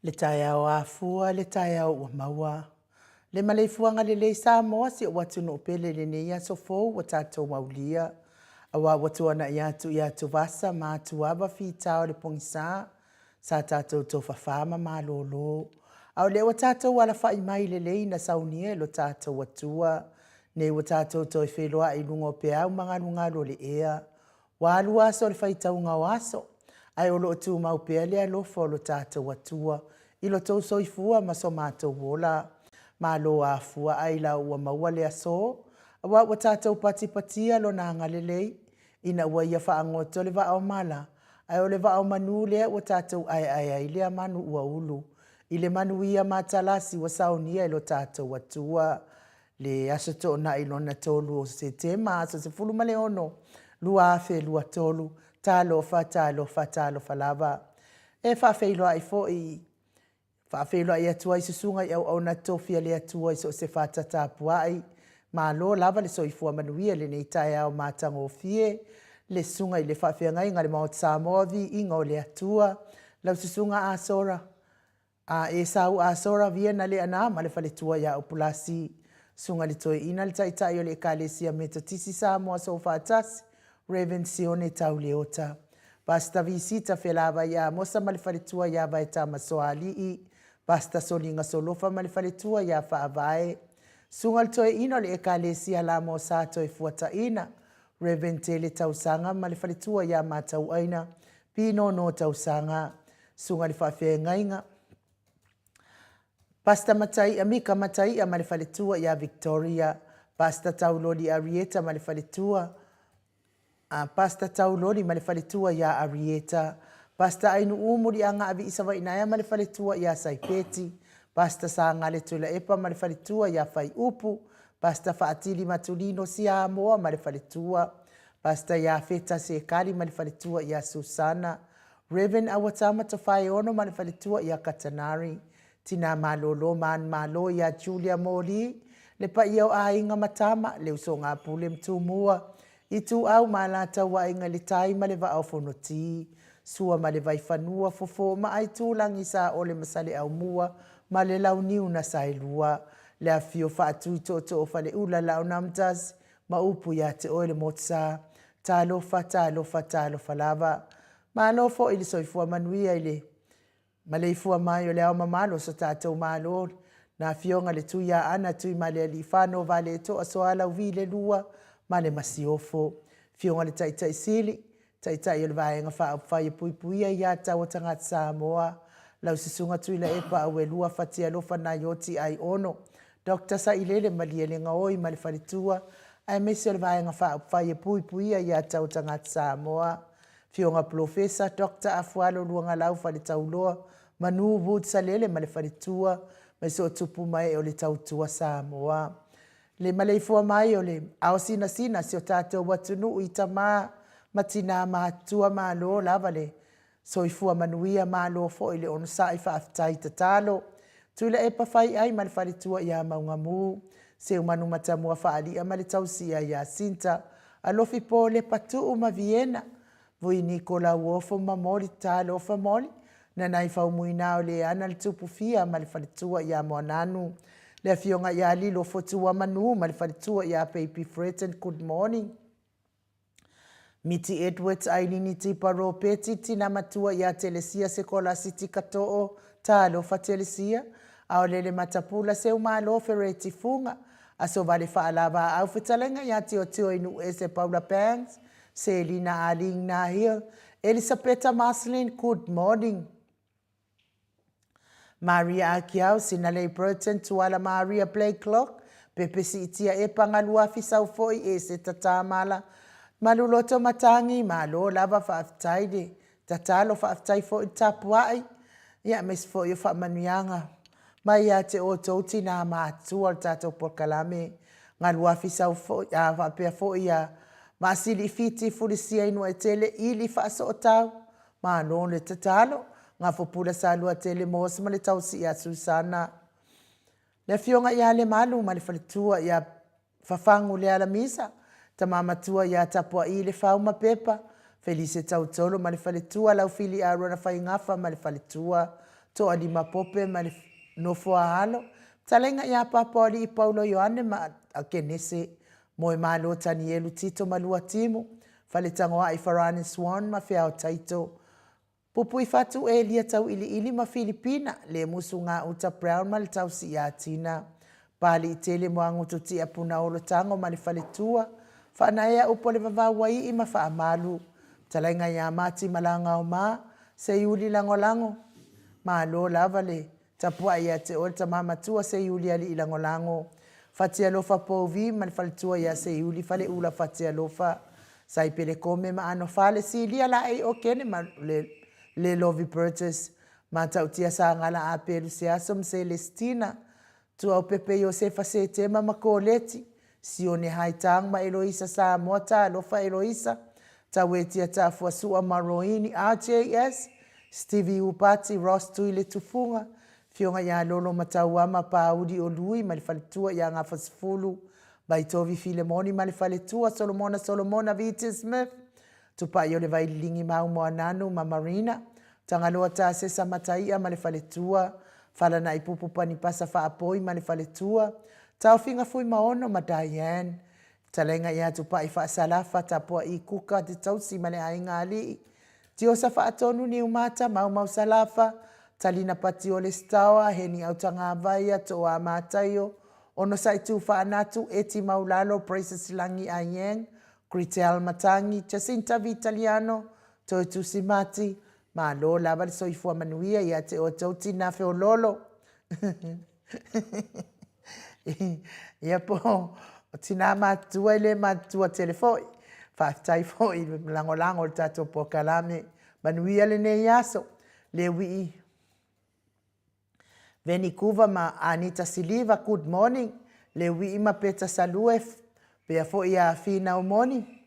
Le taeao afua, le taeao ua maua. Le maleifuaga lelei Samoa si ou atunuu pele i lenei aso fou ua tatou aulia. Aua ua tuanai atu i atuvasa ma atuava fita o le pogisa, sa tatou tofafa ma malolo. A o lea ua tatou alafai mai lelei na saunia e lo tatou Atua. Nei ua tatou toe feiloai i luga o peau ma galugalu o le ea. Ua alu aso o le faitauga o aso, ae o lo o tumau pea le alofa o lo tatou Atua i lo tou soifua ma so matou ola. Malo afua ailao ua maua le aso, aua ua tatou patipatia Lona agalelei, ina ua Ia faagoto le vaa o mala, ae o le vaa o manu lea ua tatou aeae ai lea manu ua ulu i le manuia matalasi ua saunia e lo tatou Atua. Le Aso Toonai lona 3 o Setema, aso 16, 2023, talofa, talofa, talofa lava. E faafeiloai foi, faafeiloai atu ai susuga i auauna totofi a le Atua i so o se fata tapuai. Malo lava le soifua manuia i lenei taeao matagofie. Le susuga i le faafeagaiga a le Maota Samoa, viiga o le Atua. Lau susuga Asora, A Esau Asora Viena Leana ma le faletua ia Upulasi, Susuga i le Toeaina le Taitai o le Ekalesia Metotisi Samoa Soofaatasi, Rev. Sione Tau Leota, Pastor Visita Felavai Amosa ma le faletua ia Vaetama Soalii, Pastor Soliga Solofa ma le faletua ia Faavae, Susuga i le Toeaina o le Ekalesia Lamosa Toefuataina, Rev. Tele Tausaga ma le faletua ia Matauaina Pinono Tausaga, Susuga i le Faafeagaiga, Pastor Mataia, Mika Mataia ma le faletua ia Victoria, Pastor Tauloli Arieta ma le faletua, Pastor Tauloli ma le faletua ia Arieta, Pastor Ainu'u Muliagaavi Isavainaea ma le faletua ia Saipeti, Pastor Sagale Tuilaepa ma le faletua ia Faiupu, Pastor Faatili Matulino Siamoa ma le faletua, Pastor Iafeta Sekali ma le faletua ia Susana, Rev. Auatama Tofaeono ma le faletua ia Katanari, Tina Malolo Manumalo ia Julia Moli, le paia o aiga ma tama, le usoga a Pule ma Tumua, Ituau ma Alataua Aiga i le Tai ma le Vaa o Fonoti, Sua ma le Vaifanua, Fofo ma Aitulagi, Saole ma Saleaaumua ma le Launiu na Saelua, le afifio Faatui Tootoo o Faleula, Laonamtasi ma upu ia te oe le Motusa. Talofa, talofa, talofa lava. Malo foi le soifua manuia i le maleifua mai o le Ao mamalu o so tatou Malo, na Afioga le Tuiaana Tuimalealiifano Vaaletoa Sualauvi le Lua ma le Masiofo. Afioga le Taitai Sili, Taitai o le Vaega Faaupufai e Puipuia Ia Tatau a Tagata Samoa, lau Susuga Tuilaepa Auelua Fatialofa Naioti Aiono, Doctor Sailele Malielegaoi ma le Faletua, aemaise o le Vaega Faaupufai e Puipuia Ia Tatau a Tagata Samoa, Afioga Polofesa Doctor Afualo Luagalau Faletauloa Manu Wood Salele ma le Faletua, mai soo tupu ma ee o le tautua Samoa. Le maleifua mai o le ao sinasina si o tatou atunuu i tama ma tina matutua malo lava le soifua manuia malo foi le onosai faafetai tatalo. Tuilaepa Faiai ma le faletua ia Maugamu, Seumanu Matamua Faalia ma le tausia ia Sinta, Alofi Po Lepa Tuu ma Viena, Vui Niko Lauofo ma Moli Talofa Moli, Nanai Faumuina o Leana le Tupu Fia ma le faletua ia Moananu, le Afioga ia Lilo Fotua Manu ma le faletua ia Baby Fretton Good morning. Miti Edwards Ailini Tipa Ropeti Tina Matua ia Telesia Sekolasi Tikatoo Talofa Telesia Aolele Matapula Seumalo Fereti Fuga Aso Vale Faalavaau Fetalaiga ia Tiotio Inuuese Paula Bangs Selina Arlene Nahil Elisapeta Marceline Good morning Maria Akiau, Sinalei Burton, Tuala Maria Blakelock, Pepe Siitia Epa Galuafi Saufoi, Eseta Tamala, Maluloto Matangi, Malo lava faafetai le tatalo, faafetai foi le tapuai, ia aemaise foi o faamanuiaga mai ia te outou tinā matutua o le tatou polokalame Galuafi Saufoi, a faapea foi ia Maasili Fiti Fulisia Inuaitele Ili Faasootau, Malo le tatalo, Gafopula Saluatele Moss ma le tausi ia Susana. Le afioga ia Lemalu ma le faletua ia Fafagu Lealamisa, tama matua ia Tapuaii Lefau ma Pepa, Felise Tautolo ma le faletua Laufili Arona Faigafa ma le faletua, Toalima Pope ma le nofo a alo, Fetalaiga ia Papaoalii Paulo Ioane ma Akenese, Moemalo Tanielu Tito ma Luatimu, Faletagoai Farani Swan ma Feao Taito, Pupuifatu Elia Tauiliili ma Filipina, Lemusu Gauta Brown ma le tausi ia Tina, Paliitele Moagutu Tia Punaolo Tago ma le faletua, Faanaea Upu o le Vavau Aii ma Faamalu, Fetalaiga ia Mati Malagaoma, Seiuli Lagolago, Malo lava le tapuai ia te oe le tama matua Seiuli Alii Lagolago, Fatialofa Pouvi ma le faletua ia Seiuli Faleula Fatialofa, Saipele Kome ma Anofale, Silia Laei Okene ma le le Lovi Burgess, Matautia Sagala Apelu Seaso ma Selestina, Tuaupepe Iosefa Setema ma Koleti, Sione Haitang ma Eloisa Samoa Talofa Eloisa, Tauetia Tafuasua ma Roini RJS, Stevie Upati, Ross Tuile Tufuga, Fioga ia Lolo ma Tauama Pauli o Lui ma le faletua ia Gafasefulu, Vaitovi Filemoni ma le faletua Solomona Solomona VT Smith, Tupai o le Vaililigi Mau Moananu ma Marina, Tagaloa Tasesa Mataia ma le faletua, Falanaipupu Panipasa Faapoi ma le faletua, Taofiga Fuimaono ma Diane, Fetalaiga ia Tupai Faasalafa, Tapua'i Kuka Te Tausi ma le Aiga Alii, Tiosa Faatonu Niumata, Maumau Salafa, Talina Patiole Staoa, Heni Autagavaia, Tooa Mataio, Onosai Tufaanatu, Eti Maulalo, Praises Lagi Aieng, Gretel Matangi, Jacinta Vitaliano, Toetusi Mati, Malo lava le soifua manuia ia te outou tina feololo. Ia po o tina matutua e le matutua tele foi. Faafetai foi i le lagolago o le tatou polokalame. Manuia lenei aso. Le wii Venikuva ma Anita Siliva, good morning. Le wii ma Peta Salue, pea foi ia Finau Moni.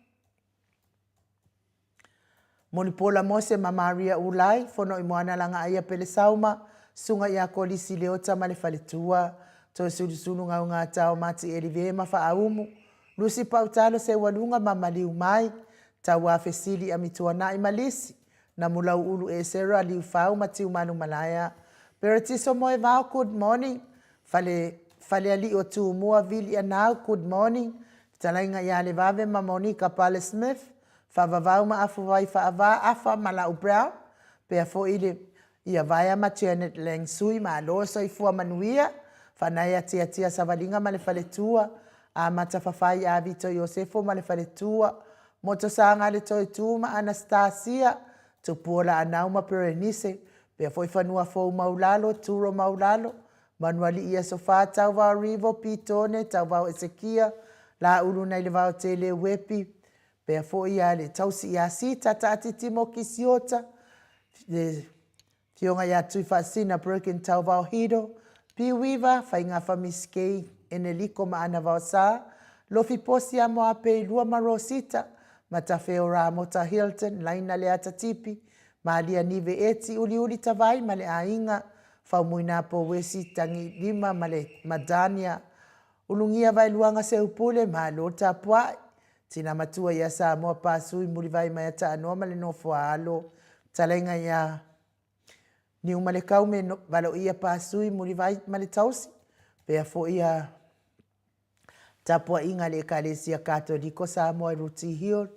Mulipola Mose ma Maria Ulai, Fonoimoana Lagaaia Pelesauma, Susuga ia Kolisi Leota ma le faletua, Toesulusulu Gaugatao Mati Elive ma Faaumu, Lusi Pautalo Seualuga ma Maliumai, Tauafesili Amituanai ma Lisi, Namulauulu Esera Liufau ma Tiumalu Malaea, Peretiso Moevao, good morning, Fale, Falealii o Tumua, Vili Anau, good morning, Fetalaiga ia Levave ma Monica Pale Smith, Faavavau ma Afuvai Faava, Afa ma Lau Brown, pea foi le ia Vaea ma Janet Lang Sui, malo soifua manuia, Faanaea Tiatia Savaliga ma le faletua, Amata Fafai a Vito Iosefo ma le faletua, Motosaga le Toetu ma Anastasia, Tupuola Anau ma Perenise, pea foi Fanua Fou Maulalo, Turo Maulalo, Manualii Aso Fa, Tauvao Rivo, Pitone, Tauvao Esekia, Laulu nai le Vaotele Uepi, pea foi ia le tausi ia Sita, Taatiti Mokisiota, le Fioga ia Tuifaasina Broken Tauvao Hiro, Piuiva, Faigafa Miskei, Eneliko ma Ana Vaosa, Lofi Posi a Moapei Lua ma Rosita, Matafeo Ramota Hilton, Laina Leata Tipi, Malia Nive Eti, Uliuli Tavai ma le aiga, Faumuina Pouesi, Tagilima ma le Madania, Ulugia Vaeluaga Seupule, Malo Tapuai, Tina Matua ia Samoa Pasui, Mulivai mai a Taanoa ma le nofo a alo, Talaiga ia Niumalekau me Valoia Pasui, Mulivai ma le tausi, pea foi ia Tapuaiga a le Ekalesia Katoliko Samoa i Ruti Hill,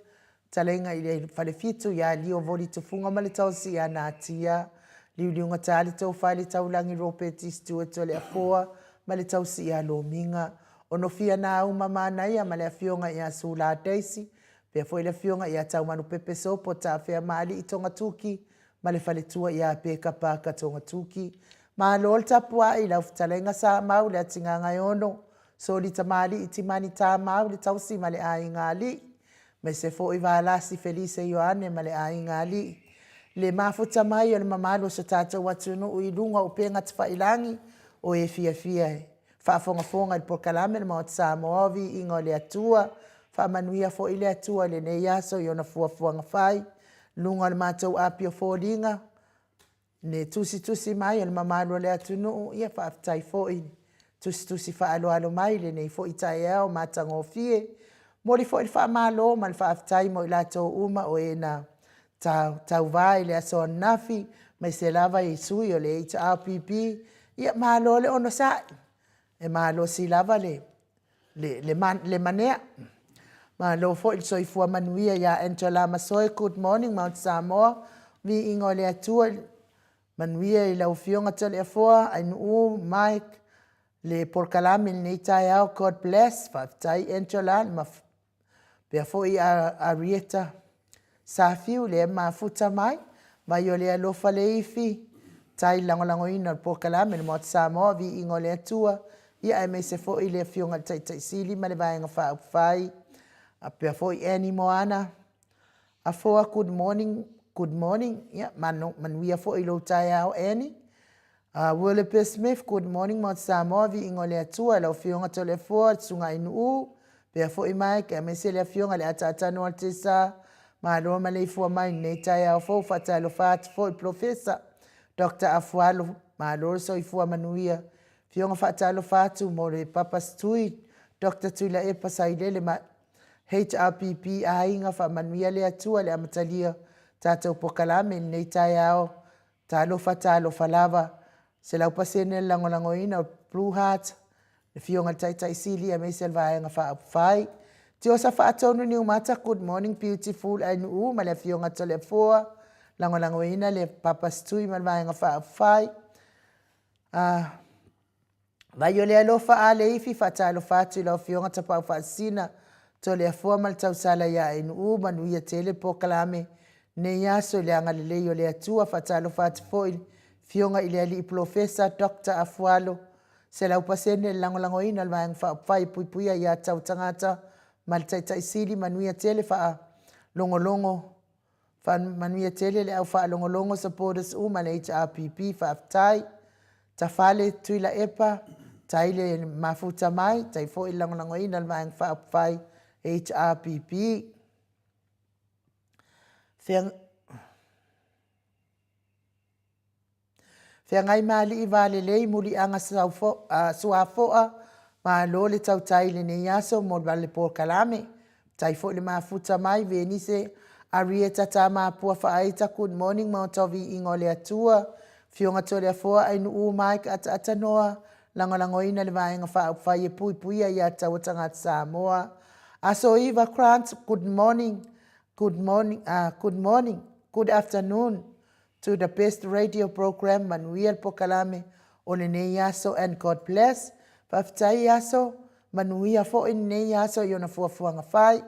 Talaiga i le Falefitu ia Lio Voli Tufuga ma le Tausi ia Natia, Liuliuga Tali Tofa i le Taulagi Ropeti Stewart Toleafoa ma le Tausi ia Lomiga, Onofia Nauma Manaia ma le Afioga ia Sula Daisy, pea foi le Afioga ia Taumanupepe Sopo Tafea Maalii Togatuki ma le faletua ia Peka Parker Togatuki. Malo le tapuai i lau fetalaiga Samau Leatigagaeono, Soli Tamalii Timani Tamau le tausi ma le aiga alii, aemaise foi Valasi Felise Ioane ma le aiga alii. Le mafuta mai o le mamalu o so tatou atunuu i luga o upega tafailagi o e fiafia e faafogafoga i le polokalame le Maota Samoa o Viiga o le Atua. Faamanuia foi le Atua i lenei aso i ona fuafuaga fai, luga o le matou api o foliga, le tusitusi mai o le mamalu o le atunuu, ia faafetai foi tusitusi faaaloalo mai i lenei foi taeao matagofie. Momoli foi le faamalo ma le faafetai mo i latou uma o e na tauvā i le aso ananafi. Aemaise lava i sui o le HRPP, ia malo le onosai, e malosi lava le, le, le, le manea. Malo foi le soifua manuia ia Angela Masoe, good morning Mount Samoa, viiga o le Atua, manuia i lau Afioga Toleafoa, Ainuu, Mike, le polokalame i lenei taeao, God bless, faafetai Angela, le Pea foi a Arieta Safiu lea e mafuta mai, mai o le alofa le ifi, tai lagolagoina o le polokalame le Maota Samoa, viiga o le Atua, ia aemaise foi le Afioga i le Taitai Sili ma le Vaega Faaupufai, a pea foi Annie Moana, Afoa, good morning, good morning, ia manuia foi lou taeao Annie. Willibus Smith, good morning Maota Samoa, viiga o le Atua, lau Afioga Toleafoa, le Susuga Ainuu, pea foi Mike, aemaise le Afioga i le Ataata Altesa, malo maleifua mai i lenei taeao fou, faatalofa atu foi Polofesa Dr. Afualo, malo le soifua manuia. Afioga faatalofa atu mo le Papa Stui, Dr. Tuilaepa Sailele ma HRPP aiga, faamanuia le Atua i le amatalia tatou polokalame i lenei taeao. Talofa talofa lava, 100% le lagolagoina o Blue Heart, le Afioga i le Taitai Sili aemaise le Vaega Faaupufai. Tiosa Faatonu Niumata, good morning beautiful Ainuu ma le Afioga Toleafoa, lagolagoina le Papa Stui ma le Vaega Faaupufai. Vai o le alofa a le ifi, faatalofa atu i lau Afioga Tapaau Faasisina, Toleafoa ma le tausala ia Ainuu, manuia tele polokalame nei aso i le agalelei o le Atua. Faatalofa atu foi i le Afioga i le Alii Polofesa Dr. Afualo, 100% le lagolagoina o le Vaega Faaupufai e Puipuia Aia Tatau a Tagata ma le Taitai Sili, manuia tele faalogologo Faamanuia tele le au faalogologo supporters uma le HRPP faafetai. Tafale Tuilaepa, tai le mafuta mai, tai foi le lagolagoina o le Vaega Faaupufai HRPP. Feagai ma alii va lelei, muliaga suafoa, malo le tautai i lenei aso mo le polokalame. Tai foi le mafuta mai, Venise Arieta Tamapua Faaita, good morning Maota o Viiga o le Atua. Afioga Toleafoa Ainuu Mike Ataata Noa, lagolagoina le Vaega Faaupufai e Puipuia Aia Tatau a Tagata Samoa. Aso 9 Grant, good morning, good morning, good morning, good afternoon to the best radio program, manuia le polokalame o lenei aso and God bless. Faafetai aso, manuia foi lenei aso i ona fuafuaga fai.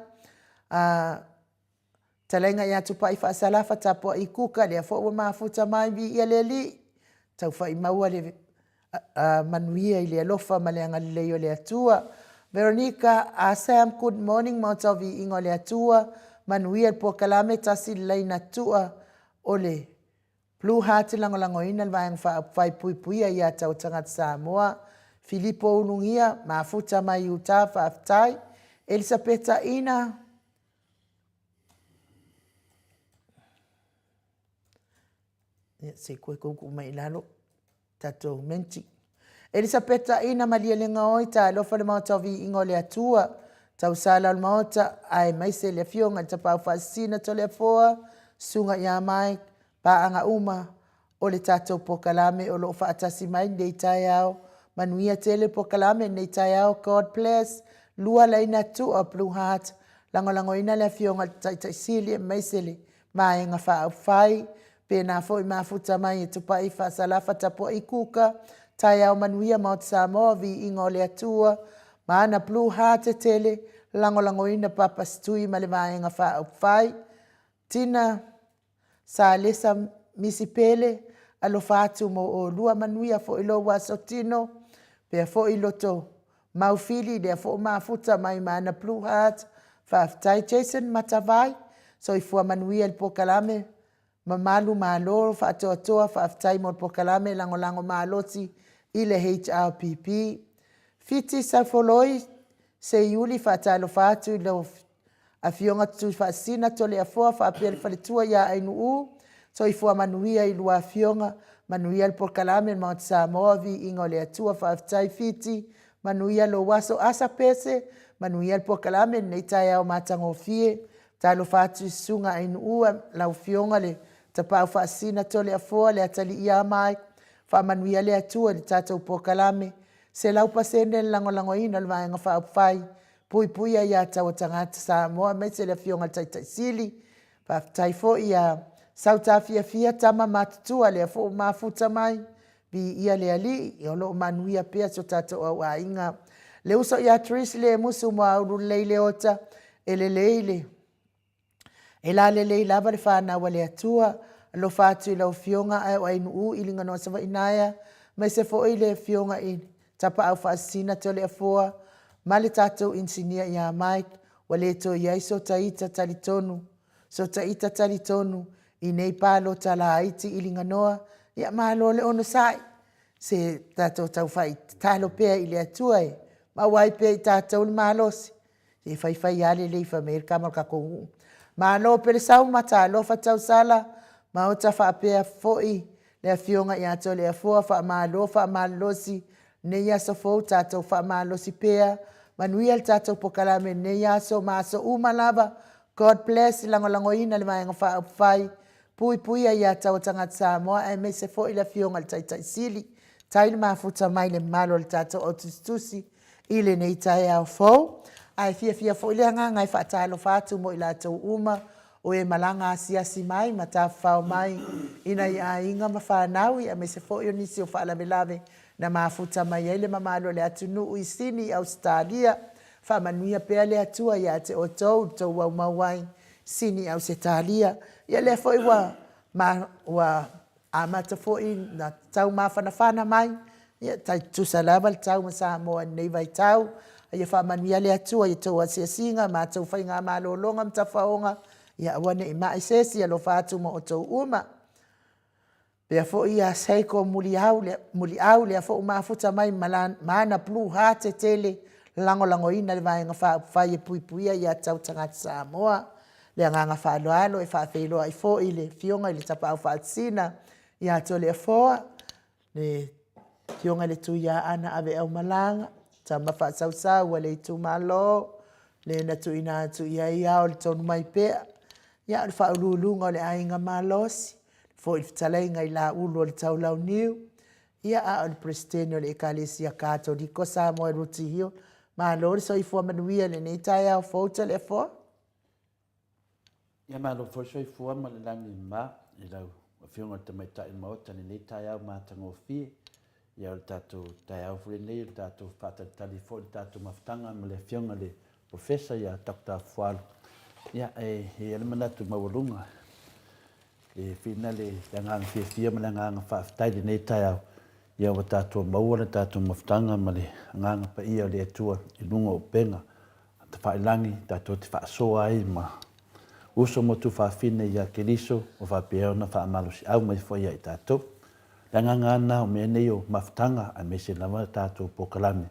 Talaiga ia Tupai Faasalafa tapuai kuka, lea foi ua mafuta mai viia le Alii. Taufai maua le manuia i le alofa ma le agalelei o le Atua. Veronica Sam, good morning, Maota o Viiga o le Atua. Manuia le polokalame, tasi le laina tua o le Blue Heart lagolagoina le Vaega Faaupufai Puipuia Aia Tatau a Tagata Samoa. Filipo Ulugia, mafuta mai Utah, faafetai. Elisapeta Ina, Ia, se i koe koukou mai i lalo, tatou menti. Elisapeta Ina Malielegaoi, talofa le Maota o Viiga o le Atua, tausala o le Maota, aemaise le Afioga i le Tapaau Faasisina Toleafoa, Susuga ia Mike, paaga uma o le tatou polokalame o lo o faatasi mai lenei taeao. Manuia tele polokalame lenei taeao. God bless. Lua laina tua Blue Heart. Lagolagoina le Afioga i le Taitai Sili aemaise le Vaega Faaupufai. Pēnā foi mafuta mai e Tupai Faasalafa Tapuai Kuka. Taeao manuia Maota Samoa, viiga o le Atua. Ma ana Blue Heart e tele. Lagolagoina Papa Setui ma le Vaega Faaupufai. Tina Salesa Misipele, alofa atu mo olua, manuia foi lou aso tino, pea foi loto maufili, lea foi mafuta mai ma ana Blue Heart, faafetai Jason Matavai, soifua manuia i le polokalame, mamalu malo faatoatoa, faafetai mo le polokalame lagolago malosi i le HRPP. Fiti Saufoloi Seiuli, faatalofa atu i lau Afioga Tuifaasisina Toleafoa faapea le faletua ia Ainuu, soifua manuia i lua afioga, manuia le polokalame le Maota Samoa, viiga o le Atua, faafetai Fiti, manuia lou aso. Asa Pese, manuia le polokalame lenei taeao matagofie. Talofa atu i Susuga Ainuu, lau afioga le Tapaau Faasisina Toleafoa Leatalii ia Mike, Faamanuia le Atua i le tatou polokalame, 100% le lagolagoina o le Vaega Faaupufai, Puipuia ia Taua Tagata Samoa aemaise le Afioga i le Taitai Sili. Faafetai foi ia Sautafiafia tama matutua lea foi ua mafuta mai, viia le Alii, o lo o manuia pea si o tatou au aiga. Le uso ia Trish Lemusu Moaulu lelei Leota, e lelei le E lalelei lava le fanau a le Atua. Alofa atu i lau Afioga ae o Ainuu i Liganoa Savainaea, aemaise foi le Afioga i Tapaau Faasisina Toleafoa ma le tatou Inisinia ia Mike, ua le toe i ai so ta ita talitonu, so ta ita talitonu i nei palota laiti i Liganoa. Ia malo le onosai, se tatou taufai tatalo pea i le Atua e maua ai pea i tatou le malosi E faifai lava lelei fai mai ai le tama o le tatou nuu. Malo Pelesauma, talofa Tausala, Maota faapea foi le afioga ia Toleafoa, faamalo faamalolosi lenei aso fou, tatou faamalosi pea, manuia le tatou polokalame i lenei aso ma aso uma lava. God bless, lagolagoina le Vaega Faaupufai, puipuia ia taua tagata Samoa aemaise foi le afioga i le Taitai Sili. Tai le mafuta mai le mamalu o le tatou au tusitusi i lenei taeao fou. Ae fiafia foi le agaga e faatalofa atu mo i latou uma o e malaga asiasi mai ma tafafao mai i nai aiga ma fanau, aemaise foi o nisi o faalavelave na mafuta mai ai le mamalu o le atunuu i Sini i Ausetalia. Faamanuia pea le Atua ia te outou i le tou aumau ai Sini i Ausetalia. Ia lea foi ua, ma, ua amata foi na tau mafanafana mai, ia tai tutusa lava le tau ma Samoa i lenei vaitau. A ia faamanuia le Atua i a outou asiasiga ma a outou faigamalologa ma tafaoga, ia aua ne i mai se isi, alofa atu ma outou uma. Pea foi ia Seiko Muliau, Muliau lea foi ua mafuta mai ma ana blue heart e tele, lagolagoina le Vaega Faaupufai e Puipuia Ia Tau Tagata Samoa. Le agaga faaaloalo e faafeiloai foi i le Afioga i le Tapaau Faasisina ia Toleafoa, le Afioga i le Tuiaana Aveaumalaga, tama faasausau a le itumalo, le na tuuina atu i ai ao le tonu mai pea, ia o le faauluuluga o le aiga malosi, foi le fetalaiga i Laulu o le Taulauniu, ia a o le Peresetene o le Ekalesia Katoliko Samoa i Rooty Hill. Malo le soifua manuia i lenei taeao fou Toleafoa. Ia malo foi le soifua ma le lagi e mama i lau Afioga i le Tamaitai Maota i lenei taeao matagofie. Ia o le tatou taeao foi lenei o le tatou faatalitali foi i le tatou mafutaga ma le Afioga i le Professor ia Doctor Fualu. Ia e i ai le manatu maualuga e whina le agaga fiafia ma le agaga faafetai i lenei taeao. Ia ua tatou maua le tatou mafutaga ma le agaga paia o le Atua i luga o upega tafailagi tatou te faasoa ai ma uso ma tuafafine ia Keriso ua faapea ona faamalosiau mai foi ia i tatou. Le agaga lena o mea nei o mafutaga aemaise lava tatou polokalame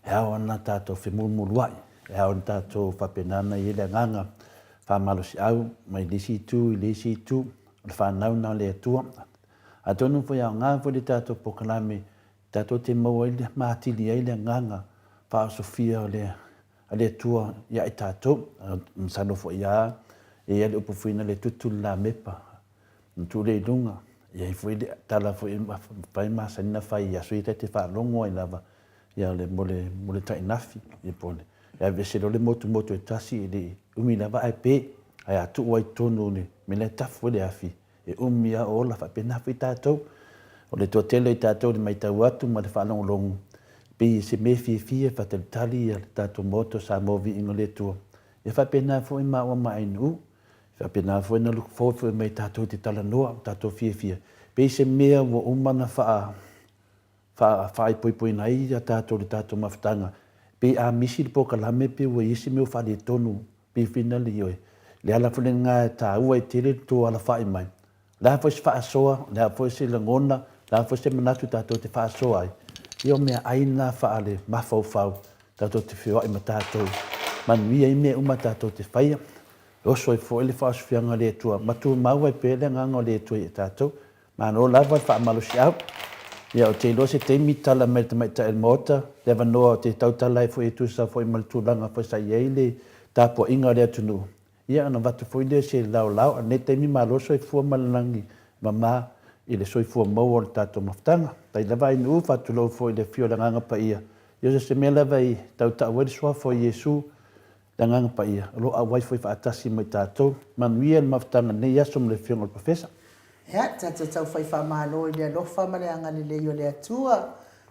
e ao ana tatou femulumuluai, e ao ona tatou faapena ona i ai le agaga faamalosiau mai le isi itu i le isi itu, o le fanau lena o le Atua. Atonu foi e aoga foi le tatou polokalame tatou te maua ai ma atili ai le agaga faaosofia o le a le Atua ia i tatou. Masalo foi a e i ai le upu foi na le tutu le lamepa, na tuu lea i luga. E i ai foi le tala foi e fai masani na fai i aso ia ta te faalogo ai lava ia le mo le mo le tainafi ia po o le e aveese loa le motumotu e tasi e le umi lava ae pe ae a tuu ai i totonu o le mea la e tafu ai le afi E umi a o ola faapena foi tatou. O le toatele o i tatou i le matau atu ma le faalogologo, pei e se mea fiafia e faatalitali le tatou Maota o Samoa Viiga o le Atua. E faapena foi maua ma Ainuu, e faapena foi ona look forward foi mai tatou te talanoa, tatou fiafia, pei se mea ua uma ona faa faaipoipoina ai ia tatou i le tatou mafutaga. Pei a misi le polokalame pei ua i ai se mea ua faaletonu Pei finali ioe. Le ala foi lena e taua ai tele le tou alafai mai. O le a foi se faasoa, o le a foi se lagona, o le a foi se manatu tatou te faasoa ai, ia o meaai na faale mafaufau tatou te feoai ma tatou manuia i mea uma tatou te faia. E oso ai foi le faaosofiaga a le Atua ma tumau ai pea le agaga o le Atua ia tatou. Malo lava le faamalosiau. Ia, ou te iloa se taimi tala mai le tamaitai o le Maota, le avanoa ou te tautala ai foi e tusa foi ma le tulaga foi sa i ai le tapuaiga a le atunuu. Ia ona avatu foi lea o se laolao, a o lenei taimi malo le soifua ma le lagi mama i le soifua maua o le tatou mafutaga. Faafetai lava Ainuu, faatulou foi i le afio o le Agaga Paia, ia so o se mea lava e tautau ai le Suafa o Iesu, le Agaga Paia, o lo o auai foi faatasi ma i tatou. Manuia le mafutaga i lenei aso ma le Afioga i le Professor. Ia, tatou tau fai faamalo i le alofa ma le agalelei o le Atua,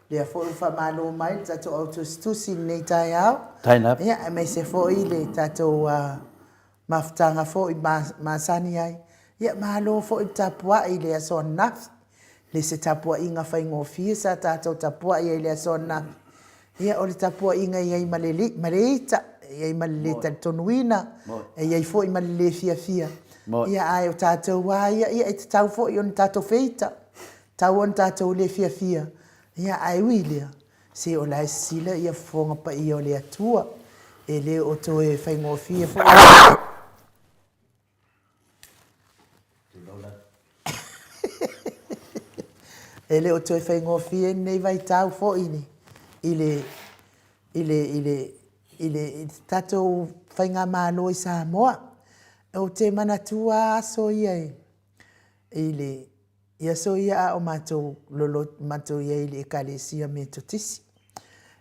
lea foi ua faamalo mai le tatou au tusitusi i lenei taeao. Ia, aemaise foi le tatou mafutaga foi masani ai. Ia, malo foi le tapuai i le aso ananafi. E le se tapuaiga faigofie sa tatou tapuai ai i le aso ananafi. Ia, o le tapuaiga e i ai ma le ma le ita, e i ai ma le lē talitonuina, e i ai foi ma le lē fiafia. Ia, ae o tatou lava ia, ia e tatau foi ona tatou feita, tatau ona tatou le fiafia, ia, ae ui i lea, se o la e sisila ia fofoga paia o le Atua, e le o toe faigofie foi. E le o toe faigofie lenei vaitau foi i le i le i le i le i le tatou faigamalo i Samoa. Ou te manatua lava aso ia i le i aso ia a o matou matou i ai i le Ekalesia Metotisi.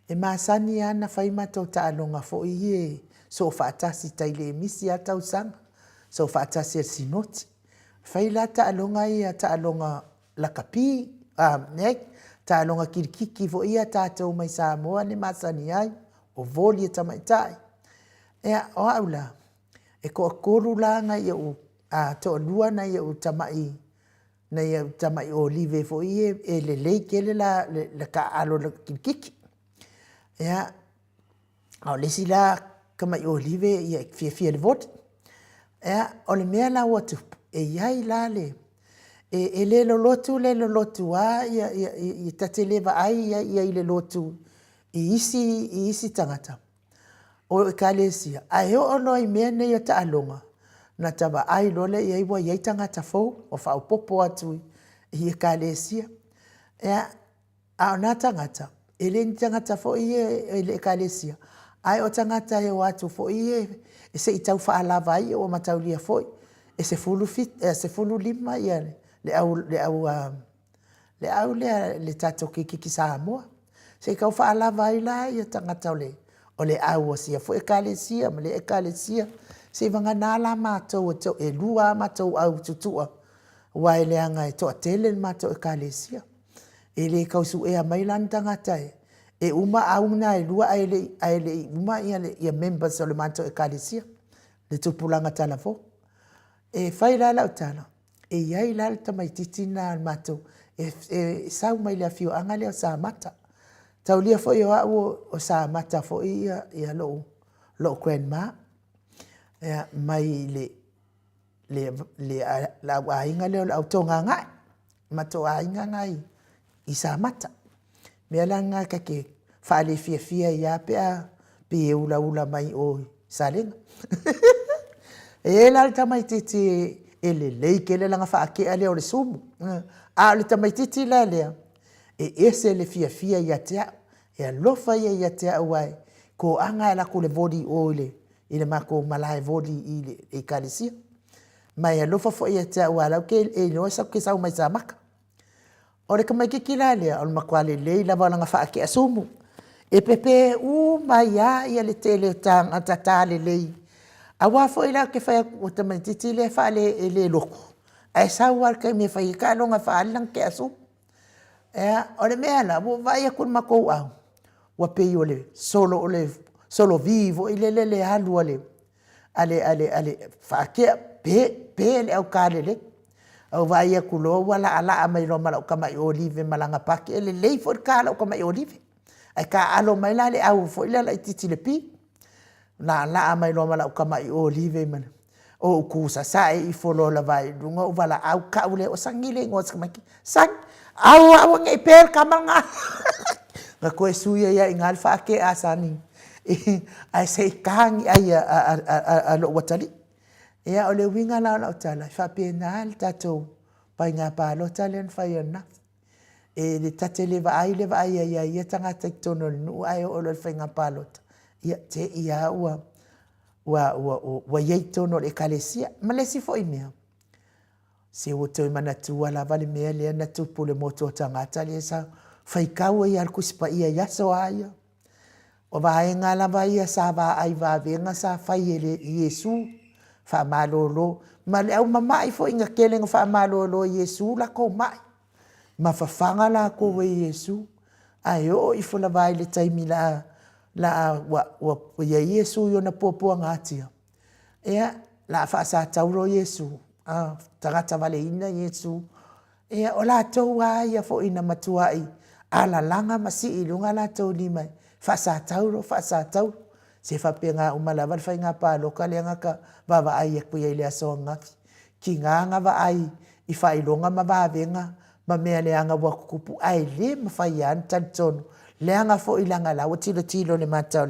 E masani lava ona fai matou taaloga foi ia e soofaatasi i tai le misi lava tausaga, soofaatasi e le Sinoti. Fai la taaloga ia, taaloga lakapi, a, leai, taaloga kilikiki foi ia a tatou mai Samoa lea e masani ai, o voli a tamaitai. Ia, o au la, e toatolu la nai ou, a, toalua nai ou tamai nai au tamai olive foi ia e lelei tele la le taaalo i le kilikiki. Ia, a o le isi la tamai olive ia e fiafia i le voli. Ia, o le mea la ua tupu, e i ai la le, e, e le lolotu le lolotu lava ia, ia, ia, ta te le vaai ia i le lotu i isi, i isi tagata o Ekalesia, ae oo loa i mea nei o taaloga, ona ta vaai loa lea i ai ua i ai tagata fou ua faaopoopo atu i Ekalesia. Ia, a o na tagata, e le ni tagata foi ia i le Ekalesia, ae o tagata e o atu foi ia se i tau faalava ai, ua mataulia foi e 15 le au, le au, le au lea le tatou kirikiti Samoa, se i tau faalava ai la ia tagata o le o le au o sia foi ekalesia ma lea ekalesia, seivagana la matou e lua a matou au tutua, aua e leaga e toatele le matou ekalesia. E le tau suea mai la ni tagata e e uma au na e lua ae le ae le i uma ia ia members o le matou ekalesia, le tupulaga talavou. E fai la lau tala, E i ai la le tamaitiiti lena a le matou e sau mai le afioaga lea o Samata. Taulia foi o au o Samata foi ia, ia lou, lou grandma ia, mai le, le, le, le au aiga lea o le au Togagae, matou aiga na i, i Samata. Mea la lena ta te faalefiafia ai lava pe a pei e ulaula mai o i Salega. E i ai la le tamaitiiti e lelei tele lana faatea lea o le sumu. A o le tamaitiiti la lea, e ese le fiafia ia te au. E alofa ia ia te au aua e toaga e alu atu i le voli i o i le matou malae voli i le ekalesia. Ma e alofa foi ia te au aua o la e iloa ou te sau mai Samata. O le tamaitiiti la lea, o le matua lelei lava o lana faatea sumu. E pepe uma ai lava ia le tele o tagata ta lelei. Aua foi la ou te fai atu o le tamaitiiti lea e faale e le lotu, ae sau lava i le taimi e fai ai taaloga e faaali lana tea sumu. Ia, o le mea la, ua ou vaai atu i le matou au, ua pei o le solo o le solovi foi lele le alu a le a le, a le, a le faatea, pe, pe le aukalelei. Ou vaai atu loa ua laalaa mai loa ma lau tamai olive ma lana paki. E lelei foi le ta a lau tamai olive. Ae taaalo mai la le au foi lea laitiiti i le pi. Laalaa mai loa ma lau tamai olive ma le ou tu sasae ifo loa lava i luga ou valaau tau lea o Sani le igoa o si tamaitiiti. Sani, aua aua ne i pe le tama lena. Na toe sui ai lava i ina le faatea a Sani ae se i ta ni ai a lou atalii. Ia, o le uiga la o lau tala, e faapena le tatou faiga palota lea na fai ananafi. E le ta te le vaai le vaai ai ia ia tagata i totonu o le nuu ae oo loa i le faiga palota, ia te i lava ua Ua, ua, ua i ai i totonu o le Ekalesia. Ma le isi foi mea, se ua toe manatua lava le mea lea na tupu i le motu o tagata lea sa faitau ai lava le Tusi Paia i aso a ia. O vaega lava ia sa vaai vavega sa fai e le Iesu, faamalolo, ma le au mama'i foi na tele ina faamalolo e Iesu latou ma'i, ma fafaga latou e Iesu. Ae oo ifo lava i le taimi la, la, ua, ua i ai Iesu i ona puapuagatia, ia, la a faasatauro Iesu, a, tagata valeina Iesu. Ia, o latou lava ia foi na matuai alalaga ma sii i luga latou lima e faasatauro, faasatauro. Se faapena uma lava le faiga palota lea na ta vaavaai atu i ai i le aso ananafi. Tiga na vaai i faailoga ma vavega ma mea leaga ua tutupu ae le mafai lava ona talitonu leaga foi leaga o la ua tilotilo i le mata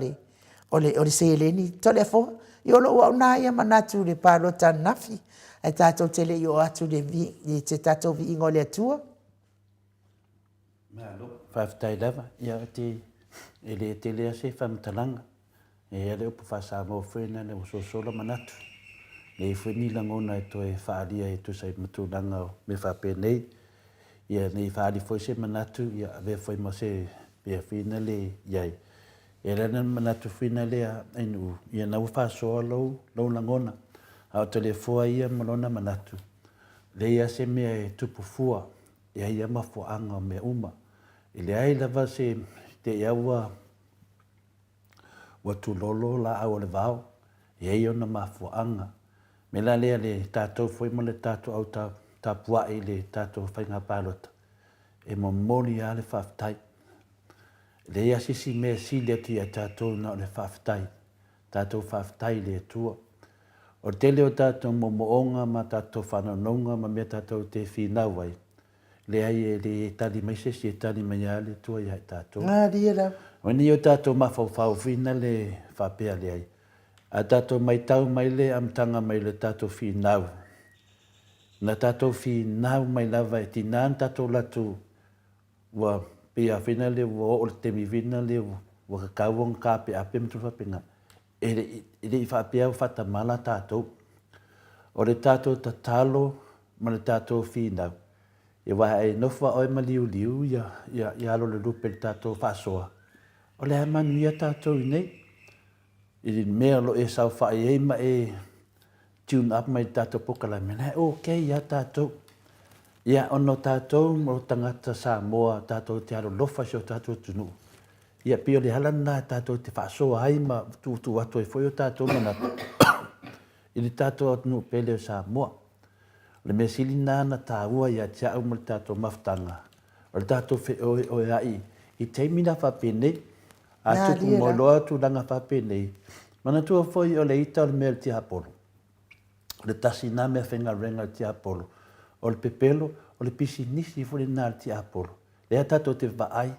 o le seleni. Toleafoa, ia o lou au lena ia manatu i le palota ananafi ae tatou te le i oo atu i se tatou viiga o le Atua. Malo, faafetai lava. Ia, ou te, e le tele lava se faamatalaga. E i ai le upu faa-Samoa foi lena ua sosola manatu. E leai foi ni lagona e toe faaalia e tusa ai ma tulaga o mea faapenei. Ia, ne i faaali foi se manatu, ia avea foi ma se mea foi lea i ai. E ala ona manatu foi lea Ainuu, ia na ua faasoa lou, lou lagona, a o Toleafoa ia ma lona manatu, leai lava se mea e tupu fua, e ai lava mafuaaga o mea uma. E leai lava se, te i lava ua, ua tulolo laau o le vao, e i ai ona mafuaaga. O le mea la lea le tatou foi ma le tatou au tapuai i le tatou faiga palota, e momoli lava le faafetai. E leai lava se isi mea e sili atu ia tatou na o le faafetai. Tatou faafetai i le Atua. O le tele o tatou moomooga ma tatou faanonoga ma mea tatou te finau ai, leai e le tali mai se isi, e tali mai lava le Atua ia i tatou. Malie lava. O nei o tatou mafaufau fina le faapea leai. A tatou maitau mai le amataga mai le tatou finau, na tatou finau mai lava e tina na tatou latu Ua pei a fina lea ua oo le taimi fina lea ua tatau ona taapeape ma tulaga faapena. E le i, e le i faapea ua faatamala tatou. O le tatou tatalo ma le tatou finau, ia aua a e nofo lava oe ma liuliu ia, ia, ia alo le lupe i le tatou faasoa, o le a manuia tatou i inei. I le mea o lo o e saofai ai ma e tune up mai i le tatou polokalame, la e okay lava tatou. Ia, ona o tatou o tagata Samoa tatou te alolofa i si o tatou atunuu, ia pei o le ala lena tatou te faasoa ai ma tuutuu atu ai foi o tatou manatu i le tatou atunuu pele o Samoa. O le mea sili lena na taua ia te au ma le tatou mafutaga, o le tatou feoeoea'i i taimi la faapenei. A tupu mai loa tulaga faapenei, manatua foi o le ita o le mea o le tiapolo, o le tasi lena mea faigaluega a le tiapolo, o le pepelo, o le pisinisi foi lena a le tiapolo. Lea tatou te vaai,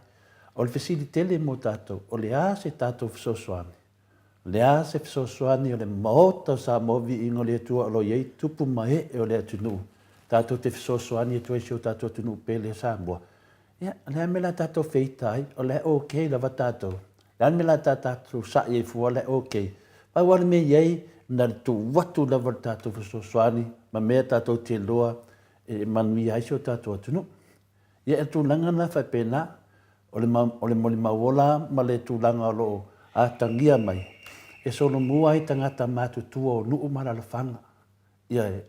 o le fesili tele mo tatou, o le a se tatou fesoasoani? O le a se fesoasoani o le Maota o Samoa Viiga o le Atua o lo o i ai tupu ma ee o le atunuu tatou te fesoasoani atu ai i si o tatou atunuu pele o Samoa? Ia, o le a le mea o le a tatou feita ai? O la e okay lava tatou. O le a le mea o le a tatou sa'i ai fua, o la e okay. Pau lava le mea e i ai, na o le tuu atu lava o le tatou fesoasoani ma mea tatou te iloa e manuia ai si o tatou atunuu. Ia, o le tulaga lena faapena, o le, o le molimau ola ma le tulaga o lo o atagia mai, e solomua ai tagata matutua o nuu ma alaalafaga. Ia, e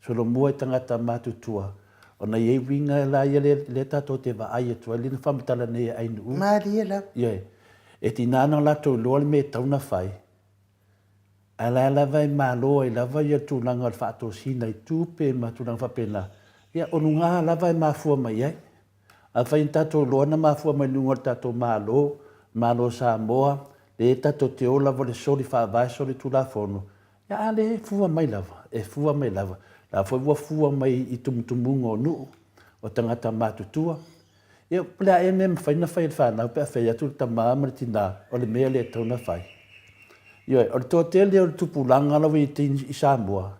solomua i tagata matutua, ona e i ai uiga la ia lea tatou te vaai atu ai, lea na faamatala nei e Ainuu. Malie lava. Ioe. E tiga ona latou iloa le mea e tatau ona fai, ae la lava e malo ai lava ia tulaga o le faatosina i tupe ma tulaga faapena, ia o luga lava e mafua mai ai. Afai na tatou iloa na mafua mai luga o le tatou Malo, Malo o Samoa, lea tatou te o lava i le soli faavae, soli tulafono, ia a lea e fua mai lava, e fua mai lava. La foi ua fua mai i tumutumuga o nuu, o tagata matutua. Ia, o le a ea le mea e mafai ona fai e le fanau pe a fai atu le tama ma le tina o le mea lea e tatau ona fai. Ioe, o le toatele o le tupulaga la ua i ai i Samoa,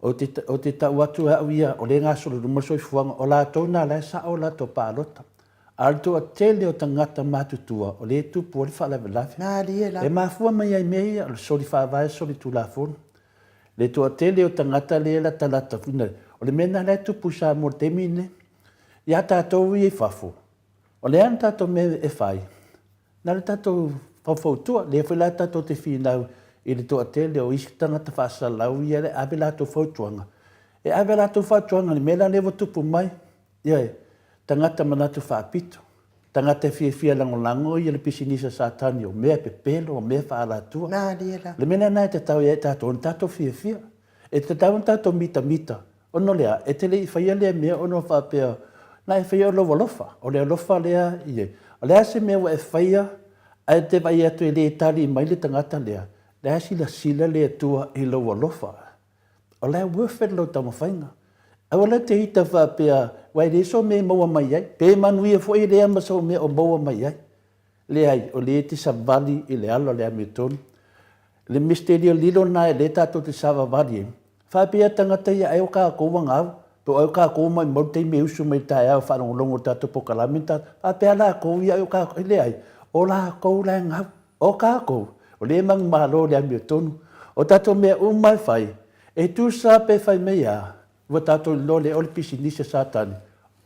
Ou te, ou te tau atu e au ia, o lea e gasolo i luma le soifuaga, o latou na la e sao o latou palota. A o le toatele o tagata matutua o lea e tupu ai le faalavelave. Malie lava. E mafua mai ai mea ia, o le soli faavae, soli tulafono. Le toatele o tagata lea e latalata, o le mea lena la e tupu i Samoa i le taimi lenei. Ia tatou ia i fafo, o le a le tatou mea e fai? Na o le tatou faufautua, lea foi la tatou te finau i le toatele o isi tagata faasalalau ia e ave latou fautuaga. E ave a latou fautuaga i le mea la lea ua tupu mai, ioe, tagata manatu faapito, tagata e fiafia lagolago ia le pisinisi a Satani o mea pepelo, o mea faaalatua. Malie lava. O le mea lena e tatau ai tatou ona tatou fiafia. E tatau ona tatou mitamita Ona o le a? E te le i faia lea mea ona o faapea, na e faia o lou alofa, o le alofa lea i e. O le a se mea ua e faia ae te vaai atu e le tali mai le tagata lea, la e silasila le Atua i lou alofa. O la e worth it lou taumafaiga. Aua la te ita faapea, aua e leai sou mea e maua mai ai, pe manuia foi e leai ma sou mea o maua mai ai. Leai, o lea e te savali i le ala o le amiotonu. Le misterio lilo lena e lea tatou te savavali ai. Faapea tagata ia ai o kākou ua gau, po o ai o kākou ua maumau le taimi e usu mai i le taeao e faalogologo i le tatou polokalame ma tatou, faapea lakou ia ai o kākou, e leai, o lakou la e gau. O kākou, o lea e manumalo i le amiotonu. O tatou mea uma e fai, e tusa pe fai mai a, Ua tatou iloa lea o le pisinisi a Satani,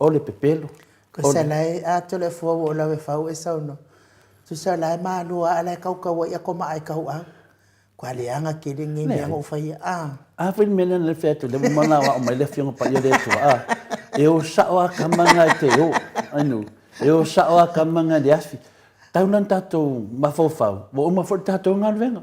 o le pepelo. Tusa la e ato le afua ua o lawe fau e saunoa. Tusa la e malo a la e kaukau ai akomaa i kauau. Kua leaga tele nei mea na ou faia. A. A foi le mea lea na fai atu, lea ua manao mai le Afioga Paia le Atua. A. E o sao a kama nga e te o. Ainu. E o sao a kama nga le afi. Tau la tatou mafaufau, ua uma foi le tatou galuega.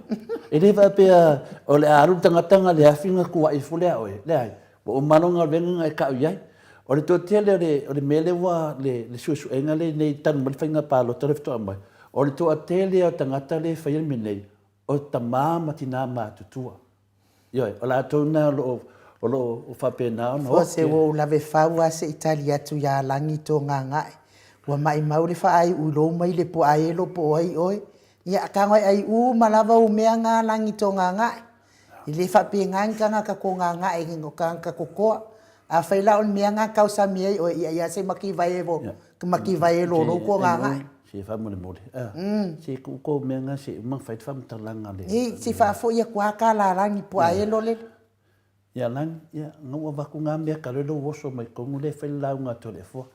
E le faapea o le a alu le tagata nga le afi nga kuaʻi ifo lea oe. Leai, ua uma lou galuega nga e kau i ai. O le toatele o le, o le mea lea ua, le, le suesuega lenei talu mai le faiga palota lea faatoa mai, o le toatele o tagata lea e faia le mea nei, o tama ma tina matutua. Ioe, o latou na o lo o, o lo o faapena ona oke. Se ua ou lave fau a se i tali atu ia Lagi tō gagae. Ua maimau le faaiu i lou maile po aelo po o ai oe. Ia tago e ai uma lava u mea nga Lagi tō gagae. E le faapena ni tagata tō gagae ni tagata totoa. Afai la o le mea nga tausami ai oe, ia ia se maki vae vo, maki vae lo lou tō gagae. Se faamolemole, se tuu kou mea nga se uma fai le faamatalaga le. Ni, se faafoi atu a ka lalagi po aelo lele. Ia Lagi, ia, nga ua avatu nga mea ka lele ua oso mai tonu lea e fai le lauga atu a le Afoa.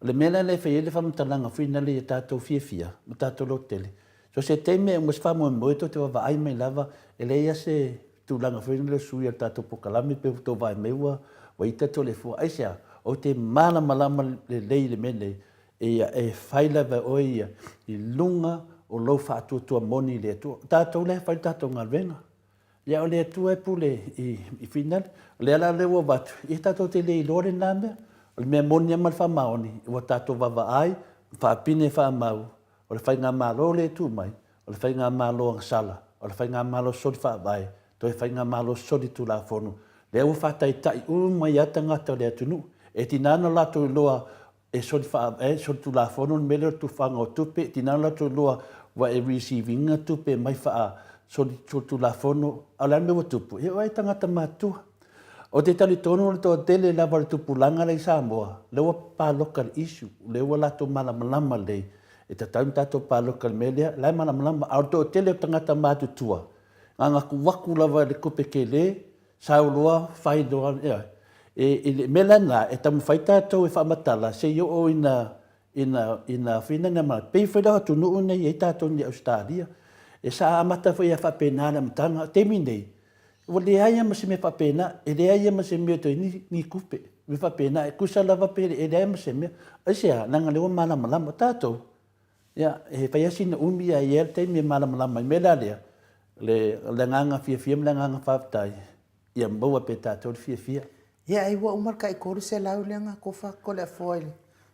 O le mea la lea e fai ai le faamatalaga finale ia tatou fiafia ma tatou lototele, so se taimi e uma se faamoemoe tou te vaavaai mai lava e leai a se tulaga foi lele o sui o le tatou polokalame pe ua tou vaai mai ua ita atu le Afoa. Aisea? Ou te malamalama lelei i le mea lenei, Ia, e fai lava e oe ia i luga o lou faatuatua moni i le Atua. O tatou la e fai le tatou galuega. Ia, o le Atua e pule i, i finale. O lea la lea ua avatu, ia tatou te le iloa lena mea. O le mea moni lava ma le faamaoni, ua tatou vaavaai, faapine faamau, o le faigamalo lea e tu mai, o le faigamalo agasala, o le faigamalo soli faavae, toe faigamalo soli tulafono, lea ua faataitai uma ai lava tagata o le atunuu. E tiga ona latou iloa e soli faavae, soli tulafono le mea lea o le tufaga o tupe, e tiga ona latou iloa ua e receive ina tupe mai faa soli tulafono, a o le a le mea ua tupu? E oo lava i tagata matutua. Ou te talitonu o le toatele lava o le tupulaga lea i Samoa, lea ua paloka i le issue, lea ua latou malamalama lelei, e tatau ona tatou paloka i le mea lea, la e malamalama. A o le toatele o tagata matutua, na ona tuu atu lava i le tupe tele, sau loa fai loa, ioe. I le mea la lena, e taumafai tatou e faamatala se i oo ina ina ina finana mai. Pei foi la o atunuu nei e i ai tatou nei Ausetalia, e sa amata foi a faapena le amataga. O le taimi nei, ua leai lava ma se mea faapena, e leai lava ma se mea toe ni, ni tupe, mea faapena, e tusa lava pe e leai ma se mea. Aisea? Leaga o lea ua malamalama tatou. Ia, e fai lava sina umi ae i ai lava le taimi e malamalama ai. O le mea la lea, le, le agaga fiafia ma le agaga faafetai, ia maua pea e tatou le fiafia. Ia, ai ua uma le tai 300 lea na tofa Toleafoa i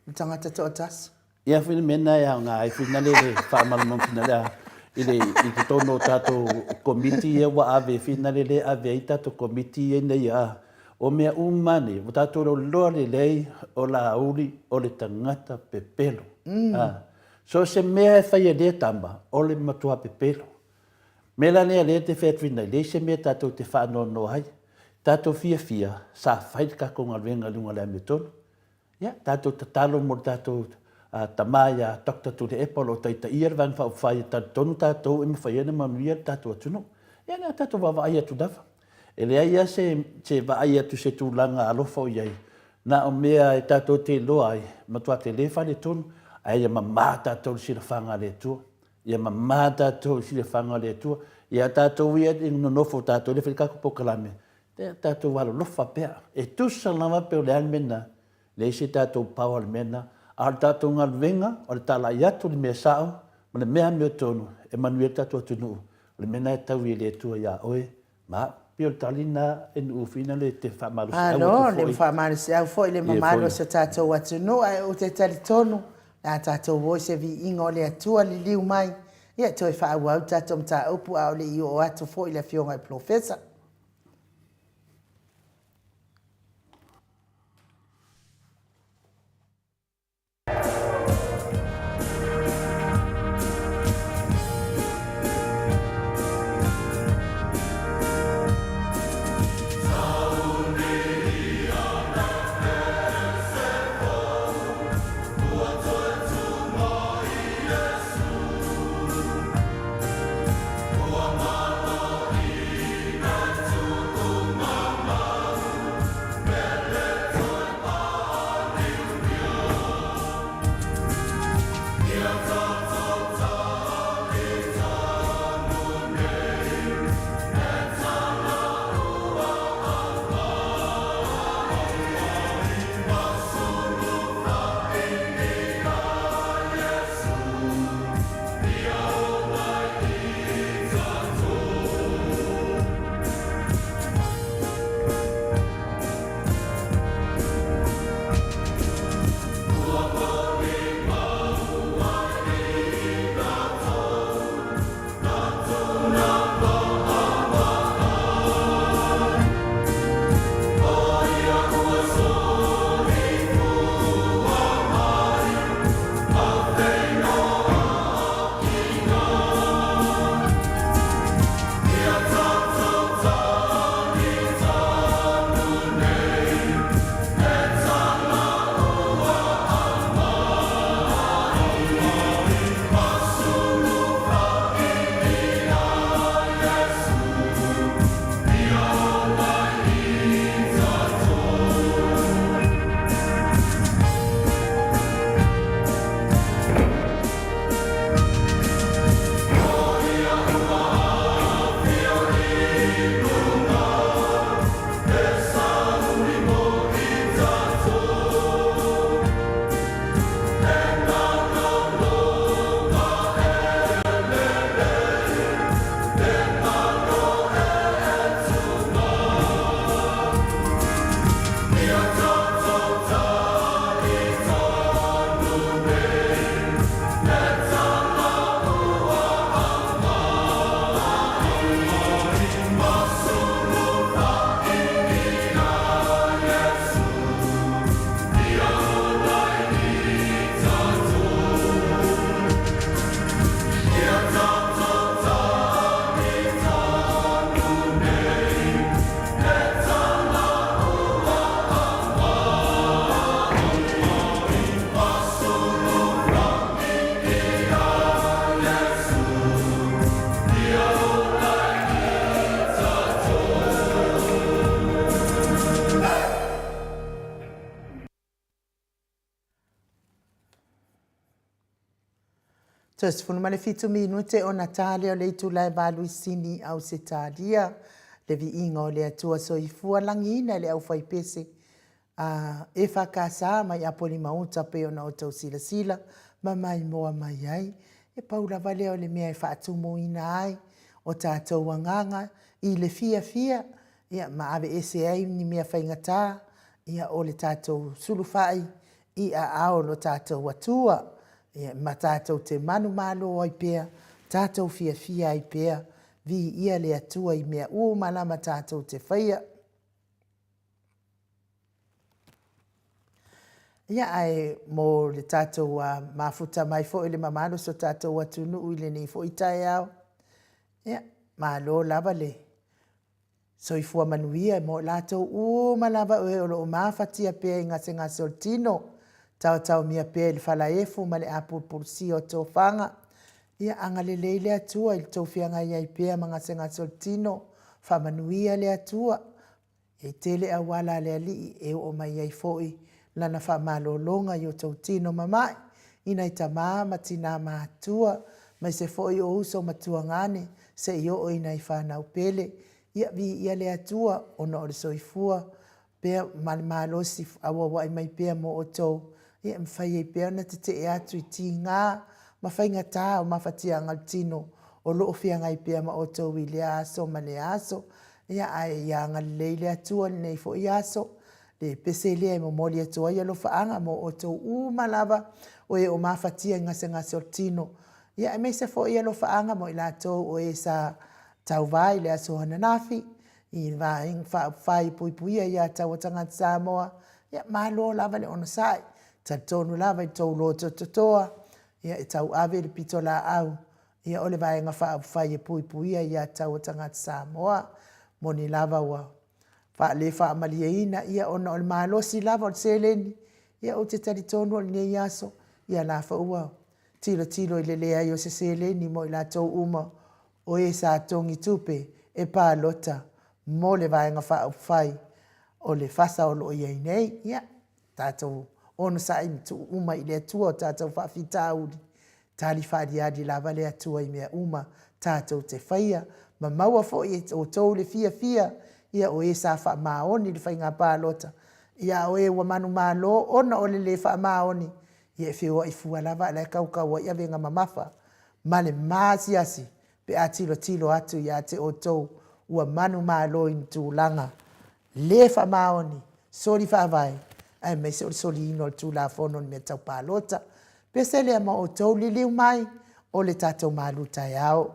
le tagata toatasi. Ia foi le mea lena e aoga ai finale le faamalamalama finale a i le i totonu o tatou komiti ia ua ave finale le ave ai tatou komiti ia ina ia o mea uma nei ua tatou iloa lelei o Laauli o le tagata pepelo. A so o se mea e fai e lea tama o le matua pepelo. Mea la lea lea te fai atu nei, leai se mea tatou te faanoanoa ai. Tatou fiafia sa fai le tatou galuega i luga o le amiotonu. Ia, tatou tatalo mo le tatou tama ia Doctor Tuilaepa o lo o taitaia le Vaega Faaupufai e talitonu tatou e mafai ai ona manuia le tatou atunuu. Ia na o tatou vaavaai atu lava. E leai lava se, se vaai atu i se tulaga alofa o i ai, na o mea e tatou te iloa ai, matua tele faaletonu, ae ia mama tatou i le silafaga a le Atua. Ia mama tatou i le silafaga a le Atua. Ia tatou ia e nonofo tatou le fai le tatou polokalame, ia tatou alolofa pea. E tusa lava pe o le a le mea lena, leai se tatou power i le mea lena, a o le tatou galuega o le talai atu i le mea sao ma le mea amiotonu e manuia ai le tatou atunuu, o le mea lena e taui e le Atua ia oe ma au. Pei o le tali lena e Nuufiina le te faamalosiau atu foi. Malo le faamalosiau foi i le mamalu o si o tatou atunuu, ae ou te talitonu o le a tatou o i se viiga o le Atua liliu mai, ia toe faaauau le tatou mataupu a o le i oo atu foi le Afioga i le Polofesa. Toe 17 minute ona ta lea o le itula e 8 i Sini, Ausetalia. Le viiga o le Atua Soifua lagiina e le aufaipese a EFKS mai Apolima-uta pei ona outou silasila ma maimoa mai ai. E pau lava lea o le mea e faatumuina ai o tatou agaga i le fiafia ia, ma aveese ai ni mea faigata ia, o le tatou sulufai i aao o lo tatou Atua, ia, ma tatou te manumalo ai pea, tatou fiafia ai pea, viia le Atua i mea uma lava tatou te faia. Ia, ae mo le tatou mafuta mai foi i le mamalu o si o tatou atunuu i lenei foi taeao, ia, malo lava le soifua manuia mo i latou uma lava o e o lo o mafatia pea i gasegase o le tino. Taotaomia pea i le falaefu ma le apulupulusia o tofaga. Ia agalelei le Atua i le tou feagai ai pea ma gasegase o le tino. Faamanuia le Atua. E tele auala a le Alii e oo mai ai foi Lana faamalologa i o outou tino mama'i, i nai tama ma tina matutua, aemaise foi o uso ma tuagane, se i oo i nai fanau pele. Ia viia le Atua ona o le soifua pea ma le malosi auauai mai pea mo outou, ia e mafai ai pea ona tetee atu i tiga ma faigata o mafatiaga o le tino o lo o feagai pea ma outou i lea aso ma lea aso. Ia ae ia agalelei le Atua i lenei foi aso. Le pese lea e momoli atu ai alofaaga mo outou uma lava o e o mafatia i gasegase o le tino, ia aemaise foi alofaaga mo i latou o e sa tauva i le aso ananafi i le Vaega Faaupufai e Puipuia Aia Tatau a Tagata Samoa, ia malo lava le onosai. E talitonu lava i lo outou lotototoa, ia e tauave le pitolaau ia o le Vaega Faaupufai e Puipuia Aia Tatau a Tagata Samoa. E moni lava ua faale-faamalieina ia ona o le malosi lava o le seleni, ia ou te talitonu o lenei aso, ia la foi ua tilotilo i le leai o se seleni mo i latou uma o e sa togi tupe e palota mo le Vaega Faaupufai o le fasa o lo o i ai nei. Ia, tatou onosai ma tuu uma i le Atua o tatou faafitauli, tali faaaliali lava le Atua i mea uma tatou te faia, ma maua foi e outou le fiafia ia o e sa faamaoni i le faiga palota, ia a o e ua manumalo ona o le le faamaoni, ia e feoai fua lava a o la e kaukau ai avega mamafa ma le maasiasi pe a tilotilo atu ia te outou ua manumalo i ni tulaga le faamaoni, soli faavae, aemaise o le soliina o le Tulafono i mea tau palota. Pese lea ma outou, liliu mai o le tatou malu taeao.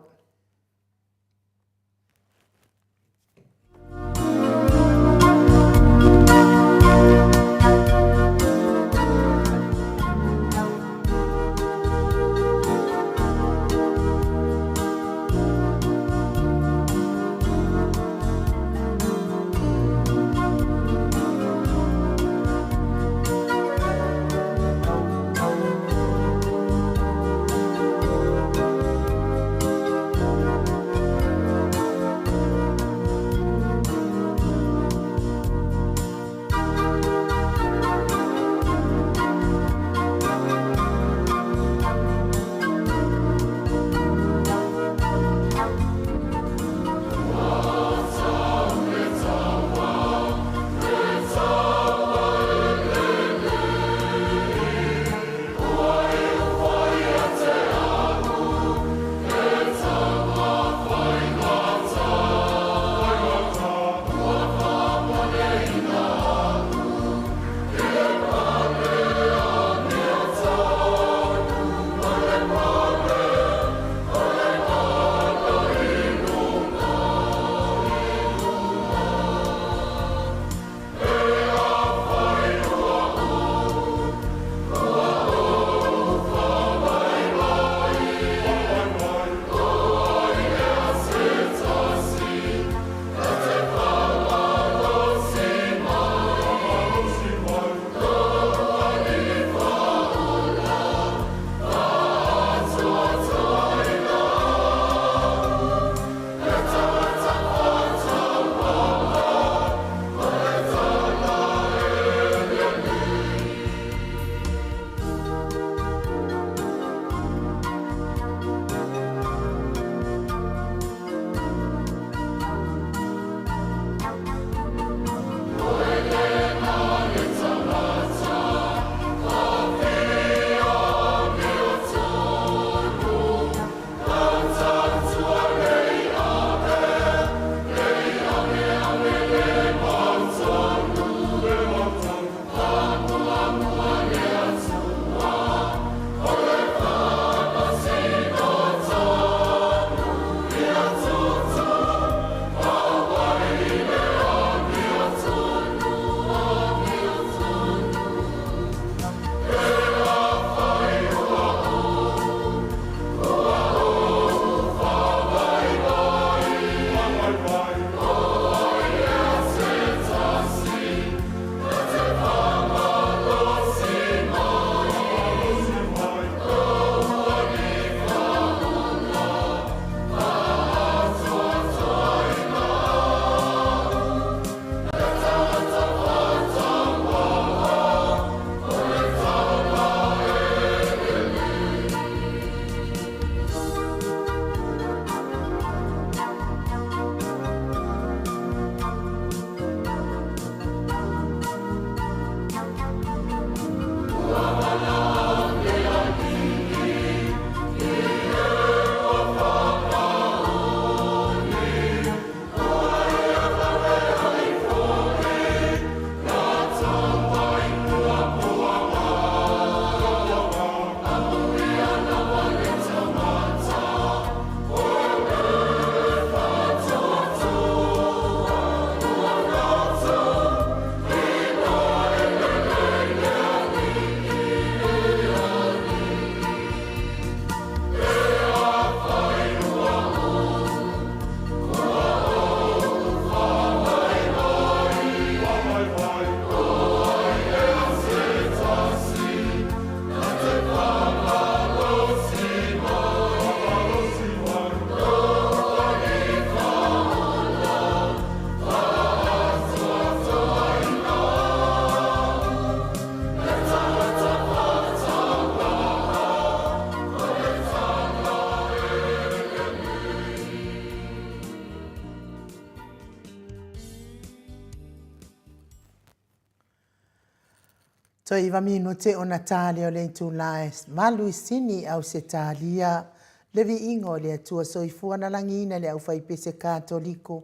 Toe iva minute ona tā lea o le itulā e malu i Sini, Ausetalia, le viiga o le Atua Soifua na lagiina le aufaipese Katoliko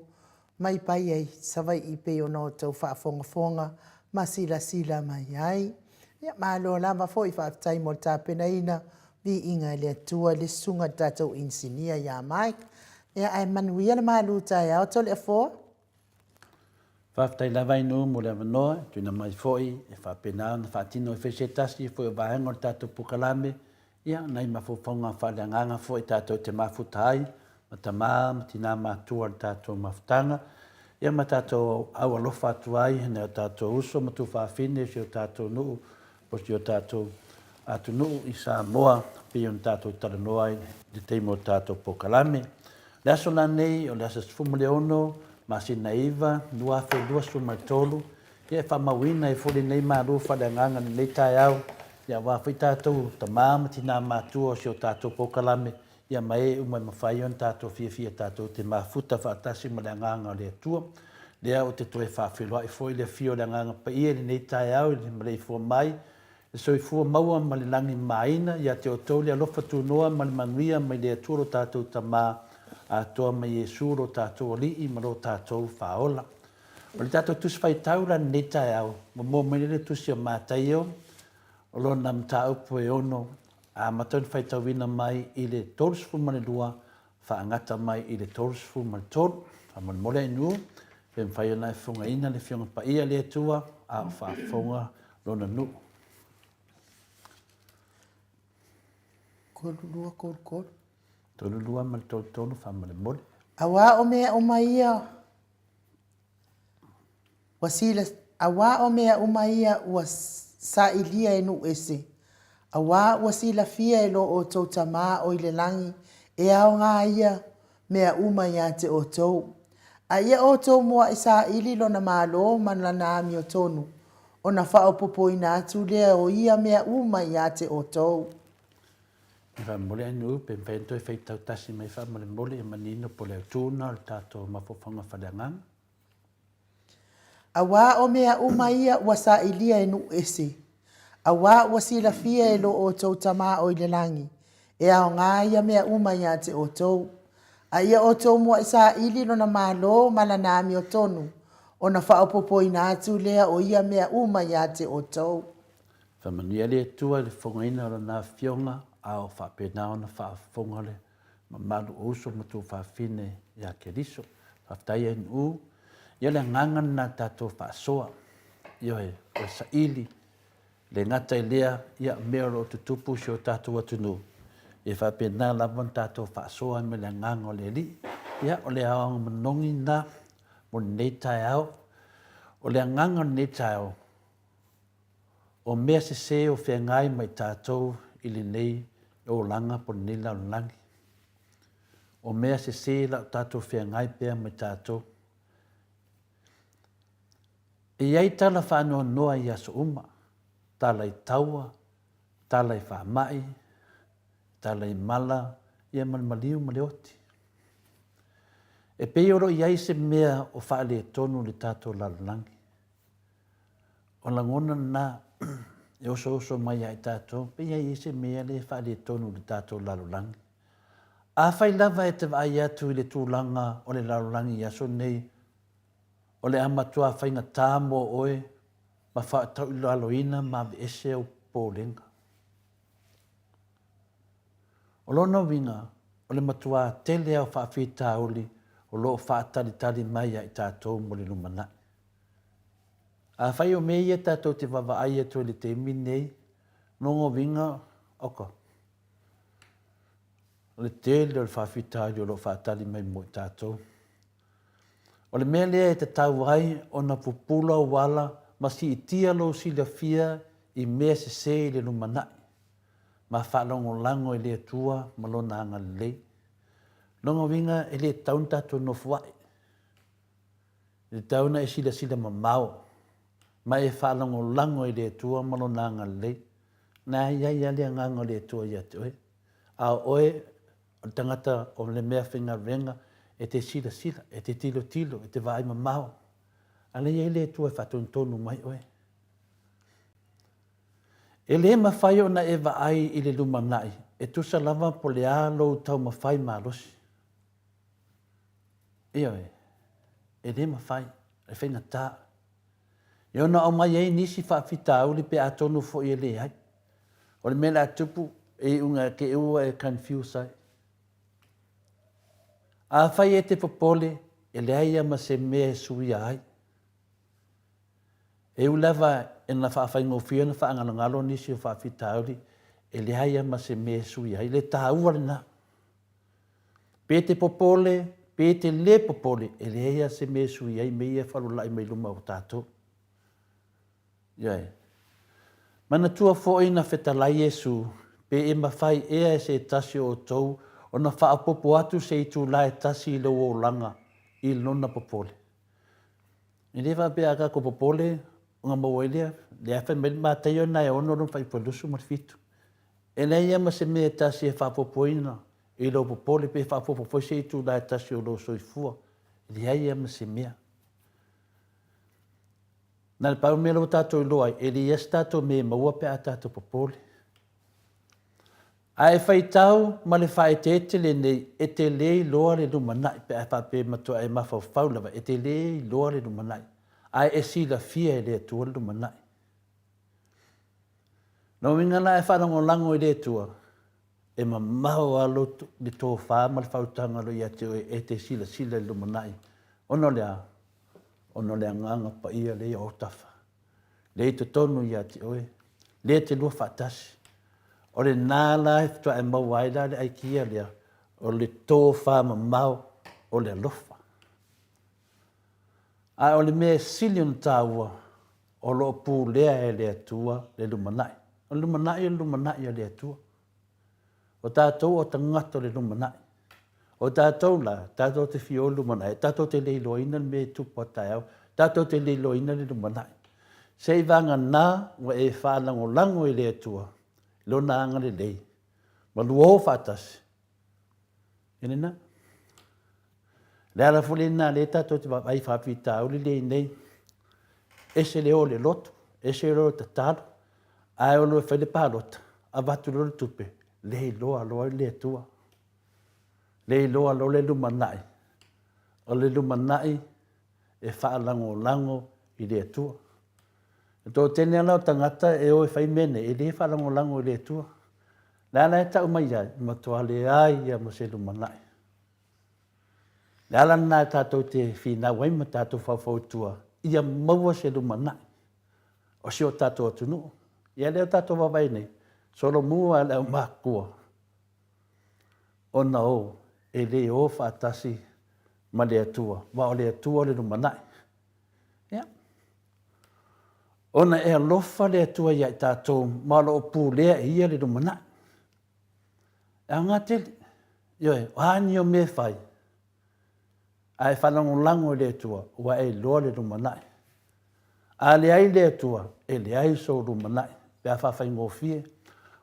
mai Paia i Savai'i pei ona outou faafogafoga ma silasila mai ai. Ia, malo lava foi, faafetai mo le tapenaina, viiga i le Atua i le susuga i le tatou inisinia ia Mike. Ia, ae manuia le malu taeao Toleafoa. Faafetai lava Inu mo le avanoa e tuuina mai foi e faapena ona faatino ai foi se tasi foi o vaega o le tatou polokalame, ia, nai mafaufauga faaleagaga foi tatou te mafuta ai ma tama ma tina matutua o le tatou mafutaga, ia ma tatou aualofa atu ai i nai o tatou uso ma tuafafine o si o tatou nuu po o si o tatou atunuu i Samoa pei ona tatou talanoa ai i le taimi o le tatou polokalame. O le aso lanei, o le aso 16 masina 9, 2023, ia e faamauina ai foi lenei malu faaleagaga i lenei taeao, ia aua foi tatou tama ma tina matutua o si o tatou polokalame, ia ma e uma e mafai ona tatou fiafia tatou te mafuta faatasi ma le Agaga o le Atua. Lea ou te toe faafeiloai foi i le afio o le Agaga Paia i lenei taeao i le maleifua mai, le soifua maua ma le lagi mamaina ia te outou le alofa tunoa ma le manuia mai le Atua lo tatou Tama atoa ma Iesu lo tatou Alii ma lo tatou Faaola. O le tatou Tusi Faitau la i lenei taeao, ua mua mai nei le Tusi o Mataio, o lona mataupu e ono amata ona faitauina mai i le 32 faagata mai i le 33. Faamolemole a Inu, pe mafai ona e fofogaina le Afioga Paia a le Atua a o faafofoga Lona nuu. 32, 33. 32 ma le 33 faamolemole. Auā o mea uma ia Ua sila, auā o mea uma ia ua sailia e nuu ese, auā ua silafia e lo outou Tama o i le lagi e aoga ia mea uma iā te outou. A ia outou muaʻi saili Lona Malo ma Lana amiotonu, ona faaopoopoina atu lea o ia mea uma iā te outou. E faamolemole ai nuu pe mafai ona toe faitau tasi mai faamolemole ia manino po o le autu lena o le tatou mafaufauga faaleagaga. Auā o mea uma ia ua sailia e nuu ese, auā ua silafia e lo outou Tama o i le lagi, e aoga ia mea uma iā te outou. A ia outou muaʻi saili Lona Malo ma Lana amiotonu, ona faaopoopoina atu lea o ia mea uma iā te outou. Faamanuia le Atua i le fofogaina o Lana Afioga, a o faapena ona faafofoga le mamalu o uso ma tuafafine ia Keriso. Faafetai ai nuu. Ia o le agaga lena tatou faasoa. Ioe, o le saili, le gata i lea, ia mea o lo o tutupu i si o tatou atunuu, ia faapena lava ona tatou faasoa ai ma le agaga o le Alii. Ia, o le aoga manogi lena mo lenei taeao. O le agaga o lenei taeao, O mea sese o feagai ma i tatou i lenei olaga po o lenei lalolagi. O mea sese la o tatou feagai pea ma i tatou. E i ai tala faanoanoa i aso uma, tala i taua, tala i faamai, tala i mala, ia ma le maliu ma le oti. E pei o lo o i ai se mea o faaletonu i le tatou lalolagi. O lagona lena e osooso mai ia i tatou, pei e i ai se mea lea e faaletonu i le tatou lalolagi. Afai lava e te vaai atu i le tulaga o le lalolagi i aso nei, o le a matua faigata mo oe ma faatauilaloina ma aveese ou popolega. O lona uiga, o le matuā tele lava o faafitauli o lo o faatalitali mai ia i tatou mo le lumanai. Afai o mea ia tatou te vaavaai atu ai i le taimi lenei, lona uiga, oka, o le tele o le faafitauli o lo o faatali mai mo i tatou. O le mea lea e tatau ai ona pupula ou ala ma siitia lou silafia i mea sese i le lumanai, ma faalagolago i le Atua ma Lona agalelei. Lona uiga e le tatau ona tatou nofoai. E tatau ona e silasila mamao ma e faalagolago i le Atua ma Lona agalelei. Na i ai lava le agaga o le Atua ia te oe. A o oe, o le tagata o le mea faigaluega, e te silasila, e te tilotilo, e te vaai mamao. A la e i ai le Atua e faatonutonu mai oe. E le mafai ona e vaai i le lumanai e tusa lava po o le a lou taumafai malosi. Ioe, e le mafai, e faigata. E ono aumai ai nisi faafitauli pe atonu foi e leai. O le mea o le a tupu, e iuga e te ua e confuse ai. Afai e te popole, e leai lava ma se mea e suia ai. E ui lava ina faafaigofie ona faagalogalo nisi o faafitauli, e leai lava ma se mea e suia ai. Le taua lena. Pe te popole, pe te le popole, e leai lava se mea e suia ai mea ia e falola'i mai luma o tatou. Ioe. Manatua foi na fetalai Iesu, pe e mafai ea e se tasi o outou ona faaopoopo atu se itula e tasi i lou olaga i lona popole. E le faapea a tatou popole ona maua ai lea, lea fai mai le Mataio na e ono lona faaipu e 27. E leai lava ma se mea e tasi e faaopoopoina i lou popole pe faaopoopo foi se itula e tasi o lou soifua. E leai lava ma se mea. Na le pau mea lea ua tatou iloa ai, e leai lava se tatou mea e maua pe a tatou popole. A e faitau ma le faaeteete lenei, e te le iloa le lumanai pe a faapea e matua e mafaufau lava, e te le iloa le lumanai, ae e silafia e le Atua le lumanai. Lona uiga la e faalagolago i le Atua, e mamao lava le tofa ma le faautaga o lo o ia te oe e te silasila i le lumanai, ona o le a? Ona o le Agaga Paia lea i ou autafa, lea i totonu ia te oe, lea e te lua faatasi. O lena la e faatoa e maua ai la le aikia lea, o le tofa mamao o le alofa. A o le mea e sili ona taua, o lo o pulea e le Atua le lumanai. O le lumanai o le lumanai a le Atua. O tatou o tagata o le lumanai. O tatou la, tatou te fia o i le lumanai, tatou te le iloaina le mea e tupu a taeao, tatou te le iloaina le lumanai. Se i vagana ua e faalagolago i le Atua i Lona agalelei, ma lua o faatasi, ia lena. O le ala foi lena lea tatou te vaavaai i faafitauli lea i nei, ese le o i le lotu, ese le o e tatalo, ae o lo e fai le palota, avatu loa le tupe, le iloa loa le Atua. Le iloa loa le lumanai. O le lumanai e faalagolago i le Atua. E toatele lava o tagata e o e fai mea nei, e le faalagolago i le Atua. Le a la e tau mai ai, e matua leai lava ma se lumanai. Le ala lena e tatou te finau ai ma tatou faufautua, ia maua se lumanai o si o tatou atunuu. Ia lea tatou vaavaai nei, solomua e le aumakua ona o e le o faatasi ma le Atua, aua o le Atua o le lumanai. Ia. Ona e alofa le Atua ia i tatou ma o lo o pulea e Ia le lumanai. E aoga tele. Ioe, o a ni o mea e fai, a e faalagolago i le Atua, ua e iloa le lumanai. A leai le Atua, e leai sou lumanai, pe a faafaigofie.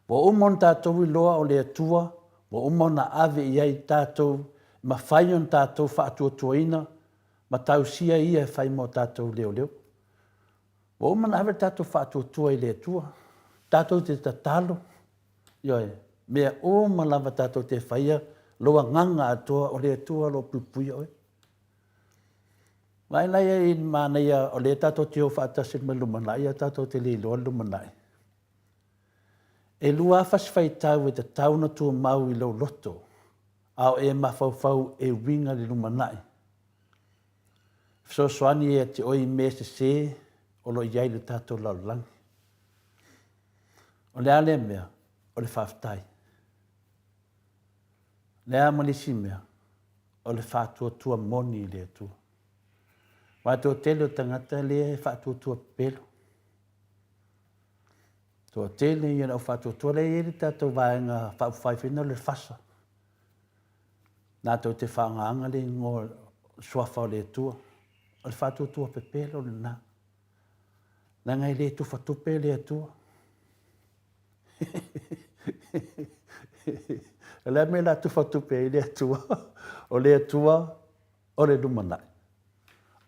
Ua uma ona tatou iloa o le Atua, ua uma ona ave i ai tatou, mafai ona tatou faatuatuaina ma tausia Ia e fai mo tatou leoleo. Ua uma ona ave le tatou faatuatua i le Atua, tatou te tatalo, Ioe, mea uma lava tatou te faia, lou agaga atoa o le Atua o lo o puipuia oe. Vaai la ia i le manaia o lea tatou te o faatasi ma le lumanai ae tatou te le iloa le lumanai. E lua lava fasi faitau e tatau ona tumau i lou loto a o e mafaufau e uiga i le lumanai. Fesoasoani ia te oe i mea sese o lo o i ai i le tatou lalolagi. O le a lea mea? O le faafetai. O le a ma le isi mea? O le faatuatua moni i le Atua. Aua e toatele o tagata lea e faatuatua pepelo. Toatele ia le au faatuatua lea e i ai le tatou vaega faaupufai foi lena o le FASA. Latou te faaaogaina le igoa suafa o le Atua. O le faatuatua pepelo lena. Leaga e le tufatupe le Atua. O le a le mea o le a tufatupe ai le Atua? O le Atua o le lumanai.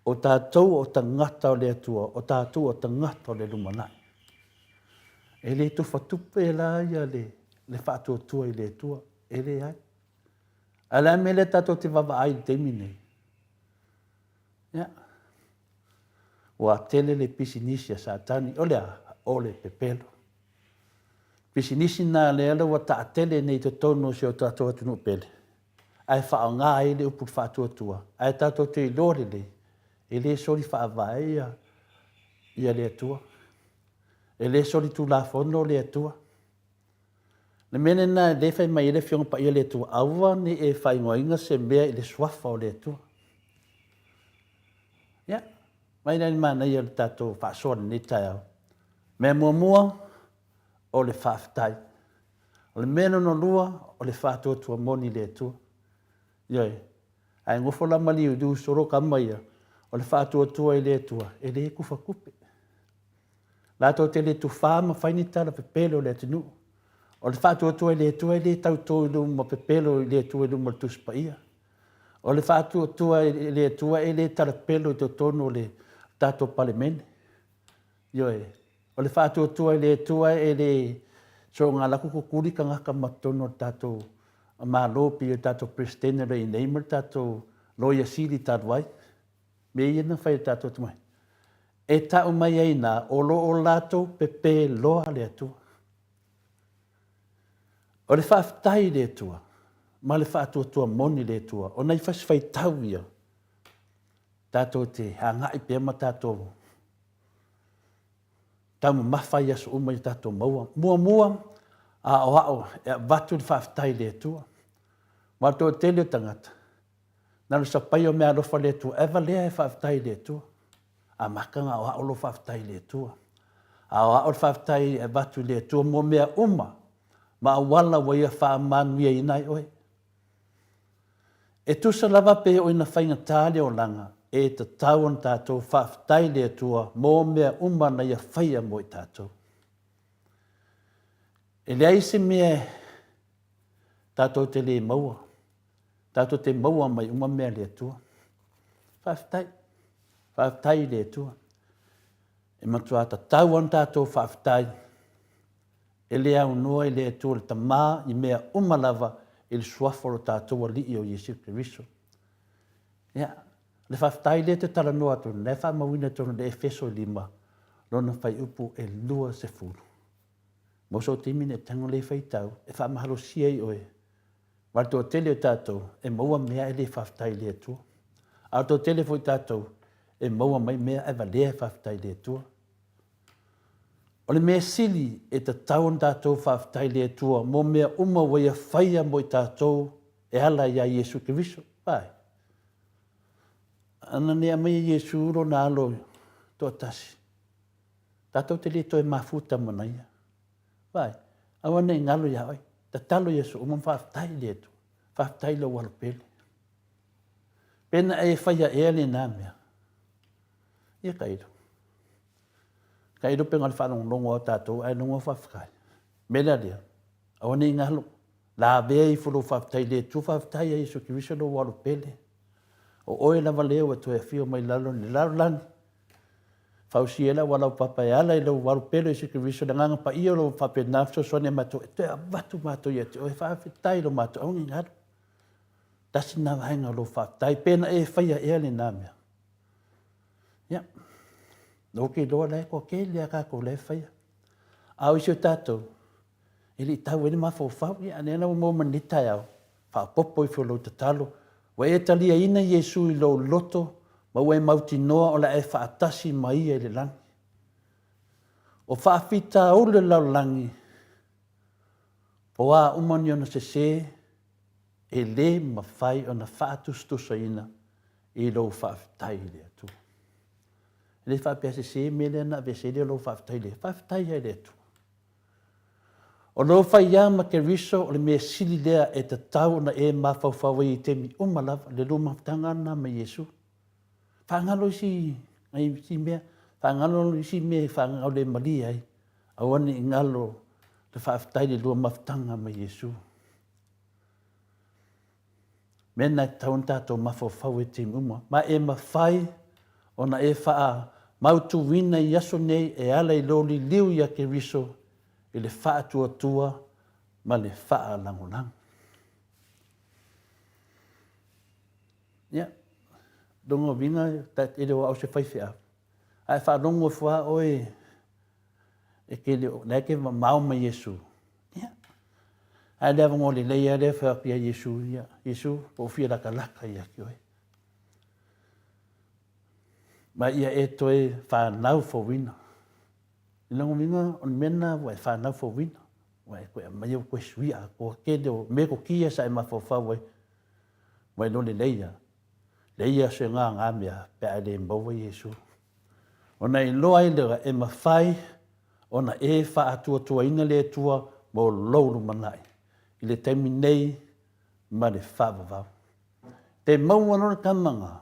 O tatou o tagata o le Atua, o tatou o tagata o le lumanai. E le tufatupe la ia le, le faatuatua i le Atua. E leai. Ae o le a le mea lea tatou te vaavaai i le taimi lenei? Ia, ua tele le pisinisi a Satani, o le a? O le pepelo. Pisinisi lena lea la ua taatele nei i totonu o si o tatou atunuu pele, ae faaaoga ai le upu faatuatua, ae tatou te iloa lelei, e le soli faavae ia, ia le Atua. E le soli tulafono le Atua. Le mea lena lea e fai mai ai le Afioga Paia a le Atua, aua ne i e faaigoaina se mea i le Suafa o le Atua. Ia, mai la i le manaia o le tatou faasoa i lenei taeao. Mea muamua, o le faafetai. O le mea lona lua, o le faatuatua moni i le Atua. Ioe. Ae nofo la ma liuliu solo tama ia, o le faatuatua i le Atua, e le tufatupe. Latou te le tufā ma fai ni tala pepelo i le atunuu. O le faatuatua i le Atua e le tauto i luma pepelo i le Atua i luma o le Tusi Paia. O le faatuatua i le Atua e le talapelo i totonu o le tatou Palemene. Ioe. O le faatuatua i le Atua e le soona alu atu tutuli tagata ma totonu o le tatou Malo pei o le tatou Peresetene o lo o i ai nei ma le tatou Loia Sili talu ai. Mea ia na fai e le tatou atamai. E tau mai ai ina o lo o latou pepē loa le Atua. O le faafetai i le Atua ma le faatuatua moni i le Atua, o nai fasi faitau ia tatou te agai pea ma tatou taumamafa i aso uma ia tatou maua. Muamua, aoao e avatu le faafetai i le Atua. Ma o le toatele o tagata, na o le sapaia o meaalofa a le Atua, e valea e faafetai i le Atua. Amata ona aoao lou faafetai i le Atua. Aoao le faafetai e avatu i le Atua mo mea uma ma auala ua Ia faamanuiaina ai oe. E tusa lava pe oo ina faigata le olaga, e tatau ona tatou faafetai i le Atua mo mea uma na Ia faia mo i tatou. E leai se mea tatou te le maua, tatou te maua mai uma mea a le Atua. Faafetai. Faafetai i le Atua. E matua tatau ona tatou faafetai e le aunoa i le Atua le Tama i mea uma lava i le suafa o lo tatou Alii o Iesu Keriso. Ia, le faafetai lea e te talanoa atu, lena e faamauina i totonu o le Efeso 5, lona fuaiupu e 20. Mo sou taimi nei, tago le faitau e faamalosia ai oe. Ma le toatele o tatou e maua mea ae le faafetai i le Atua. A o le toatele foi o tatou e maua mai mea ae valea e faafetai i le Atua. O le mea sili e tatau ona tatou faafetai i le Atua mo mea uma ua Ia faia mo i tatou e ala iā Iesu Keriso. Vaai. Ana le aumaia Iesu lona alo toatasi, tatou te le toe mafuta ma ia. Vaai, aua ne i galo iā oe. Tatalo i aso uma ma faafetai i le Atua. Faafetai i lou alo pele. Pe na e faia ea lena mea? Ia tailo. Tailo pe na o le faalogologo lava o tatou ae logo faafetai. Mea la lea, aua ne i galo. Lavea ifo lou faafetai i le Atua, faafetai ia Iesu Keriso lou alo pele. O oe lava lea ua toe afio mai lalo i le lalolagi. Fausia ai le auala o papa e ala i lou alo pele o Iesu Keriso, le Agaga Paia o lo o faapena fesoasoani a matou e toe avatu matou ia te oe. Faafetai i lo matou aua ne i galo. Tasi lena vaega o lou faafetai. Pe na e faia ea lena mea. Ia, ou te iloa la e toatele lava tatou la e faia. A o isi o tatou, e le i tau ai le mafaufau. Ia, lea la ua maua mai lenei taeao, faaopoopo ifo i lou tatalo, ua e taliaina Iesu i lou loto ma ua e mautinoa o le a e faatasi ma Ia i le lagi. O faafitauli o le lalolagi, o a uma ni ona sese, e le mafai ona faatusatusaina i lou faafetai i le Atua. E le faapea sese mea lea na aveese ai lou faafetai i le Faafetai lava i le Atua. O lou faiā ma Keriso o le mea sili lea e tatau ona e mafaufau ai i taimi uma lava, le lua mafutaga lena ma Iesu. Faagalo isi, isi mea, faagalo isi mea e faagaulemalie ai, aua ne i galo le faafetai i le lua mafutaga ma Iesu. Mea na e tatau ona tatou mafaufau ai i taimi uma, ma e mafai ona e faamautuina i aso nei e ala i lou liliu ia Keriso. i le faatuatua ma le faalagolago. Ia, lona uiga e le o au se faifeau, a e faalogo ifo lava oe e te le o, la e te mamao ma Iesu, ia, a le avanoa lelei lava lea e fai atu ia Iesu, ia, Iesu, ua ou fia latalata ia te oe. Ma ia e toe fanau fouina. I lona uiga, o le mea lena ua e fanau fouina, ua e toe aumaia ua toe suia atoa tele o metotia sa e mafaufau ai, ua iloa lelei lava, leai lava se gaga mea pe a e le maua Iesu. Ona iloa ai lea e mafai ona e faatuatuaina le Atua mo lou lumanai i le taimi nei ma le faavavau. Pe maua loa le tama na,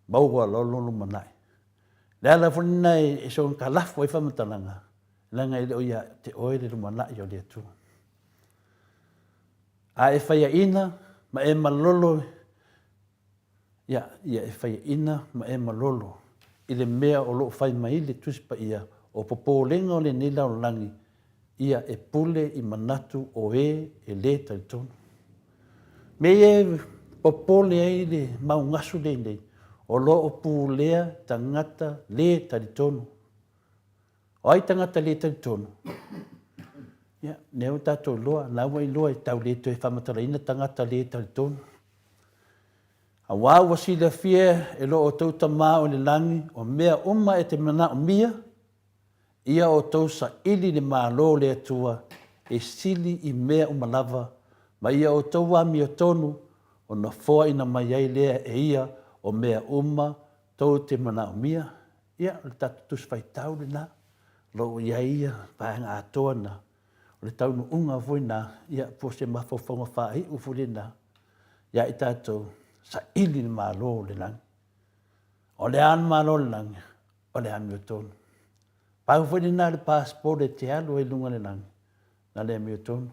maua loa lou lumanai. O le ala foi lena e soona talafo ai faamatalaga, leaga e le o ia te oe le lumanai o le Atua. A e faiaina ma e malolo, ia, ia e faiaina ma e malolo i le mea o lo o fai mai le Tusi Paia, o popolega o lenei lalolagi, ia e pule i manatu o e e lē talitonu. Mea ia e popole ai le mau gasu lenei, o lo o pulea tagata lē talitonu. O ai tagata lē talitonu? Ia, lea ua tatou iloa, la ua iloa e tau le toe faamatalaina tagata lē talitonu. Auā ua silafia e lo outou Tama o i le lagi o mea uma e te manaomia, Ia outou saili le Malo o le Atua e sili i mea uma lava, ma ia outou amiotonu ona foaina mai ai lea e Ia o mea uma tou te manaomia. Ia, o le tatou Tusi Faitau lena, o lo o i ai ia vaega atoa na, o le taunuuga foi na, ia, po o se mafaufauga faaiu foi lena ia i tatou, saili le Malo o le lagi. O le a le Malo o le lagi? O le amiotonu. Pau foi lena o le passport e te alu ai i luga o le lagi, na le amiotonu.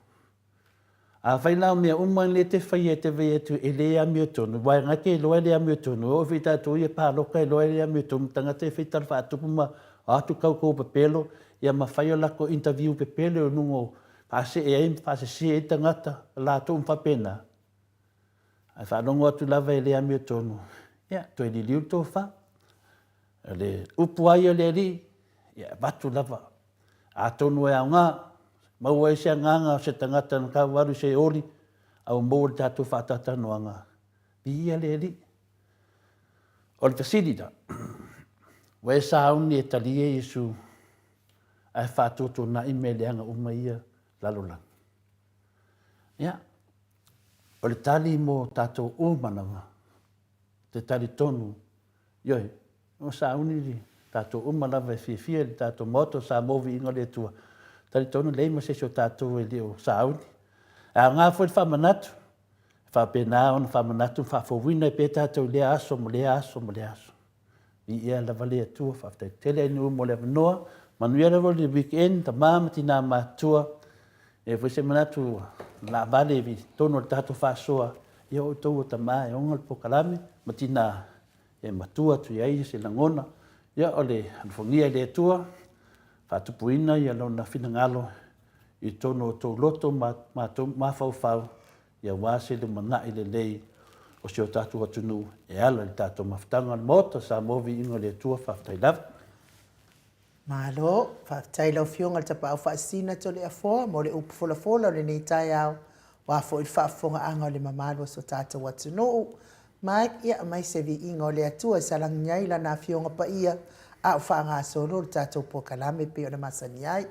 Afai la o mea uma nei e te faia e te vei atu e le amiotonu, aua e te iloa e le amiotonu, e oo foi i tatou ia palota e iloa e le amiotonu, tagata e fai tala faatupu ma o atu tau tou pepelo, ia ma fai o latou interview pepelo i luga o faasee ai ma faasese ai tagata, latou uma faapena. Ae faalogo atu lava e le amiotonu, ia toe liliu le tofa. O le upu lava ia o le Alii, ia e avatu lava. Atonu e aoga, maua ai se agaga o se tagata na tau alu i se oli, a ua maua i le tatou faatalatalanoaga, viia le Alii. O le fesili la, ua e sauni e talia Iesu ae faatuatuanai mea leaga uma ia lalolagi? Ia, o le tali mo tatou uma lava, te talitonu Ioe, ua sauni le tatou uma lava e fiafia i le tatou Maota o Samoa Viiga o le Atua. Talitonu leai ma se isi o tatou e le o sauni. E aoga foi le faamanatu, e faapena ona faamanatu ma faafouina ai pea tatou i lea aso ma lea aso ma lea aso. Viia lava le Atua, faafetai tele Ainuu mo le avanoa. Manuia lava le weekend, tama ma tina matutua. E i ai foi se manatu ua laavale i totonu o le tatou faasoa, ia o outou o tama e ona le polokalame ma tina e matua atu i ai se lagona, ia o le alofagia e le Atua, faatupuina ia Lona finagalo i totonu o outou loto ma matou mafaufau, ia aua se lumanai lelei o si o tatou atunuu e ala i le tatou mafutaga o le Maota Samoa Viiga o le Atua, faafetai lava. Malo, faafetai i lau Afioga i le Tapaau Faasisina Toleafoa mo le upu folafola o lenei taeao, aua foi le faafofogaaga o le mamalu o so tatou atunuu. Ma, ia aumai se viiga o le Atua e salagi ai Lana Afioga Paia a o faagasolo le tatou polokalame e pei ona masani ai.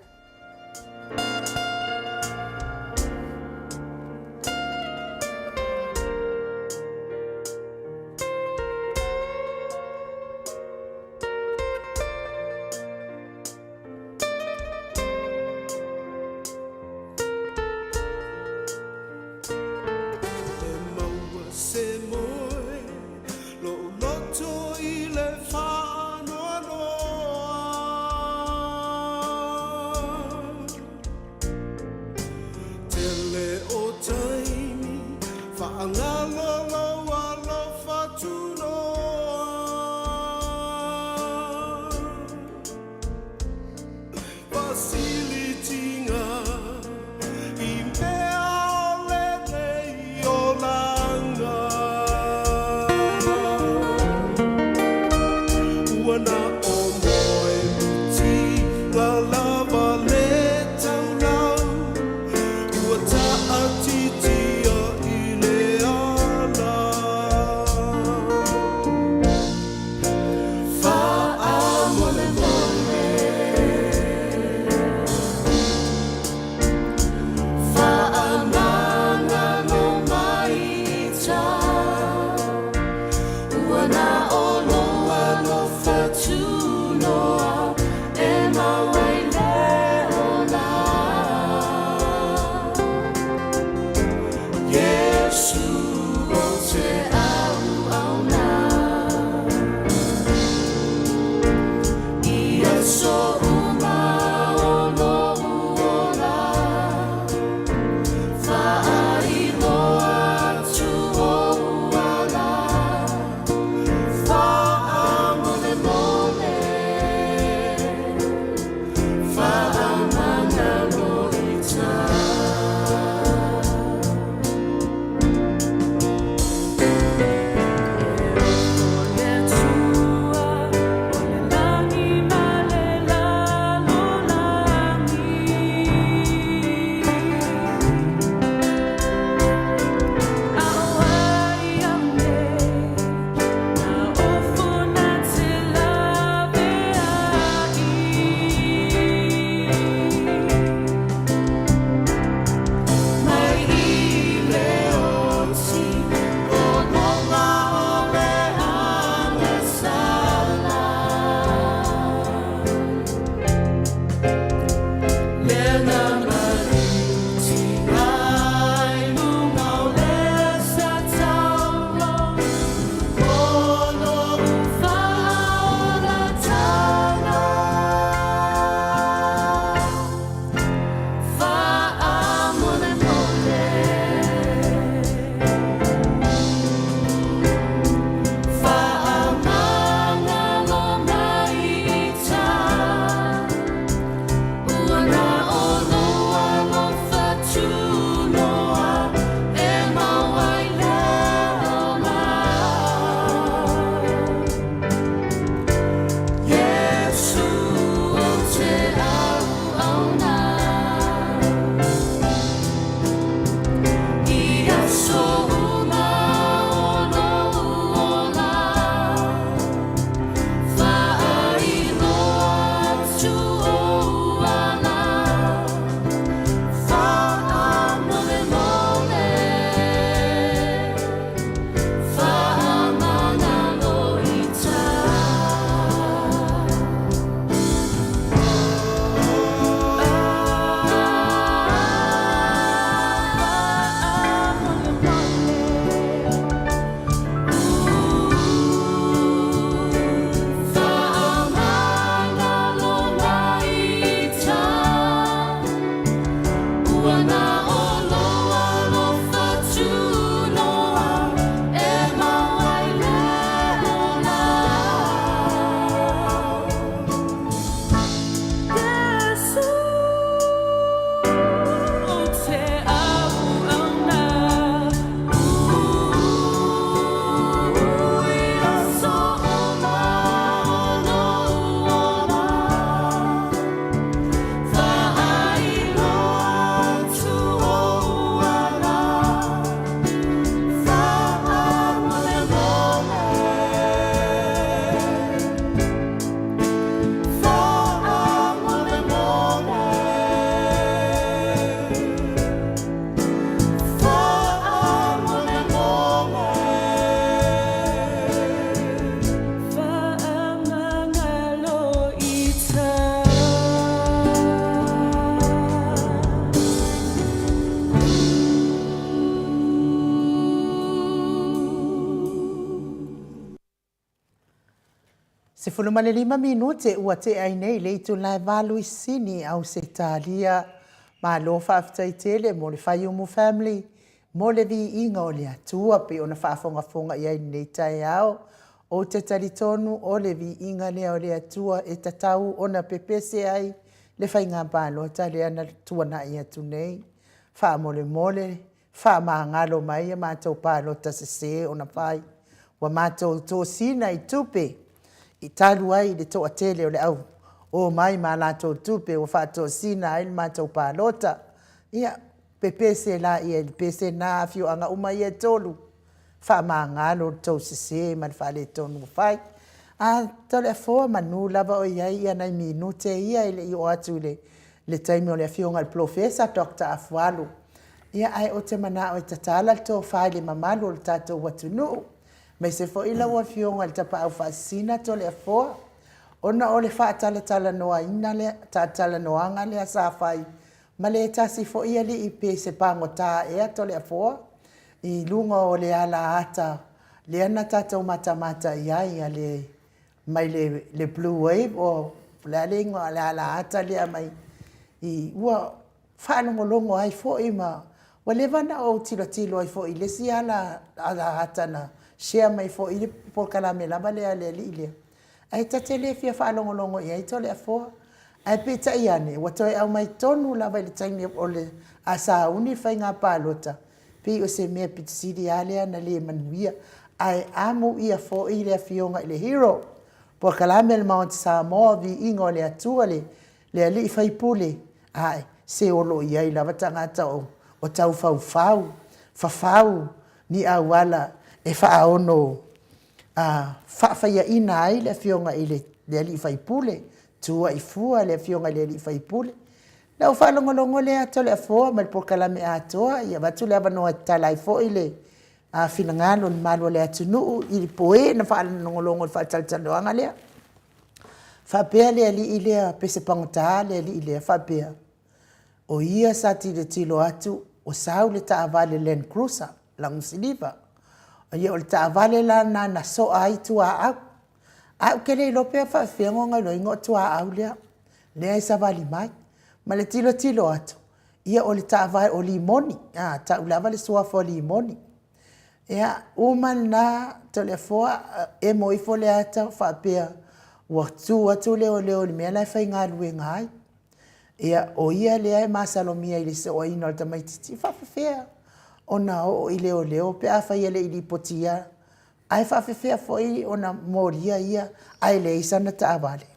15 minute ua tea ai nei le itula e valu i Sini, Ausetalia. Malo faafetai tele mo le Faiumu Family mo le viiga o le Atua pei ona faafogafoga i ai i lenei taeao. Ou te talitonu o le viiga lea o le Atua e tatau ona pepese ai le faiga palota lea na tuanai atu nei. Faamolemole, faamagalo mai a matou palota sese ona fai. Ua matou tosina i tupe i talu ai i le toatele o le au omai ma latou tupe ua faatosina ai le matou palota. Ia, pepese laia i le pese na afioaga uma ia e tolu, faamagalo le tou sese ma le faaletonu ua fai. A, Toleafoa, manu lava o i ai ia nai minute ia e le i oo atu i le taimi o le afioga i le Polofesa Doctor Afualo. Ia, ae ou te manao e tatala le tofa i le mamalu o le tatou atunuu, aemaise foi lau Afioga i le Tapaau Faasisina Toleafoa, ona o le faatalatalanoaina lea, talatalanoaga lea sa fai ma le tasi foi alii pe se pagota ea Toleafoa i luga o le ala ata lea na tatou matamata i ai a le mai le Blue Wave o le a le igoa o le ala ata lea mai i ua faalogologo ai foi ma ua leva ona ou tilotilo ai foi i le isi ala ata na share mai foi i le polokalame lava lea a le alii lea. Ae ta te le fia faalogologo i ai Toleafoa. Ae peitai ane, ua toe aumai tonu lava i le taimi o le a sauni le faiga palota, pei o se mea pito sili lava lea na le manuia. Ae amuia foi le afioga i le Hero, polokalame a le Maota Samoa, viiga o le Atua, le alii faipule, ae se o lo o i ai lava tagata o tau faufau, fafau ni auala e faaono faafaiaina ai le afioga i le alii faipule, tuai fua le afioga i le alii faipule. Na ou faalogologo lea Toleafoa ma le polokalame atoa, ia avatu le avanoa e tatala ai foi le finagalo o le mamalu o le atunuu i po e na faalogologo i le faatalatalanoaga lea. Faapea le alii lea, pese pagota le alii lea, faapea, o ia sa tilotilo atu ua sau le taavale Land Cruiser lagusiliva. Ia o le taavale la lena na soa ai tuaau. Ae ou te le iloa pe faapefea ona iloaina o tuaau lea, lea e savali mai. Ma le tilotilo atu, ia o le taavale, o Limoni, a, tau lava le suafa o Limoni. Ia, uma lena Toleafoa, emo ifo le ata faapea ua tu atu leoleo i le mea la e faigaluega ai. Ia, o ia lea e masalomia i le soaina o le tamaitiiti, e faapefea ona oo i leoleo pe afai e le i lipotia, ae faapefea foi ona molia ia ae leai sana taavale.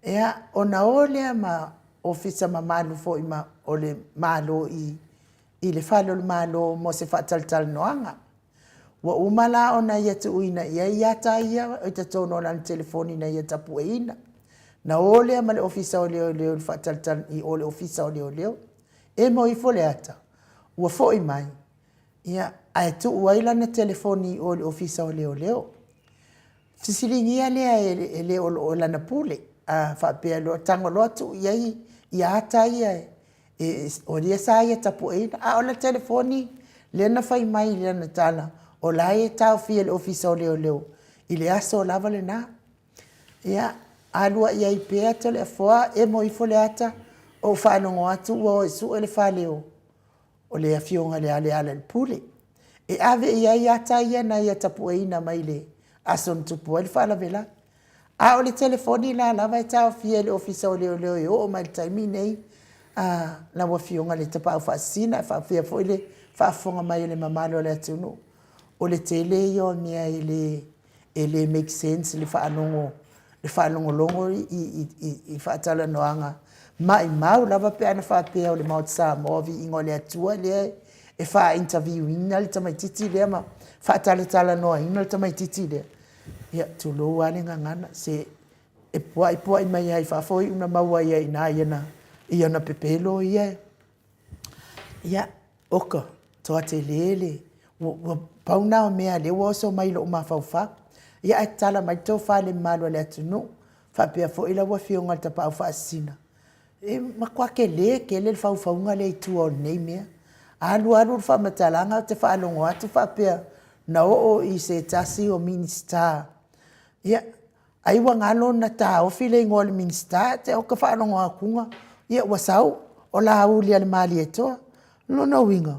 Ia, ona o lea ma ofisa mamalu foi ma o le Malo i le fale o le Malo mo se faatalatalanoaga. Ua uma la ona ia tuuina i ai ata ia i totonu o lana telefoni na ia tapueina. Na o lea ma le Ofisa o Leoleo i le faatalatal i o le Ofisa o Leoleo. Emo ifo le ata, ua foi mai, ia, ae tuu ai lana telefoni i o i le Ofisa o Leoleo. Fesiligia lea e le o lo o lana pule, a faapea loa, tago loa tuu i ai ia ata ia e, o ia sa ia tapueina. A o le telefoni lea na fai mai i lana tala, o la e taofia e le Ofisa o Leoleo i le aso lava lena. Ia, alu ai ai pea Toleafoa, emo ifo le ata, ou faalogo atu ua o e sue le fale o o le afioga i le Lealailepule, e ave i ai ata ia na ia tapueina mai le aso na tupu ai le faalavelave. A o le telefoni la lava e taofia e le Ofisa o Leoleo e oo mai i le taimi nei, a, lau Afioga i le Tapaau Faasisina, e faapea foi le faafofoga mai a le mamalu o le atunuu, o le tele ia o mea e le e le make sense le faalogo le faalogologo i faatalanoaga maimau lava pe ana faapea o le Maota Samoa viiga o le Atua lea e faa-interview ina le tamaitiiti lea ma faatalatalanoaina le tamaitiiti lea. Ia, tulou lava le gagana, se e puai puai mai lava i fafo iu na maua ai i ina i ana pepelo ia. Ia, oka, toa tele le, ua pau na o mea lea ua oso mai i lou mafaufau. Ia ae tatala mai le tofa i le mamalu o le atunuu, faapea foi lau Afioga i le Tapaau Faasisina, e matua tele tele le faufauga lea i tua o lenei mea. Alu alu le faamatalaga ou te faalogo atu faapea na oo i se tasi o Minisita, ia, Ai ua galo na taofi le igoa o le Minisita, te o ka faalogo atuga, ia ua sau, o Laauli a le Malietoa. O lona uiga,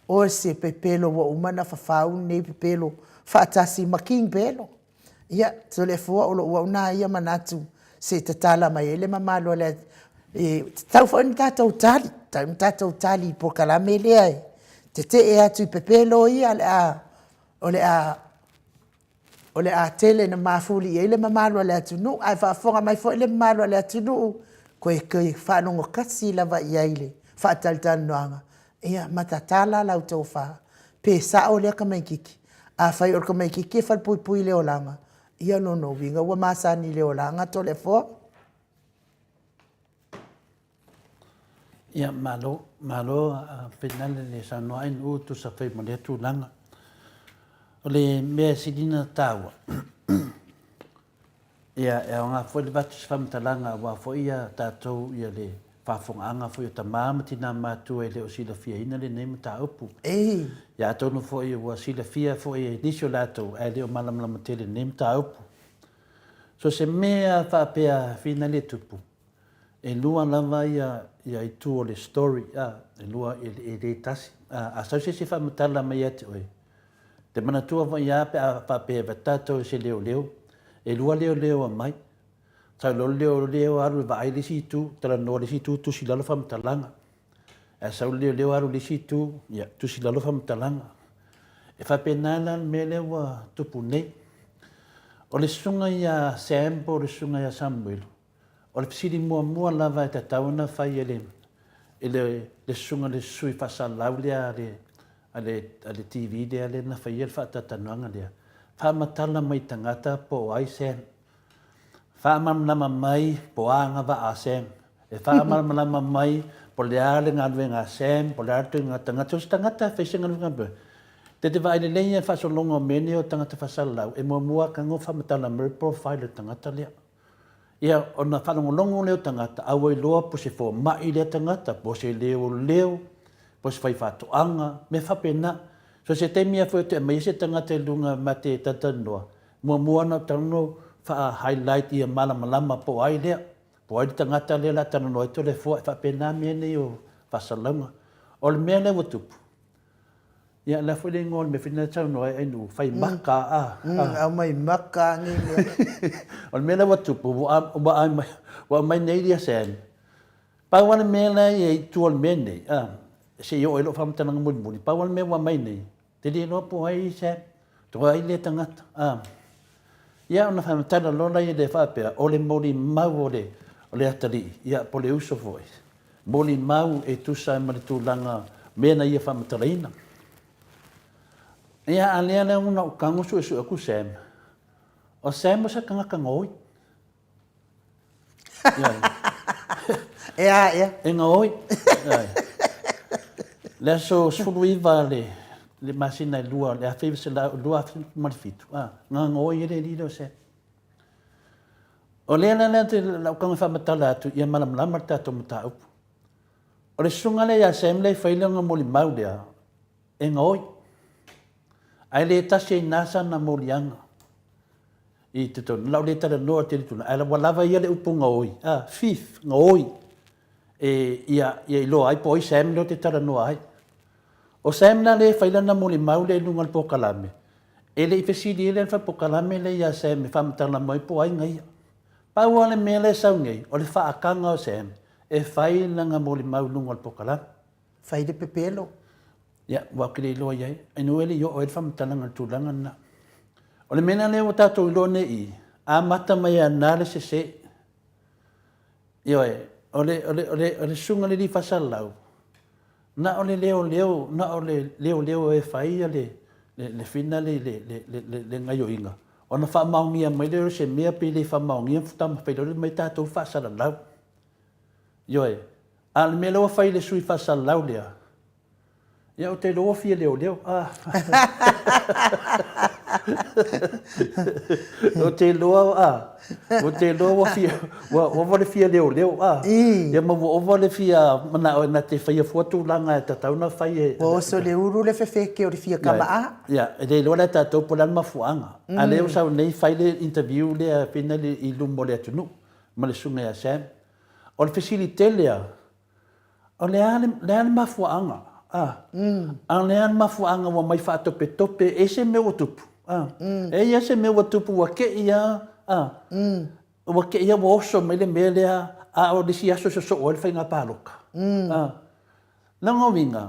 o se pepelo ua uma ona fafau lenei pepelo faatasi ma King Pelo. Ia, Toleafoa o lou au na ia manatu se i tatala mai ai le mamalu o le e tatau foi ona tatou tali, tatau ona tatou tali i polokalame lea e tetee atu i pepelo ia o le a tele ina mafuli i ai le mamalu o le atunuu. Ae faafofoga mai foi le mamalu o le atunuu, toe faalogo tasi lava i ai i le faatalatalanoaga, ia ma tatala lau tofa pe sao lea tamaititi. Afai o le tamaititi e falepuipui i le olaga, ia o lona uiga ua masani i le olaga Toleafoa. Ia, malo, malo Finale le saunoa ai e tusa foi ma lea tulaga. O le mea e sili ona taua, ia, e aoga foi le avatu o se faamatalaga aua foi ia tatou ia le faafofogaaga foi a tama ma tina matutua e le o silafiaina lenei mataupu. Ei. Ia atonu foi ua silafia foi e nisi o latou ae le o malamalama tele i lenei mataupu. So se mea faapea finale tupu, e lua lava ia ia itu o le story, a, e lua e le tasi. A, a sau se isi e faamatala mai ia te oe, te manatua foi a pe a faapea e tatou i se leoleo, e lua leoleo e omai, sau loa le leoleo alu e vaai le isi itu, talanoa i le isi itu, tusi i lalo faamatalaga. Ae sau le leoleo alu i le isi itu, ia, tusi i lalo faamatalaga. E faapena la le mea lea ua tupu nei. O le susuga ia Sam po o le susuga ia Samuelu, o le fesili muamua lava e tatau ona fai e le, e le, le susuga i le sui faasalalau lea a le, a le, a le TV lea, lea na faia le faatalatalanoaga lea, faamatala mai i tagata po o ai Sam. Faamalamalama mai po o a agavaa a Sam. E faamalamalama mai po o le a le galuega a Sam, po o le a le ituaiga tagata. So o se tagata e fai se galuega, te te vaai lelei i le faasologa o mea nei o tagata faasalalau, e muamua tago faamatala mai le profile o le tagata lea. Ia, ona faalogologo lea o tagata, a ua iloa po o se fomai lea tagata, po o se leoleo, po o se faifaatoaga, mea faapena. So se taimi lava foi e toe aumai ai se tagata i luga ma te talatalanoa, muamua ona tago faa-highlight ia malamalama po o ai lea, po o ai le tagata lea o le a talanoa ai Toleafoa, e faapena mea nei o faasalalauga. O le mea lea ua tupu, ia o le a foi le igoa o le mea foi lea na saunoa ai Ainuu, fai maka a. Aumai maka nei mea. O le mea lea ua tupu, ua aumai nei ia Sam, Pau lava le mea la e i ai i tua o le mea nei, a, se i oo ai lau faamatalaga mulimuli, pau lava le mea ua aumai nei, te le iloa po o ai se, o ai lea tagata, a. Ia ona faamatala loa lea lea faapea, o le molimau o le, o le atalii, ia po o le uso foi, molimau e tusa ai ma le tulaga mea na ia faamatalaina. Ia, a lea la na ou tago suesue atu Sam, o Sam o se tagata gaoi. E a ea? E gaoi. Le aso 19 le, le masina e lua, le 1927, a, na gaoi e le alii lea o Sam. O lea la lea te lau tago e faamatala atu ia malamalama le tatou mataupu. O le susuga lea ia Sam lea e fai lana molimau lea, e gaoi. Ae le tasi ai i ina sana moliaga. I totonu, lau le talanoa tele tulaga, ae ua lava ia le upu gaoi, a, thief, gaoi, e, ia, ia iloa ai po o ai Sam lea ou te talanoa ai. O Sam la lea e fai lana molimau lea i luga o le polokalame, e le i fesili ai le fai polokalame lea ia Sam e faamatala mai po o ai ia. Pau lava le mea lea e sau nei, o le faakaga o Sam e fai lana molimau i luga o le polokalame. Fai le pepelo. Ia, ua ou te le iloa i ai. Anyway, e le i oo i ai le faamatalaga i le tulaga lena. O le mea lena lea ua tatou iloa nei i i, amata mai lava i ina le sese. Ioe, o le, o le, o le, o le susuga i le alii faasalalau, na o le leoleo, na o le leoleo e fai le, le, le fina le, le, le, le, le, le gaioiga, ona faamaonia mai lea o se mea pe le faamaonia, faatoa mafai loa ona tatou faasalalau. Ioe. A o le mea lea ua fai e le sui faasalalau lea, Ia, ou te iloa ua fia leoleo. Ah. Ou te iloa, ah, ou te iloa ua fia, ua ova le fia leoleo, ah. Ia ma ua ova le fia manao e na te faia fua tulaga e tatau ona fai e... Ua oso i le ulu le fefeke o le fia kama'a. Ia, e le iloa la e tatou po o le a le mafuaaga. A lea ua sau nei fai le interview lea pei i luma o le atunuu ma le susuga ia Sam. O le fesili tele lava, O le a le, le a le mafuaaga? A. A o le a le mafuaaga ua mai faatopetope e se mea ua tupu? A. E i ai se mea ua tupu ua te i lava, a. Ua te i lava ua oso mai le mea lea, a o le isi aso e sosoo ai le faiga palota. A. Lona uiga,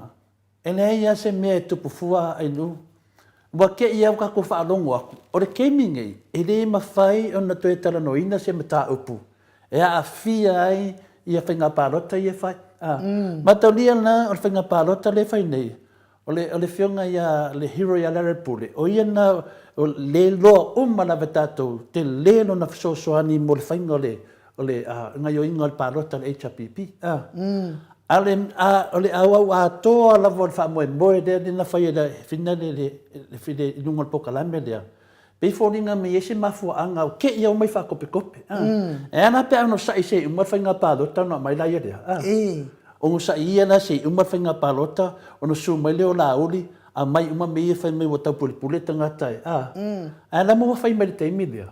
E leai lava se mea e tupu fua Ainuu. Ua te i lava ua tatou faalogo atu, o le taimi nei, e le mafai ona toe talanoaina se mataupu e aafia ai ia faiga palota ia e fai. A mataulia la o le faiga palota lea e fai nei, o le o le afioga ia le hero ia Lealailepule, o ia lena o le iloa uma lava e tatou, tele lona fesoasoani mo le faiga o le o le gaoioiga o le palota a le HRPP. A, a o le, a, o le auau atoa lava o le faamoemoe lea lea na fai e le fina le, le, le, le, i luga o le polokalame lea, pei foliga mai e i ai se mafuaaga o te i omai faatopetope. A, e a la pe a onosai se i uma le faiga palota ona aumai laia lea? A, onosai ia la se i uma le faiga palota ona susu mai lea o Laauli aumai uma mea ia fai mai ua taupulepule tagata e, a, ae la ma ua fai mai i le taimi lea?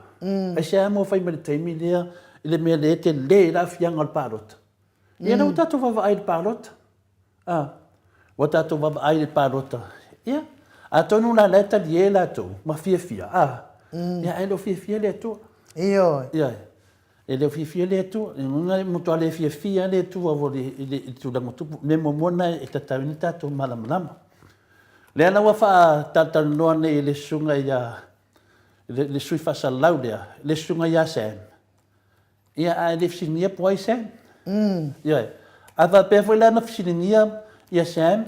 Aisea mo fai mai le taimi lea i le mea lea e tele ai le aafiaga o le palota? Ia lea ua tatou vaavaai i le palota. A, ua tatou vaavaai i le palota. Ia, atonu la la e talie latou ma fiafia. A, ia ae le o fiafia le Atua. Ioe. Ioe. E le o fiafia le Atua. E matua le fiafia le Atua i le tulaga tupu. Mea muamua lena e tatau ai ona tatou malamalama. Lea la ua faatalatalanoa nei e le susuga ia le sui faasalalau lea, le susuga ia Sam, ia ae le fesiligia po o ai Sam. Ioe. A faapea foi la na fesiligia ia Sam,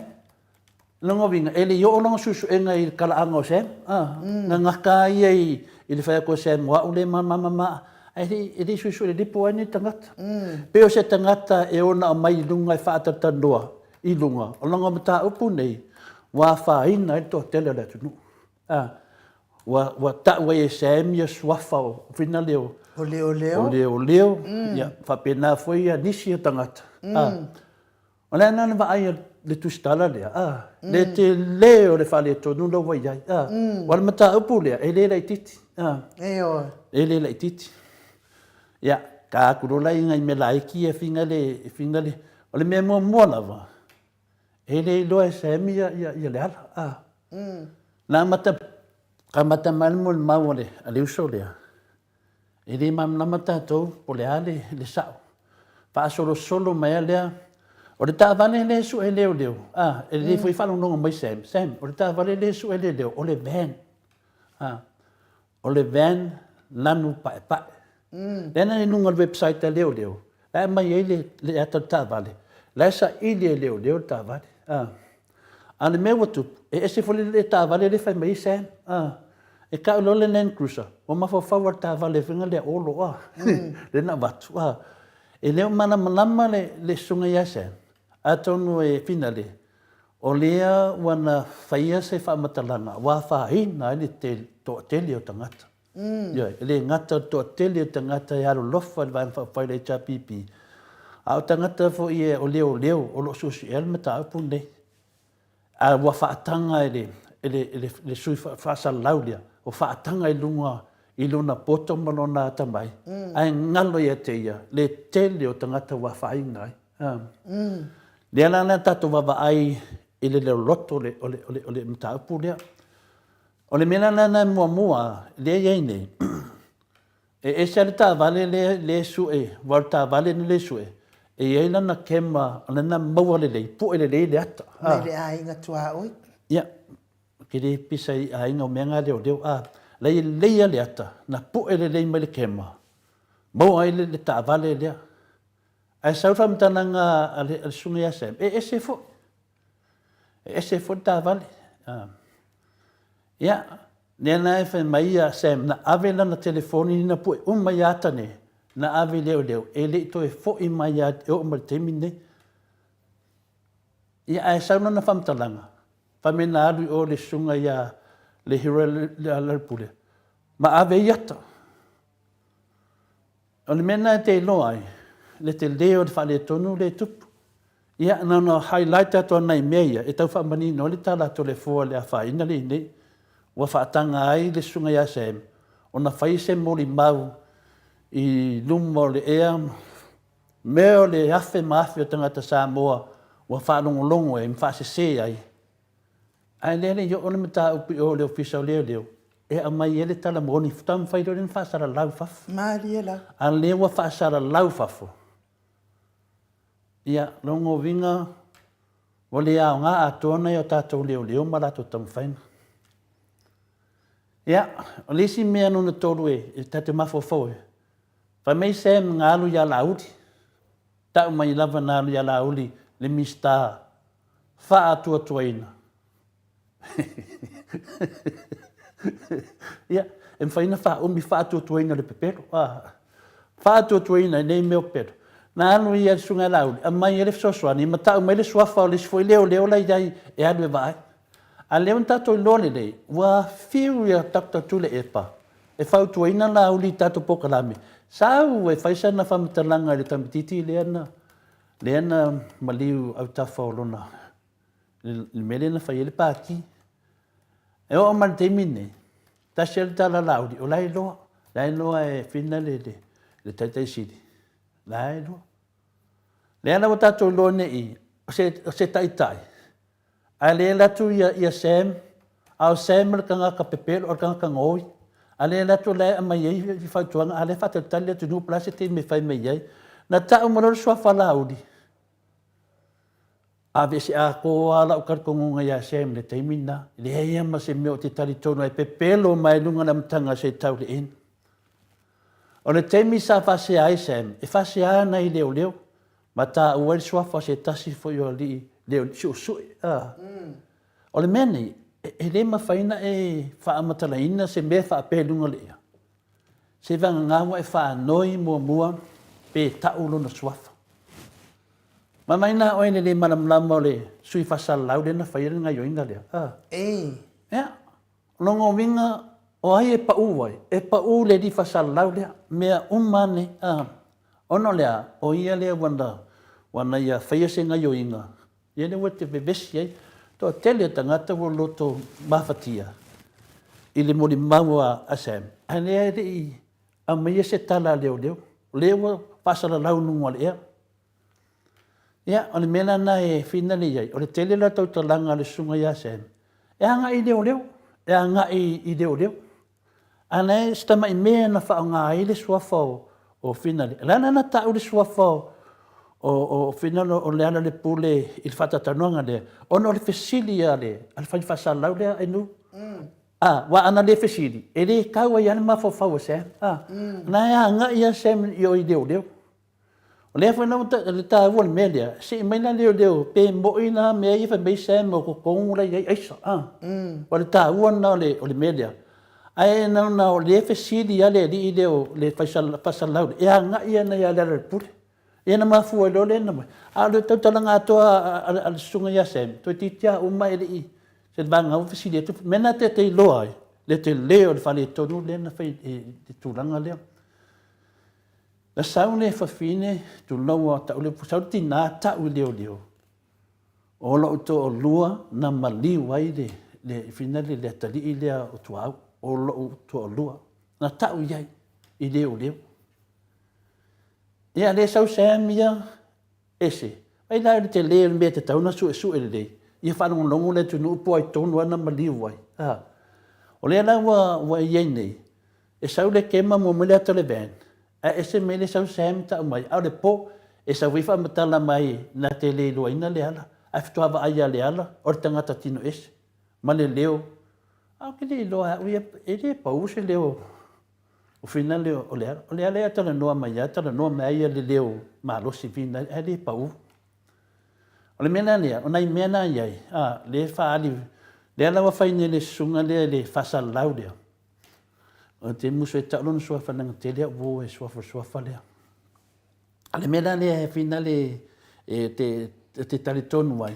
lona uiga, e le i oo lona suesuega i le talaaga o Sam. Ah, na gata lava ia i, i le fai atu o Sam, o au lea e malamalama, ae le i, e le i suesue lelei po o ai lenei tagata. Pei o se tagata e ono aumai i luga e faatalatalanoa i luga, o lona mataupu nei, ua afaina ai le toatele o le atunuu. A, ua, ua tau ai e Sam ia suafa o fina leo. O leoleo. O leoleo, mm. ia, faapena foi ia nisi o tagata. Mm. A, o le ana na vaai le tusitala lea, a, mm. le tele o le faaletonu la ua i ai. A, mm. ua le mataupu lea, e le laitiiti. A, e oe. E le laitiiti. Ia, ka atu loa la i ngai mea laiti ia finga le, finga le, o le mea muamua lava, E le iloa e Sam ia, ia, ia Leala. A. Na amata, amata mai le molimau a le, a le uso lea, e le malamalama tatou po o le a le, le sao. Faasolosolo mai a lea, o le taavale lea e sue leoleo, a, e lelei foi faalogologo mai Sam, Sam, o le taavale lea e sue leoleo, o le van. A, O le van lanu paepae. Lea na i luga o le website a leoleo, la e aumai ai le, le ata o le taavale, la e saili e leoleo le taavale. A. A o le mea ua tupu, e ese foi le, le taavale lea e fai mai ai Sam. A. E tau loa le Land Cruiser, ua mafaufau lava i le taavale foi lea Olo, a. lea na avatu. A. E le o malamalama le, le susuga ia Sam, atonu e finale, O lea ua na faia se faamatalaga ua afaina ai le toatele o tagata. Ioe, e le gata o le toatele o tagata e alolofa i le Vaega Faaupufai o le HRPP, a o tagata foi e o leoleo o lo o suesuea le mataupu lenei. A ua faataga e le, e le, e le, le sui faasalalau lea, ua faataga i luga i lona poto ma lona atamai, ae galo ia te ia le tele o tagata ua afaina ai. Lea la na tatou vaavaai i le loloto o le, o le, o le, o le mataupu lea. O le mea la lena e muamua lea e i ai nei, e ese lava le taavale lea, lea e sue, aua o le taavale lea e sue, e i ai lana kema, o lana maua lelei, pue lelei le ata. Mai le aiga tuaoi. Ia, ou te le pisa i aiga o mea na leoleo, a la e lelei lava le ata, na pue lelei mai le kema, maua ai le, le taavale lea. Ae sau le faamatalaga a le susuga ia Sam, e ese foi. E ese foi le taavale. Ia, lea la e fai mai ia Sam, na ave lana telefoni na pue uma ia ata nei, na ave i leoleo, e le i toe foi mai lava e oo mai i le taimi lenei. Ia, ae sau lana faamatalaga. Fai mai na alu i o le susuga ia Lehiroa Lealepule ma ave ai ata. O le mea lena e te iloa ai le tele o le faaletonu lea e tupu. Ia, na ona highlight atu lava nai mea ia e tau faamanino ai le tala a Toleafoa i le afaina lea i inei. Ua faataga ai le susuga ia Sam ona fai se molimau i luma o le ea mea o le afe ma afe o tagata Samoa ua faalogologo ai ma faasese ai. Ae lea e le i oo le mataupu i o i le Ofisa o Leoleo e aumai ai le tala moni, faatoa mafai loa lea ona faasalalau i fafo. Malie la. A o lea ua faasalalau i fafo, ia, lona uiga ua le aoga atoa nai o tatou leoleo ma latou taumafaiga. Ia, o le isi mea lona tolu e ta te mafaufau ai, fai mai Sam na alu ia Laauli, tau mai lava na alu ia Laauli le Minisita faatuatuaina. Ia, e mafai ona faaumi faatuatuaina o le pepelo. A, faatuatuaina i nei mea o pepelo. Na alu ia le Susuga ia Laauli, aumai ai le fesoasoani ma tau mai le suafa o le isi foi leoleo la e i ai e alu e vaai. A o lea ua tatou iloa lelei, ua fiu ia Doctor Tuilaepa e fautuaina Laauli i tatou polokalame, sau e fai sana faamatalaga i le tamaitiiti lea na, lea na maliu i autafa o lona le mea lea na fai ai le pati. E oo mai i le taimi lenei, tasi lava le tala a Laauli, o la e iloa, la e iloa e Fina le, le, le Taitai Sili, la e iloa. Lea la ua tatou iloa nei, o se, o se taitai, a le alu atu ia, ia Sam, a o Sam o le tagata pepelo, o le tagata gaoi, a le alu atu o la e aumai ai fautuaga, a o lea e faatalitali le atunuu po o le a se taimi e fai mai ai. Na tau mai loa le suafa Laauli, Aveese atoa lava lau talitonuga ia Sam i le taimi lena. E leai lava ma se mea ou te talitonu ai, pepelo mai luga o le amataga seia tau i le end. O le taimi sa faasea ai Sam, e faasea ana i leoleo, ma taua ai le suafa o se tasi foi o alii leoleo suesue. O le mea nei, e le mafai ona e faamatalaina se mea faapea i luga o le ea, seivagana ua e faanoi muamua pe tau lona suafa. Ma mai na oe i le le malamalama o le sui faasalalau lea na faia le gaioiga lea. A. E. Ia, o lona uiga, o ai e pau ai? E pau le alii faasalalau lea, mea uma lava nei. A. Ona o le a? O ia lea ua na, ua na ia faia se gaioiga, ia lea ua te vevesi ai. Toatele o tagata ua loto mafatia i le molimau a Sam, ae lea e le i aumaia se tala a leoleo, o lea ua faasalalau i luga o le ea. Ia, o le mea la lena e finale i ai, o le tele la o tautalaga a le Susuga ia Sam, e agai i leoleo, e agai i leoleo. A o la e si tamai mea na faaaoga ai le suafa o Finale. O le a la na tau le suafa o Finale o Lealailepule i le faatalatalanoaga lea? Ona o le fesili a le fai faasalalau lea Ainuu. A, aua ana le fesili, e le tau ai lava le mafaufau o Sam. A, na e agai lava Sam i o i leoleo. O lea foi la ua le taua o le mea lea, se i mai la leoleo pe moi la mea ia fai mai Sam o totonu la i ai aisa. A, o le taua lena o le, o le mea lea. Ae na ona o lea fesili lava le alii lea o le faasalalau lea, e agai ana ia Lealailepule. Ia na mafua ai loa lea na mai. A o le tautalaga atoa a le susuga ia Sam, toeitiiti lava uma e le i, se vagana ua fesili atu. O mea na te iloa ai le tele o le faaletonu lea na fai i le tulaga lea. Na sau le fafine, tulou a tau le upu, sau le tina tau i leoleo, o lou toalua na maliu ai le, le fina le, le atalii lea o Tuaau, o lou toalua, na tau i ai i leoleo. Ia, lea sau Sam ia, ese. Ai la le tele o le mea e tatau ona suesue lelei, ia faalogologo le atunuu po o ai tonu lava na maliu ai. A. O lea la ua, ua i ai nei, e sau le kema mua mai le ata o le van, ae ese mai le sau Sam tau mai, a o le po, e sau foi faamatala mai na te le iloaina Leala, ae faatoa vaai ia Leala, o le tagata tino ese, ma le leo. A ou te le iloa e au ia, e le pau se leo O finale o Leala. O Leala ia talanoa mai lava, talanoa mai lava ia le leo malosi finale, ae le pau. O le mea la lea, o nai mea na i ai, a, lea e faaali, lea la ua fai nei e le susuga lea i le faasalalau lea, o te musu e tau lona suafa leaga tele au uo e suafa o le suafa lea. A o le mea la lea e finale e te, te talitonu ai,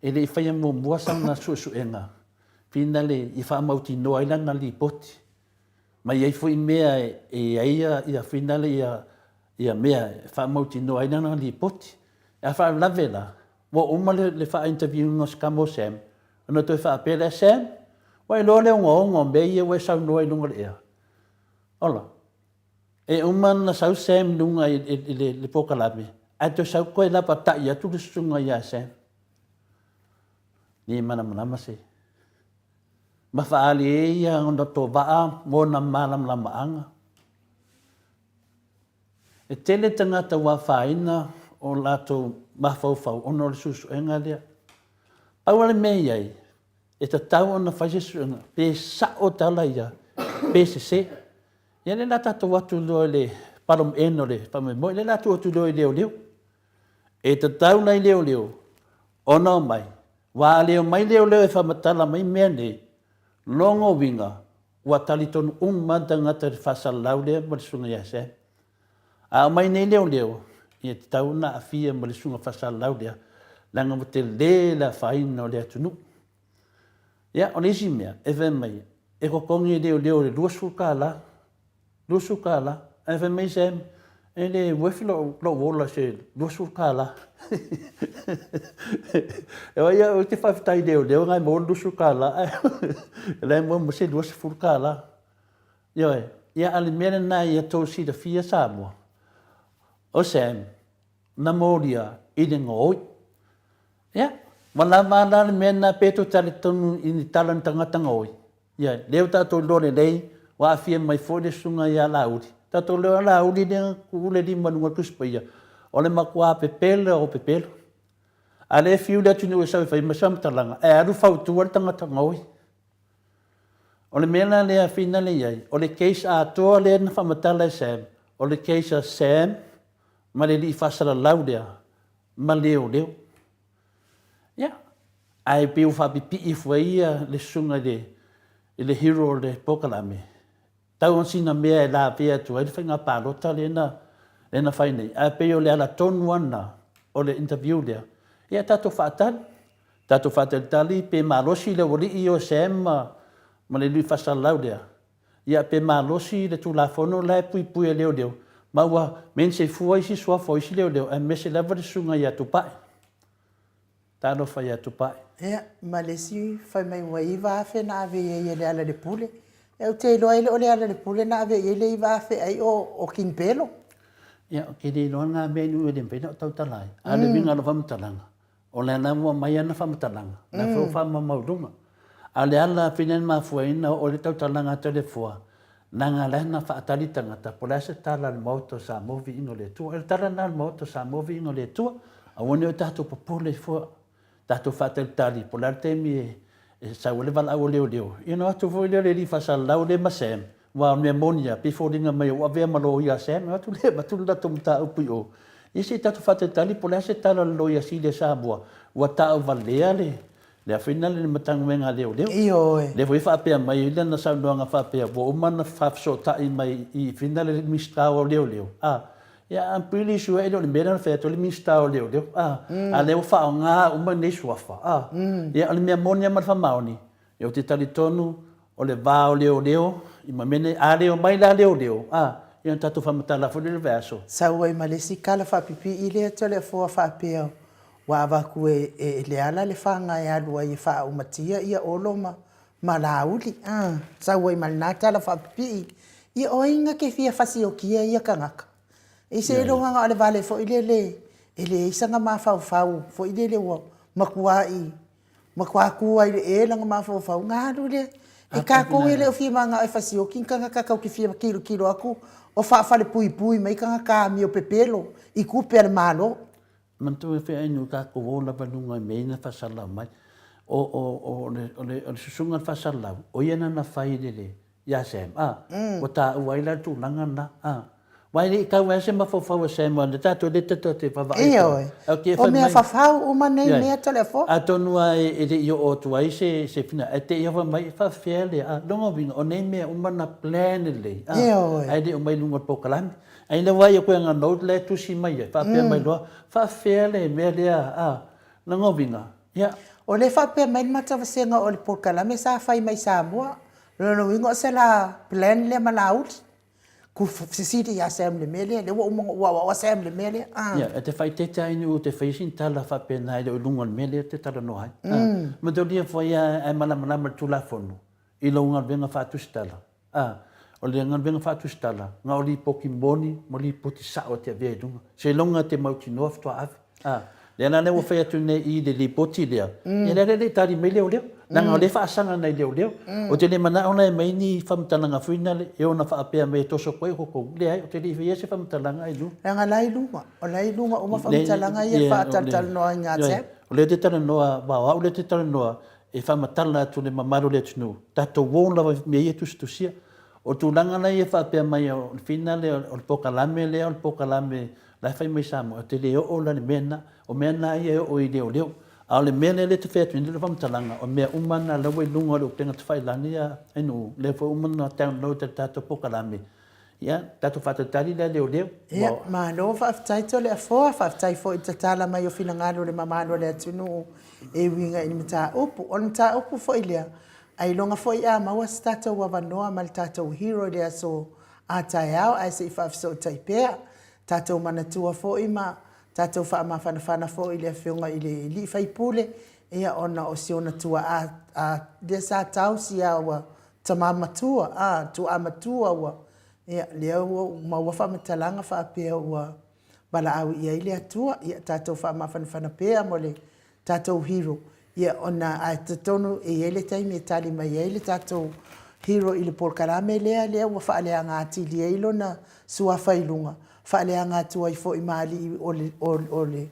E le i faia muamua sana suesuega finale i faamautinoa ai lana lipoti. Ma i ai foi mea e i ai ia finale ia ia mea e faamautinoa ai lana lipoti. A faalavelave la, ua uma le, le faa-interview ina o si tama o Sam, ona toe faapea lea, Sam, ua iloa le ogaoga o mea ia ua e saunoa i luga o le ea. Ola, e uma ona sau Sam i luga i, i, i le, le polokalame, ae toe sau toe lapatai atu le susuga ia Sam. Le malamalama se. Ma faaali ai ia ona tovaa ma ona malamalamaaga. E tele tagata ua afaina o latou mafaufau ona o le suesuega lea. Pau lava le mea e i ai, e tatau ona fai se suesuega pe sao tala ia pe sese. Ia lea o le a tatou o atu loa i le bottom end o le faamoemoe, lea o le a tuu atu loa i leoleo. E tatau la i leoleo ona omai, aua a le omai leoleo e faamatala mai mea nei, lona uiga ua talitonu uma lava tagata i le faasalalau lea ma le susuga ia Sam. A aumai nei leoleo, ia e tatau ona aafia ma le susuga faasalalau lea, leaga ua tele le afaina o le atunuu. Ia, o le isi mea, e fai mai, e totogi e leoleo i le $20, $20. Ae fai mai Sam, e le worth lou, lou ola i se $20. E oi au ou te faafetai i leoleo na e maua le $20, ae la e maua ma se $20. Ioe, ia a o le mea lena ia tou silafia Samoa, o Sam, na molia i le gaoi. Ia, ua lava a la le mea lena pe tou talitonu i ni tala a ni tagata gaoi. Ia, lea ua tatou iloa lelei, ua aafia mai foi le susuga ia Laauli. Tatou iloa o Laauli lea na tuu le lima i luga o le Tusi Paia, o le matua pepelo o pepelo. A o lea e fiu le atunuu e sau e fai mai se faamatalaga, ae alu fautua le tagata gaoi. O le mea la lea finale i ai, o le case atoa lea na faamatala e Sam, o le case a Sam ma le alii faasalalau lea ma leoleo. Ia, ae pei ua faapipii ifo ai ia le susuga i le, i le hero o le polokalame, tau ona sina mea e lavea atu ai le faiga palota lea na, lea na fai nei. Ae pei o le ala tonu lava lena o le interview lea, ia tatou faatali, tatou faatalitali pe malosi le aualii ia o Sam ma, ma le alii faasalalau lea, Ia pe malosi le Tulafono la e puipui e leoleo, ma ua mention fua isi suafa o isi leoleo aemaise lava le susuga ia Tupai. Talofa ia Tupai. Ia, ma le isi fai mai ua 9,000 na ave i ai e Lealailepule. Ia ou te iloa e le o Lealailepule na ave i ai le 9,000 ai o King Pelo. Ia, ou te le iloa na mea i nuu e le mafai ona ou tautala ai. A o le uiga o lau faamatalaga, O lena ua aumai ana faamatalaga, o lena foi ua faamaumau i luga. A o le ala pei na mafua ai ona oo ai le tautalaga a Toleafoa, leaga la na faatali tagata po o le a se tala a le Maota o Samoa viiga o le Atua. O le tala lena a le Maota o Samoa viiga o le Atua, aua ne i o tatou popole ifo, tatou faatalitali po o le a le taimi e sau ai le valaau a leoleo, ia ona o atu foi lea o le alii faasalalau lea ma Sam, Aua o le mea moni lava, pei e foliga mai ua avea ma loia a Sam, o atu lea e avatu le latou mataupu i o, ia se i tatou faatalitali po o le a se tala a le Loia Sili a Samoa, ua tauvalea le le afina le Matagaluega a Leoleo. Ioe. Lea foi e faapea mai ai lana saunoaga faapea ua uma ona faafesootai mai i fina le Minisita o Leoleo, a, ia I'm pretty sure e le o le mea lea na fai atu ai le Minisita o Leoleo, a, a lea ua faaaoga uma nei suafa, a. Ia o le mea moni lava ma le faamaoni, Ou te talitonu o le va o leoleo i ma mea nei, a le omai la leoleo, a, ia ona tatou faamatala foi lea i le vaiaso. Sau ai ma le isi tala faapipii lea Toleafoa faapea ua avatu e Leala le faga e alu ai e faaumatia ia Olo ma ma Laauli. A, sau ai ma lena tala faapipii, ia o ai na te fia fasiokia ia tagata? I seiloga na o le vale foi lele e leai sana mafaufau foi lele ua matuai Matua tu ai i le e lana mafaufau ona alu lea. E tatou e le o fia manao e fasioti ni tagata tatou te fia tilotilo atu o faafalepuipui mai tagata amio pepelo i tupe a le Malo. Manatua e feai nu tatou o lava i luga i mea ia na faasalalau mai. O, o, o, le, o, le, o le susuga i le faasalalau, o ia na na fai le, le, ia Sam, a, ua taua ai la le tulaga lena, a. Aua e le i tau ai se mafaufau a Sam, o tatou e le tatou te vaavaai atu. Ioe. Ae ou te O fai mea mai, fafau uma nei ioe, mea Toleafoa. atonu lava e le i oo atu ai se, se fina, ae te i lava fai mai, e faafefea le, a, lona uiga, o nei mea uma na plan lelei, a, Ioe. ae le i omai i luga o le polokalame. Ae ina ua ia koe ana note la e tusi mai ai, faapea mai loa, faafefea le mea lea, a, lona uiga, Ia. O lea e faapea mai le matavasega o le polokalame sa fai mai Samoa. O lona uiga o se la plan lea ma Laauli. Ku fesili ia Sam i le mea lea, lea ua uma ona ou aoaoa Sam i le mea lea. Ah. Ia, e te faaeteete lava i ou te faia sina tala faapena e le o i luga o le mea lea ou te talanoa ai. Ah. Manatua foi a e malamalama i le Tulafono i lau galuega faatusitala. A, o le galuega faatusitala, na o lipoti moni ma lipoti sao e te avea i luga. Seiloga e te mautinoa faatoa ave. A, lea la lea ua fai atu nei i le lipoti lea, ia lea la e le i tali mai leoleo, leaga o lea e faasaga nai leoleo. Ou te le manao la e aumai ni faamatalaga foi na e ono faapea mai e toso atu ai outou. Leai, ou te le i faia se faamatalaga i luga. Leaga o la e i luga, o la e i luga uma faamatalaga ia e faatalatalanoa i WhatsApp. O lea ou te talanoa, aua o au lea ou te talanoa e faamatala atu i le mamalu o le atunuu, tatou o lava i mea ia e tusitusia. O tulaga la ia e faapea mai o le fina lea, o le polokalame lea, o le polokalame la e fai mai Samoa, ou te le oo la i le mea lena. O mea na ia e oo i leoleo. A o le mea lea e te fai atu nei lau faamatalaga, o mea uma na la ua i luga o le upega tafailagi a nuu, lea foi ua uma ona download e le tatou polokalame, Ia, tatou faatalitali la leoleo. Ia, malo faafetai Toleafoa, faafetai foi i le tatala mai o finagalo o le mamalu o le atunuu e uiga i le mataupu. O le mataupu foi lea, ailoga foi a maua se tatou avanoa ma le tatou hero i le aso a taeao ae se i faafesootai pea. Tatou manatua foi ma tatou faamafanafana foi i le afioga i le alii faipule, ia ona o si ona tuaa lea sa tausi a ua Tama matua, a, tuaa matua ua, ia, lea ua maua faamatalaga faapea ua valaau i ai le Atua, ia, tatou faamafanafana pea mo le tatou hero, ia, ona, ae talitonu e i ai le taimi e tali mai ai le tatou hero i le polokalame lea, lea ua faaleaga atili ai lona suafa i luga, faaleaga atu ai foi ma alii o le, o le,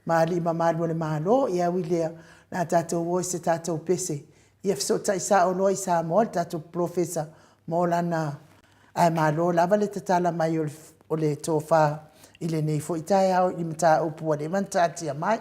ma alii mamalu o le Malo, ia ui lea, o le a tatou o i se tatou pese Ia fesootai sao loa i Samoa le tatou polofesa mo lana ae malo lava le tatala mai o le tofa i lenei foi taeao i mataupu ua leva ona taatia mai.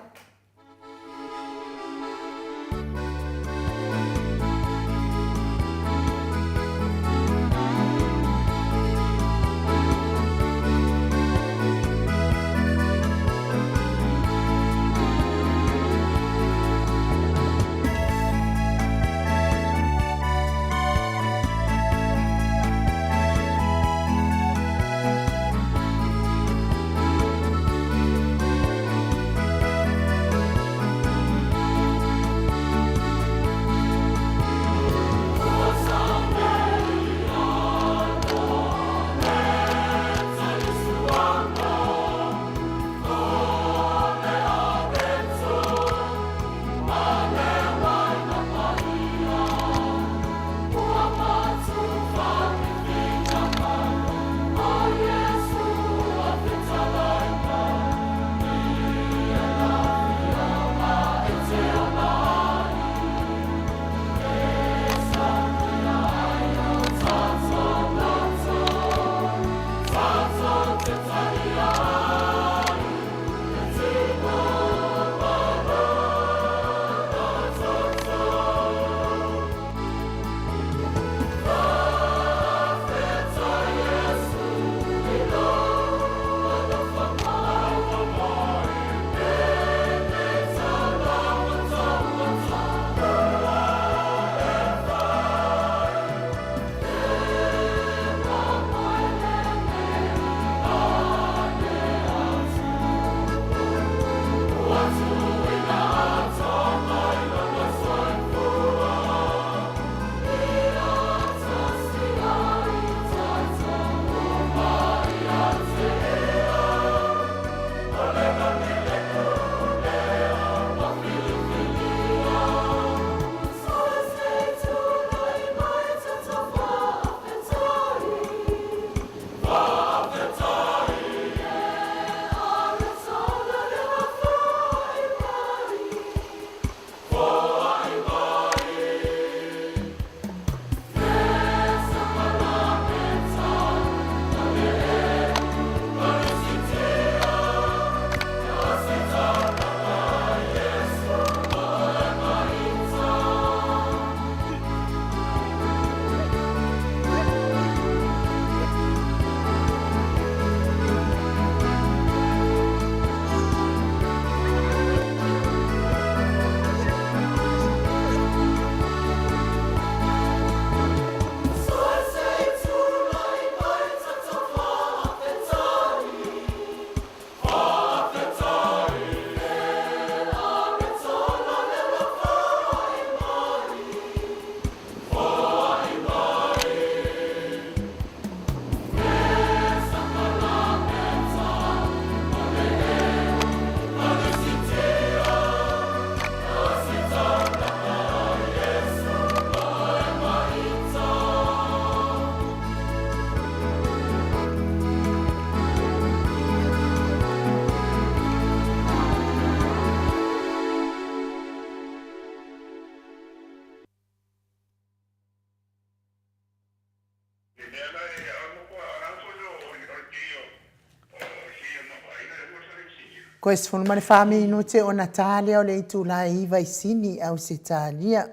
Koe 14 minute ona tā lea o le itulā e 9 i Sini, Ausetalia.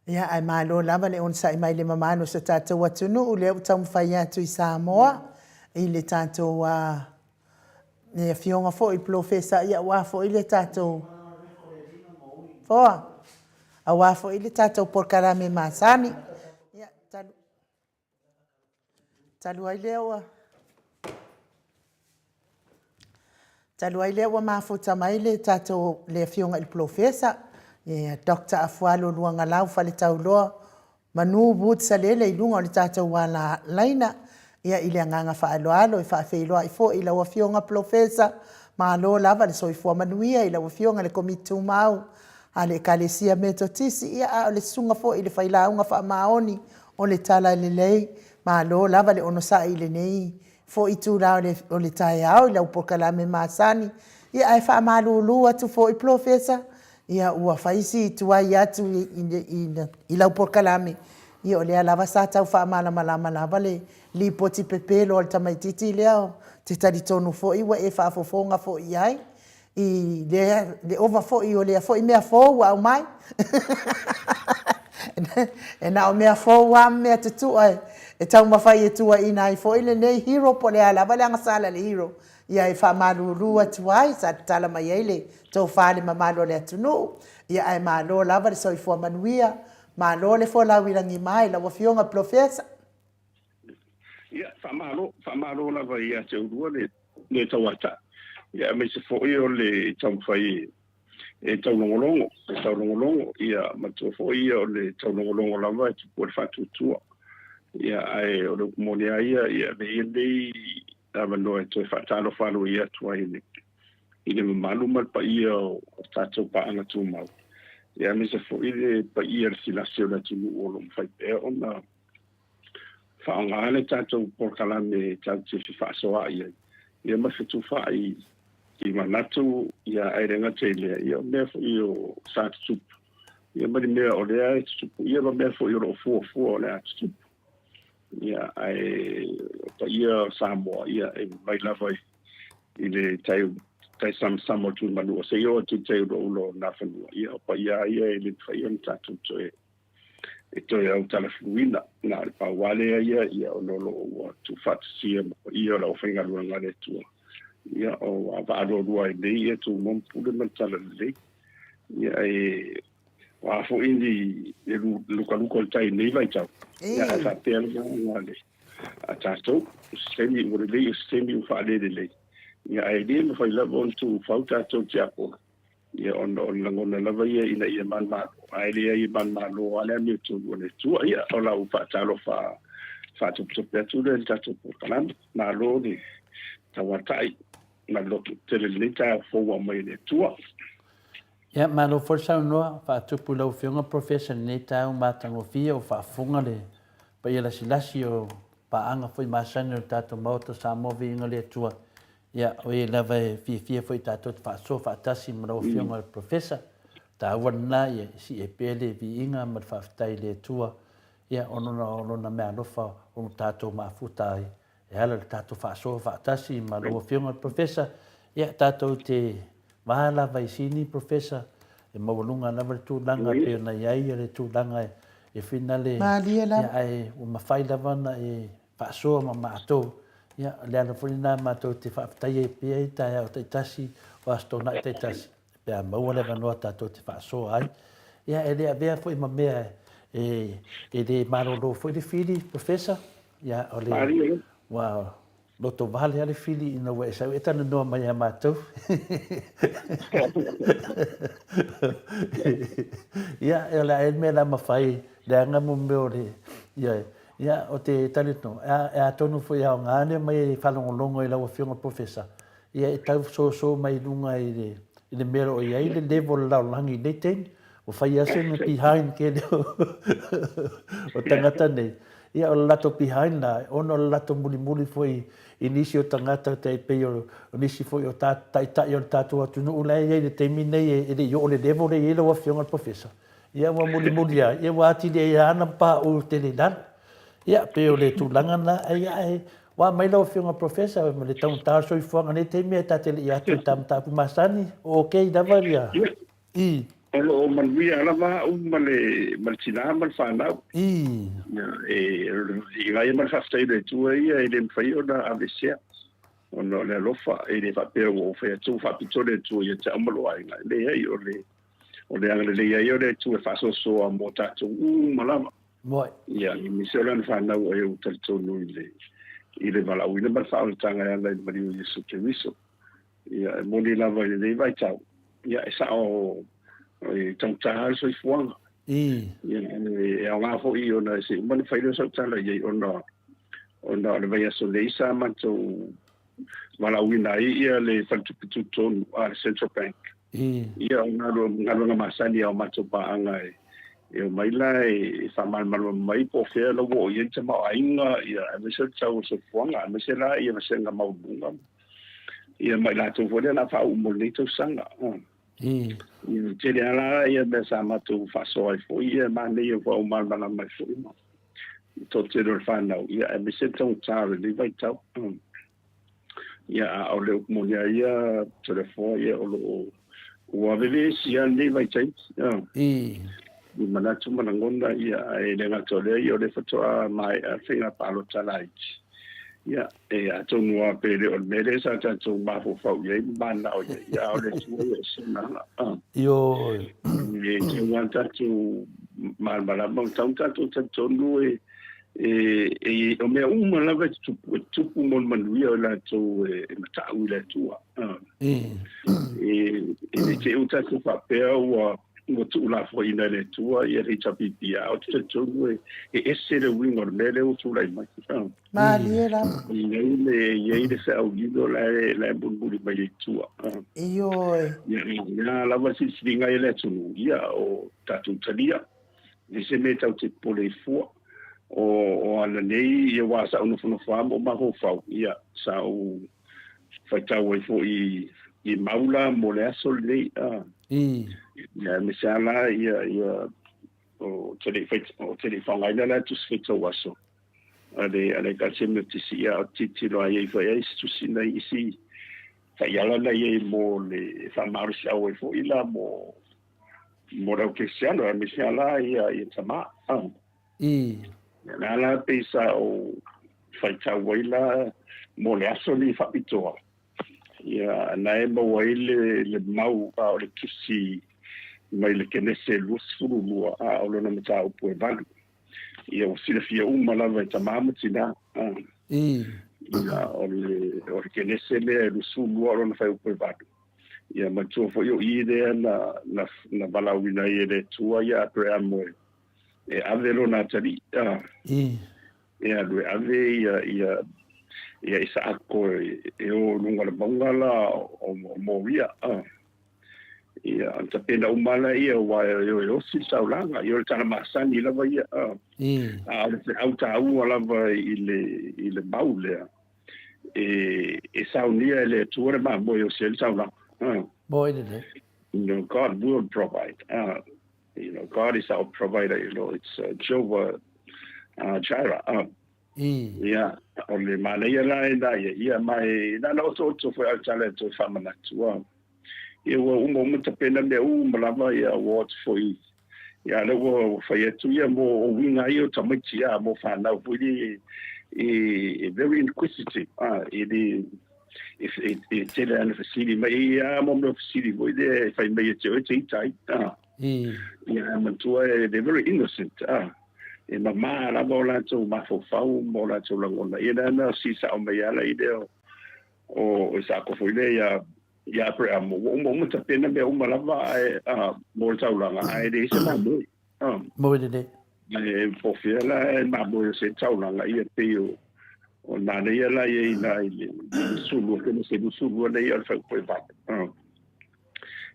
Ia, ae malo lava le onosai mai i le mamalu o so tatou atunuu, lea ua taumafai atu i Samoa i le tatou le afioga foi i le Polofesa, ia aua foi le tatou foa, aua foi le tatou polokalame masani. Ia, talu, Talu ai lea ua Talu ai lea ua mafuta mai le tatou le Afioga i le Polofesa, Doctor Afualo Luagalau Faletauloa Manu Wood Salele i luga o le tatou ala laina. Ia i le agaga faaaloalo e faafeiloai foi i lau Afioga Polofesa, malo lava le soifua manuia i lau Afioga i le Komiti Tumau a le Ekalesia Metotisi, ia a o le susuga foi i le Failauga Faamaoni o le Talalelei. Malo lava le onosai i lenei foi itula o le taeao i lau polokalame masani. Ia ae faamalulu atu foi Polofesa, ia ua fai si tuai atu i lau polokalame, ia o lea lava sa tau faamalamalama lava le lipoti pepelo a le tamaitiiti lea, ou te talitonu foi ua e faafofoga foi i ai i le ova foi o lea foi mea fou ua aumai. E na o mea fou lava ma mea tutua e taumafai e tuuaiina ai foi lenei hero po o le a lava le agasala a le hero. Ia e faamalulu atu ai, sa tatala mai ai le tofa i le mamalu o le atunuu. Ia ae malo lava le soifua manuia, malo le folau i lagima i lau Afioga Polofesa. Ia, faamalo, faamalo lava ia te oulua le le tauatai, ia aemaise foi o le taumafai e taulogologo, e taulogologo, ia matua foi ia o le taulogologo lava e tupu ai le faatuatua. Ia, ae o le upu moni lava ia, ia avea ia lenei avanoa e toe faatalofa aloaia atu ai i le i le mamalu ma le paia o tatou paaga tumau, ia aemaise foi le paia lasilasi o le atunuu o lo o mafai pea ona faaaoga le tatou polokalame tatou te fefaasoaai ai, ia ma fetufaai i manatu, ia ae le gata i lea, ia o mea foi o sa tutupu, ia ma le mea o lea e tutupu, ia ma mea foi o lo o fuafua o le a tutupu. Ia ae o paia o Samoa, ia e mai lava i le tai tai samasama o Tuimanua seia oo atu i tai ulaula o Nafanua, ia o paia lava ia e le mafai ona tatou toe e toe autalafuluina. Na o le pau lava lea ia, ia ona o lo o ua tuufaatasia ma paia o le aufaigaluega a le Atua, ia o vaavaalua ai nei ia Tumua ma Pule ma le Talalelei. Ia e o a foi ni le lukaluka o le tai i lenei vaitau, ia ae faapea le agaga a le a tatou, o se taimi ua lelei, o se taimi ua faalelelei, ia ae le mafai lava ona tuufau tatou tiakono. Ia, ona o le lagona lava ia ina ia manumalo, ae leai e manumalo lava le amiotonu a le Atua. Ia, o lau faatalofa faatopetope atu lea i le tatou polokalame. Malo le tauatai ma le loto tele i lenei taeao fou ua aumai e le Atua. Ia, malo foi le saunoa faatupu i lau Afioga Professor i lenei taeao matagofie o faafofoga le paia lasilasi o paaga foi masani o le tatou Maota Samoa Viiga le Atua. Ia, o ia lava e fiafia foi tatou te faasoa faatasi ma lau Afioga i le Professor. Taua lena, ia, e sii ai pea le viiga ma le faafetai i le Atua, ia, ona o Lona meaalofa o tatou mafuta ai e ala i le tatou faasoa faatasi ma lau Afioga i le Professor. Ia, tatou te va lava i sini, Professor, e maualuga lava le tulaga e pei ona i ai le tulaga e finale, Malie lava. Ia, ae ua mafai lava ona e faasoa ma matou. Ia, o le ala foi lena matou te faafetai ai pea i taeao taitasi, o Aso Toonai taitasi, pe a maua le avanoa tatou te faasoa ai. Ia, e le avea foi ma mea e, e le malolo foi le fili, Professor. Ia, o le, ua loto vale lava le fili ina ua e sau e talanoa mai ia matou. Ia, o le a ea le mea o le a mafai, leaga mo mea o le, ia, Ia, ou te talitonu, e atonu foi e aoga le omai e faalogologo i lau Afioga Polofesa, ia e tau soso mai i luga i le, i le mea o lo o i ai le level o le lalolagi i lenei taimi. Ua fai lava sina behind tele o tagata nei. Ia, o le latou behind la, ona o le latou mulimuli foi i nisi o tagata tai pei o nisi foi o taitai o le tatou atunuu la e i ai i le taimi nei e le i oo i le level lea e i ai lau Afioga i le Polofesa. Ia ua mulimuli lava, ia ua atili ai lava ona pauu tele i lalo. Ia, pei o le tulaga lena, ia ae Ua aumai lau Afioga Professor ma le taugata o le soifuaga i lenei taimi ae ta te le i atu i ta mataupu masani, o okay lava ia. I. O lo o manuia lava au ma le ma le tinā ma le fanau. I. Ia, e viiga ia ma le faafetai i le Atua ia e le mafai ona aveesea ona o le alofa, e le faapea ua ou fai atu ua faapito le Atua ia te au ma lou aiga. Leai, o le o le agalelei ai o le Atua e faasoasoa mo tatou uma lava. Moe. Ia, aemaise o lana fanau ai ua talitonu i le i le valaauina ma le faaolataga e ala i le maliu o Iesu Keriso. Ia, e moni lava i lenei vaitau, ia, e sao e taugata le soifuaga. Ia, e aoga foi ona se i uma ona fai lea o sau tala i ai ona ona o le vaiaso nei sa matou valaauina ai ia le faletupe tutotonu a le Central Bank. Ia, o galuega masani a o matou paaga e e omai la e faamalamalama mai po o fea la ua oo i ai le tamaoaiga, ia, aemaise o le tau o le soifuaga, aemaise la ia vasega maualuluga ia ma i latou foi lea o le a faauu mo lenei tausaga. Ia, tele lava la ia mea sa matou faasoa ai foi, ia manaia ua ou malamalama ai foi ma le toatele o le fanau, ia aemaise le taugata o lenei vaitau. Ia, a o le upu moni lava ia, Toleafoa, ia o lo o ua vevesi lava lenei vaitaimi. I manatu ma lagona, ia, ae le gata o lea, ia o lea faatoa maea le faiga palota laiti. Ia, e atonu lava pe le o le mea lea sa tatou mafaufau i ai ma mananao i ai, ia, a o le Atua ia e se agaga. Ioe. E tatau lava ona tatou malamalama, e tatau ona tatou talitonu e e, o mea uma lava e tutupu, e tutupu mo le manuia o latou e matau i le Atua. E, e le te i tatou faapea ua ua tuulafoaiina e le Atua ia le HRPP, a o te talitonu e, e ese le uiga o le mea lea ua tulai mai. Malie lava. E i ai le, e i ai le feau lilo la e, la e mulimuli mai i tua. Ioe. Ia, ia lava silisiliga ai le atunuu, ia o tatou talia. E se mea tau te popole ai fua. O, o ana nei, ia wā sa ou nofonofo lava ma ou mafaufau, ia, sa ou faitau ai foi i, i mau la mo le aso lenei, a. Ia, aemaise lava la, ia, ia, o te le i fai, o te le i faaaogaina la tusi faitau aso a le, a le Ekalesia Metotisi, ia, a o tilotilo lava i ai foi ai isi tusi nai isi taiala na i ai mo le faamalosiau ai foi la mo, mo le au kerisiano, aemaise lava la ia, ia tama. Ia la la pei sa ou faitau ai la mo le aso lenei faapitoa. Ia na e maua ai le, le mau a o le tusi mai le Kenese 22 a o lona mataupu e 8. Ia ua silafia uma lava e tama ma tina. Ia o le, o le Kenese lea e 22 o lona fuaiupu e 8. Ia manatua foi o i lea na, na, na valaauina ai e le Atua ia Aperamo e, e ave lona atalii, a, e alu e ave ia, ia, ia Isaako e, e o i luga o le mauga la o, o Moria, a. Ia, ona tapena uma lea ia, aua e o e osi le taulaga, ia o le tala masani lava ia, a. A o le feau taua lava i le, i le mau lea, e, e saunia e le Atua le mamoe e osi ai le taulaga. Moe lelei. You know, God will provide. You know, God is our provider, you know, it's Jehovah Jireh. Ia, o le manaia la e na ia, ia mai, na na otooto foi au tala e toe faamanatu. Ia ua uma uma tapena mea uma lava, ia ua o atu foi Ia, lea ua fai atu ia mo o uiga ia o tamaiti a mo whanau foi le e, e very inquisitive a e le e, e, e tele ana fesili mai e ia mo mea fesili foi le e fai mai e te oe te ita ai a. Ia matua e they're very innocent a. E mamā lava o latou mafaufau ma o latou lagona. Ia na na si sao mai ala i lea o, o Isaako foi lea ia ia Aperahama, ua uma uma tapena mea uma lava ae a, mo le taulaga, ae leai se mamoe. A. Moe lelei. Ae po o fea la e mamoe o se taulaga, ia pei o, o le manaia la ia i ina i le 22, Kenese 22 nei o le fuaiupu e 8. A.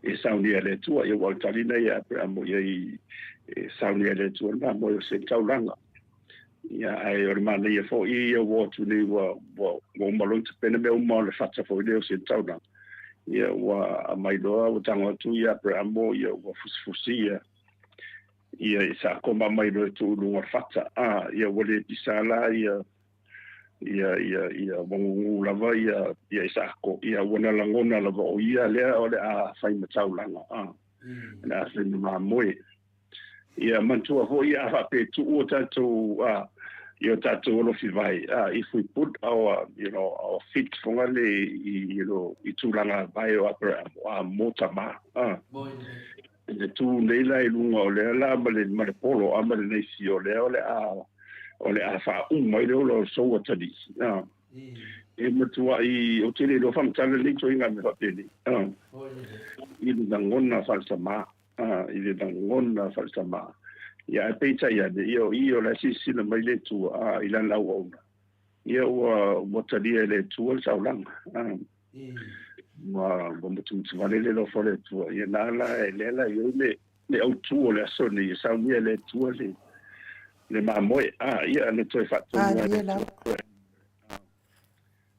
E saunia e le Atua, ia ua o le tali lena ia Aperahama i ai e saunia e le Atua le mamoe o se taulaga. Ia, ae o le manaia foi ia ua o atu nei ua, ua, ua uma loa ona tapena mea uma o le fata foi lea o se taulaga. Ia, ua aumai loa, ua tago atu ia Aperamo, ia ua fusifusi ia, ia Isaako ma aumai loa e tuu i luga o le fata. A, ia ua le pisa la ia, Ia, ia, ia, ua gugu lava ia, ia Isaako, ia, ua na lagona lava o ia lea o le a fai ma taulaga, a, o le a fai ma mamoe. Ia, manatua foi a faapea e tuu o tatou, a, i o tatou alofi vai, a, if we put our, you know, our feet fonga le i, you know, i tulaga vae o Aperahama, a, mo tama, a. E tū nei la i luga o lea la ma le, ma le polo a ma le naisi o lea o le a, o le a faauma ai le ola o le sou atalii. A. E matuai, ou te le iloa faamatala lenei ituaiga mea faapenei. A. I le lagona faaletamā. A, i le lagona faaletamā. Ia, ae peitai ane, ia o i o la e silasila mai le Atua, a, i lana auauna. Ia ua, ua talia e le Atua le taulaga. A. Ua ua mutumutu vale le alofa o le Atua. Ia na la e lea la i ai le le autu o le aso nei e saunia e le Atua le le mamoe. A ia le toe faatonu a le Atua.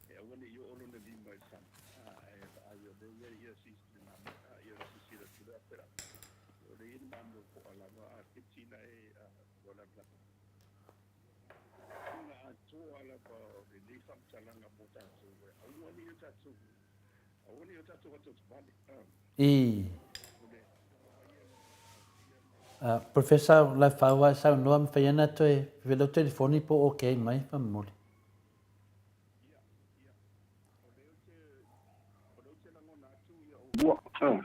E aua ne i oo lona lima i le sami. A ae vaai o lea ia ia si le mamoe. A ia ona silasila atu lea pela. O lea ia le mamoe poa lava a peti la e ua latalata. Uiga atoa lava o lenei faamatalaga mo tatou, e aua ne i o tatou, aua ne i o tatou atoatovale. Ii. Professor Lafau a e saunoa mafai ana toe veve lau telefoni po o okay mai faamolemole.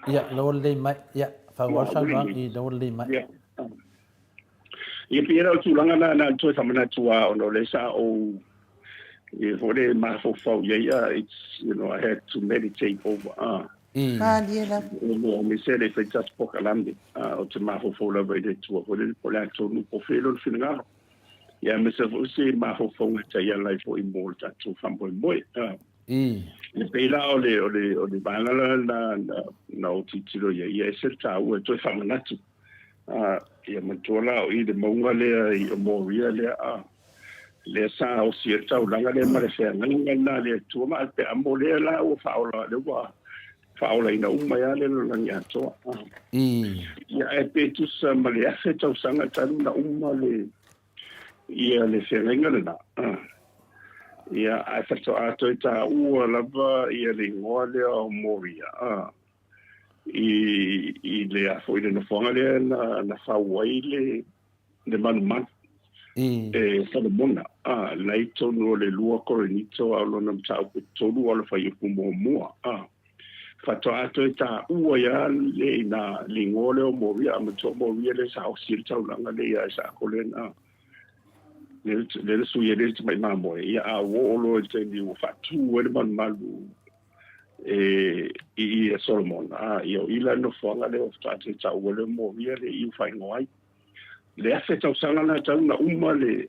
Ia, la ua lelei mai. Ia, faaauau le saunoaga. I, la ua lelei mai. Ia, pei la o le tulaga lena na toe faamanatu lava ona o lea sa ou ia foi le mafaufau i ai, it's, you know, I had to meditate over, ah. Malie lava. O aemaise le fai tasi polokalame, ah, ou te mafaufau lava i le Atua foi lele po o le a tonu po o fea lona finagalo. Ia aemaise foi se mafaufauga e taiala ai foi mo le tatou faamoemoe. Ah. E pei la o le, o le, o le vaega la na, na, na ou tilotilo i ai, ia ese le taua e toe faamanatu. Ah, ia manatua la o i le mauga lea i o Moria lea, ah, lea sa osi ai le taulaga lea ma le feagaiga lena a le Atua ma pe a mo lea la ua faaola, lea ua faaolaina uma ai lava le lalolagi atoa. Ia ae pe tusa ma le 1000 tausaga talu na uma le ia le feagaiga lena. Ia ae faatoa toe taua lava ia le igoa lea o Moria i i le a foi le nofoaga lea na na fau ai le le malumalu e Solomona, a, la i totonu o le 2 Korinito a o lona mataupu e 3 a o le fuaiupu muamua, a. Faatoa toe taua ai lava le ina le igoa lea o Moria, a matua Moria lea sa osi ai le taulaga lea ia Isaako lea na lea na sui ai le tamai mamoe, ia a ua oo loa i le taimi ua faatu ai le malumalu e i ia Solomona, a, ia o i la le nofoaga lea ua faatoa toe taua lea o Moria lea i ua faaigoa ai. Le 1000 tausaga la tau na uma le,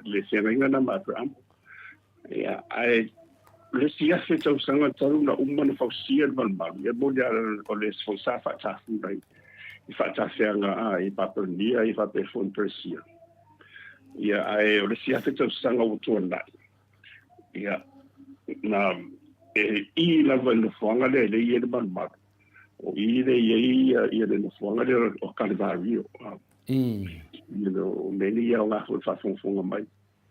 le feagaiga na ma Aperahama. Ia, ae le isi 1000 tausaga talu na uma na fausia le malumalu, ia moni lava o le foi sa faatafula i, i faatafeaga a, i Papelonia, i faapea foi i Peresia. Ia, ae o le isi 1000 tausaga ua tuanai, ia, na e i lava i le nofoaga lea e le i ai le malumalu. O i lea i ai ia, ia le nofoaga lea o Kalevario. You know, o mea nei e aoga foi i le faafogafoga mai.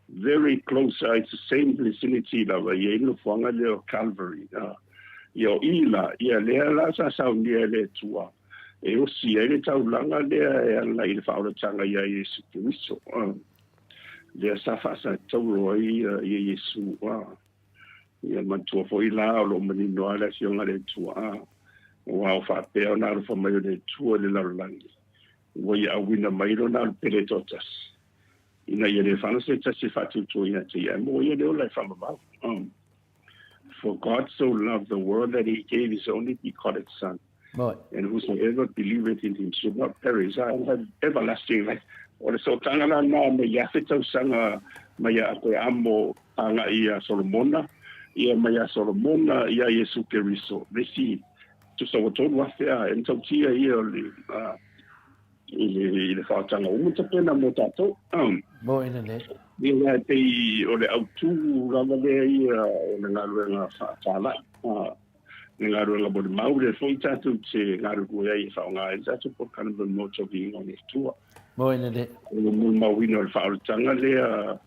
Very close, it's the same vicinity lava i ai le nofoaga lea o Calvary. Ia o i la, ia lea la sa saunia e le Atua e osi ai le taulaga lea e ala i le faaolataga iā Iesu Keriso. Lea sa faasatauro ai ia Iesu. Ia manatua foi la o lo o manino lava le Afioga a le Atua, aua o faapea ona alofa mai o le Atua i le lalolagi, ua ia auina mai lona alu pele e toatasi, ina ia le fana se tasi e faatuatua ia te ia, ae maua ia le ola e faavavau. For God so loved the world that he gave his only begotten Son, And whosoever believeth in him should not perish, but have everlasting life. O le sootaga la lena mai le 1000 tausaga mai ia Aperamo agai ia Solomona, ia mai ia Solomona ia Iesu Keriso. Le isi tusa ua 3000 a, e matautia ia o le, i le, i le faaotaga uma tapena mo tatou. Mo ina nei. Ia la e pei o le autu lava lea ia o le galuega faatalai. Le galuega molimau lea foi tatou te galulue ai e faaaoga ai le tatou polokalame mo le Tauviga o le Atua. Moi lelei. O le molimauina o le faaolataga lea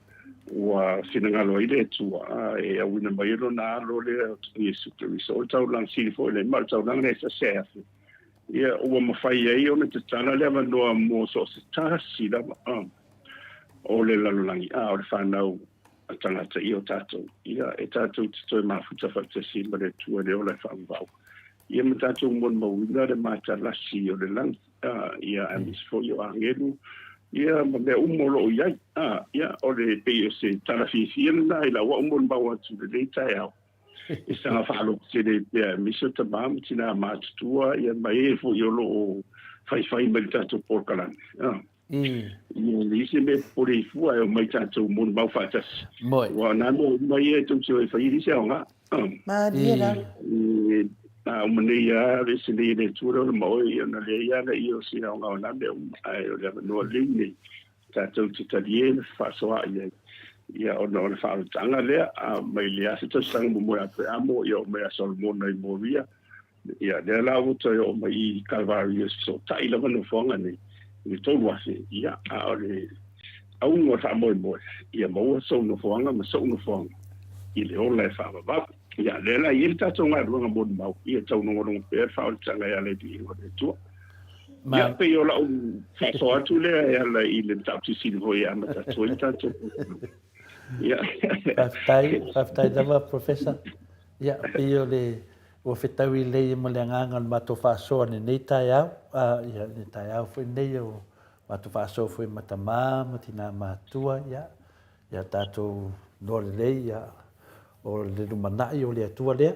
Ua finagalo ai le Atua e auina mai ai Lona Alo lea o Iesu Keriso, o le taulaga sili foi lea, ma o le taulaga lea e sasea afe. Ia, ua mafai ai ona tatala le avanoa mo so o se tasi lava o le lalolagi, a o le fanau a tagata ia o tatou, ia, e tatou te toe mafuta faatasi ma le Atua i le ola e faavavau, ia ma tatou molimauina le matalasi o le lagi. Ia, aemaise foi o agelu, ia, ma mea uma o lo o i ai. Ia, o le pei o se tala fiafia lena i lau au molimau atu i lenei taeao, e saga faalogo tele ai pea, aemaise o tama ma tinā matutua, ia, ma e foi o lo o faifai mai i le tatou polokalame. Ia, e leai se mea e popole ai fua, e omai tatou molimau faatasi. Aua o nā mea uma ia e tou te o e fai, e leai se aoga. Malie lava. A uma nei lava, aveese nei e le Atua le ola ma oe, ia ona leai lava lea o se aoga o nā mea uma, ae o le avanoa lelei lenei tatou te talie ma fefaasoaai ai, ia ona o le faaolataga lea, a mai le afe tausaga muamua ia Aperamo, ia oo mai ia Solomona i Moria, ia lea la ua toe oo mai i Kalvari e fesootai lava nofoaga nei i le 3000, ia a o le auga o le faamoemoe, ia maua sou nofoaga ma so'u nofoaga i le ola e faavavau. Ia, lea la e i ai le tatou galuega molimau, ia taulogologo pea le faaolataga e ala i viiga o le Atua. Ia, pei o la'u faasoa atu lea e ala i le mataupu sili foi e amata atu ai le tatou Ia. Faafetai, faafetai lava Professor. Ia, pei o le ua fetaui lelei ma le agaga o le matou faasoa i lenei taeao, ia, le taeao foi lenei o matou faasoa foi ma tama ma tina matutua, ia, ia tatou iloa lelei, ia, o le lumanai o le Atua lea.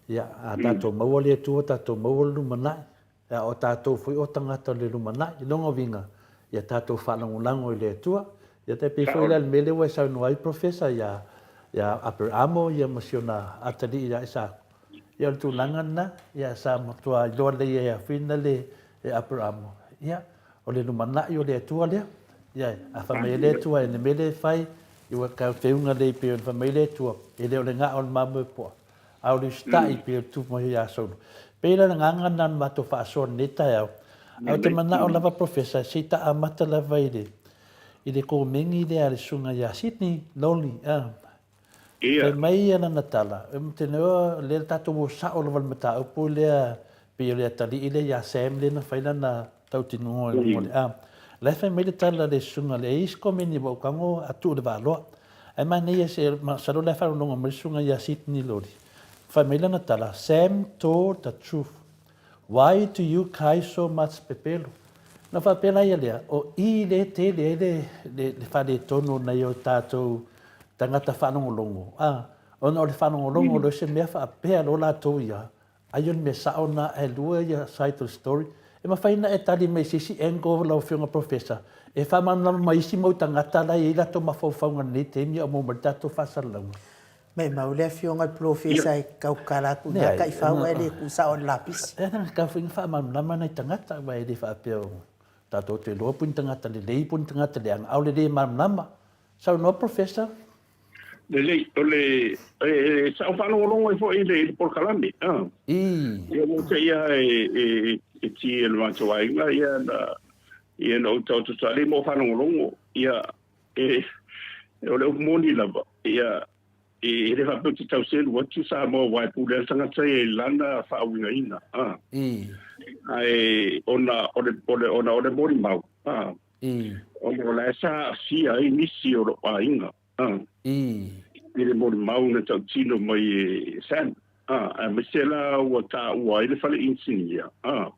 Ia, a tatou maua le Atua, tatou maua le lumanai. Ia, o tatou foi o tagata o le lumanai. I lona uiga, ia tatou faalagolago i le Atua. Ia, tai pei foi la le mea lea ua e saunoa ai Professor ia, ia Aperamo ia ma si ona atalii ia Isaako. Ia, o le tulaga lena, ia sa matua iloa lelei ai lava foi na le e Aperamo. Ia, o le lumanai o le Atua lea. Ia, a fai mai e le Atua e le mea lea e fai, ia ua tau teuga lelei pei ona fai mai le Atua, e le o le gao o le mamoe poa, a o le usitai pei o le tupu mai ia Saulo. Pei la le agaga lena o le matou faasoa i lenei taeao. Ae ou te manao lava Professor, se i ta amata lava i le i le komeni lea a le susuga ia Sydney Loli, a. Fai mai ia lana tala, e mautinoa lea tatou o sao lava i le mataupu lea pei o le atalii lea ia Sam lea na fai lana tautinoga i luga o le a. La e fai mai le tala a le susuga le isi komeni ua ou tago a tuu i le vaaloa. Ae manaia se masalo la e faalogologo mai le susuga ia Sydney Loli. Fai mai lana tala, Sam told the truth. Why do you kai so much pepelo? Na faapea la ia lea, o i lea e tele ai le, le, le faaletonu o nai o tatou tagata faalogologo, a, ona o le faalogologo loa se mea faapea loa latou ia, ai o le mea sao lena ae lua ia side of the story. E mafai ona e tali mai i se isi angle lau Afioga Professor, e faamalamalama mai isi mau tagata la e i ai latou mafaufauga i lenei taimi a o maua mai le tatou faasalalauga. Maimau le afioga i le polofesa e tautala atu i na taifau ae le tuu sao i le lapisi. E na tau foi na faamalamalama nai tagata aua e le faapea o tatou te iloa po o ni tagata lelei po o ni tagata leaga a o le le malamalama. Saunoa Professor. Lelei, o le e sa ou faalogologo ai foi i le polokalame. Ia ua te ia e e ti e le matou aiga ia na ia na ou taoto tali mo faalogologo ia E, o le upu moni lava, ia, e le faapea ou te tau selu atu Samoa aua e pule lava le tagata ia i lana faauigaina, a. Ae ona o le, o le, ona o le molimau, a. Ona o la e sa aafia ai nisi o lou aiga, a. I le molimau na tautino mai e Sam, a, aemaise la ua taua ai le fale inisinia, a.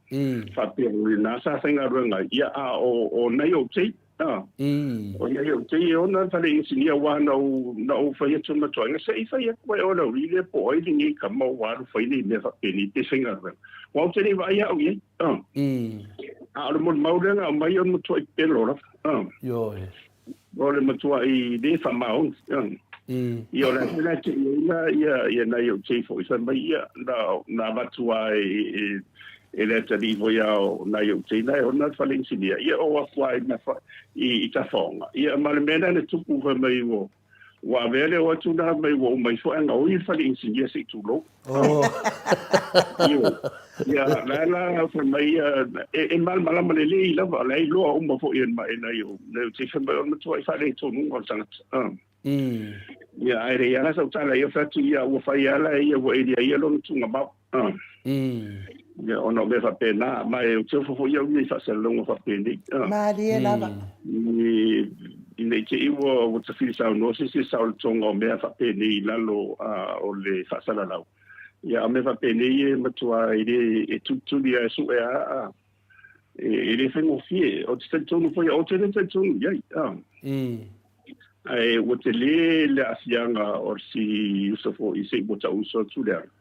Faapea o lena sa faigaluega ai, ia, a o, o nai ou keiki, A. O ia ia te ia ona fale inisinia aua na ou na ou fai atu ma toaiga se i fai atu ai oe lau lea po o ai lenei kama ua alu fai nei mea faapenei pe faigaluega. Aua ou te le i vaai au i ai. A. A o le molimau lea na aumai o le matuai pelo lava. A. Ioe. O le matuai le faamaoni. A. Ia o le a foi la te i ai la ia ia nai ou tei foi fai mai ia na na avatu lava e e le atalii foi a o nai ou teina e ona le fale inisinia, ia oo aku lava i mafa, i, i tafaoga. Ia ma le mea lea na tupu fai mai ua, ua avea le o atu la mai ua uma ifo ae gaoi le fale inisinia se i tulou. Oh. Ioe. Ia, la la fai mai ia, e, e malamalama lelei lava, la e iloa uma foi e, e nai ou, nai ou tei fai mai o le matuai faaleitonuga o le tagata. Ah. Ia, ae leai lava la sau tala ia fai atu ia ua fai lava la e ia ua elia ia lona tuugamau. Ia, ona o mea faapena, ma e ou te ofo foi au ia i faasalalauga faapenei. Malie lava. Ina i te i ua tafili saunoa se isi saolotoga o mea faapenei i lalo o le faasalalau. Ia, a o mea faapenei e matua e le e tulituli lava e sue lava e le faigofie. Ou te talitonu foi, ou te le talitonu i ai. Ae ua tele le aafiaga o si uso foi se i ua tau uso atu le ala.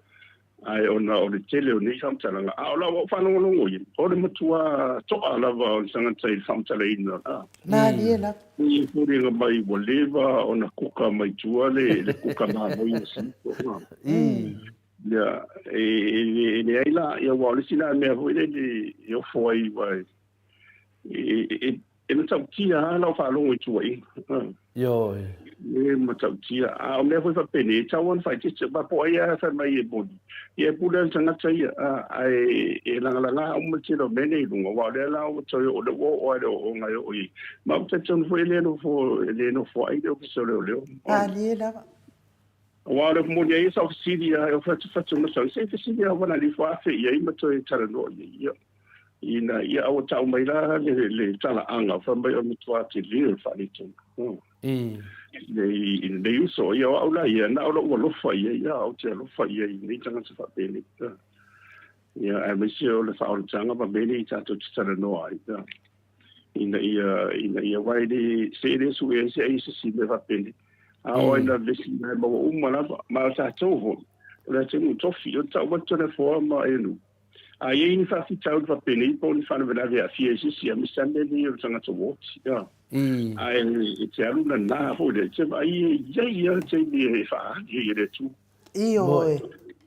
Ae ona o le tele o nei faamatalaga, a o lau au faalogologo ia, o le matua toa lava o le tagata i le faamatalaina. Malie lava. I foliga mai ua leva ona kuka mai tua le kuka mamoe a si uso. Ia, e leai la, ia aua o le isi la mea foi lele e ofo ai, aua e matautia lava lau faalogo i tuuaiga. Ioe. E matautia. A o mea foi faapenei, e tatau ona faaeteete, aua po o ai lava e fai mai e moni, ia e pule lava le tagata ia, ae e lagalaga uma le tele o mea nei i luga, aua o lea la ua toe oo, o lea ua oo lava i le ooooga e oo i ai. Ma ou te talitonu foi e le nofoai le Ofisa o Leoleo. Malie lava. Aua o le moni ai sa ou fesili lava, e fatufatu ma sau, se i fesili lava wana lifo afe i ai ma toe talanoa i ai. Ia, ina ia aua tau mai la le talaaga, fai mai o le matua tele o le faaletonu. I lenei uso, ia o au la ia, na o lou alofa i ai, ia, ou te alofa i ai i lenei tagata faapenei. Ia, aemaise o le faaolataga ma mea nei tatou te talanoa ai. Ia. Ina ia, ina ia aua e le, se e le sue ai se ai se isi mea faapenei. A o ai na vesi mai maua uma lava, ma o tatou foi, o le atunuu tofi, o le tau atu o le foa ma e nuu. A i ai ni faafitauli faapenei po o ni faalavelave e aafia ai se isi, aemaise lava mea nei o le tagata ua oti. Ae e te alu nana foi lea, e te vaai e i ai lava le taimi e faaali ai e le Atua. Ioe.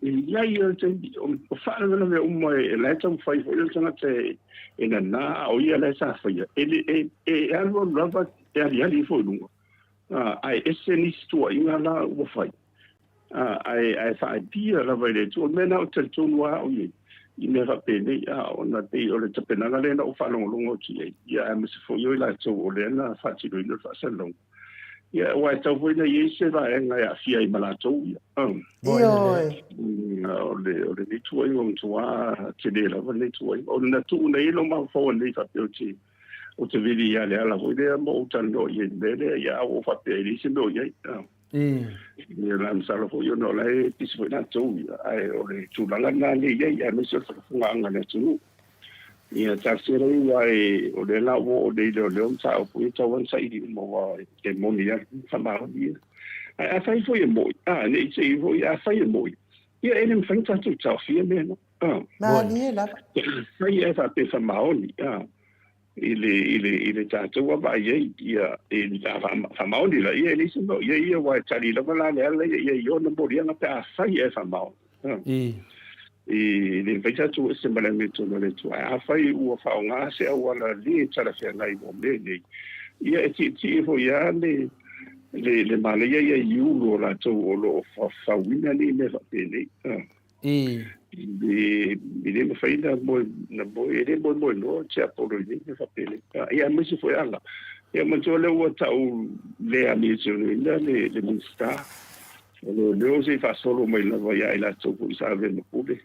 E i ai lava le taimi, o faalavelave uma e la e taumafai foi le tagata e nana, a o ia la e sa faia, e alualu lava e aliali ifo i luga. Ae ese nisi tuuaiga la ua fai, ae faaipia lava i le Atua. O le mea lena ou te talitonu lava au i ai, i mea faapenei, ona pei o le tapenaga lea na ou faalogologo atu i ai, ia aemaise foi o i latou o lea na faatinoina le faasalalauga. Ia, aua e tatau foi ona i ai se vaega e aafia ai ma latou ia. Ioe. O lenei tuuaiga ua matua tele lava lenei tuuaiga. O le tuu nei i lou mafaufau nei faapea ou te ou te vili ia Leala foi lea ma ou talanoa i ai i le mea lea, ia a ua ou faapea e leai se mea o i ai. Ia la masalo foi ona o la e pisi foi latou ia, ae o le tulaga lena lea e i ai, aemaise o le faafofogaaga a le atunuu. Ia talosia lai aua e, o lea la ua oo nei i leoleo mataupu ia, tau lava ona saili uma aua e moni lava le faamaoni ia. Ae afai foi e moi, a, ne i te i foi, afai e moi, ia e le mafai ona tatou taofia mea na. Malie lava. Fai e faapea faamaoni i le i le i le tatou vaavaai ai ia i le faamaoni la ia e leai se mea o i ai ia aua e tali lava la le ala ia ia i ona moliaga pe afai e faamaoni. I le mafai tatou ese ma le amiotonu a le Atua. Ae afai ua faaaoga se auala le talafeagai mo mea nei, ia e tietie foi lava le le malaia ia i ulu o latou o lo o fauina nei mea faapenei. I le mafai na moe, na moe, e le moemoenoa tiapolo i nei mea faapenei. Ia aemaise foi ala. Ia manatua lea ua tau le amiotonu le Minisita o Leoleo se i faasolo mai lava ia i latou foi sa avea ma pule.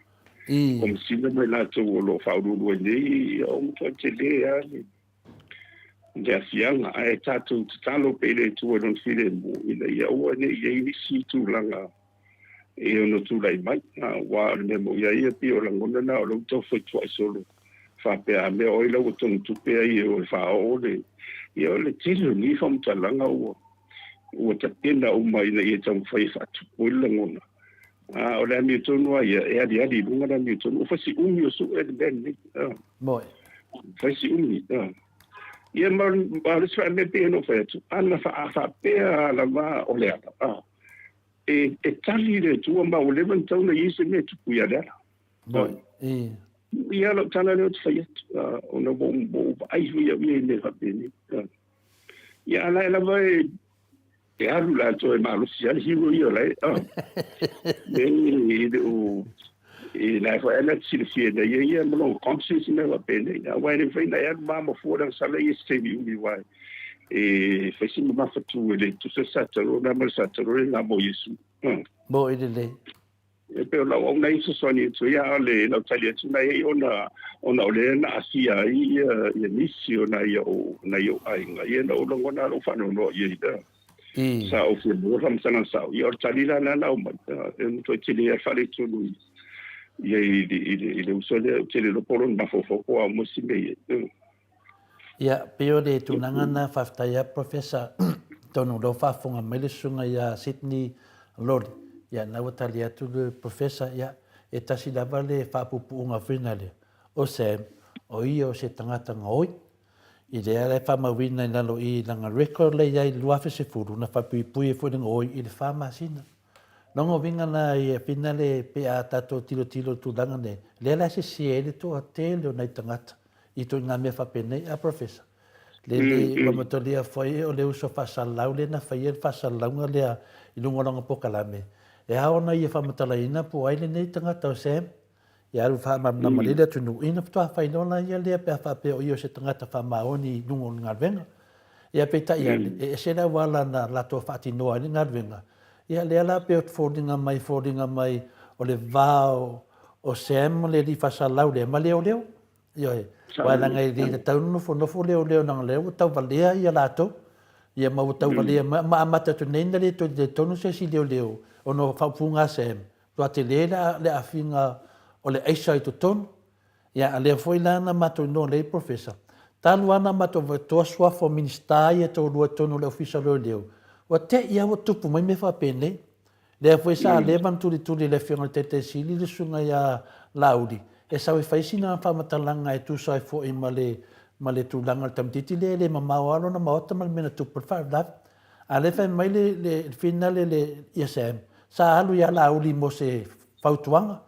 Komesina ma i latou o lo o faauluulu ai nei, ia o matua tele lava le aafiaga. Ae tatou tatalo pea i le Atua i Lona filemu ina ia aua ne i i ai nisi tulaga e ono tulai mai. Aua o le mea moni a ia, pei o lagona na o lou tau faituai solo faapea a mea o ai la ua togitupe ai e o e faaoo le ia o le tele o nei faamatalaga ua tapena uma ina ia taumafai e faatupu ai le lagona. A o le amiotonu a ia e aliali i luga le amiotonu. Ua fai si umi o sue le mea lenei. Moi. Fai si umi. Ia ma o le isi mea pei ona ou fai atu, ana faapea lava o le ala. E tali le Atua ma ua leva ona tatau ona i ai se mea e tupu ia Leala. Moi. Ia lau tala lea ou te fai atu, ona ua ou vaai foi au ia i mea faapenei. Ia a la e lava e alu latou e malosi lava le hero ia o la e. E le o e la foi ana te silafia na ia ia ma lona conscience mea faapenei. Aua e le mafai ona e alu ma mafua le agasala ia se taimi umi aua E fai si mamafatu e le tusa le Satalo na ma le Satalo le na mo Iesu. Mo i lelei. E pei o lau au nai fesoasoani atu ai, a o le lau tali atu na i ai ona ona o lea na aafia ai ia ia nisi o nai o'u nai o'u aiga, ia na ou lagona lou faanoanoa i ai la. Sa ou fia maua le faamatalaga sao, ia o le tali la lena na aumai, e matuai tele lava le faaletonu i i i i le uso lea, ou te le iloa po o lona mafaufau po o a uma isi mea i ai. Ia, pei o le tulaga lena, faafetai lava Professor, atonu o lea ua faafofoga mai le susuga ia Sydney Loli, ia lena ua tali atu le Professor, ia, e tasi lava le faapuupuuga foi lena lea, o Sam, o ia o se tagata gaoi, i lea la e faamauina i lalo i lana record lea e i ai i le 2010, na faapuipui ai foi le gaoi i le fa masina. Lona uiga la ia whina le pe a tatou tilotilo i le tulaga nei, lea la e sese ai le toatele o nai tagata i ituaiga mea faapenei, a Professor? Le le ua matalia foi o le uso faasalalau lea na faia le faasalalauga lea i luga o lana polokalame, e ao ona ia faamatalaina po o ai lenei tagata o Sam, Ia alu faamalamalama lelei le atunuu, ina faatoa fai loa la ia lea pe a faapea o ia o se tagata faamaoni i luga o le galuega. Ia peitai ane, e ese le auala na latou faatinoa ai le galuega. Ia lea la pei o foliga mai foliga mai o le va o Sam ma le alii faasalalau lea ma leoleo. Ioe. Aua leaga e le tatau ona nofonofo leoleo leaga o lea ua tauvalea ia latou. Ia ma ua tauvalea ma amata atu nei na le toe talitonu se isi leoleo ona o faaupuga a Sam. Ua tele le aafiga o le aisa i totonu. Ia, a lea foi la na matou iloa lelei Professor, talu lava na matou vaitoa suafa o Minisita ia e toalua i totonu o le Ofisa o Leoleo, ua te i lava ua tupu mai mea faapenei. Lea foi sa leva ona tulituli e le Afioga i le Taitai Sili le Susuga ia Laauli e sau e fai sina faamatalaga e tusa ai foi ma le ma le tulaga o le tamaitiiti lea e le mamao lava lona maota ma le mea na tupu ai le faalavelave. A lea fai mai le, le finale le, ia Sam, sa alu ia Laauli mo se fautuaga.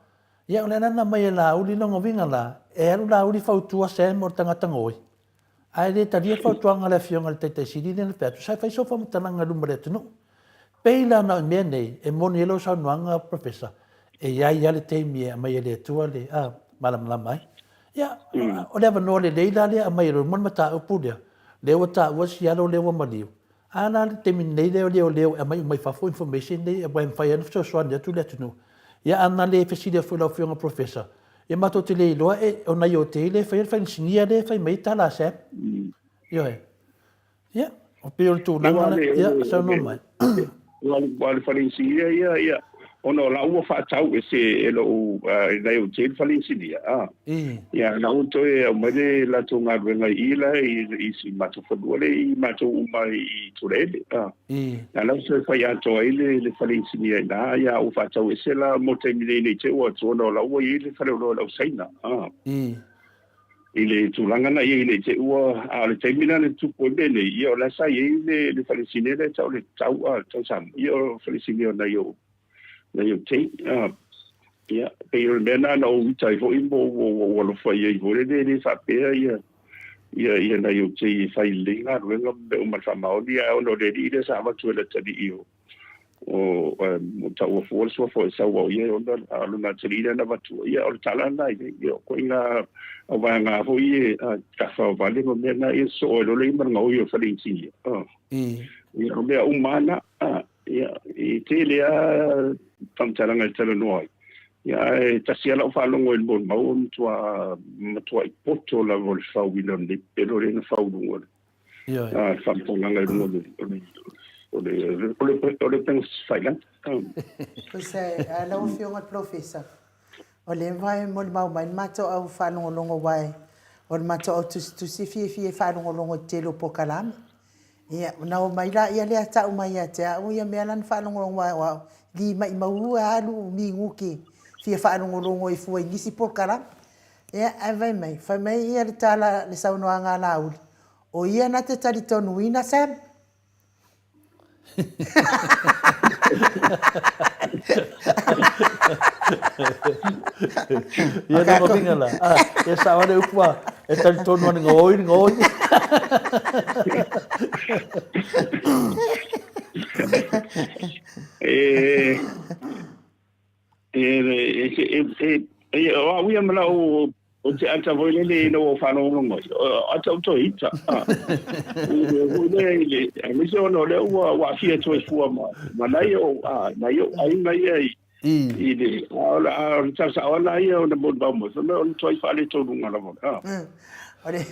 Ia o le ala na aumai e Laauli lona uiga la, e alu Laauli fautua Sam o le tagata gaoi. Ae le talia le fautuaga a le afioga i le Taitai Sili lea na fai atu, sa fai sau faamatalaga i luma o le atunuu. Pei la na o mea nei, e moni ai lau saunoaga Professor, e i ai lava le taimi e aumai e le Atua le a malamalama ai. Ia, o le avanoa lelei la lea e aumai e luma le mataupu lea, lea ua taua si alo lea ua maliu. A la le taimi nei lea o leoleo e aumai uma i fafo information nei aua e mafai lava ona fesoasoani atu le atunuu. Ia a na le fesili atu foi i lau Afioga Professor, ia matou te le iloa e o nai OTA lea e faia le faainisinia lea e fai mai ai tala a Sam. Ioe. Ia, o pei o le tulaga lea, ia saunoa mai. Aua o le fale inisinia ia, ia, ona o la ua faatau ese e lou, e nai ou te le fale inisinia, a. Ia, la ua toe aumai le latou galuega i i la i, i si matou fanua lea i matou uma i Tulaele, a. Ia, la ua toe fai atoa ai le, le fale inisinia i ina, ia, ua faatau ese la mo le taimi nei, nei te i ua atu ona o la ua i ai le faleoloa o le au Saina, a. I le tulaga na i ai nei te ua, a o le taimi la na tupu ai mea nei, ia o la sa i ai le, le falesine lea e tau o le tau, a, tau Samoa, ia o le falesine o nai ou, nai ou teine, a, ia, pei o le mea na na ou ita ai foi ma ua, ua, ua alofa i ai foi lele, e le faapea ia, ia, ia nai ou tei e fai lelei galuega ma mea uma i le faamaoni, ae ona o le alii lea sa avatu e le atalii o, o taua fua le suafa o Esau o ia e ona a o lona atalii lea na avatua, ia o le tala lena i ai. Ia o ituaiga vaega foi ia tafaovale ma mea na ia sosoo ai loa le ima le gaoi o le fale inisinia. Ia o mea uma lava na, ia e tele lava faamatalaga e talanoa ai. Ia ae tasi lava lau faalogo i le molimau o le matua matuai poto lava o le fauina o lenei pepelo lea na fau i luga o le Ioe. A, le faamatalaga i luga o le, o le, o le upega failagi. Pois é, lau Afioga i le Polofesa, o lea e molimau mai le matou au faalogologo aua o le matou au tusitusi e fiafia e faalogologo i le tele o polokalame. Ia, ona omai laia lea tau mai ia te au ia mea la na faalogologo aua o au, li maimau lava alu minute fia faalogologo ai fua i nisi polokalame. Ia, ae fai mai, fai mai ia le tala, le saunoaga a Laauli, O ia na te talitonuina, Sam? Ia na mavinga la. Ah, e sao ale upu a, e talitonu ana ngoi, ngoi. E, e, e, e, e, o au ia ma lau O te ata foi lele ina ua faalogologo ai, o ata ua toe ita. Foi lea i le, aemaise ona o lea ua ua aafia atu ai fua ma, ma nai ou, a, nai ou aiga ia i, i le, a o le, a o le tala sao lava la ia ona molimau mai, fai mai o le matuai faaletonu lava. A. O le,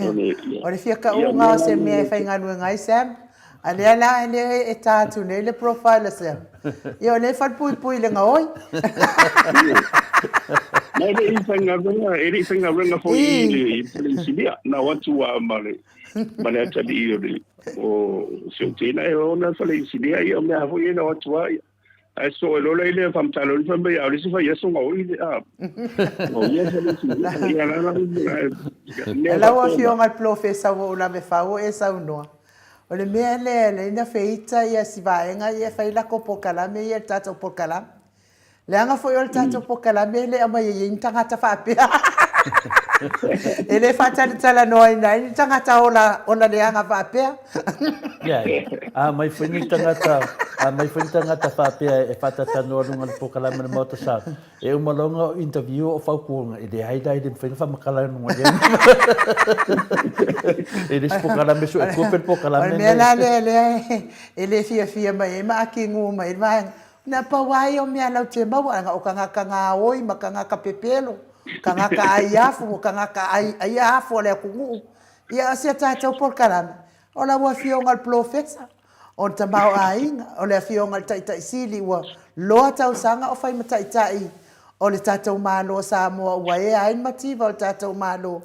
o le fia kauga o se mea e faigaluega ai Sam, A lea la e le e ta atu nei le profile a Sam. Ia o lea e falepuipui i le gaoi. Ma e le i faigaluega, e le i faigaluega foi i le i le inisinia. Na o atu lava ma le ma le atalii o le o si ou teina e ona le fale inisinia, ia o mea foi ia na o atu lava ia. Ae soo e lola i le faamatala o le fai mai, a o le isi fai aso gaoi le a. O ia fale inisinia, ia la la mea Lau faapena. Afioga i le Polofesa ua ou lave fau o e saunoa. O le mea lea e ala ai ona feita ia si vaega ia e fai lako polokalame ia i le tatou polokalame. Leaga foi o le tatou polokalame e le aumai ai ni tagata faapea. E le faatalatalanoaina ai ni tagata ola, ola leaga faapea. Ia, a mai foi ni tagata, a mai foi ni tagata faapea e faatalatanoa i luga o le polokalame a le Maota Sa, E uma loa ona interview o fautuaga, e leai la e le mafai ona faamatala i luga E le se polokalame sue tupe le polokalame lenei. O le mea la lea lea e le fiafia mai ai ma akigu mai ai le vaega. Na pau lava ia o mea latou te maua, leaga o tagata gaoi ma tagata pepelo, tagata ai afu, o tagata ai afu a le atunuu. Ia o si a tatou polokalame, o lau Afioga i le Polofesa, O le tamaoaiga, o le Afioga i le Taitai Sili ua loa tausaga o fai ma taitai o le tatou Malo o Samoa ua ea ai le mativa o le tatou Malo.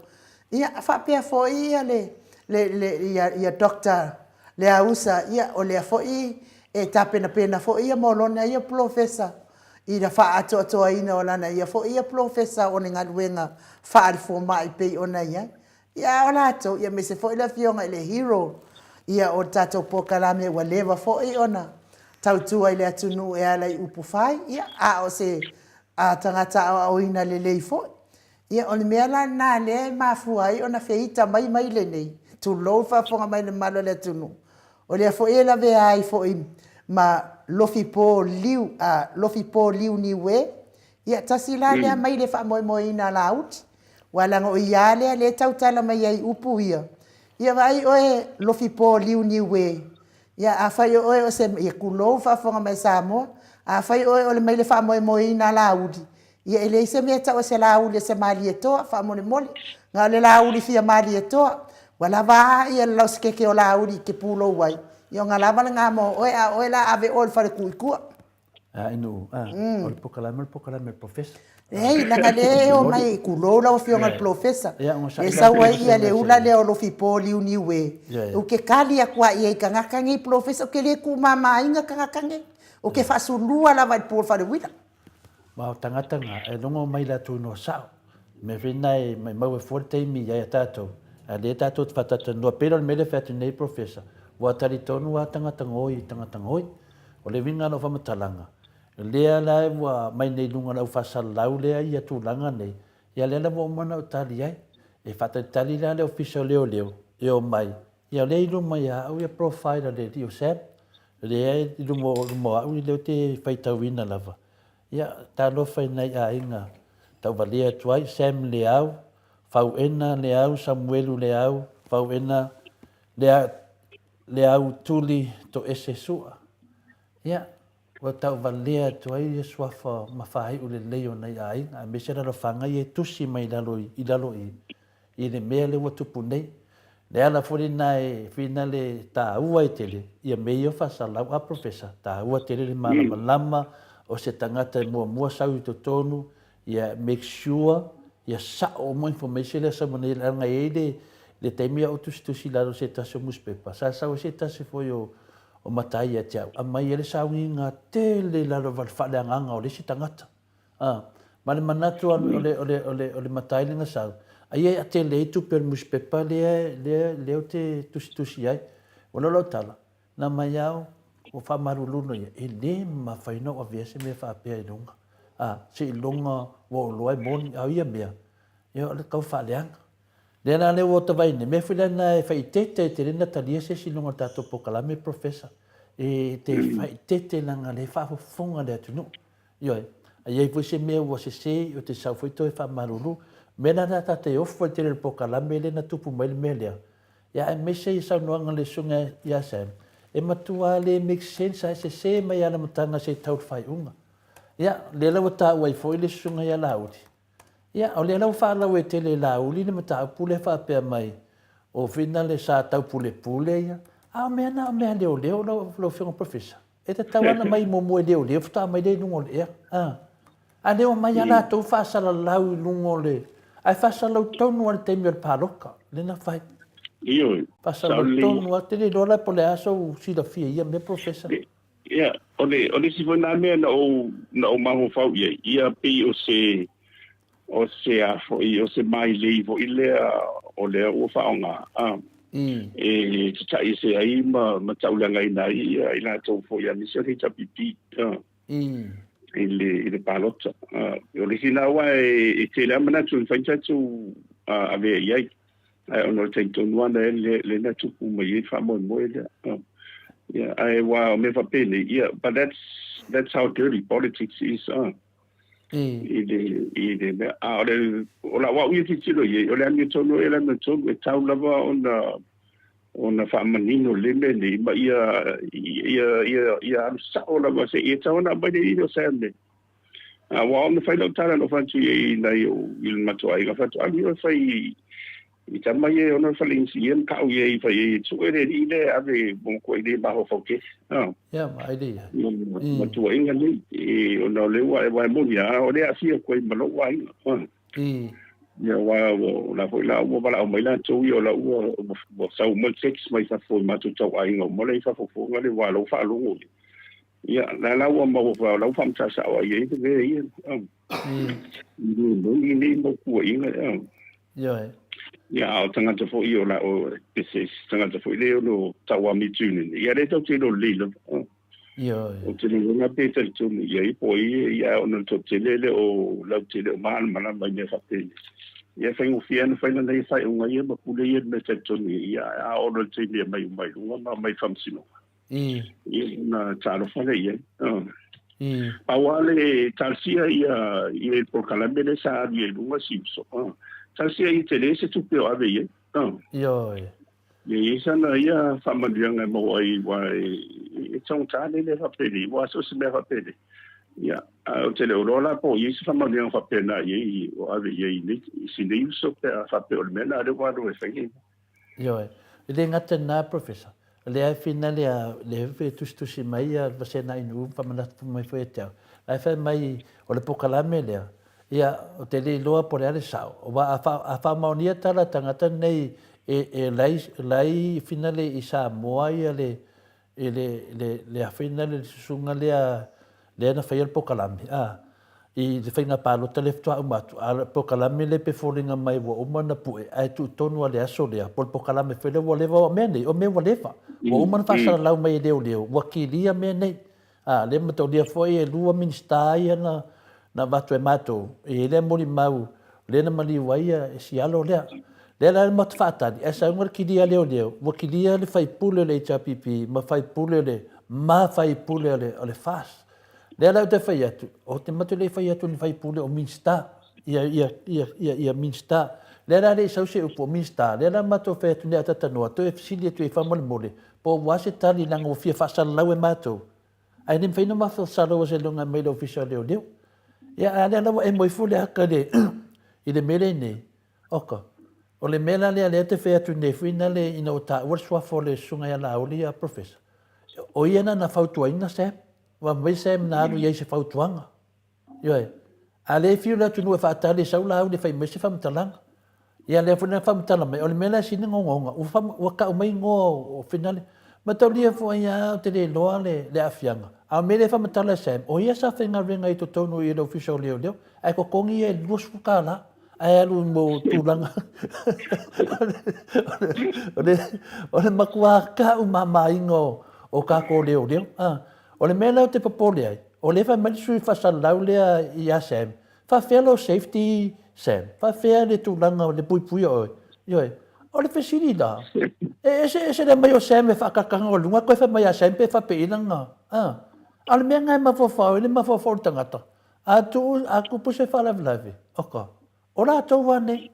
Ia, faapea foi ia le, le, le, ia, ia Doctor Leausa, ia, o lea foi e tapenapena foi ia mo lona ia polofesa i le faaatoatoaina o lana ia foi ia polofesa o le galuega faale-fomai pei ona i ai. Ia a o latou, ia aemaise foi le afioga i le hero ia o le tatou polokalame ua leva foi ona tautua i le atunuu e ala i upu fai, ia a o se tagata aoaoina lelei foi. Ia o le mea la lena lea e mafua ai ona feita mai maile nei, tulou le faafofoga mai a le mamalu o le atunuu, o lea foi e lavea ai foi ma Lofipo Liu, Lofipo Liu Niue, ia tasi la lea maile faamoemoeina a Laauli. Ua leaga o ia lea lea e tautala mai ai i upu ia, ia vaai oe Lofipo Liu Niue, ia afai o oe o se, ia tulou le faafofoga mai a Samoa, afai o oe o le maile faamoemoeina a Laauli, ia e leai se mea e tau o se Laauli o se Malietoa, faamolemole, na o le Laauli fia Malietoa, ua lava a ia le lausekeke o Laauli e te pulou ai, ia ona lava lena mo oe, a o oe la ave oe i le fale tuitua. A inu, a, o le polokalame, o le polokalame a le polofesa. Leai, leaga lea e omai, tulou lau Afioga i le polofesa, e sau ai ia le ula lea o Lofipo Liuniu e, ou te kali atu lava i ai i tagata nei polofesa, ou te le tuumamaina tagata nei, ou te faasulua lava i le po o le faleuila. Ma o tagata na, e logo mai latou inoa sao. Mea foi na e maumau ai fua le taimi i ai a tatou, a lea tatou te faatatalanoa, pei la o le mea lea e fai atu nei polofesa, ua talitonu lava tagata gaoi i tagata gaoi. O le uiga o lau faamatalaga, lea la ua mai nei i luga o le au faasalalau lea ia tulaga nei, ia lea la ua uma ona ou tali ai. E faatalitali la le Ofisa o Leoleo e omai, ia lea i luma ia au ia profile a le alii o Sam, lea i luma o au lea ou te faitauina lava. Ia talofa i nai aiga tauvalea atu ai, Sam Leau, Fauena Leau, Samuelu Leau, Fauena Lea, Leautuli Toese Sua. Ia, ua tauvalea atu ai ia suafa ma faaiu lelei o nai aiga, aemaise lalofaga ia e tusi mai lalo i lalo i i le mea lea ua tupu nei. Le ala foi lena e whina le taua ai tele ia mea ia o faasalalau a Professor, taua tele le malamalama o se tagata e muamua sau i totonu Ia make sure ia sao uma information lea sau nei leaga e i ai le le taimi a o tusitusi i lalo o se tasi o newspaper sa sau ai se tasi foi o o matai ia te au aumai ai le sauniga tele i lalo o le faaleagaga o le isi tagata a ma le manatu o le o le o le o le matai lea na sau aia e tele ai tupe o le newspaper lea lea lea ou te tusitusi ai o lau tala Na mai au, ua faamaluluina ia, e le mafai ona ou avea se mea faapea i luga. A, seiloga ua ou iloa e moni, a o ia mea, ia o le tau faaleaga. Lea la lea ua ota vaai nei, mea foi lea na e faaeteete ai tele na talia se isi i luga o le tatou polokalame, Professor, e te faaeteete leaga o lea e faafofoga le atunuu. Ioe, a i ai foi se mea ua sese, ou te sau foi toe faamalulu. Mea la lea ta te ofo i tele o le polokalame lea na tupu mai le mea lea. Ia aemaise i saunoaga a le Susuga ia Sam, e matua le make sense ae sese mai lava le amataga se i tau le faaiuga. Ia, lea la ua taua ai foi le Susuga ia Laauli. Ia, o lea la ua faalauaitele e Laauli le mataupu lea faapea mai, o finale sa taupulepule ia, a o mea na o mea leoleo lau Afioga Professor. E tatau lava ona aumai muamua e leoleo faatoa aumai lea i luga o le ea. A, a lea ua aumai lava latou faasalalau i luga o le... Ae faasalalau tonu lava i le taimi o le palota, lea na fai. Ioe. Faasalalau tonu lava. Ou te le iloa la po o le a sou silafia i ia mea, Professor. Ia, o le, o le isi foi na mea na ou, na ou mafaufau i ai, ia pei o se, o se a foi, o se mailei foi lea o lea ua faaaoga, a, e tata'i ese ai ma, ma tauleagaina ai ia i latou foi aemaise o le HRPP, a, i le, i le palota. A, o le isi lena aua e, e tele lava manatu e mafai ona tatou avea i ai. Ae ona o le taimi tonu lava lea lea na tupu mai ai le faamoemoe lea. Ia, ae aua o mea faapenei, ia, but that's, that's how dirty politics is, I le, i le mea. A o le, o lau au ia tilotilo i ai, o le amiotonu e le amiotonu, e tau lava ona, ona faamanino le mea nei, ma ia, ia, ia, ia alu sao lava se i e tau ona aumai le ilo Sam e. Aua ona fai lau tala na ou fai atu i ai i nai ou i le matou aiga, fai atu, alu ia oe fai i tama ia e ona le fale inisia ma kau ia i fai ai e tue le alii lea e ave mo matua i le mafaufau tele. Ia, ma ai le ia. Ma tuuaiga nei, e, ona o lea ua e aua e moni lava, o lea e aafia atu ai ma lou aiga. Ia, aua o la foi la ua valaau mai latou ia, o la ua ua sau uma le text mai fafo i matou tauaiga uma la e i fafo foi, le aua o la ua faalogo ia. Ia, la la ua maua foi, o la ua faamatala sao ai ai le mea ia. I le moni nei mau tuuaiga, ia. Ioe. Ia, a o tagata foi ia o la o, se se tagata foi lea o lo tauamitu nei, ia lea tatou te iloa lelei lava. Ioe. Ou te le iloa pe talitonu i ai po o ai ia, ona o le toatele e le o lautele o malamalama i mea faapenei. Ia e faigofie lava ona fai lana ia faaiuga ia ma pule ia i le mea e talitonu i ai, ia a oo loa i le taimi e aumai uma i luga ma aumai i le faamasinoga. Ia ona talofa lea i ai. Pau lava le talosia ia i le polokalame lea sa alu i ai i luga si uso. Talosia ia tele se tupe o ave i ai. Ioe. Ia i ai sana ia faamanuiaga e maua ai aua e taugata le mea faapenei, aua so o se mea faapenei. Ia, ae ou te le o iloa la po o i ai se faamanuiaga faapena i ai o ave i ai i si nei uso pe a faapea o le mea lena lea ua alu ai e fai nei mea. Ioe. E le gata i lena, Professor, o lea e finale a, lea foi e tusitusi mai ia Vasena Ainuu ma faamanatu mai foi ia te au, la e fai mai o le polokalame lea, ia, ou te le iloa po o le a le sao, aua a, fa, a faamaonia tala a tagata nei e, e lai, lai finale i Samoa ia le, i le, le, le afaina le susuga lea, lea na faia le polokalame, a, i le faiga palota lea faatoa uma atu, a o le polokalame lea pe foliga mai ua uma ona pue, ae tuu tonu lava i le aso lea, po o le polokalame foi lea ua leva, o mea nei, o mea ua leva, ua uma ona faasalalau mai e leoleo, ua kilia mea nei. A, lea mataulia foi e lua Minisita ia na, na avatu e matou, e i ai lea molimau lea na maliu ai ia si alo lea. Lea la matou faatali, ae sauga le kilia a leoleo, ua kilia le faipule o le HRPP ma faipule o le, ma faipule o le, o le FAST. Lea la ou te fai atu, ou te matou le i fai atu ni faipule o Minisita, ia, ia, ia, ia, ia Minisita. Lea la le i sau se upu o Minisita, lea la matou fai atu nei a talanoa, toe fesili atu i ai faamolemole, po ua a se tali leaga ua fia faasalalau e matou, ae le mafai ona mafausalaua seiloga e aumai i le Ofisa o Leoleo. Ia, a lea la ua emo ifo le aka i le, i le mea lenei, oka. O le mea la lea lea te fai atu nei foi nale ina ua taua le suafa o le Susuga ia Laauli ia Professor, o ia na na fautuaina Sam, ua aumai Sam na alu i ai i se fautuaga. Ioe. A lea e fiu le atunuu e faatali e sau Laauli e fai mai se faamatalaga. Ia lea foi na faamatala mai, o le mea la e sili ona ogaoga, ua, ua tau mai igoa o Finale. Mataulia foi lava ou te le iloa le, le aafiaga. A o le mea lea e faamatala e Sam, o ia sa faigaluega i totonu i le Ofisa o Leoleo, ae totogi ia i le $20 ae alu mo tulaga o le, o le matua ka'u mamaina o, o tatou leoleo. Ah, o le mea lea ou te popole ai, o lea e fai mai le sui faasalalau lea ia Sam, Faafefea lou safety Sam? Faafefea le tulaga o le puipuia o oe? Ioe. O le fesili la, e eseese le aumai o Sam e faakataga o luga toe fai mai ia Sam pe faapeina na. A. A o le mea lena e mafaufau ai le mafaufau o le tagata, a tuu, a tupu se faalavelave, oka. O latou lava nei.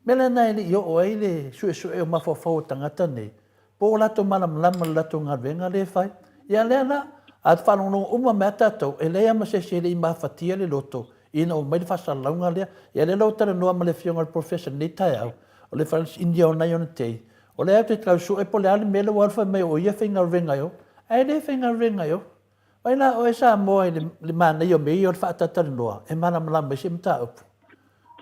Mea lena e le i oo ai le suesue o mafaufau o tagata nei, po o latou malamalama i le latou galuega lea e fai. Ia lea la, a faalogologo uma mai lava tatou, e leai lava ma se isi e le i mafatia le loto ina ua aumai le faasalalauga lea. Ia lea la ua talanoa ma le Afioga i le Polofesa i lenei taeao, o le India o nai ona tei, o lea ou te tau sue po o le a le mea lea ua alu fai mai o ia e faigaluega i o, ae le faigaluega i o. Vaai la oe Samoa i le manaia o mea ia o le faatalatalanoa e malamalama ai se mataupu.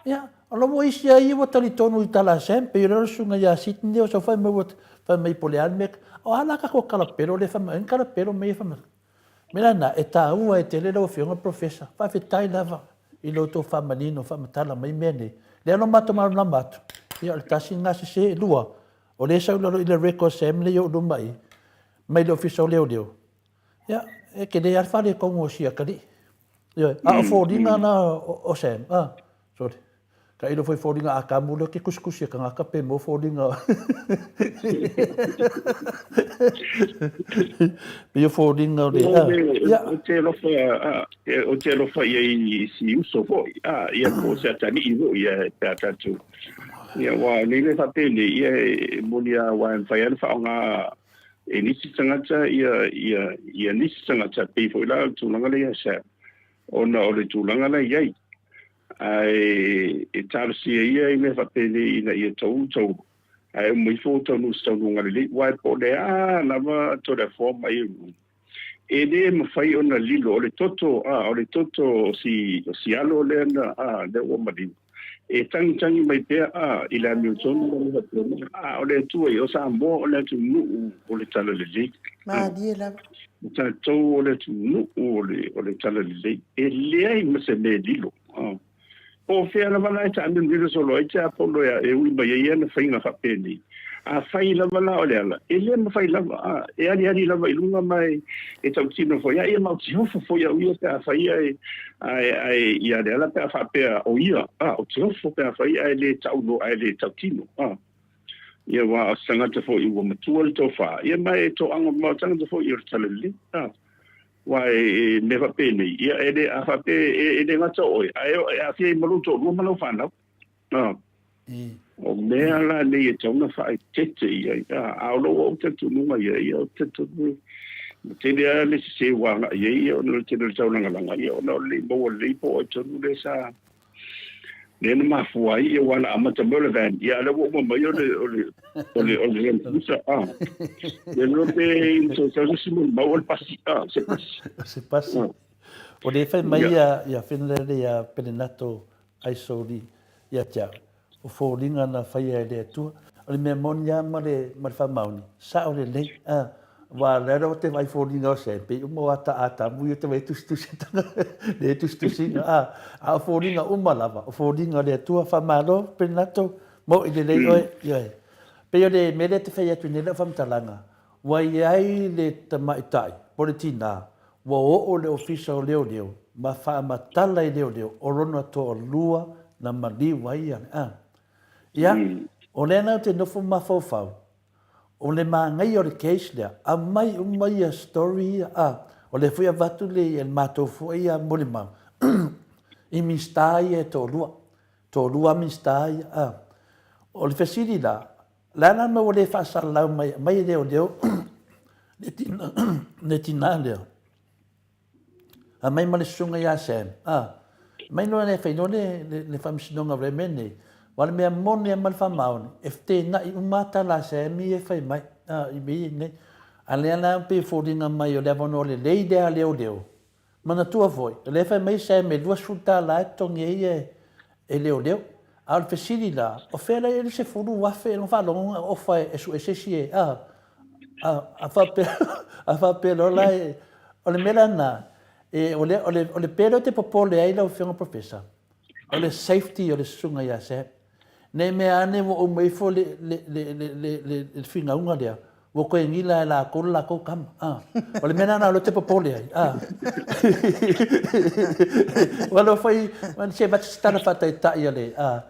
Ia, o la ua isi lava ia ua talitonu i tala a Sam, pei o le susuga ia Sydney o sau fai mai ua fai mai po o le a le mea. O a la tatou kalapelo lea e fai mai ai ni kalapelo mea ia fai mai. O le mea la lena, e taua ai tele lau Afioga Professor. Faafetai lava i lo outou faamanino, faamatala mai mea nei. Lea la ua matou malamalama atu, ia o le tasi lena sese. Lua, o lea e sau i lalo i le record Sam lea i ou luma i i, mai le Ofisa o Leoleo, Ia, e tele lava le faaletonu o si atalii. Ioe, a o foliga na o Sam, a, sorry. Tailo foi foliga Atamu lea ou te tusitusi e tagata pe maua foliga. Pei o foliga o le, a, ia. Ou te alofa, a, ou te alofa i ai i si uso foi, a, ia po o se atalii foi, ia, pe a tatou. Ia, aua o nei mea faapenei, ia, e moni lava, aua e mafai lava ona faaaoga e nisi tagata ia, ia, ia nisi tagata, pei foi la o le tulaga lea ia Sam, ona o le tulaga la i ai. Ae e talosia ia i mea faapenei ina ia tau tau, ae uma ifo ua taunuu i se taunuuga lelei, aua po o le a lava Toleafoa ma ia e le mafai ona lilo, o le toto, a, o le toto o si, o si alo lea na, a, lea ua maliu, e tagitagi mai pea, a, i le amiotonu ma mea faapena, a o le Atua ia, o Samoa o le atunuu o le talalelei. Malie lava. O tatou o le atunuu o le, o le talalelei. E leai ma se mea e lilo. A. Po o fea lava la e taamilomilo solo ai tiapolo e ui mai ai ana faiga faapenei. Afai lava la o le ala, e le mafai lava, a, e aliali lava i luga ma e, e tautino foi a ia ma o tiofo foi au ia pe afai ae, ae, ae ia le ala pe a faapea o ia, a, o tiofo pe afai ae le taulo ae le tautino, a. Ia aua o se tagata foi ua matua le tofa, ia ma e toaga ma o tagata foi o le talalelei, a. Aua e mea faapenei, ia e le, a faapea e le gata o oe, ae e aafia ai ma lou toalua ma lau fanau. A. O mea la nei e tatau ona faaeteete i ai, a, a o lou ou talitonuga ia, ia ou te talitonu ua tele lava le sese ua agai ai ia ona o le tele o le taulagalaga, ia ona o le le maua lelei po o ai tonu lea sa lea na mafua ai ia aua na amata mai o le van, ia a o lea ua uma mai o le o le o le o le Land Cruiser, a. Ia le iloa pe sau se isi molimau o le pasi, a, se pasi. Se pasi. O lea e fai mai ia ia Finlay ia Penenato Aisoli ia te au, o foliga na faia e le Atua. O le mea moni lava ma le, ma le faamaoni, sao lelei, a, aua o lea lava ou te vaai i foliga o Sam, pei uma o ata Atamu ia ou te vaai e tusitusi ata, le tusitusiga, a, a o foliga uma lava, o foliga o le Atua, faamalo Penato, mo'i lelei oe, ioe. Pei o le mea lea e te fai atu nei lau faamatalaga, ua i ai le tamaitai po o le tinā Ua oo le Ofisa o Leoleo ma faamatala i leoleo o lona toalua na maliu ai ia le a. Ia, o lea la ou te nofo mafaufau, o le manaia o le case lea, aumai uma ia story ia, a, o lea foi avatu le ia le matou foi ia molimau i Minisita ia e toalua, toalua lava Minisita ia, a. O le fesili la, O le a la le mea ua le faasalalau mai aumai e leoleo le tina lea? Aumai ma le susuga ia Sam. A, aumai loa e fai loa le, le, le faamasinoga o le mea nei. Aua o le mea moni lava ma le faamaoni, e fetenai uma lava tala a Sam ia e fai mai, a, i mea ia nei. A lea la pei e foliga mai o le avanoa lelei lea a leoleo Manatua foi, o lea e fai mai Sam e $20 e totogi ai e, e leoleo. A o le fesili la, o fea la e i ai le $10,000 e faalogo na ofa e sue se isi e, a, a, a faapea, a faapea loa la e, o le mea la lena, e, o le, o le, o le pea lea ou te popole ai lau Afioga Professor, o le safety o le susuga ia Sam. Ne i mea ane ua uma ifo le, le, le, le, le, le, le finauga lea, ua toe gila e latou le latou tama. Ah. O le mea lena o lea ou te popole ai. Ah. Ua leo foi, se avatu se tala faataitai a le, ah,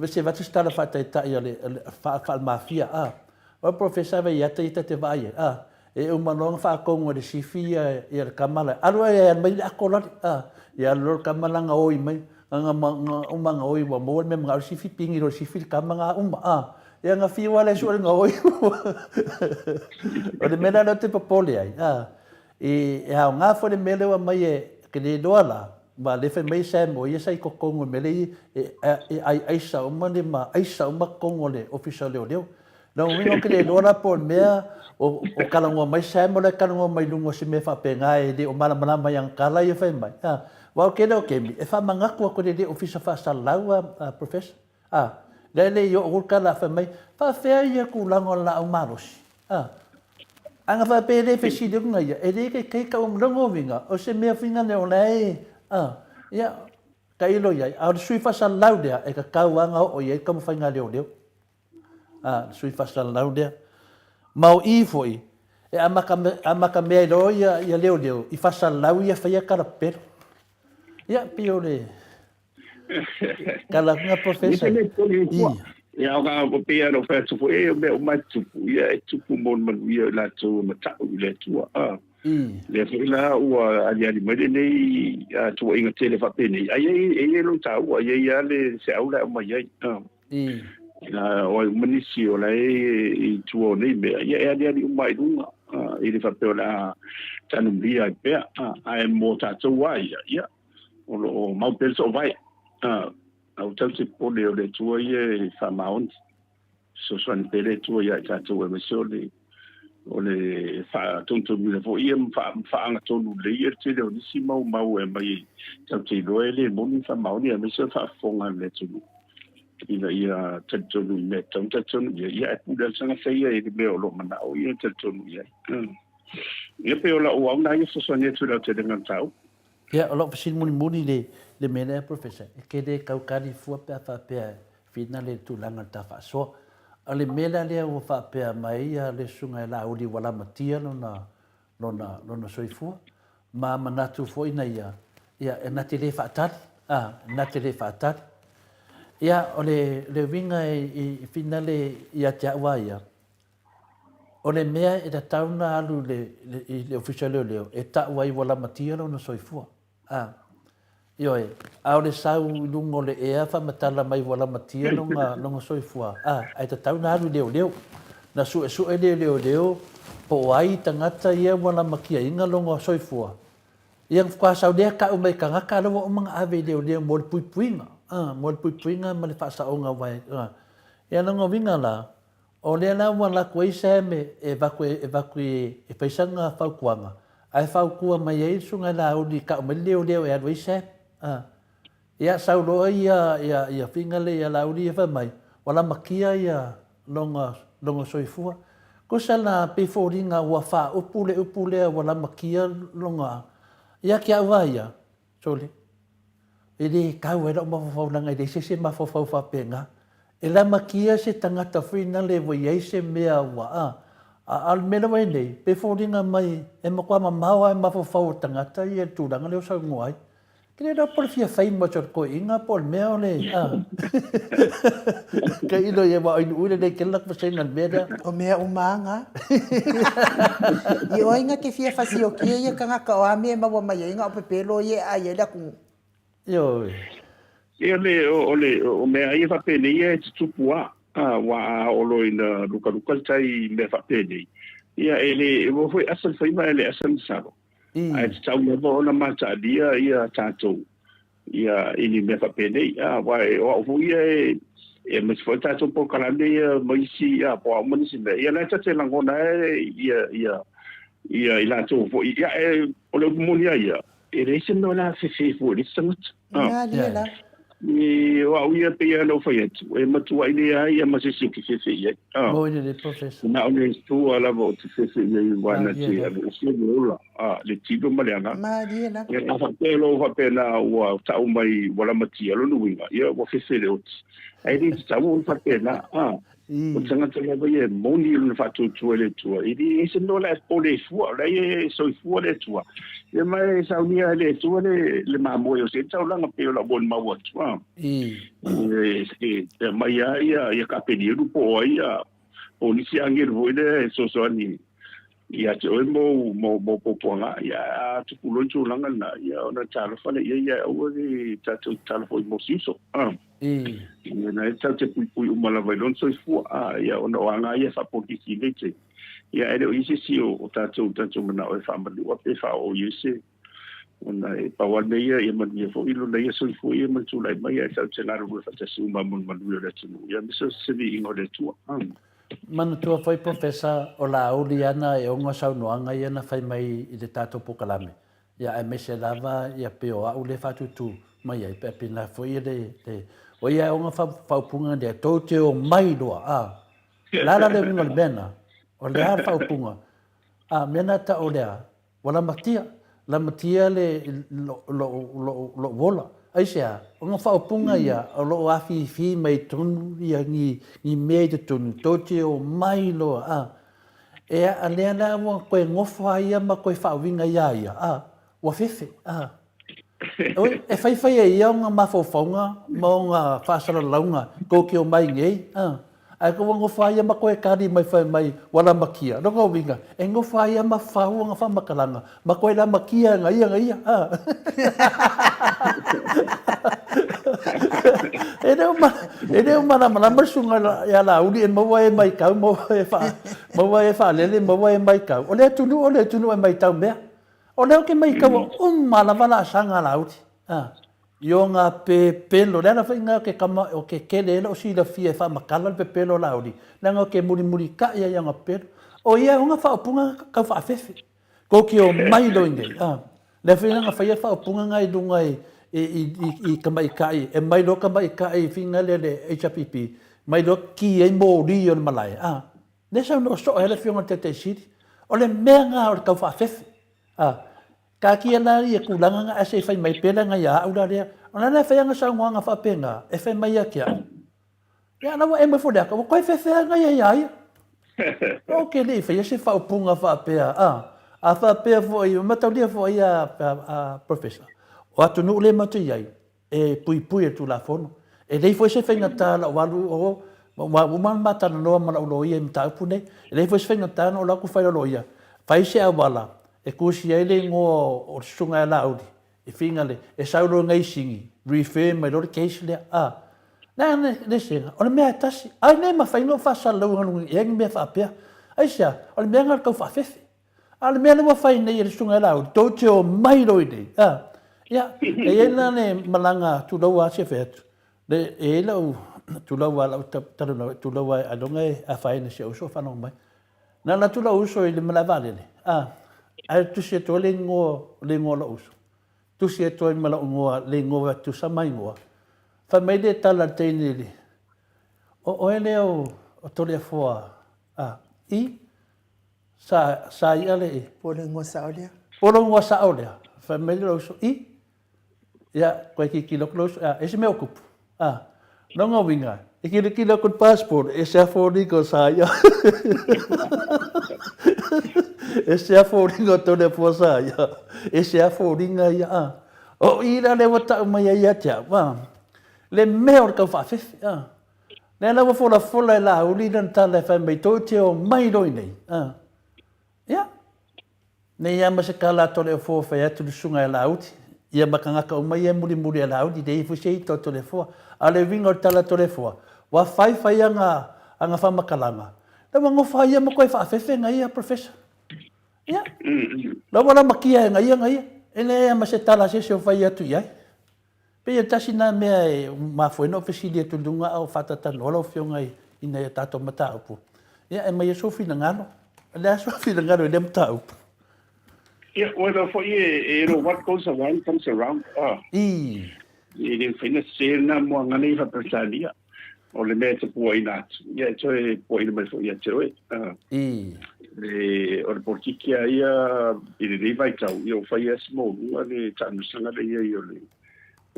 se avatu se tala faataitai a le, faale-mafia. Ah. O le professor vai ata ia ta te vaai ai. Ah. E uma loa ona faatonu e le sifi ia, ia le tama la. Alu ai, alu mai le ato lale. Ah. Ia alu loa le tama la na oi mai. Nga uma gaoi ua maua le mea manao le sifi pigi loa le sifi le tama nga uma a. Ia nga fiu lava lea e sue le gaoi. O le mea la lea ou te popole ai a, e aoga foi le mea lea ua aumai e ke le iloa la, aua o lea e fai mai Sam o ia sa i totonu i le mea lea e ai aisa uma le ma aisa uma totonu o le Ofisa o Leoleo. Lona uiga ou te le iloa la po o le mea o talanoa mai Sam o la e talanoa mai luga o se mea faapena e le o malamalama i ana tala ia fai mai. A, aua o le tele o taimi e faamanatu atu e le Ofisa Faasalalau a Professor. A, lea e le i oo atu le tala fai mai, faafefea ia tulaga o le laau malosi? A, ana faapea e le fesili atu na ia, e le taitai tau lona uiga o se mea foi lea o la e, a, ia, tailo i ai. A o le sui faasalalau lea e tatau lava ona oo i ai le taumafaiga a leoleo. A, le sui faasalalau lea. Ma o i foi, e amata mea ai loa ia leoleo i faasalalau ia faia tala pepelo. Ia, pei o le tala atu lena Professor. Ia. Ia, o ka o pei ona ou fai atu foi, e o mea uma e tupu, ia e tupu mo le manuia o i latou e mata'u i le Atua. A, lea foi la ua aliali mai lenei tuuaiga tele faapenei, ai e i ai lona taua, e i ai lava le feau la e aumai ai. A. O ai uma nisi o la e i tua o nei mea, ia e aliali uma i luga, e le faapea o le a tanumia ai pea, ae mo tatou lava ia, ia, o lo o mau pea le soovae. Aua tatou te popole o le Atua ia e faamaoni, fesoasoani pea le Atua ia i tatou aemaise o le o le faatonutonuina foi ia ma faagatonu lelei ia le tele o nisi mau mau e aumai tatou te iloa e le moni le faamaoni aemaise o le faafofoga a le atunuu ina ia talitonu i mea e tatau ona talitonu i ai, ia ae pule lava le tagata ia i le mea o lo o manao ia e talitonu i ai. Ia pei o lau au lena ia fesoasoani atu i le aotelega o le mataupu. Ia, o lau fesili mulimuli i le mea lea, Professor, e te le tau kali fua pe a faapea finale i le tulaga o le ta faasoa. O le mea la lea ua faapea mai ai le Susuga ia Laauli ua lamatia lona, lona, lona soifua, ma manatu foi na ia, ia, e na te le faatali, a, na te le faatali. Ia, o le, le uiga i, i finale ia te au a ia, o le mea e tatau na alu i le, i le Ofisa o Leoleo e ta'u ai ua lamatia lona soifua. A, ioe, a o le sau i luga o le ea faamatala mai ua lamatia lona, lona soifua, a, ae tatau na alu i leoleo. Na suesue le leoleo po o ai tagata ia ua lamatiaina lona soifua. Ia na faatoa sau lea ta'u mai tagata a la ua uma na ave i leoleo mo le puipuiga, a, mo le puipuiga ma le faasaoga aua e, a. Ia lona uiga la, O lea la ua alu atu ai Sam e avatu e avatu e fai sana fautuaga, ae fautua mai ai le Susuga ia Laauli e tau mai le leoleo e alu ai Sam. A. Ia sau loa ia ia ia Fingal ia Laauli ia fai mai, ua lamatia ia lona lona soifua. Tusa la pei foliga ua faaupu le upu lea ua lamatia lona ia te au lava ia, Sole, e le tau ai lau mafaufau leaga e leai se isi e mafaufau faapena. E lamatia se tagata foi nale ua i ai se mea ua a. A o le mea lea ua i ai nei, pe foliga mai e matua mamao lava i mafaufau o tagata ia le tulaga lea ua saunoa ai. Ke le iloa po o le fia famous o le toeaina po o le mea o le a. Tailo ia aua o Inuui lelei tele lata vasega i le mea lea. O mea uma a nga. I oe nga te fia fasiokia ia tagata o a mea e maua mai ai nga o pepelo ia e ai ai le atunuu. Ioe. Ia le o le o mea ia faapenei ia e tutupu a aua a oo loa ina lukaluka le tai i mea faapenei ia e le e ua foi asa le faiva ae le asa le masalo ae tatau lava ona mataalia ia tatou ia i ni mea faapenei aua o au foi ia e aemaise foi tatou polokalame ia ma isi ia po o a uma nisi mea ia la e ta te lagona ai ia ia ia i latou foi ia e o le upu moni lava ia e leai se mea o le a fefe fua i le isi tagata. Malie la. E, o au ia pei ona ou fai atu, e matuai leai ia ma se isi ou te fefe i ai. Moi lelei, Professor. Na o le Atua lava ou te fefe i ai aua na te alu ese le ola, le tino ma le agaga. Malie la. Ia, a faapea loa faapena ua tau mai ua lamatia, lona uiga, ia ua fefe le oti. Ae le tatau ona faapena. O le tagata lava ia e moni lona faatuatua i le Atua, e leai se mea o le a e popole ai fua, o la e soifua le Atua. Ia ma e saunia e le Atua le mamoe o se taulaga pei o lau molimau atu. E aumai lava ia kapeniulu po o ai po o nisi agelu foi lea e fesoasoani. Ia te oe ma ou puapuaga, ia, a tupu loa le tulaga lena, ia, ona talofa lea i ai, ae aua le tatou tatalo foi mo si uso. Ia, na e tatou te puipui uma lava i lona soifua, ia, ona o aga ia faapolitiki i lenei taimi, ia, ae le o i ai se isi o tatou tatou manao e faamanua pe faaoo i ai se, ona e pau lava le mea ia, ia manuia foi lona ia soifua ia ma le tulai mai, ae tatou te galulue faatasi uma mo le manuia o le atunuu, ia, aemaise o se viiga o le Atua. Manatua foi Professor o Laauli ana e ona saunoaga ia na fai mai i le tatou polokalame, ia aemaise lava ia pei o a'u lea faatutu mai ai pe pena foi le le o ia e ona faaupuga lea tou te omai loa a o le a la le uiga o le mea na? O le a le faaupuga? A mea na tau lea Ua lamatia, lamatia le lo'u ola. Aisea? O nga faaupuga ia o lo o afifi mai totonu ia ni mea i totonu tou te omai loa a. E a lea la ua toe nofo a ia ma toe faauiga ia ia a, ua fefe a. Oi, e faifai e ia ona mafaufauga ma ona faasalalauga tou te omai nei, a. Ae ua nofo lava ia ma toe kali mai fai mai ua lamatia. Lona uiga, e nofo lava ia ma fau ona faamatalaga ma toe lamatia e ia ia, a. E le o e le o malamalama le susuga ia Laauli e maua e maitau, maua e maua e faalele, maua e maitau. O le atunuu o le atunuu e maitau mea. O lea ou te maitaua uma lava laasaga a Laauli. A. I ona pepelo, le ala foi lena o ke kama, o ke kele ai lou silafia e faamatala le pepelo o Laauli, leaga o ke mulimulitai ai i ana pepelo. O ia ona faaupuga tau faafefe. Kou ke omai loa i nei, a. Lea foi na faia faaupuga na i luga i, i, i, i tamaitai, e mai loa tamaitai i finga lea le HRPP, mai loa ki ai moli o le malae, a. Lea saunoa soo ai le Afioga i le Taitai Sili. O le mea na o le tau faafefe, a. Taatia la ia tulaga na ae se i fai mai pea leaga ia au la lea. O la e fai ana saunoaga faapena e fai mai ia te au. Ia la ua emo ifo le ata, ua toe fefea ana ia ia ia. Ou te le i faia se faaupuga faapea, a, a faapea foi, mataulia foi a, a, a Professor, o atunuu lea matou te i ai, e puipui e le Tulafono. E leai foi se faigata lau alu o, ua uma ona ma talanoa ma lau loia i mataupu nei, e leai foi se faigata ona ou alu atu fai lau loia, fai se auala e tusi ai le igoa o le susuga ia Laauli i Figale, e sau loa nei sini, refer mai loa le case lea, a. Le a le sega, o le mea e tasi, ai nei mafai ona ou faasalalauina i ai ni mea faapea. Aisea? O le mea lena o le tau faafefe. A o le mea lea ua fai nei e le Susuga ia Laauli, tou te omai loa i inei, a. Ia, e i ai la le malaga tulou lava se fai atu, le, e i ai lau, tulou lava lau talanoa, tulou lava ailoga e afaina i si ou uso o faalogo mai. Na alu atu lou uso i le malae vaalele, a, ae tusi atu ai le igoa, le igoa o lou uso. Tusi atu ai ma lou igoa, le igoa tusa ma igoa. Fai mai le tala a le teine i le, o oe lea o Toleafoa, a, i, Sa, sa ia le i. Po o le igoa sao lea. Po o le igoa sao lea. Fai mai le uso, i. Ia, koe tilotilo atu le uso, a, e se mea o tupu. A, lona uiga, e tilotilo atu i le passport, e se foliga o sa ia. E se foliga o Toleafoa sa ia. E se foliga ia, a. O i la lea ua tau mai ai ia te au, a. Le mea o le tau faafefe, a. Lea la ua folafola e Laauli lana tala e fai mai, tou te omai loa i nei. A. Ia, nei lava ma se tala a Toleafoa fai atu le susuga ia Laauli, ia ma tagata uma ia e mulimuli ia Laauli, leai foi se ita o Toleafoa. A o le uiga o le tala a Toleafoa, ua fai fai ana, ana faamatalaga, la ua nofo lava ia ma toe faafefe na ia, Professor. Ia, la ua lamatia e na ia na ia, e leai lava ma se tala a se isi o fai atu i ai. Pei e tasi lena mea e mafua ai ona ou fesili atu i luga a o faatatalanoa lau Afioga i nai a tatou mataupu. Ia, e aumai ai sou finagalo. O le a sou finagalo i lea mataupu? Ia, ua iloa foi e you know, what goes around comes around. Ah. I. E le mafai ona sese lena moaga nei faa-Peretania. O le mea e te puaina atu, ia e toe puaina mai foi ia te oe. Ah. I. Le, o le politiki a ia i lenei vaitau, ia ua fai lava si maualuga le taamilosaga lea i ai o le,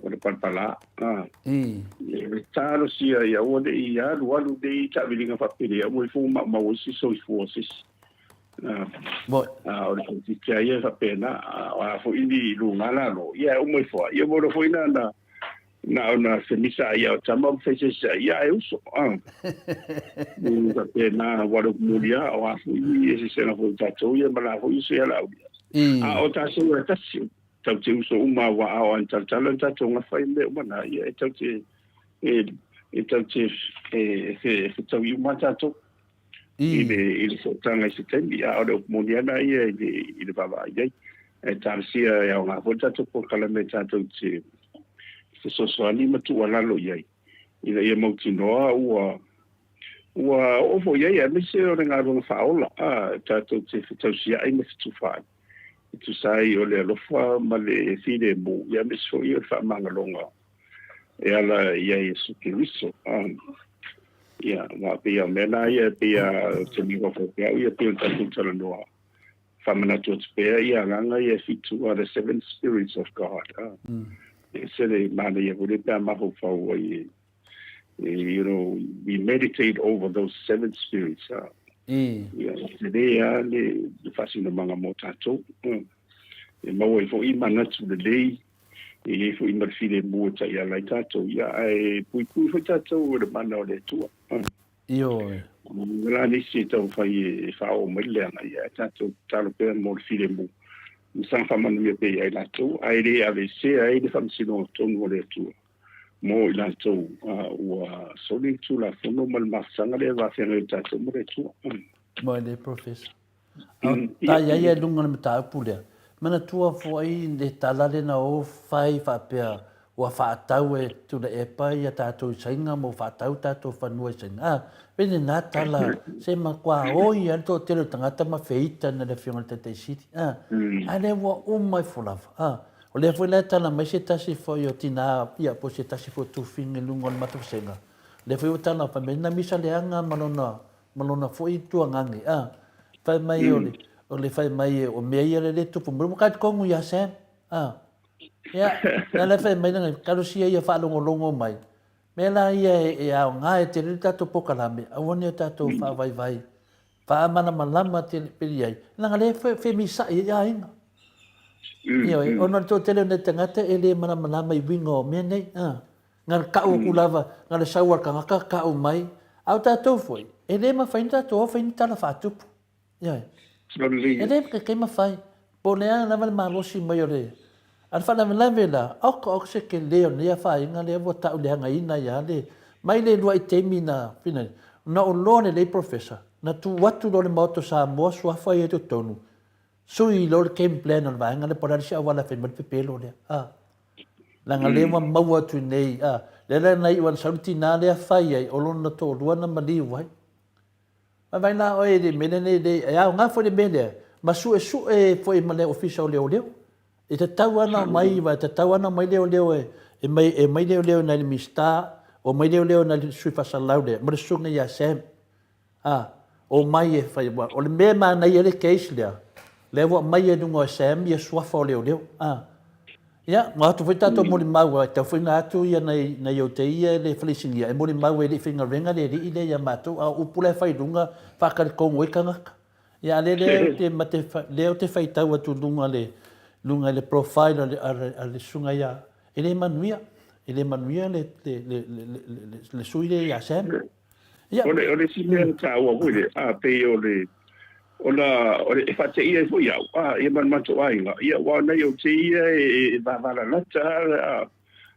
o le palapala. Ah. I. E talosia ia aua ne i alualu nei taamiliga faapelei, aua ifo ua maumau ai se soifua o se isi. Ah. Moi. Ah, o le politiki a ia e faapena, ah, o a foi ni luga lalo, ia e uma ifo lava. Ia ua iloa foi na, na. Na ona femisa ai o tama ma faisese ai ia e uso. Ah. Faapena ua le muli a o a foi e se sena foi tatou ia ma la foi se ala ulia. A o tatou e tasi tau te uso uma wa a o an talatala tatou gafa i mea uma na ia e tau te e e tau te e e fetau uma tatou i le i le sootaga i se taimi, a o le upu moni ana ia i le i le vaavaai ai. E talosia e aoga foi le tatou polokalame tatou te fesoasoani ma tuualalo i ai ina ia mautinoa ua ua oo foi i ai aemaise o le galuega faaola a tatou te fetausiai ma fetufaai e tusa ai o le alofa ma le filemu ia aemaise foi o le faamagaloga e ala ia Iesu Keriso. Ia, aua pei o mea na ia, pei a te niho faapea au ia, pei o le tatou talanoa faamanatu atu pea ia agaga ia e fitu a the seven spirits of God. E ese le manaia foi lea pe a mafaufau ai e, you know, we meditate over those seven spirits. Ia, e tele lava le faasinomaga mo tatou. E maua ai foi manatu lelei E i ai foi ma le filemu e taiala ai tatou, ia, ae puipui foi tatou i le mana o le Atua. Ioe. O le a nisi e taumafai e faaoo mai le leaga, ia, ae tatou tatalo pea mo le filemu, ma saga faamanuia pea ia i latou, ae le aveesea ai le faamasinoga tonu a le Atua mo i latou ua soli le Tulafono ma le mafutaga lea e vafeagai o tatou ma le Atua. Mai le Professor. A tai ai ia i luga o le mataupu lea, manatua foi le tala lea na o fai faapea ua faatau e Tuilaepa ia tatou i Saina ma ua faatau tatou fanua i Saina. A, pei lena tala se matua oi lava le toatele o tagata ma feita na le Afioga i le Taitai Sili. A, a lea ua uma ifo lava. A, o lea foi la e tala mai se tasi foi o tina ia po o se tasi foi o tufiga i luga o le matou vasega, lea foi ua tala fai mai na misa leaga ma lona ma lona foi tuagage, a. Fai mai o le, o le fai mai o mea ia le le tupu mai, ua kai tonu ia Sam, a. Ia, na le fai mai lana, talosia ia faalogologo mai. Mea la ia e, e aoga e tele le tatou polokalame, aua ne o tatou faavaivai, faamalamalama tele peli ai, leaga lea e femisa'i ai aiga. Ioe, ona o le toatele o nai tagata e le malamalama i uiga o mea nei, a. Na le kau atu lava, na le sau a le tagata kau mai, a o tatou foi, e le mafai ona tatou o fai ni tala faatupu. Ioe. E le kai mafai. Po o le a lava le malosi mai o le... A o le faalavelave la, oka oka se tele o lenei afaina lea ua tauleagaina ai lava le... Mai le luai taimi na fina, na ou loa lelei Professor, na tuu atu loa le Maota o Samoa suafa ia i totonu, sui loa le game plan o le vaega lea po o le a le isi auala e fai mai le pepelo lea. A. Leaga lea ua maua atu i nei, a, lea la na iu ai na sau le tina lea fai ai, o lona toalua na maliu ai. Vaivai la oe i le mea lenei, le, e aoga foi le mea lea, ma suesue foi ma le Ofisa o Leoleo. E tatau lava ona aumai, e tatau lava ona aumai leoleo e, e mai, e aumai leoleo nai le Minisita, omai leoleo nai le Sui Faasalalau lea, ma le Susuga ia Sam. A, omai e fai, aua o le mea e manaia ai le case lea, lea ua aumai ai i luga o Sam ia suafa o leoleo. A, ia, ua atu foi tatou molimau, e tatau foi ona atu ia nai, nai o te ia le faleisinia e molimau e le i faigaluega le alii lea ia matou, a o upu la e fai i luga, faatalitonu ai tagata. Ia, a lea, lea ou te, ma te, lea ou te faitau atu i luga le, luga i le profile a le, a le, a le susuga ia, e le manuia, e le manuia le, le, le, le, le, le sui lea ia Sam. Ia. O le, o le isi mea taua foi lea, a, pei o le, ona, o le, e faateia ai foi au, a, ia ma le matou aiga, ia, aua o nai ou te ia e, e vavalalata, a,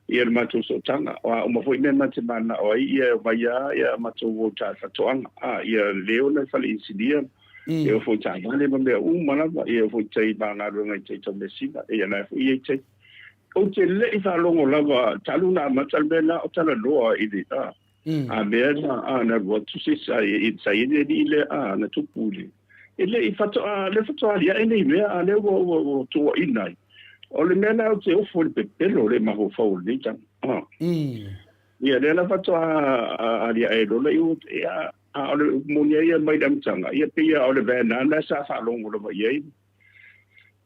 ia le matou sootaga, a uma foi mea ma te mananao ai, ia e omai lava, ia matou o i faatoaga, a, ia le ona i fale inisinia, e o foi i taavale ma mea uma lava, ia e o foi i tai ma galuega i tai tau measina, ia la e foi ia i tai. Ou te le i faalogo lava, talu ona amata le mea lena o talanoa i le, a, A mea na, a, na alu atu se sa i, sa i le alii lea, a, na tupu i le, e le i faatoa, le faatoa aliae nei mea, a lea ua, ua, ua tuuaina ai. O le mea lea ou te ofo i le pepelo le mafaufau o lenei tama. A. Ia, lea la faatoa aliae loa lea, ia, a o le moni ai ia mai le amataga, ia pei lava o le van lava sa faalogo lava i ai.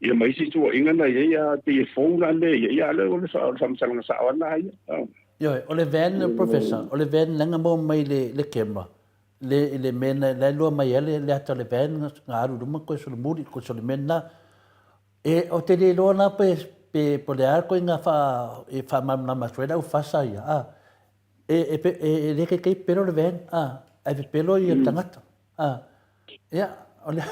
Ia ma isi tuuaiga na i ai, a pei e fou la mea ia, ia a lea o le faamatalaga sao lava lena ia. Ioe, o le van, Professor, o le van leaga maua mai le le camera, le i le mea na la e lua mai ai le le ata o le van na alu i luma toe solomuli, toe soli mea lena. E, ou te le iloa la pe pe po o le a le ituaiga faa e faamalamalama atu ai le aufasa ia a e e e e le taitai pepelo le van a ae pepelo ia le tagata a ia o le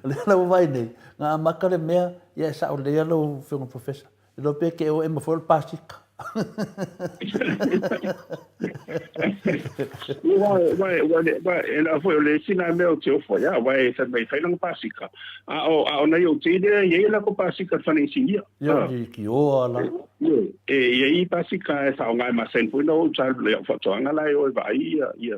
o lea la ua vaai nei na amata le mea ia e sao lelei lava lau afioga professor iloa pe te o ema foi o le pasika. Ua e la foi o le isi na mea o te ofo ia ua e fai mai fai lana pasika. A o a o nai o te lea i ai la ko pasika fana insinia. Ia i ki o ala. E i ai pasika e whaonga e masen foi na o tau le whatoanga la e o e vai ia ia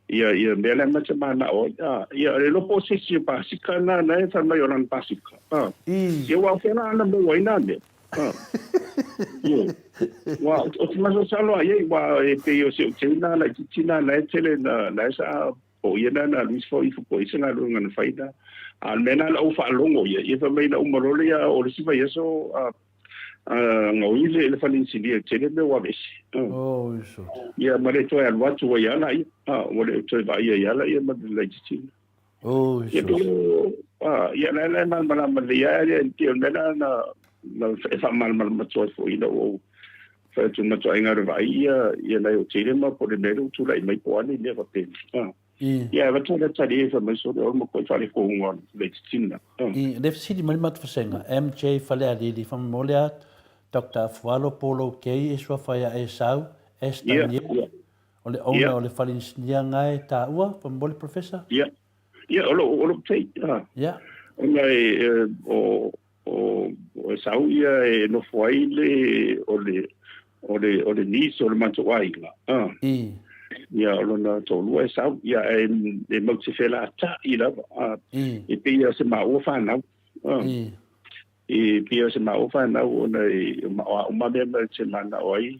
ia ia mea lea ma te manao ai. A ia le lopo o se isi o pasika na na e fai mai o lana pasika. A ia ua o whena ana mo ai nā mea. A ia ua o te masalosalo ai ai ua e pei o se o te na la titi na na e tele na na e sa po ia na na Luis fo ifo po isa galuega na fai na. A o le mea lena na ou faalogo ia, ia fai mai na uma loa lea o le isi vaiaso a gaoi le le fale inisinia tele mea ua aveese. Oh, iso. Ia ma le toe alu atu ai lava laia, ua le toe vaaia ai lava laia ma le laitiiti. Oh, iso. Ia, ia la la e malamalama lelei lava ia pei o le mea lena na na e faamalamalama atu ai foi ina ua ou fai atu ma ituaiga o le vaai ia ia nai o tele ma po o le mea lea ua tulai mai po o a nei mea faapena. I. Ia, e avatu le tali e fai mai sole o le makuai faalekohuga o le titina. I le fesili mai le matou vasega, MJ Falealili, faamolemole a Doctor Afualo Polo Kei e suafa ia Esau S. Daniel, o le owner o le fale inisinia nga e taua, faamolemole Professor. Ia, ia, o lou, o lou tei. Ia. Ona e, o, o, o Esau ia e nofo ai le, o le, o le, o le niece o le matou aiga. I. Ia, o lona toalua Esau, ia, e, e mau te felata'i lava. I. E pei o se maua fanau. I. E pei o se maua fanau ona e, o a uma mea matou te mana'o ai,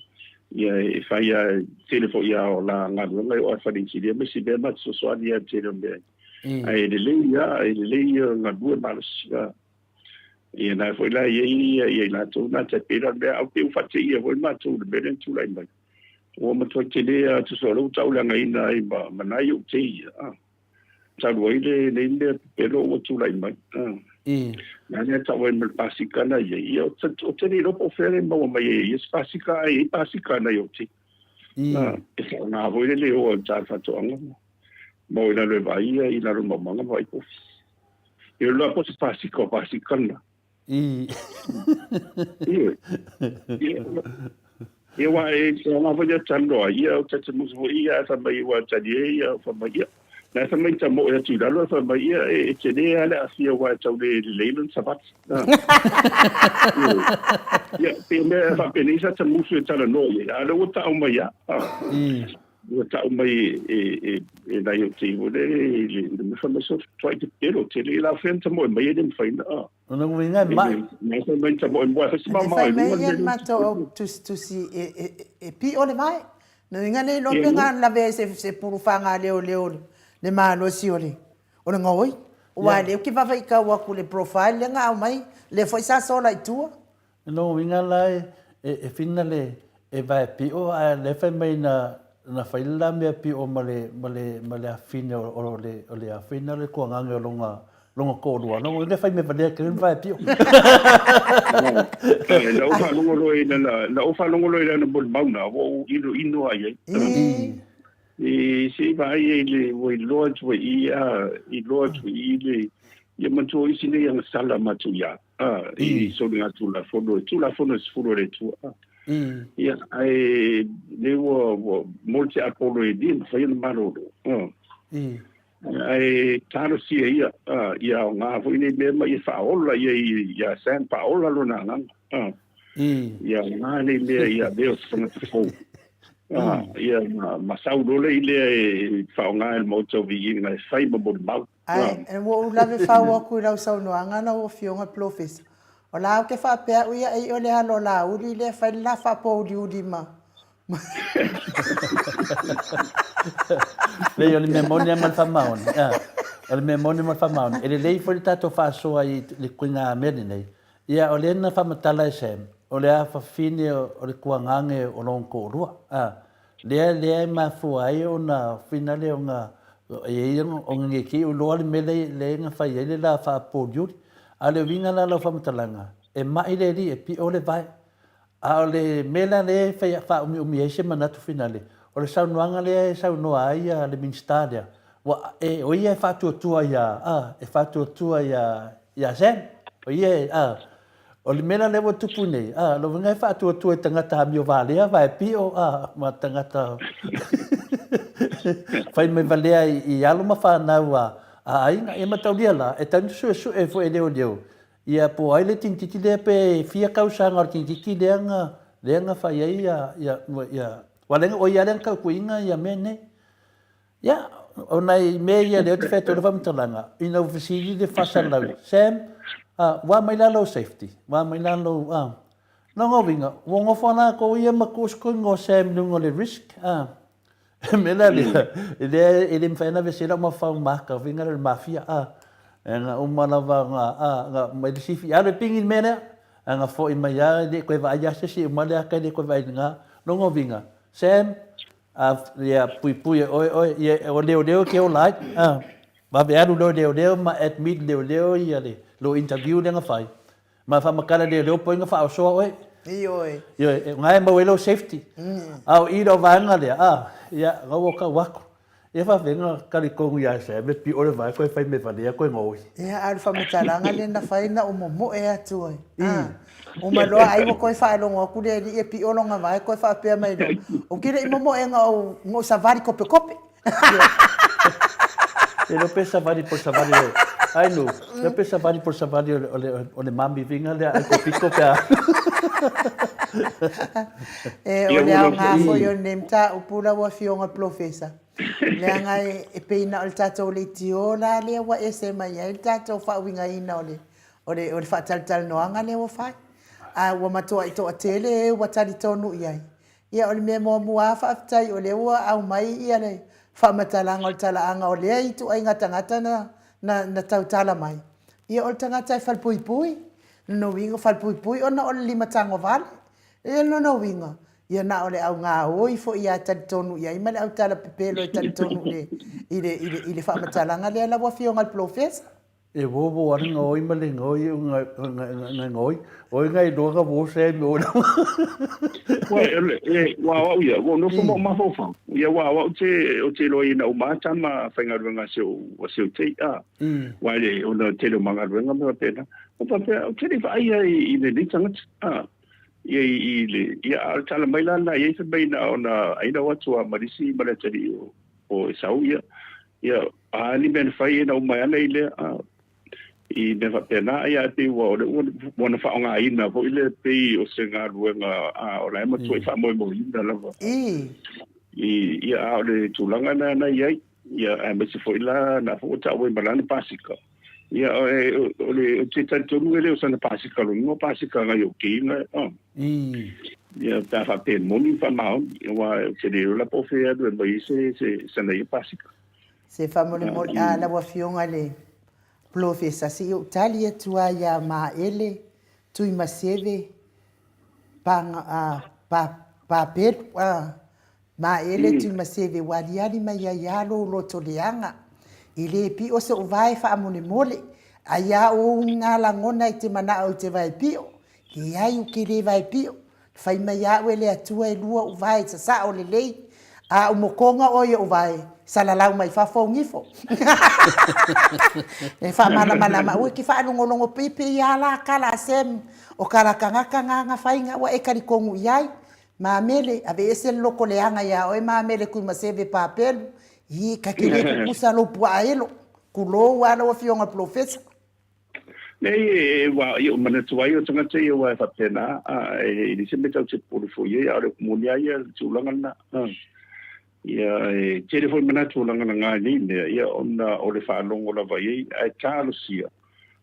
ia e fai a, e tele foi a o la galuega e oo a i le fale inisinia ma isi mea ma te fesoasoani ai i le tele o mea. Ae lelei lava, e lelei ia galue malosi. Ia na foi la e i ai ia i latou na tai pei la o le mea au pei ua faateia foi matou i le mea lea na tulai mai. Ua matuai tele lava tusa o lea ua tauleagaina ai ma ma nai ou tei a. Talu ai le nei mea pepelo ua tulai mai. Na lea tau ai ma le pasika na i ai. Ia ou te le iloa po o fea le maua mai ai e ia se pasika ae i ai pasika na i ou tei. E faaaoga foi le leo o le ta faatoaga. Mo i lalo e vaai ia i lalo maumaga ma vaai pofi. E loa po se pasika o pasika na. I. Ia. Ia. Ia wa e o ngā whaia tanoa, ia o tate musu fo ia e whamai wa tali e ia o whamai ia. Na e whamai ta mo e atu lalo e whamai ia e e te le ale a fia wa e tau le le leilan sabati. Ia, pe mea e whapene isa ta musu e tala noa ia. A le ua ta au mai ia. Ua ta'u mai e e e nai o te iho le le le me fa mai so tuai te pelo te le la fea ta moe mai e le mawhai na a. O na uiga e mai. Nā whai mai ta moe moe whai si mau mai mai ia le matou au tusitusi e e e pi'o le vae. Na uiga le iloa pe ga lave ai se se pulu fagaleoleo le malosi o le o le gaoi. Aua lea ou te vaavaikau atu i le profile lea na aumai, lea foi sa sola i tua. O lona uiga la e whina le e vae pio ae lea fai mai na na fai le la mea pio ma le ma le ma le afine o le o le afine o le kuagage o lona lona toalua. Lona uiga fai mea valea tele le vae pio. Na ou faalogo loa i lana na ou faalogo loa i lana molimau na ua ou inoino lava i ai. E se i vaai ai le ua iloa atu ai i a iloa atu i le ia manatua o isi nei agasala matou ia a i soligatulafono e tulafono e sefulu e le Atua a ia ae lea ua ua mo le tiapolo e le mafai ona malolo a ae talosia ia a ia aoga foi nei mea ma ia faaola ia ia Sam faaola lona agaga a ia aoga nei mea ia avea o se tagata fou a ia ma sau loa le i lea e faaaoga e le Maota o Viiga e fai ma molimau. Ae ua ou lave fau atu i lau saunoaga lau afioga Polofesa, o la ou te faapea au ia ai o le alo o Laauli lea e fai le la faapouliuli ma Leai, o le mea moni lava ma le faamaoni, o le mea moni ma le faamaoni, e lelei foi le tatou faasoa i le ituaiga mea lenei. Ia, o lea na faamatala e Sam, o le afafine o le tuagage o lona toalua. Lea, lea e mafua ai ona finale ona e i ai ona ne i te i ua iloa le mea lea na fai ai le la faapoliuli. A o le uiga la o lau faamatalaga, E maʻi le alii e piʻo le vae. A o le mea la lea e fai faaumiumi ai se manatu finale, o le saunoaga lea e saunoa ai ia le Minisita lea, ua, e, o ia e faatuatua ia, a, e faatuatua ia, ia Sam. O ia e, a, o le mea la lea ua tupu nei, a, lona uiga e faatuatua i tagata amio valea, vae piʻo, a, ma tagata fai mai valea i, i alo ma fanau a, a aiga. Ia mataulia la, e tatau ona suesue foi e leoleo Ia po o ai le tinititi lea pe fia tausaga o le tinititi lea na lea na fai ai ia ia ia aua lea o ia lea na tautuiina ia mea nei. Ia o nai mea ia lea ou te fai atu ai le faamatalaga ina ua fesili le faasalau Sam ua mai la lou safety ua mai la lou lona uiga ua nofo lava latou ia ma tuu se toeaina o Sam i luga o le risk O le mea la lea, e le, e le mafai ona aveese lau mafaufau maka, uiga lea o le mafia, a. E na uma lava na, a, na mai le sifi, alu e pigi le mea lea, ae na foi mai lava, e le toe vaai lava se isi, e uma le ata e le toe vaai i lena. Lona uiga, Sam, a, ia puipui e oe oe, ia, o leoleo e te ola ai, a. Vave alu loa i leoleo ma admit leoleo ia le, lou interview lea na fai, Ma faamatala leoleo po o ai na faaosoa oe. Ioe. Ioe, o na e maua ai lou safety. A o i lau vaega lea, a, ia, na ua tau atu. Ia faafetai na talitonu ia Sam e pio le vae koe fai mea valea koe gaoi. Ia, a o le faamatalaga lea na fai na ou momoe atu ai. A, uma loa ai ua koe faalogo atu le alii e pio lona vae koe faapea mai loa, ou te le i momoe na ou, na ou savali kopekope. E le pe savali po savali o ai no le pe savali po savali o le o le mami vinga lea ai ko piko pe a E o le aoga foi o lenei mataupu lau Afioga Polofesa, leaga e pei na o le tatou leitio la lea ua ese mai ai le tatou faauigaina o le o le o le faatalatalanoaga lea ua fai. A ua matuai toatele e ua talitonu i ai Ia o le mea muamua lava faafetai o lea ua aumai ia le faamatalaga o le talaaga o lea ituaiga tagata na, na, na tautala mai. Ia o le tagata e falepuipui, lona uiga falepuipui ona o le limatagovale. Ia lona uiga, ia na o le au gaoi foi ia talitonu i ai ma le au tala pepelo e talitonu i le, i le, i le, i le faamatalaga lea lau Afioga i le Polofesa. E wo wo ana ngoi ma le ngoi o nga nga ngoi oi nga iloa ka wo se mi o Ua e e ua au ia ua nofo mo mafaufau ia ua au te o te iloa ina uma tama faigaluega se o se o te a ua le ona tele o magaluega me faapena o faapea o te le vaai ia i lenei tagata a ia i le ia a tala mai la na ia i mai na ona aina o atu a malisi ma le atalii o Esau ia Ia, a ni mea na fai e na uma ana i lea, a, i mea faapena, ia e pei ua o le ua, ua na faaaogaina foi lea pei o se galuega, a, o la e matuai faamoemoeina lava. I. I, ia, a o le tulaga na na i ai, ia, aemaise foi la, na foi ua taua ai ma lana pasika. Ia, o, e, o, o le, ou te talitonu e le o sana pasika lona, o pasika ngai o kēia, a. I. Ia, pe a faapea e moni ma faamaoni, aua ou te le iloa la po o fea e alu e aumai ai se, se, sana ia pasika. Se faamolemole, a, lau Afioga i le Polofesa, se i ou tali atu lava ia Maele, Tuimaseve, Paga, a, Pa, Papelu, a, Maele Tuimaseve ua aliali mai ai lava lou loto leaga. E le pio so'u vae faamolemole, ai a ou ngā lagona i te manao i te vae pio, leai ou ke le vae pio, fai mai a'u e le Atua e lua o'u vae sasa'o lelei, a o mokonga oe i o'u vae, salalau mai fafo ou gifo. E faamalamalama aua e te faalogologo pei a la kala a Sam o kala tagata ngā nga faiga ua e talitonu i ai. Mamele, aveese le loko leaga iā oe Mamele Tuimaseve Papelu, ii, ka te le kukusa lou puaa elo, tulou a lau Afioga Polofesa. Nei, e, ua, i ou manatu ai o tagata ia ua e faapena, a, e, e le se mea tau te popole foi i ai, a o le upu moni lava ia le tulaga lena. A, ia, e tele foi manatu o lagalaga i nei mea, ia, ona o le faalogo lava i ai, ae talosia,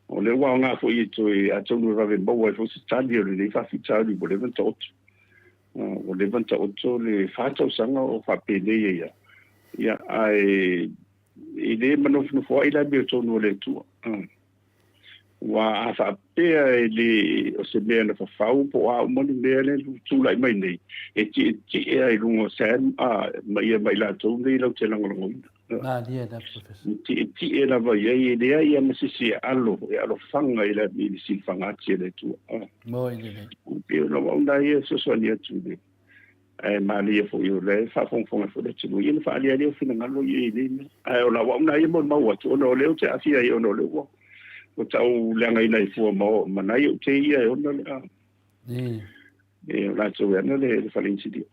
o lea ua aoga foi e toe, atonu e vave maua ai foi se tali o lenei faafitauli ua leva ona taoto. Ua leva ona taoto le fa tausaga o faapenei ai lava, ia, ae e le manofonofoai la amiotonu a le Atua. Aua a faapea e le o se mea na fafau po o a uma ni mea lea e tulai mai nei, e tietie lava i luga o Sam a, ma ia ma i latou nei latou te lagolagoina. Malie lava, Professor. E tietie lava i ai, e leai lava ma se isi e alo, e alofaga i le, i le silafaga ati a le Atua. Moi lelei. E pei o lau au lena ia e fesoasoani atu i le Ae malie foi o lea e faafogafoga foi le atunuu ia na faaalia ai finagalo ia i nei mea. Ae o lau au na ia molimau atu ona o lea ou te aafia ai ona o lea ua ua tau leagaina ai fua ma ma nai ou te ia e ona le a. E o latou e ana le, le fale inisinia.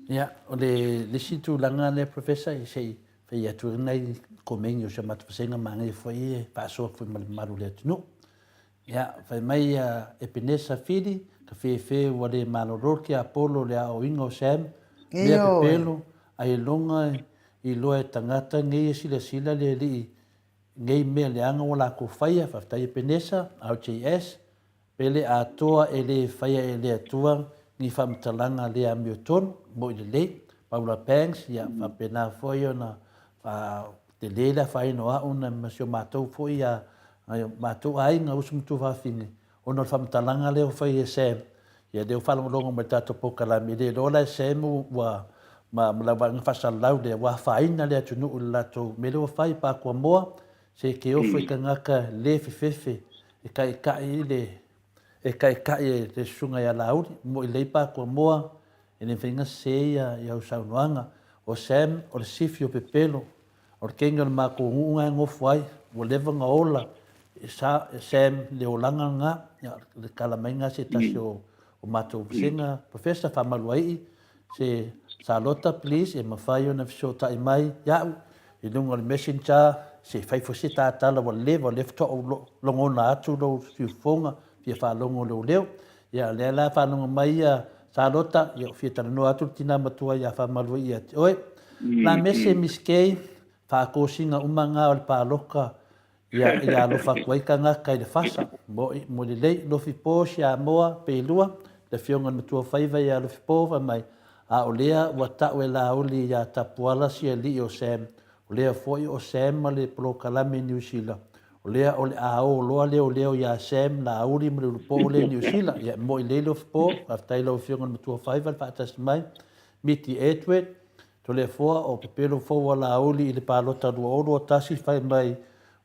Ia, o le isi tulaga lea Professor, se i fai atu ai nai komeni o si a matou vasega manaia foi e faasoa foi ma le mamalu o le atunuu. Ia, fai mai ia Epenesa Fili, ka fefe ua le malolo le tiapolo le aoaoina o Sam, mea pepelo, ailoga iloa e tagata nei e silasila le alii nei mea leaga ua latou faia, faafetai Epenesa, RJS, pele atoa e le faia e le Atua ni faamatalaga le amiotonu, moi lelei, Paula Banks, ia faapena foi ona tele le afaina o au na ma si o matou foi a nai o matou aiga uso ma tuafafine ona o le faamatalaga lea ua fai e Sam. Ia lea ua faalogologo mai i le tatou polokalame, e le iloa la e Sam ua ma ma lau vaaiga faasalalau lea ua afaina le atunuu i le latou mea lea ua fai Pakuamoa se ke ofo i tagata le fefefe e taita'i i le e taita'i e le susuga ia Laauli mo i lei Pakuamoa E le mafai ona sese ia i au saunoaga. O Sam, o le sifi o Pepelo, o le kenge o le matou nuu na e nofo ai, ua leva ona ola e Sam le olaga lena, ia le tala mai lena a se tasi o matou vasega. Professor Faamaluaii, se Salota please e mafai ona fesootai mai ia'u i luga o le messenger, se i fai foi se ta tala ua leva, o lea faatoa ou logona atu lou siufofoga, fia faalogo i lou leo. Ia, o lea la e faalogo mai ia Salota, ia ua fia talanoa atu le tina matua ia Faamaluai ia te oe. La mese Miss Kay, faatosina uma nga o le paloka ia, ia alofa atu ai tagata i le fasa. Moi, moi lelei, Lofi Po, Siamoa, Peilua, le afioga i le matua faiva ia Lofi Po, fai mai, a o lea ua tau e Laauli ia Tapuala si alii o Sam, o lea foi o Sam ma le polokalame i Niu Sila, O lea o le a o loa leoleo ia Sam, Laauli ma le ulupoo lea i Niu Sila. Ia, e moi lelei Lofipo, faafetai i lau Afioga i le Matua Faiva le faatasi mai. Miti Edward, Toleafoa, o pepelo fou a Laauli i le palota 2021 fai mai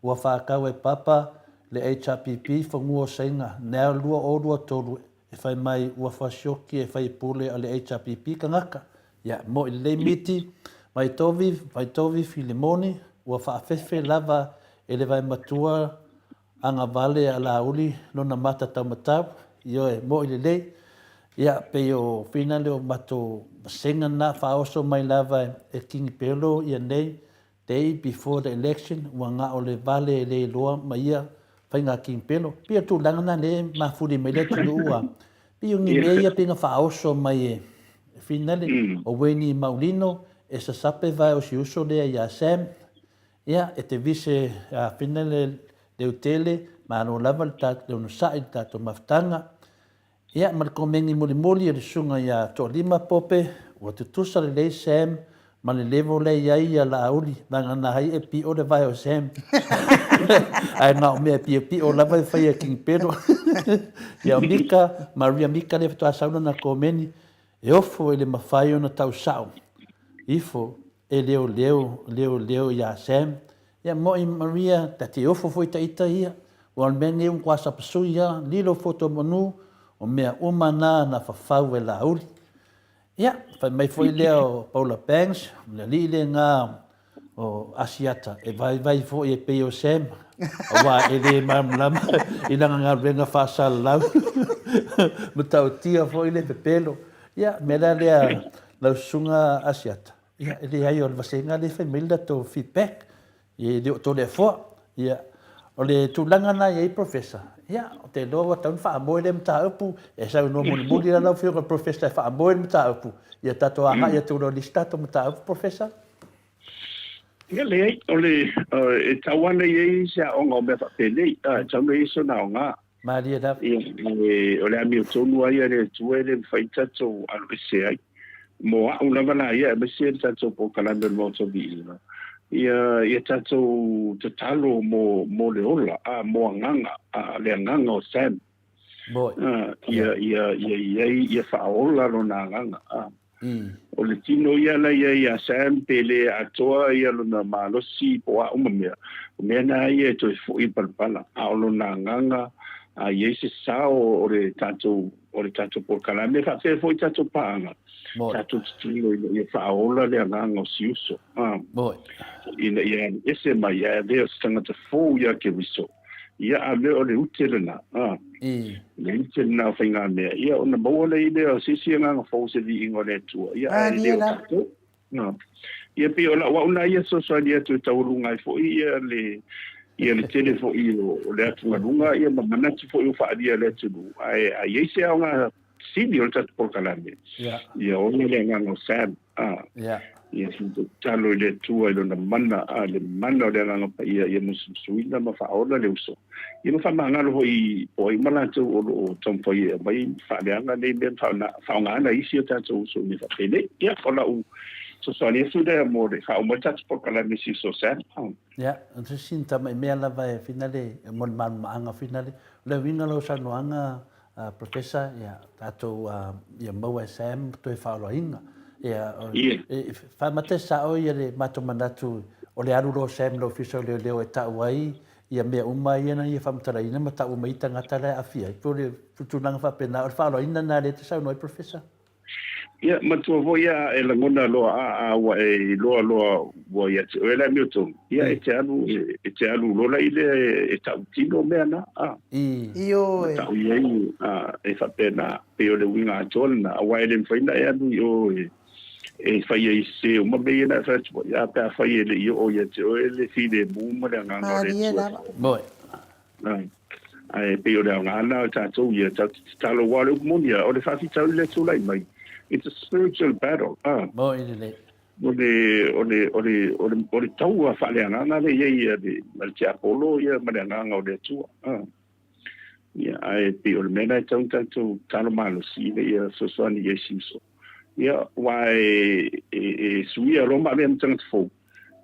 ua faatau e Papa le HRPP fanua o Saina now 2023 e fai mai ua fasioki e faipule a le HRPP tagata. Ia, moi lelei Miti, Vaitovi, Vaitovi Filimoni, ua faafefe lava e le vaematua agavale a Laauli lona mata taumatau, ioe, moi lelei. Ia, pei o whina lea o matou vasega na faaoso mai lava e Kingi Pelo ia nei, Day before the election ua na o le vale e le iloa ma ia faiga kimpelo. Pei o tulaga na lea e mafuli mai le atunuu a pei o ni mea ia pei na faaoso mai e finale o Wayne Maulino e sasape vae o si uso lea ia Sam ia e te vise a finale leutele malo lava le le onosai le tatou mafutaga. Ia, ma le komeni mulimuli a le susuga ia Toalima Pope, ua tutusa lelei Sam ma le level lea i ai ia Laauli, vagana ai e pio le vae o Sam. Ae na o mea piopio lava e fai e King Pedro. Ia o Mika, Maria Mika lea faatoa sau lana komeni, e ofo i le mafai ona tau sao ifo e leoleo, leoleo ia Sam. Ia moi Maria, ta te ofo foi ta ita ia, ua o le mea nei ua matua sapasui a, lilo foto manu, o mea uma na na fafau e Laauli. Ia, fai mai foi lea o Paula Banks, o le alii lena o Asiata, e vaivai foi e pei o Sam, aua e le malamalama i lana galuega faasalalau, matautia foi le pepelo. Ia, mea la lea lau susuga Asiata, Ia, e leai, o le vasega lea e fai mai le latou feedback, e le o Toleafoa. Ia, o le tulaga lena e i ai Professor, ia, ou te iloa ua tatau ona faamoe lea mataupu, e saunoa mulimuli la lau Afioga i le Professor e faamoe le mataupu, ia tatou agai atu loa i le isi tatou mataupu, Professor. Ia, leai, o le, e tatau lava ona i ai se aoga o mea faapenei, e tatau ona i ai sona aoga. Malie lava. Ia, o le amiotonu lava ia a le Atua e le mafai tatou aloese ai. Mo a'u lava la ia, aemaise le tatou polokalame o le Maota Viiga, Ia, ia tatou tatalo mo, mo le ola, a, mo agaga, a, le agaga o Sam. Moi. A, ia, ia, ia i ai, ia faaola lona agaga. A. O le tino ia la i ai iā Sam, pe le atoa ia lona malosi po o a uma mea, o mea na ia e toe foi i palapala. A o lona agaga, a i ai se sao o le tatou, o le tatou polokalame, faapea foi tatou paaga, tatou tatalo ina ia faaola le agaga o si uso, a, ina ia alu ese mai ae avea o se tagata fou iā Keriso. Ia, a mea o le ute lena, a, le ute lena o faigamea, ia ona maua lea i lea o se isi agaga fou o se viiga o le Atua, ia, ae le o tatou. A, ia pei o lau au na ia fesoasoani atu e taualuga ai foi ia le, ia le tele foi o, o le atugaluga ia ma manatu foi ua faaalia e le atunuu, ae a i ai se aoga sili o le tatou polokalame, ia ola le agaga o Sam, a, ia tatalo i le Atua i lona mana, a, le mana o le Agaga Paia ia musumusuina ma faaola le uso, ia ma faamagalo foi po o ai uma latou o lo o taumafai e aumai faaleaga nei mea ma faaaogaina isi o tatou uso i mea faapenei. Ia, o lau fesoasoani atu lea mo le faauma ai le tatou polokalame i si uso Sam. Ia, o se isi tamai mea lava e finale, mo le malamalamaaga finale, o le uiga o lau saunoaga Professor, ia, tatou, ia maua e Sam toe faaoloaina. Ia, e faamata e sao ia le matou manatu o le alu loa o Sam i le Ofisa o Leoleo e tau ai ia mea uma ia na ia faamatalaina ma tau uma ai tagata la e aafia ai. Pei o le tulaga faapena, o le faaoloaina lena lea e te saunoa ai Professor? Ia, matua foi a e lagona loa a, a ua e iloa loa ua ia te oe le amiotonu, ia e te alu, e te alu lola i lea e ta'utino mea na, a. Ioe. Ma ta'u i ai, a, e faapena, pei o le uiga atoa lena, aua e le mafai ona e alu i o e, e fai ai sese uma mea ia na e fai atu ai, a pe afai e le i oo ia te oe le filemu ma le agaga o le Malie Atua. lava. Moe. A. Ae pei o le aoga lena o tatou ia, tatou te tatalo, aua o le upu moni lava, o le faafitauli lea e tulai mai, it's a spiritual battle, a. Moi lelei. O le, o le, o le, o le, o le taua faaleagaga lea e i ai a le, a le tiapolo ia ma le agaga o le Atua, a. Ia, ae pei o le mea lena e tatau ona tatou tatalo malosi ina ia fesoasoani i ai si uso. Ia, aua e, e, e suia loa ma avea ma tagata fou,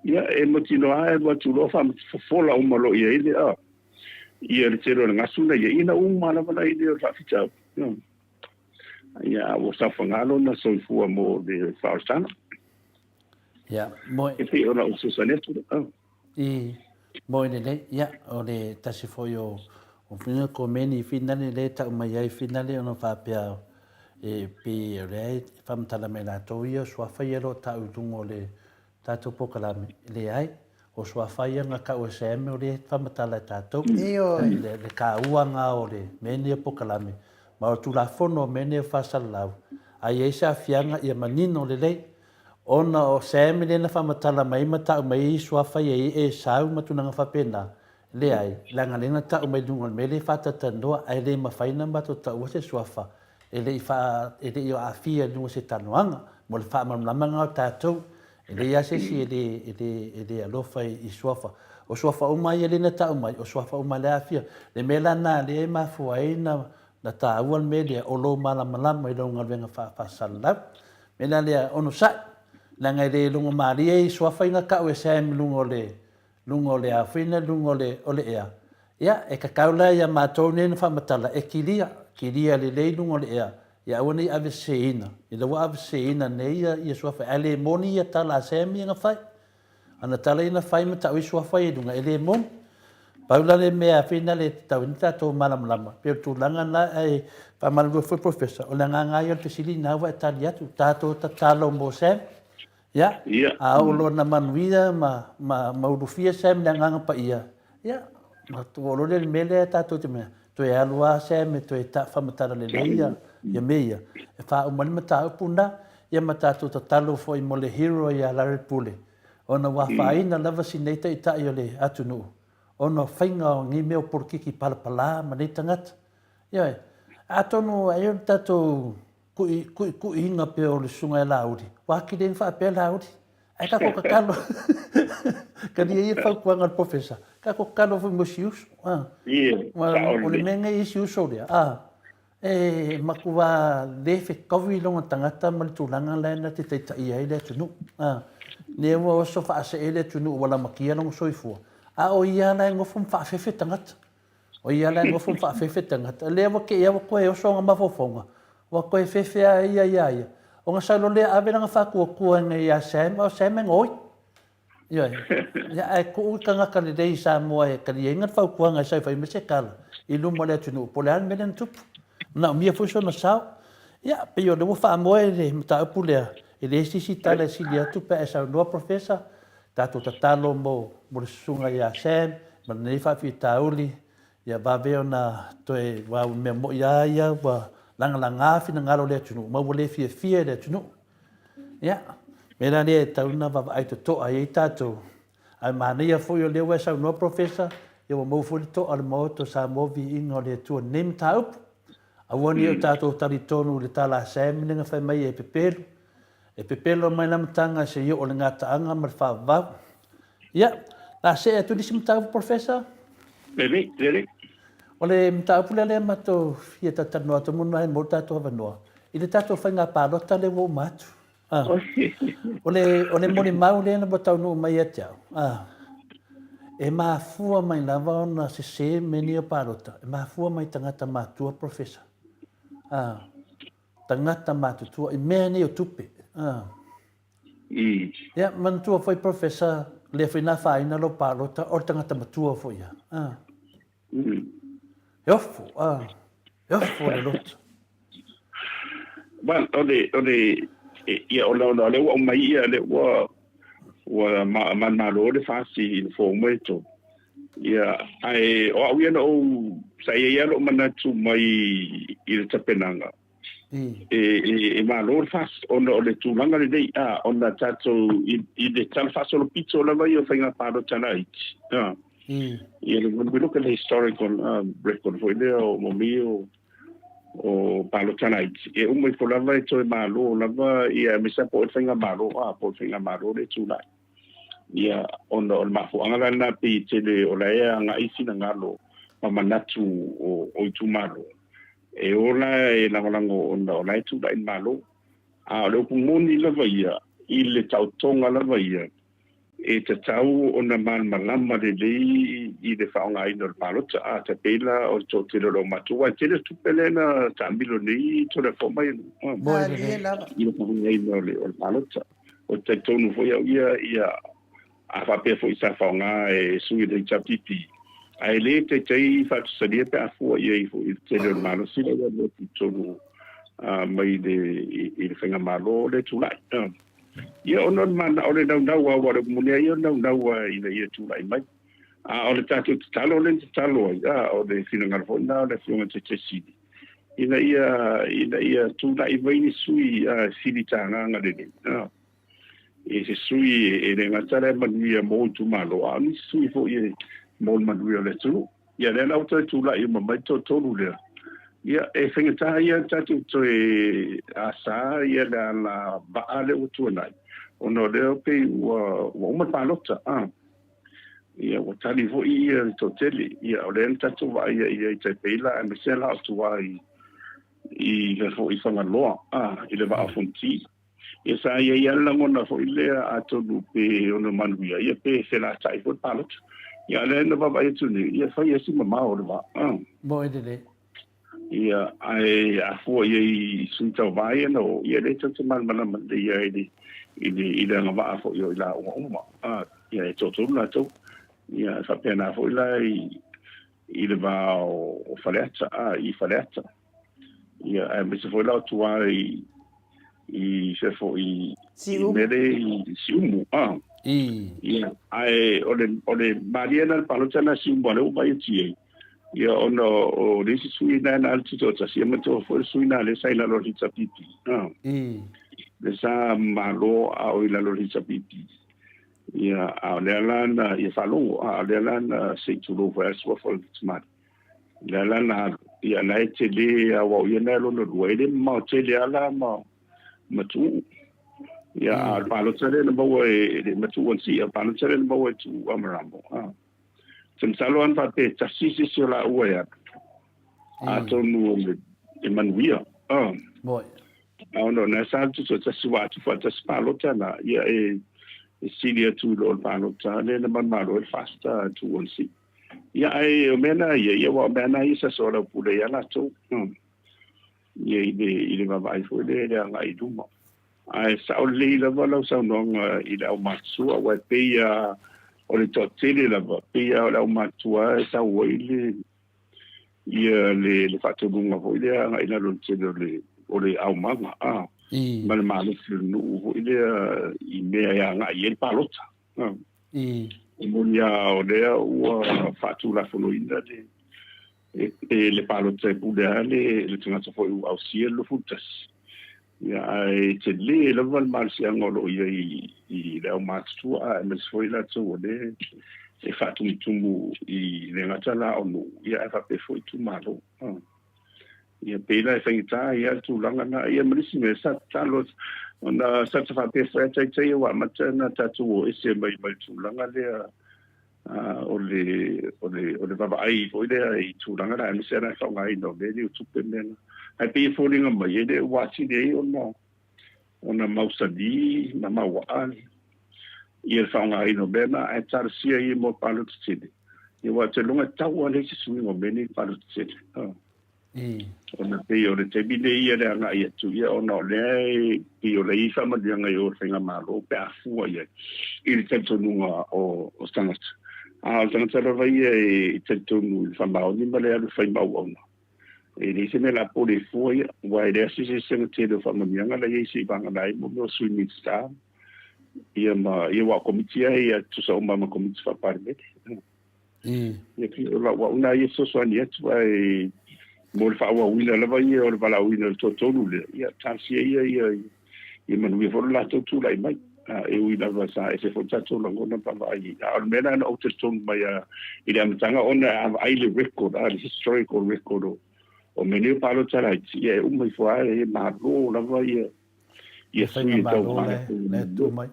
ia, e mautinoa lava e alu atu loa faafofola uma loa i ai le, a. Ia le tele o le gasu na ia ina uma lava la i le o le faafitauli. Ia a ua saofaga lona soifua mo le faaolataga. Ia, moe. E pei o lau fesoasoani atu lea. Oh. I, moe lelei. Ia, o le tasi foi o, o whina ko meni whina le tau mai ai whina le ona faapea e pei o lea e whamatala mai latou ia suafa ia lo tau i lunga o le Tatou polokalame, leai, o suafa ia nga kau e Sam o le whamatala e tatou. Ioe. Le, le kāuanga o le mea nei o polokalame, ma o le Tulafono o mea nei o faasalalau, a i ai se aafiaga ia manino lelei, ona o Sam lea na faamatala mai ma tau mai i suafa ia i Esau ma tulaga faapena, leai, leaga lea na tau mai i luga o le mea lea e faatautanoa, ae le mafai ona matou taua se suafa e le i faa, e le i aafia i luga o se talanoaga. Mo le faamalamalamaga o tatou, e leai lava se isi e le, e le, e le alofa i, i suafa. O suafa uma ia lea na tau mai, o suafa uma lea aafia. Le mea la lena lea e mafua ai na, na taua le mea lea, o lou malamalama i lau galuega faa, faasalalau. Mea la lea, onosai, leaga e le logomalie i suafa i na tau e Sam i luga o le, luga o le afina, luga o le, o le ea. Ia, e tatau la ia matou nei na faamatala, e kilia, kilia lelei luga o le ea, ia aua ne i aveseseina. Ina ua aveseseina nei ia, ia suafa, ae le moni ia tala a Sam ia na fai. Ana tala ia na fai ma tau ai suafa ia i luga, e le moni. Pau la le mea afina le tatau ai ona tatou malamalama, pei o le tulaga lena, ae faamalulu atu foi Professor, o le agaga lava ia o le fesili lena ua e tali atu, tatou tatalo mo Sam, Ia, a oo loa ina manuia ma, ma, ma ulufia Sam i le Agaga Paia, ia, ona oo loa lea i le mea lea tatou te mea, toe alu lava Sam e toe ta, faamatala lelei ia, ia mea ia, e faauma ai le mataupu lena, ia ma tatou tatalo foi mo le hero ia Larry Pule, ona ua afaina lava si nei taitai o le atunuu, ona o faiga o nei mea o polokiki palapala ma nei tagata. Ioe, atonu ai o le tatou Kuʻi, kuʻi, kuʻiina pea o le susuga ia Lāuli. Ua atili ai ona faapea Lāuli, Ae tatou tatalo. Talia ia le fautuaga a le Professor, tatou tatalo foi mo si uso. A. Ua, o le mea lenei i si uso lea, a, e matua le fetaui lona tagata ma le tulaga la e na te taitaia ai le atunuu. A. Lea ua oso faasee le atunuu ua lamatia lona soifua, a o ia la e nofo ma faafefe tagata. O ia la e nofo ma faafefe tagata. Lea ua te i a ua toe oso ona mafaufauga, ua toe fefe a ia ia ia. Ona sau loa lea ave lana faatuatuaina ia Sam, a o Sam e gaoi. Ioe. Ia, ae tuu le tagata lelei i Samoa e taliaina le fautuaga e sau e fai mai se tala i luma o le atunuu, po o le a le mea lea na tupu. Manaomia foi sona sao. Ia, pei o lea ua faamoe le mataupu lea, e leai se isi tala e sili atu pe a e saunoa Professor, tatou tatalo mo le susuga ia Sam ma lenei faafitauli, ia vave ona toe, aua o le mea moi lava ia ua lagalaga finagalo o le atunuu ma ua le fiafia i le atunuu. Ia, o le mea la lea e tatau ona vaavaai totoa i ai tatou. Ae manaia foi o lea ua e saunoa Professor, ia ua maua foi le toa o le Maota o Samoa viiga o le Atua i lenei mataupu. Aua ne i o tatou talitonu i le tala a Sam lea na fai mai e pepelo. E pepelo mai le amataga seia oo i le gataaga ma le faavavau. Ia, o le a see atu i le isi mataupu Professor. Lelei, lelei. O le mataupu lea lea matou fia talatalanoa atu mona e maua le tatou avanoa i le tatou faiga palota lea ua uma atu. Ah. O le, o le molimau lea na ua taunuu mai ia te au, ah, e mafua mai lava ona sese mea nei o palota, e mafua mai tagata matua, Professor. Ah, tagata matutua i mea nei o tupe. Ah. Ia, manatua foi, Professor, lea foi na afaina lou palota, o le tagata matua foi ia. Ah. E ofo, ah. E ofo le loto. Well, o le, o le, ia, o le, o le ua aumai ia, le ua, ua manumalo le FAST i le fomu e tolu. Ia, ae o au ia na ou, sa i ai lava lou manatu mai i le tapenaga, e malo le FAST ona o le tulaga lenei, a, ona tatou, i le tala faasolopito lava ia o faiga palota laiti, a, ia, when we look at the historical record foi lea o mea o, o palota laiti, e uma ifo lava e toe malo lava, ia, aemaise lava po o le faigamalo, a, po o le faigamalo lea e tulai. Ia, ona o le mafuaaga la lena pei e tele o la e agai finagalo ma manatu o itumalo, e ola e lagolago ona o la e tulai le Malo. A o le upu moni lava ia, i le taotoga lava ia, e tatau ona malamalama lelei i le faaaogaina o le palota. A ta pei la o le toatele o le matou, aua e tele tupe lea na taamilo nei i Tulafono mai i le faaaogaina o le palota. Ou te talitonu foi au ia, ia, a faapea foi sa faaaoga e sui o le HRPP, ae le taitai faatusalia pe a fua i ai foi i le tele o le malosi lea ua alu atu i totonu mai i le faigamalo lea e tulai. Ia, ona o le manao o le naunau lava, aua o le upu moni lava ia o le naunau lava ina ia tulai mai. A o le tatou tatalo lea na tatalo ai, a o le finagalo foi lena o le Afioga i le Taitai Sili, ina ia, ina ia tulai mai ni sui e filitagaga lelei, i se sui e le gata la e manuia mo itumalo, a o nisi sui foi e mo le manuia o le atunuu. Ia, lea la ua toe tulai uma mai le toatolu lea. Ia, e faigata ia tatou toe asa ia le ala vaa lea ua tuanai, ona o lea pei ua, ua uma le palota. A. Ia, ua tali foi ia le toatele. Ia, o lea na tatou vaaia i ai tai pei la, aemaise la o tua i, i le foi Fagaloa, a, i le Vaa o Fonoti. Ia, sa i ai lava le lagona foi lea, atonu pe ono manuia, ia pe felatai foi le palota. Ia, a o lea na vaavaai atu nei, ia, fai lava si mamao o le vaa, a. Moe lelei. Ia, ae a fua i ai i sui tauva ia na oo, ia lea tou te malamalama lelei ai i le, i le, i le agavaa foi o i laua uma. A, ia e toatolu latou. Ia, e faapena foi la i, i le va o, o Faleata, a, i Faleata. Ia, aemaise foi la o tua i, i se foi i mele i Siumu a i ia ae o le o le malie na le palota na Siumu ale ua vai atu ai ia ona o le isi sui na na alu tutoatasi ia matua foi le sui na le sa i lalo o le HRPP a i le sa malo a o i lalo o le HRPP ia a o lea la na ia faalogo a o lea la na se i tulou foi a le suafa o le tamali lea la na alu ia na e tele aua o ia na e lona lua e le mamao tele lava la ma ma Tuuu ia a o le palota lea na maua e le ma Tuuu Anasii a o le palota lea na maua e Tuuu Amaramo a ou te masalo lava na faapea e tasi se isi o laua e alu atonu e manuia a Moi. A ona o na sa alu tutoatasi ua atu faatasi palota na ia e. E sili atu i lo le palota lea na manumalo ai le FAST 216. Ia ae o mea na ia, ia aua o mea na ia sa soalaupule ai lava latou, ia i le i le vaavaai foi lea i le agai i luma. Ae sao lelei lava lau saunoaga i le aumatutua, aua e pei lava o le toatele lava, e pei lava o le aumatutua e sau ai le ia le le faatonuga foi lea agai i lalo i le tele o le o le aumaga a ma le malosi o le nuu foi lea i mea e agai i ai le palota. E moni lava o lea ua faatulafonoina le e le palota e pule lava le le tagata foi ua ausia le 21. Ia ae tele lava le malosiaga o lo o i ai i le aumatutua aemaise foi latou o lea e faatumutumu i le gata la o nuu ia ae faapea foi itumalo. Ia pei la e faigata ai lava le tulaga lena. Ia ma le isi mea sa tatalo ona sa ta faapea foi a taitai ua amata ona tatou o ese mai mai le tulaga lea o le o le o le vaavaai foi lea i tulaga la aemaise lava le faaaogaina o mea nei o tupe mea na. Ae pei e foliga mai e le ua atili ai ona ona mausali ma mauaa ia le faaaogaina o mea na ae talosia ia mo palota tele. Ia aua ou te iloa e tatau lava leai se suiga o mea nei i le palota tele. Ona pei o le taimi lenei ia le agai atu, ia ona o lea e pei o lea e i ai faamanuiaga i o i le faigamalo pe a fua i ai i le talitonuga o tagata. A o le tagata lava ia e talitonu i le faamaoni ma le alu e fai ma auauna, e leai se mea o le a pole ai fua ia, aua e leai se eseesega tele o faamanuiaga la e i ai seivagana ai mo mea o Sui Minisita, ia ma, ia aua o Komiti lava ia e tutusa uma lava ma Komiti Faa-Palemene. Ia pei o lau au lena ia fesoasoani atu ae mo le faaauauina lava ia o le valaauina o le toatolu lea, ia talosia ia ia ia manuia foi lo latou tulai mai. E ui lava sa ese foi tatou lagona ma vaavaai, a o le mea lena na ou talitonu mai lava i le amataga ona a vaai le record, a le historical record o mea nei o palota laiti, ia e uma ifo lava e malo lava ia ia sui e tau le tu mai.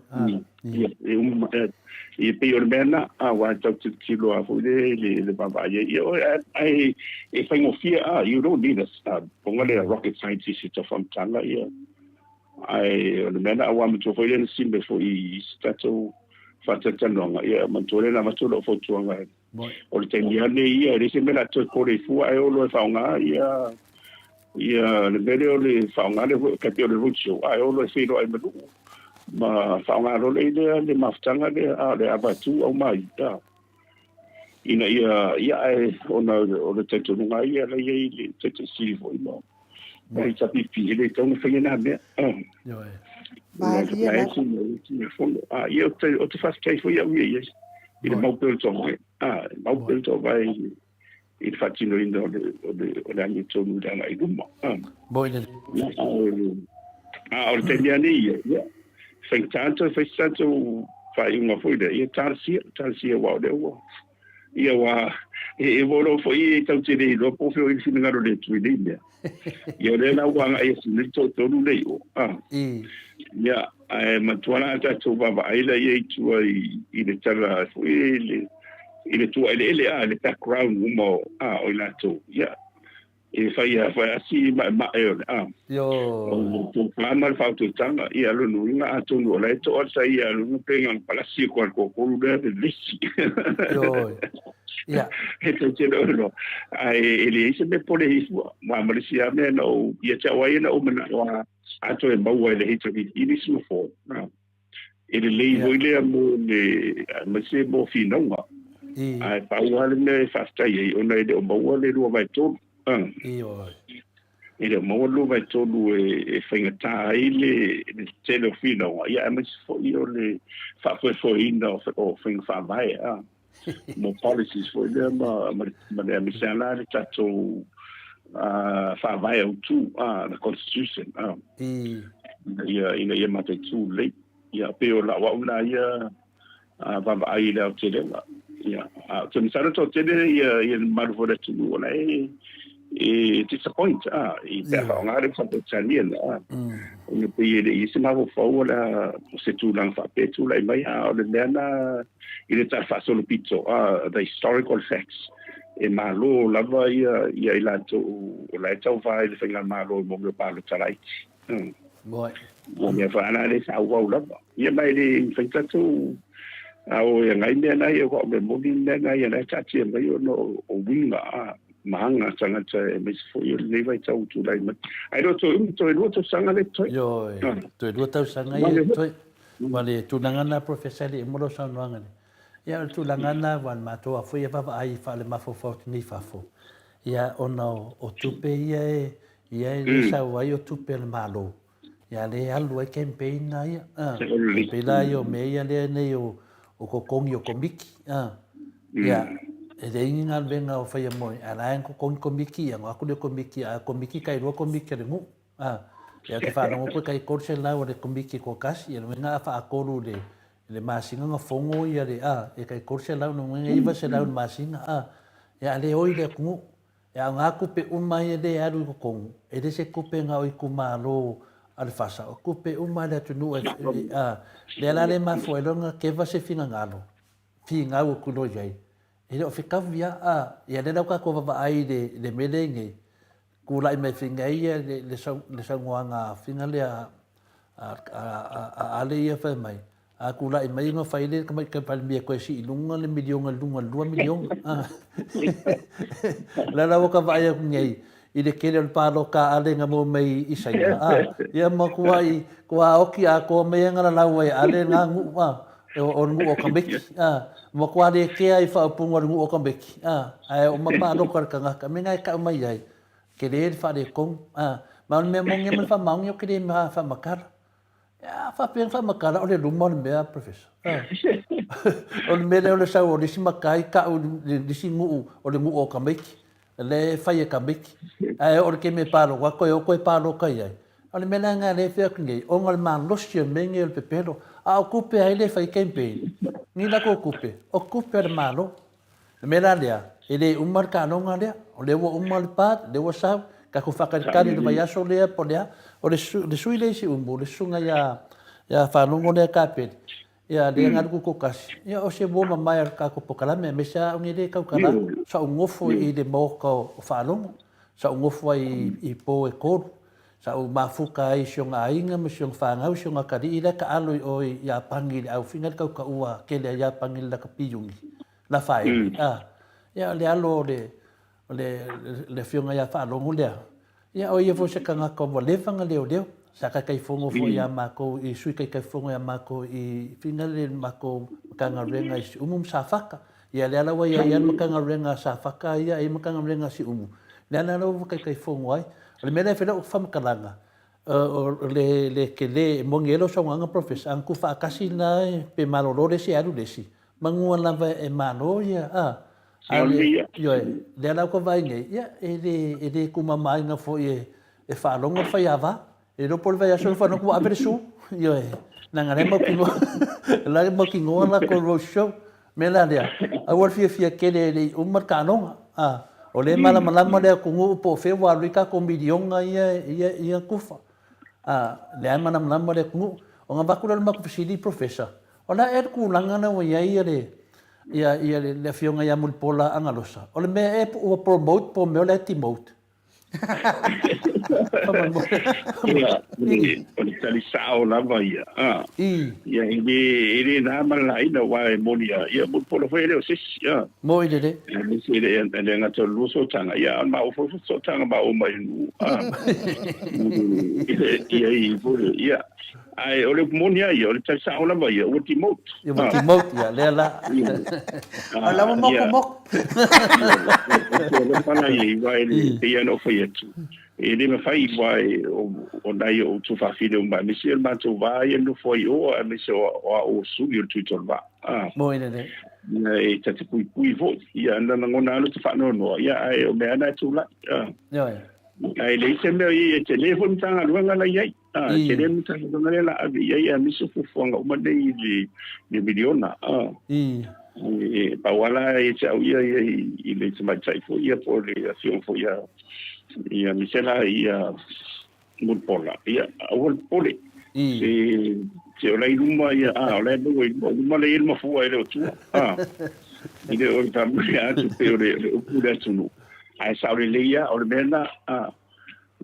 Ia, e uma, ia pei o le mea lena, aua e tau tilotilo lava foi le, le, le vaavaai ai. Ia, ae e faigofie, you don't need a, poga lea rocket scientist e tau faamatala, ia. Ae o le mea lena, aua matua foi lea na sime foi i isi tatou faatalatalanoaga, ia matua lea na avatu lau fautuaga, o le taimi lava lenei ia, e leai se mea o le a toe pole fua ae o loa e faaaoga ia ia le mea lea o le faaaoga le tai pei o le roadshow, ae o loa e feiloai ma nuu ma faaaoga loa lea le mafutaga lea, a o le avatu aumai ina ia ia ae ona o le talitonuga ia la i ai le Taitai Sili foi ma le HRPP, e le tatau ona faia na mea. Malie lava. Ia ou te faafetai foi au ia i ai i le mau pea o le toovae, mau pea o le toovae i le faatinoina o le amiotonu i le agai i luma. A o le taimi lava nei ia, ia, faigata ona toe fai se tatou faaiuga foi lea, ia talosia, talosia aua o lea ua, ia aua e ua foi e tatou te le iloa po o fea o i ai le finagalo o le Atua i nei mea. Ia o lea la ua agai atu nei le toatolu lea i o. Ia, ae matua la tatou vaavaai la i ai i tua i le tala foi i le i le tuaeleele a, le background uma o a o i latou. Ia, e fai a fai asi maemae o le a. O le tofa ma le faautautaga, ia lona uiga atonu o la e toa le saia lona pe na ona palasi atu lava i le toatolu lea le lisi. Ia. E tou te le o iloa. Ae e leai se mea pole i fua. Aua ma le isi lava mea na ou, ia te au lava ia na ou manao lava a toe maua e le HRPP nisi nofoa. E lelei foi lea mo le, aemaise mo finauga. Ae pau lava le mea e faafetai ai, ona e le o maua le 2/3. E le o maua le 2/3 e faigata ai le tele o finauga, ia aemaise foi o le faafoefoeina o faiga faavae mo policies foi lea ma le aemaise lava la le tatou faavae autu, the constitution, ina ia mataitu lelei. Ia, pei o lau au lena ia vaavaai i le aotelega. Ia, a ou te masalo toatele ia le mamalu foi o le atunuu o la e e disappoint a i pe a faaaoga le faa-Peretania a ona pei e le i ai se mafaufau o le a o se tulaga faapea e tulai mai a o le mea na i le tala faasolopito a the historical facts e malo lava ia ia i latou o la e tauva i le faigamalo i mo mea o palota laiti. Moi. O mea faana le sa auau lava. Ia ma e le mafai tatou a o e agai mea na ia aua o mea moni mea na ia la e taatia mai ona o uiga a ma aga a tagata aemaise foi o lenei vaitau ua tulai mai. Ae le o toe umi, toe lua tausaga lea e totoe. Ioe, toe lua tausaga ia e totoe. Ma le tulaga lena Professor e le i uma lau saunoaga. Ia o le tulaga lena aua o le matou lava foi e vaavaai faale-mafaufau atu nei i fafo, ia ona o tupe ia e ia e le sau ai o tupe a le Malo, ia lea e alu ai campaign a ia. E pei la ia o mea ia lea nei o totogi o komiti, ia e leai ni galuega o faia mo ae la e totogi komiti ia ona o atu lea o komiti, a o komiti tailua komiti a le nuu. Ia ou te faalogo atu e tai 300 a le komiti e toatasi, ia lona uiga a faatolu i le masina ona fono ia le, e tai 300 lona uiga e 900 i le masina, ia a le oi le atunuu. E aoga tupe uma ia lea e alu i totonu, e le se tupe na o itumalo a le FASA, o tupe uma a le atunuu e, lea la le mafua ai loa ona keva se finagalo, finau atu loa i ai, e le o fetaui lava, a, ia lea la ua tatou vaavaai i le mea lea i nei, tulai mai faiga ai ia le saunoaga fina lea a Ale ia fai mai, a tulai mai ona fai lea le tamaitai Palemia e toe sii i luga le miliona i luga i le 2 miliona. O la la ua ta vaai atu nei i le tele o le palota a Ale na maua mai i Saina, a, ia matuai tuaoti atoa mai lava na lalau ai e Ale lena nuu, a, o le nuu o tamaiti, a, matua le kea i faaupuga o le nuu o tamaiti, a, ae oo ma palota le tagata, mea na e tau mai ai, tele le faaletonu, a, ma o le mea moni lava ma le faamaoni ou te le faamatala. A faapea na faamatala o le luma o le mea, Professor. A. O le mea lea o le sau o le isi matai tau i le isi nuu o le nuu o tamaiti, lea e fai e tamaiti. Ae oo i le taimi e palota atu, toe o toe palota i ai. O le mea la lena lea e fai atu nei, ona o le malosi o le mea lenei o le pepelo. A o tupe a ai lea e fai ai campaign? Ni latou tupe, o tupe a le Malo. O le mea la lea, e le uma le taaloga lea. O lea ua uma le part, lea ua sau, tatou faatalitali i le vaiaso lea po o le a. O le sui lea i Siumu, le susuga ia Faalogo lea Kapeli, Ia, lea na alu tutoatasi, ia o se uo mamae a le tatou polokalame, aemaise lava au nei lea e tautala atu. Sa ou nofo i le maota o Faalogo, sa ou nofo ai i po e tolu, sa ou mafuta ai i si ona aiga ma si ona fanau, si ona atalii la e taalo i o i Iapani i le aufiga le tautaua tele a Iapani i le lakapi Iuni, Lafaele, a. Ia, o le alo o le O le afioga ia Faalogo lea, ia o ia foi se tagata ua leva ona leoleo. Sa Taitaifono foi ia matou i Sui Taitaifono ia matou i Finale le matou Matagaluega i Siumu ma Safata. Ia lea la ua i ai lava le Matagaluega a Safata ia e i ai Matagaluega a Siumu. Lea la ua Taitaifono ai. O le mea lea e fai lau faamatalaga, o le tele, e moni ai lau saunoaga Professor, a na tuufaatasi la pe malolo le isi ae alu le isi, Manua lava e malo ia, a, a le, ioe, lea la ua ta vaai nei, ia, e le, e le tumamaina foi e, e faalogo le faiava. E le iloa po o le vaiaso le faalogo ua ave le su, ioe, leaga la e mautinoa, la e mautinoa latou road show. O le mea la lea, aua le fiafia tele e le i uma le taaloga, a, o lea e malamalama le atunuu po o fea ua alu ai tatou miliona ia, ia, ia tufa. A, lea e malamalama le atunuu. Ona avatu lea o le matou fesili Professor, O le a ea le tulaga lea ua i ai le ia ia le afioga ia Mulipola Agalosa? O le mea ea ua promote po o mea o la e demote? Ia, o le tali sao lava ia. A. Ia, e le, e le na ma le laina aua e moni lava. Ia, Mulipola foi e le o se isi. A. Moi lelei. Aemaise e le, le gata o le lua sootaga, ia, a o le maua foi sootaga maua mai le nuu. A. Ia, ia, ia. Ae o le upu moni lava ia, o le tali sao lava ia, ua demote. Ia ua demote, ia, lea la. O la ua mokumoku. Ou te alofa la i ai, aua e pei lava ona ou fai atu, e le mafai aua o nai ou tuafafine uma, aemaise o le matou va ia e nofo ai i o, aemaise o au o sui o le Tuitolovaa. Moi lelei. Ia, e ta te puipui foi, ia, na lagona lava lo ta faanoanoa, ia, ae o mea lava na e tulai. Ioe. Ae leai se mea o i ai, e tele foi le Matagaluega la e i ai. A, e tele le Matagaluega lea o le a ave i ai, aemaise o fuafuaga uma nei i le miliona. A, e pau lava la ia te au ia, ia i le tamaitai foi ia po o le afioga foi ia, ia Misela ia Mulipola, ia, aua le popole. Se, se o la i luma ia, a, o la e maua i luma, o luma la e i ai le mafua e le o tua. A, e le o le faamuli atu pei o le upu i le atunuu. Ae sao lelei lava, o le mea lena, a.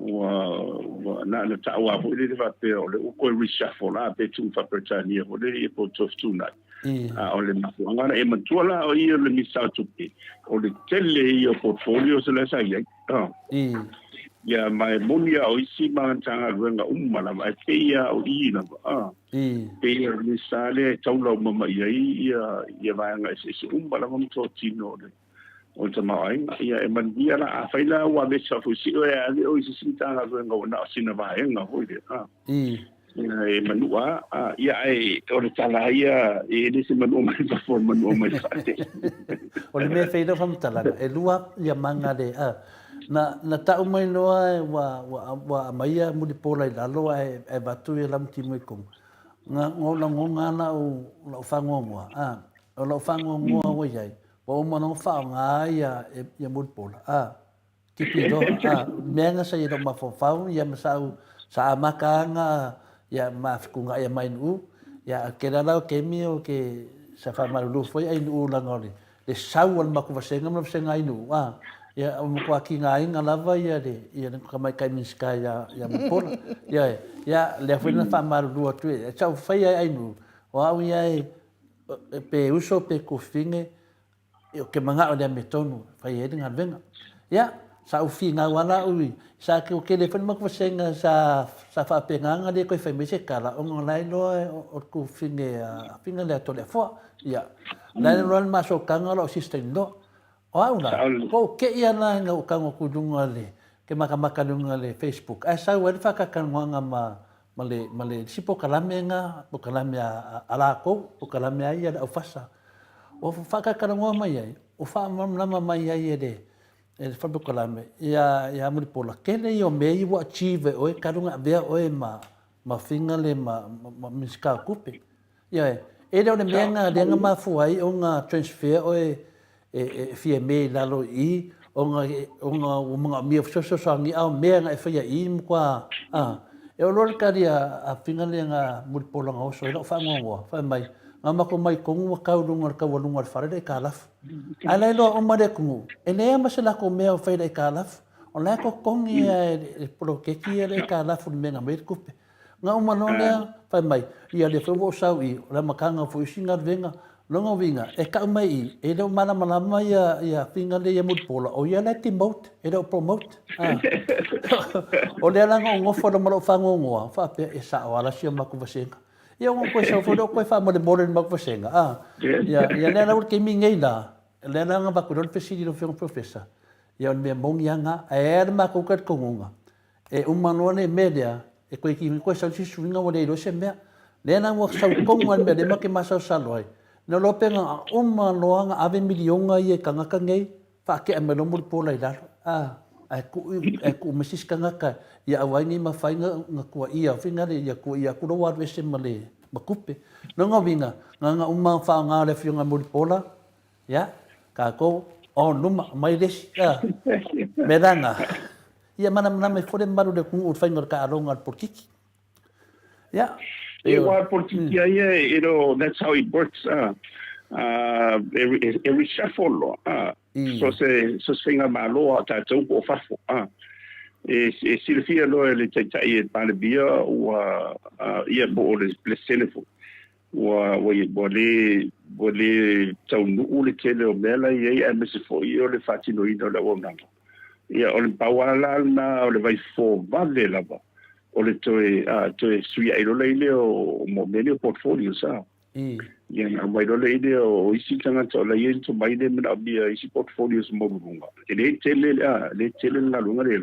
Ua, ua, na ona tau lava foi lele faapea o lea ua toe reshuffle la pe tuu faa-Peretania foi lele ia po o toe fetuunai. A o le mafuaaga lena, e manatua la o ia o le Minisita o Tupe, o le tele ia o portfolios la sa i ai. Ia, ma e moni lava o isi Matagaluega uma lava, ae pei lava o i lava. Pei o le Minisita lea e taula uma mai i ai ia vaega eseese uma lava ma totino o le o le tamaoaiga. Ia e manuia la, afai la ua ave i faafuasei oe e ave oe i se isi Matagaluega ua na o sina vaega foi lea, a. Ia e manua a, ia ae o le tala lava ia, e le se manua mai fafo, o le manua mai fale. O le mea e fai ai lau faamatalaga, e lua ia maga le, a, na, na tau mai loa ua, ua, ua aumaia Mulipola i lalo ae, ae avatu ia Lamutimu i kogu. Na, na ou lagona lava lau, lau faanoanoa, a, o lau faanoanoa ua i ai, Ua uma ona faaaoga ia ia Mulipola, a, tipi loa, a, mea na sa i lou mafaufau ia ma sa'u sa amata aga ia ma fetuunai mai Nuu, ia ke la lau kemi o ke sa faamalulu foi ai Nuu laga o le le sau o le matou vasega ma le vasega ai Nuu, a, ia ua matua tigaina lava ia le ia le tamaitai Minisita ia ia Mulipola. Ia ia lea foi na faamalulu atu ai, sa ou faia ai Nuu, o au ia e Pe uso pe kufine, o ke manao le amiotonu e fai ai le galuega. Ia, sa ou finau lava la au i, sa ke tele foi le matou vasega sa sa faapena ona le toe fai mai se tala ona o la e iloa o le kufine a Fina lea a Toleafoa. Ia, o la e iloa le masotaga o lau sister in law. O au la, ko ou keʻi ana ina ua tago atu i luga le, ke makamaka i luga le Facebook, ae sau ai le faatalatalanoaga ma, ma le, ma le isi polokalame na, polokalame a, a, a lakou, polokalame a ia le aufasa. Ua faatalatalanoa mai ai, ua faamalamalama mai ai e le, e le polokalame, ia, ia Mulipola, tele ia o mea ia ua achieve e oe talu ona avea oe ma, ma Fina le ma, ma, ma Minisita o Tupe. Ioe. E le o le mea na lea na mafua ai ona transfer oe e Fiame i lalo i i, ona ona ua manaomia fesoasoani a o mea na e faia i i matua a. E oo loa le tali a Fina lea na Mulipola na oso ai lau faanoanoa, fai mai, na matou mai tonu ua tau i luga o le taualuga o le fale le aitalafu. Ae la e iloa uma e le atunuu, e leai lava ma se latou mea o fai i le aitalafu. O la e totogi lava e le poloketi ia le aitalafu i le mea na aumai ai le tupe. Na uma loa lea, fai mai, ia lea foi ua ou sau i, o le amataga foi o isi galuega. Lona uiga, e tau mai i, e le o malamalama ia, ia Fina lea ia Mulipola, o ia la e demote, e le o promote. A. o lea la na ou nofo loa ma lou faanoanoa, faapea, e sao lava la si o matou vasega. Ia ona toe sau foi lea o toe faamolemole i le matou vasega. A. Ia, ia lea la ua le taimi nei la, lea la na avatu loa le fesili i lau Afioga i le Professor, ia o le mea moni lava lena. Ae i ai lava le matou talitonuga, E uma loa le mea lea, e toe kini koe sau isi suiga ua le iloa se mea. Lea la ua sau tonu lava le mea lea matou te masalosalo ai. Na iloa pe na uma loa na ave miliona ia i tagata nei, faatea mai loa Mulipola i lalo, a, ae tuu, ae tuu mai se isi tagata ia aua ai ne i mafai na tuuaia foi na le, ia tuuaia atu loa ua alu ese ma le, ma tupe. Lona uiga, na ona uma faaaoga le afioga ia Mulipola, Ia, tatou, o luma, aumai le isi, a. Mea la na, ia malamalama ai foi le mamalu o le atunuu i le faiga o le taaloga a le polokiki. Ia, pei o. Ia, aua o le polokiki lava ia, you know, that's how it works, a. E reshuffle loa, a. So se, so se faigamalo a tatou po o fafo, a. E silafia loa e le Taitai e le Palemia ua, ia po o le Peresetene foi, Ua, ua, ua le, ua le taunuu le tele o mea la e i ai aemaise foi o le faatinoina o le auaunaga. Ia, o le pau lava la lena o le vaifofo vave lava o le toe, a, toe fesuiai loa lea o, o mea nei o portfolios, a. Ia, ona aumai loa lea o isi tagata o la e i ai le tomai lea e manaomia isi portfolios maualuluga. E le tele, a, e le tele le galuega lea,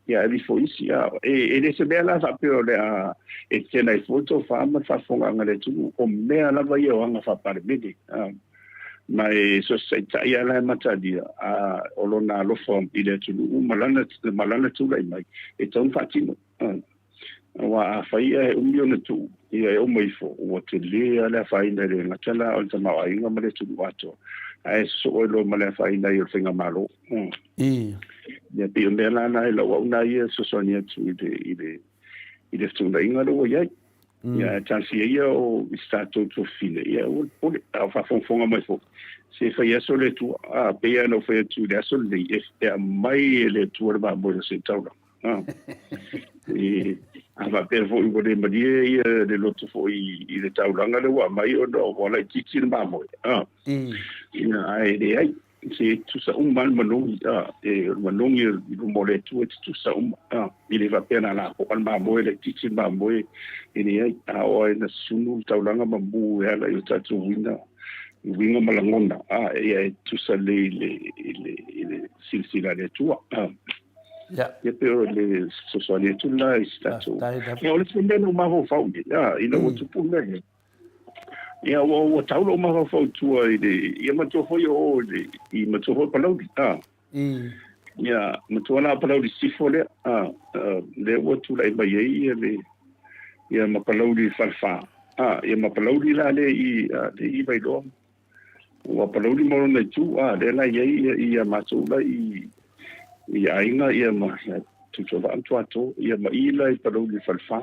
ia e aveifo isi, a. E, e le se mea la faapea o le a e tetena ai fua le tofa ma le faafofogaaga a le atunuu, o mea lava ia o aga faa-Palemene. Ma e so o se taitai lava la e matalia, a o lona alofa i le atunuu ma lana, ma lana tulai mai, e tatau ona faatino. Aua afai ae umi ona tuu, ia e uma ifo, ua tele lava le afaina e le gata la o le tamaoaiga ma le atunuu atoa, ae sosoo ai loa ma le afaina ai o le faigamalo. Ia pei o mea la na i lau au na ia e fesoasoani atu i le, i le, i le fetuunaiga lea ua i ai. Ia, ae talosia ia o i se tatou tuafafine, ia aua le popole, a o faafogafoga mai foi, se fai aso le Atua. A, pei lava ona ou fai atu i le aso lenei, e, e aumai e le Atua le mamoe o se taulaga. E, a faapea foi ua le malie ia le loto foi i le taulaga lea ua aumai ona ua laitiiti le mamoe. Ia, ae leai, se tutusa uma lava le manogi, e, o le manogi i luma o le Atua e tutusa uma. E le faapea na lapoa le mamoe, laitiiti le mamoe, e leai, a oo lava ina sunu le taulaga ma mu e ala i o tatou uiga, uiga ma lagona, ia e tutusa lelei i le, i le, i le silasila a le Atua. Ia. Ia pei o le fesoasoani atu lena i si tatou. Faafetai lava. Ia o le isi mea na ou mafaufau i ai, ina ua tupu le mea lea, ia ua, ua tau lou mafaufau i tua i le, ia matua foi o o i le, i matua foi Palauli, a. Ia, matua la o Palauli Sisifo lea, a, lea ua tulai mai ai ia le, ia ma Palauli Falefa, a, ia ma Palauli la lea i, a, lea i Vailoa. Ua Palauli ma lona itu, a, lea la i ai ia, ia matou la i, i aiga ia ma ia Tutuavaa ma Tuato, ia ma i la i Palauli Falefa.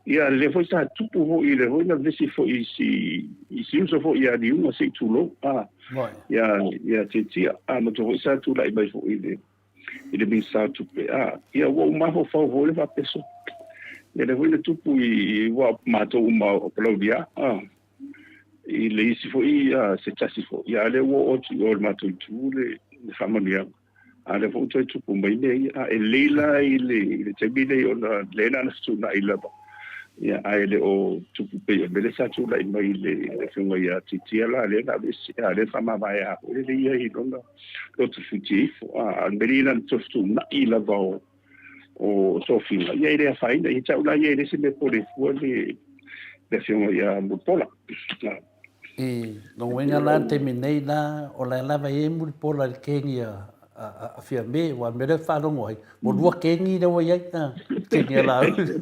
Ia lea foi sa tupu foi, lea foi na vevesi foi i si, i si uso foi ia Liuga se i tulou, a, ia, ia Tietia, a, matua foi sa tulai mai foi i le, i le Minisita o Tupe, a, ia ua ou mafaufau foi lea faapea, so, ia lea foi na tupu i, i ua matou uma o Palauli a, a, i le isi foi se tasi foi, ia a lea ua oo atu i o i le matou itu le faamanuiaga, a lea foi ua toe tupu mai mea ia. A e lelei la i le, i le taimi lenei ona lea na ona fetuunai lava, ia, ae le o tupu pei o le mea lea sa tulai mai i le afioga ia Titia la, lea na aveese, a lea na faamavae lava foi lea ia i lona loto futia ifo. A o le mea lea na ona toe fetuunai lava o o tofiga, ia e le afaina. Ia te au la ia e le se mea pole fua le le afioga ia Mulipola. I lona uiga la i le taimi nei la, o la e lava i ai Mulipola i le kegi a a Fiame, aua o le mea lea ou te faalogo ai, ua lua kegi lea ua i ai, kegi a Laauli.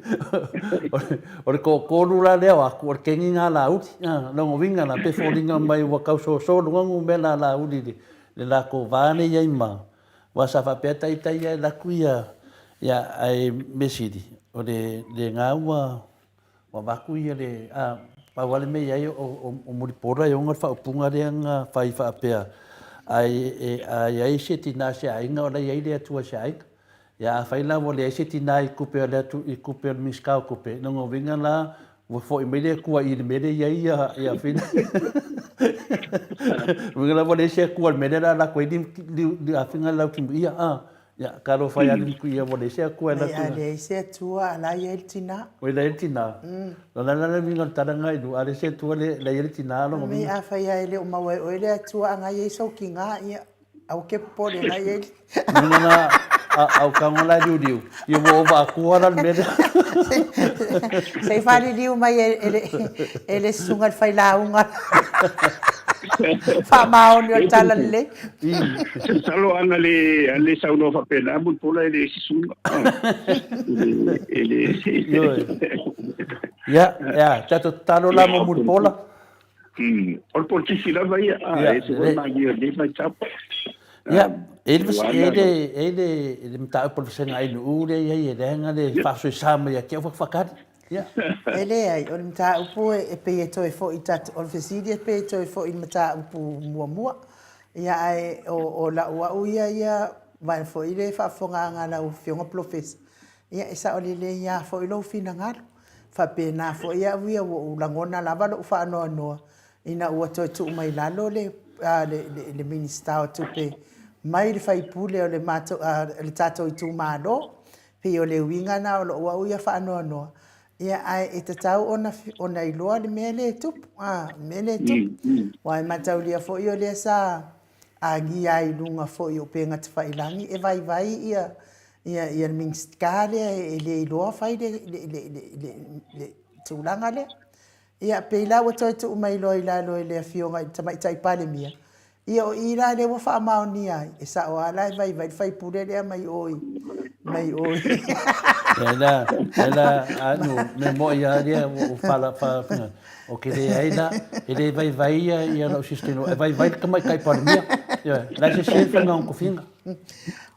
O le toatolu la lea o aku, o le kegi lena a Laauli. Lona uiga la, pe foliga mai ua tau soso luga numera a Laauli i le latou va lea e i ai ma Aua sa faapea ita ia e alu atu ia, ia ae mea sili, o le lena ua avatu ia le, a, pau lava le mea e i ai o Mulipola e ona le faaupuga lea na fai faapea, a i ai se tina se aiga o la e i ai le Atua i se aiga. Ia afai la ua leai se tina i tupe a le i tupe a le Minisita o Tupe, lona uiga la Ua foi mai le Atua i le mea lea e i ai ia Fina. Uiga la ua leai se Atua i le mea lea o le a alu atu ai le afiga le Lautimuia. Ia, talofa ia Lautimuia ua leai se Atua e alu atu. A leai se Atua, a la e i ai le tina. Oi la e i ai le tina. O le a la le uiga o le tala lena i lua, a leai se Atua la e i ai le tina lona uiga. Afai lava e le o maua e oe le Atua a na i ai sou tina, ia Aua ke popole na i ai. Nuna na au tago la liuliu, ia ua ova atua la le mea lea. Se i faaliliu mai e le, e le susuga i le failauga. Faamaoni o le tala lelei. Masalo ana le ana le saunoa faapena Mulipola e le susuga. E le Ioe. Ia, ia, tatou tatalo la mo Mulipola. O le polokiki lava ia, a e ese foi malie o lenei vaitau. Ia, e i ai le mataupu o le vasega ainuu lea e i ai, e leaga le faasoesa mai ia te au faatali. Ia. E leai, o le mataupu e pei e toe foi i tatou, o le fesili e pei e toe foi i le mataupu muamua. Ia, ae o lau au ia ia, vaeane foi le faafofogaaga a lau Afioga Polofesa, ia e sao lelei lava foi lou finagalo. Faapena foi au ia, ua ou lagona lava lou faanoanoa ina ua toe tuu mai lalo le, le, le, le Minisita o Tupe mai le sui usufono o le, matou, le tatou itumalo. Pei o le uiga lena o lou au ia faanoanoa, ia, ae e tatau ona, ona iloa le mea lea e tupu, a, le mea lea e tupu. Aua e mataulia foi o lea sa agia ai i luga foi o upega tafailagi, e vaivai ia, ia, ia le Minisita lea e le iloa fai le, le, le, le, le, le tulaga lea. Ia, pei la ua toe tuu mai loa i lalo e le Afioga i le Tamaitai Palemia, ia o i la lea ua faamaonia ai, e sao lava la e vaivai le faipule lea mai o i, mai o i. Ia la, ia la, anu, me moi ia lea ua ou fala, fala, o ke leai la, e le vaivai ia, ia lau sister-in-law, e vaivai le Tamaitai Palemia. Ia, la e sese le faiga o tofiga.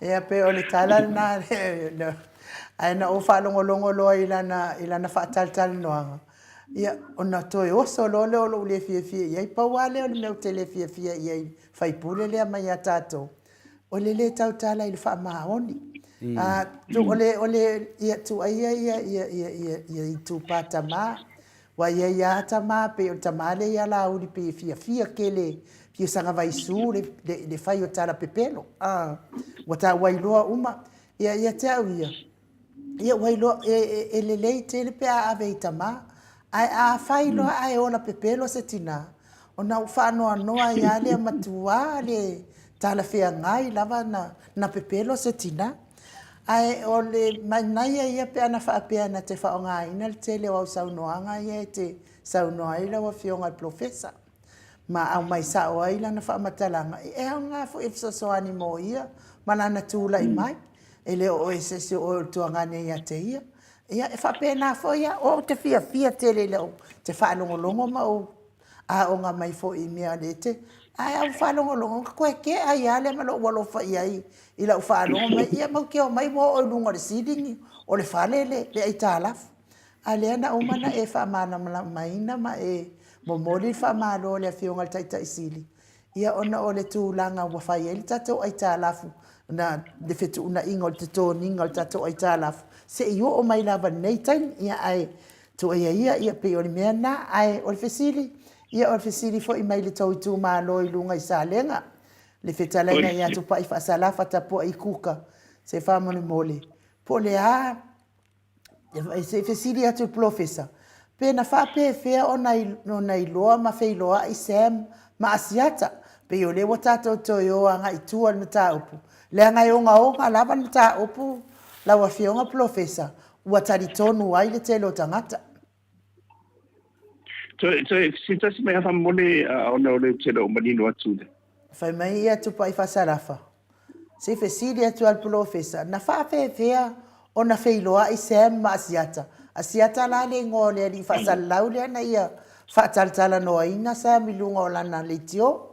Ia, pei o le tala lena, ae na ou faalogologo loa i lana, i lana faatalatalanoaga, ia, ona toe oso loa lea o lou le fiafia i ai. Pau lava lea o le mea ou te le fiafia i ai i le sui usufono lea mai ia tatou, o le le tautala i le faamaoni. Tu, o le, o le, ia, tuaia ia, ia, ia, ia, ia itupa tama, ua ia ia tama, pei o le tama lea ia Laauli pei e fiafia tele, fia saga vaisu le, le, le fai o tala pepelo, ua ta, ua iloa uma. Ia, ia te au ia, Ia ua iloa, e, e, e lelei tele pe a ave i tama, ae a fai loa ae ola pepelo se tina, ona ua faanoanoa ai lava lea matua le talafeagai lava na, na pepelo se tina. Ae o le manaia ia pe ana faapea na te faaaogaina le tele o au saunoaga ia e te saunoa ai lau Afioga i le Polofesa. ma aumai sao ai lana faamatalaga, e aoga foi e fesoasoani mo ia ma lana tulai mai. E le o oe se isi o oe o le tuagane ia te ia. Ia, e faapena foi au, ou te fiafia tele i lau te faalogologo ma ou aoga mai foi i mea le te, ae a ou faalogologo, ona toe tea ai lava lea ma lou alofa i ai i lau faalogo mai, ia matou te omai ua oo i luga o le ceiling o le fale le aitalafu. A lea na uma na e faamalamalamaina ma e momoli le faamalo i le Afioga i le Taitai Sili, ia ona o le tulaga ua fai ai le tatou aitalafu, na, le fetuunaiga o le totogiina o le tatou aitalafu, se i oo mai lava i lenei taimi. Ia ae tuuaia ia, ia pei o le mea lena. Ae o le fesili, ia o le fesili foi mai le tou itumalo i luga i Salega, le fetalaiga ia Tupai Faasalafa Tapuai Kuka, se faamolemole, po o le a Se i fesili atu i le polofesa, pe na faapefea ona iloa ma feiloai Sam ma Asiata? Pei o lea ua tatou toe o agai i tua i le mataupu, leaga e ogaoga lava le mataupu lau Afioga Polofesa, ua talitonu ai le tele o tagata. Toe, toe fesili tasi mai lava faamolemole ona o lea ou te le o manino atu i le. Fai mai ia Tupai Faasalafa, Se i fesili atu lava le polofesa, na faafefea ona feiloai Sam ma Asiata? Asiata la le igoa o le alii faasalalau lea na ia faatalatalanoaina Sam i luga o lana leitio.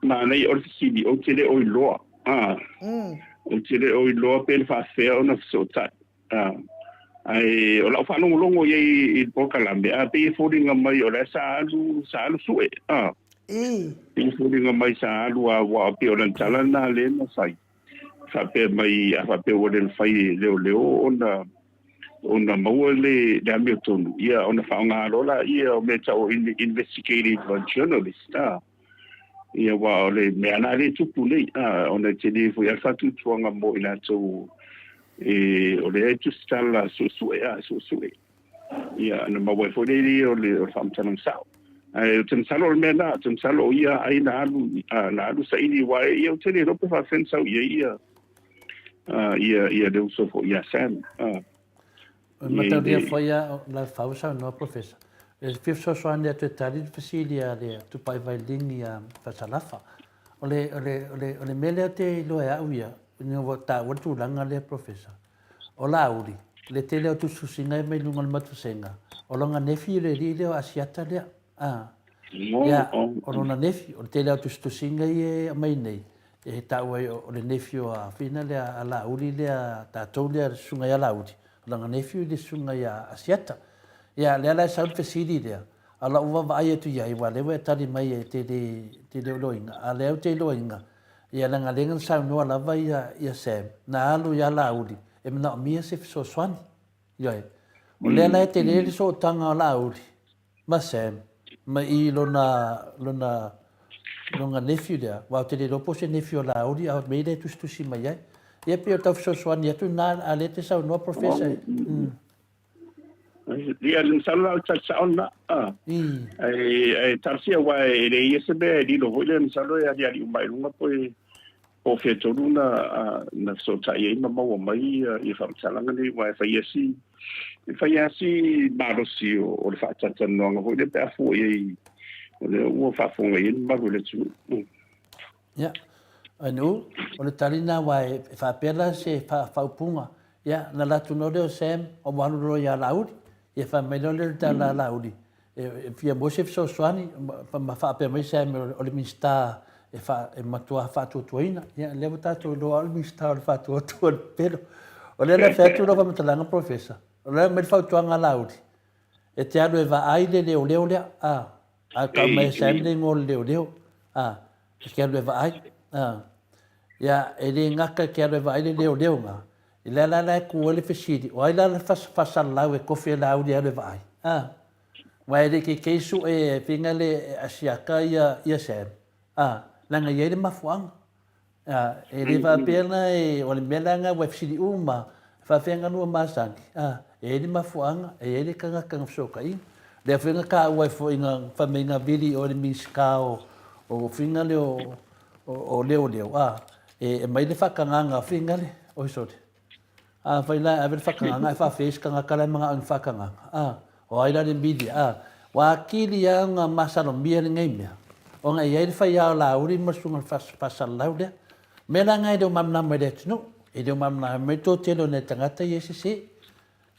Manaia o le fesili, ou te le o iloa. Ou te le o iloa pe na faafefea ona fesootai. Ae o lau faalogologo i ai i le polokalame, a pei e foliga mai o la e sa alu, sa alu sue, a. Pei e foliga mai sa alu a, aua pei o lana tala lena lea na fai, faapea mai a faapea ua le mafai e leoleo ona ona maua le le amiotonu, ia ona faaaoga loa laia o mea e tau o investigative journalist, a. Ia aua o le mea lena lea e tupu nei, a, ona e tele foi lava le faatuatuaga mo i latou e, o lea e tusitala suesue, a, suesue. Ia, ona maua ai foi lea o le, o le faamatalaga sao. Ae ou te masalo o le mea lena, ou te masalo o ia ai na alu, a, na alu saili, aua e, ia ou te le iloa pe faapefea ona sau i ai ia, a, ia, ia le uso foi ia Sam. A. O le mataulia foi a Lalefau saunoa Professor, e fia fesoasoani atu e tali le fesili a le Tupai Vailini ia Fasalafa. O le, o le, o le, o le mea lea ou te iloa e au ia, ina ua taua le tulaga lea Professor, o Laauli, le tele o tusitusiga e mai luga o le matusega, o lona nefi le alii lea o Asiata lea. A. Ia, o lona nefi, o le tele o tusitusiga ia e aumai nei, e taua ai o le nefi o a Whina lea, a Laauli lea, tatou lea, le susuga ia Laauli, o lana nefi le susuga ia Asiata. Ia, lea la e sau le fesili lea, a o lau vaavaai atu i ai, aua o lea ua e tali mai e te le, te le o iloaina, a o lea ou te iloaina, ia leaga lea na saunoa lava ia, ia Sam, na alu ia Laauli e manaomia se fesoasoani. Ioe. O lea la e tele le sootaga o Laauli ma Sam, ma i lona, lona, lona nephew lea, aua ou te le iloa po o se nephew o Laauli, a o mea ia e tusitusi mai ai. Ia pei o tau fesoasoani atu lena, a o lea e te saunoa Professor. Ia, masalo la o le tali sao lena. Ae, ae talosia aua e leai ia se mea e lilo foi lea, masalo e aliali uma i luga po e po o fea tonu na, na fesootai ai ma maua mai ia faamatalaga nei, aua e fai lava si, e fai lava si malosi o, o le faatalatalanoaga foi lea pe a fua i ai, o lea ua faafofoga i ai le mamalu o le atunuu. Ia, anu, o le tali lena aua e faapea la se faaupuga, ia, na alu atu loa lea o Sam, ua alu loa ia Laauli, ia fai mai loa lea o le tala a Laauli, E fia maua se fesoasoani ma faapea mai Sam o le Minisita e, fa, e matua faatuatuaina. Ia, lea ua tatou iloa o le Minisita o le faatuatua le pelo. O lea la fai atu lau faamatalaga Professor, o lea mai le fautuaga a Laauli, e te alu e vaai le leoleo lea, a, a tau mai e Sam le igoa o le leoleo, a, e te alu e vaai, a. Ia, e le gata e te alu e vaai le leoleoga, i le ala la e tu ai le fesili, o ai la le fasalalau e tofi e Laauli e alu e vaai? A? Aua e le i teitei sue e fina le asiata ia, ia Sam, a, leaga e i ai le mafuaaga. A, e le faapea la e, o le mea la lena ua e fesili uma, e faapefea ona lua masani? A, e i ai le mafuaaga, e i ai le tagata na fesootaiga. Lea foi na taua ai foi na fai mai na vili oe le Minisita o, o fina lea o, o leoleo, a, e aumai le faatagaga fina lea, oi sole. Afai la e ave le faatagaga ae faafeai se tagata la e manao i le faatagaga, a, o ai la le media, a, ua atili lava ona masalomia lenei mea, ona e i ai le faia o Laauli ma le susuga i le faasalalau lea. O mea la na e le o malamalama i le atunuu, e le o malamalama ai le toatele o nai tagata ia e sese.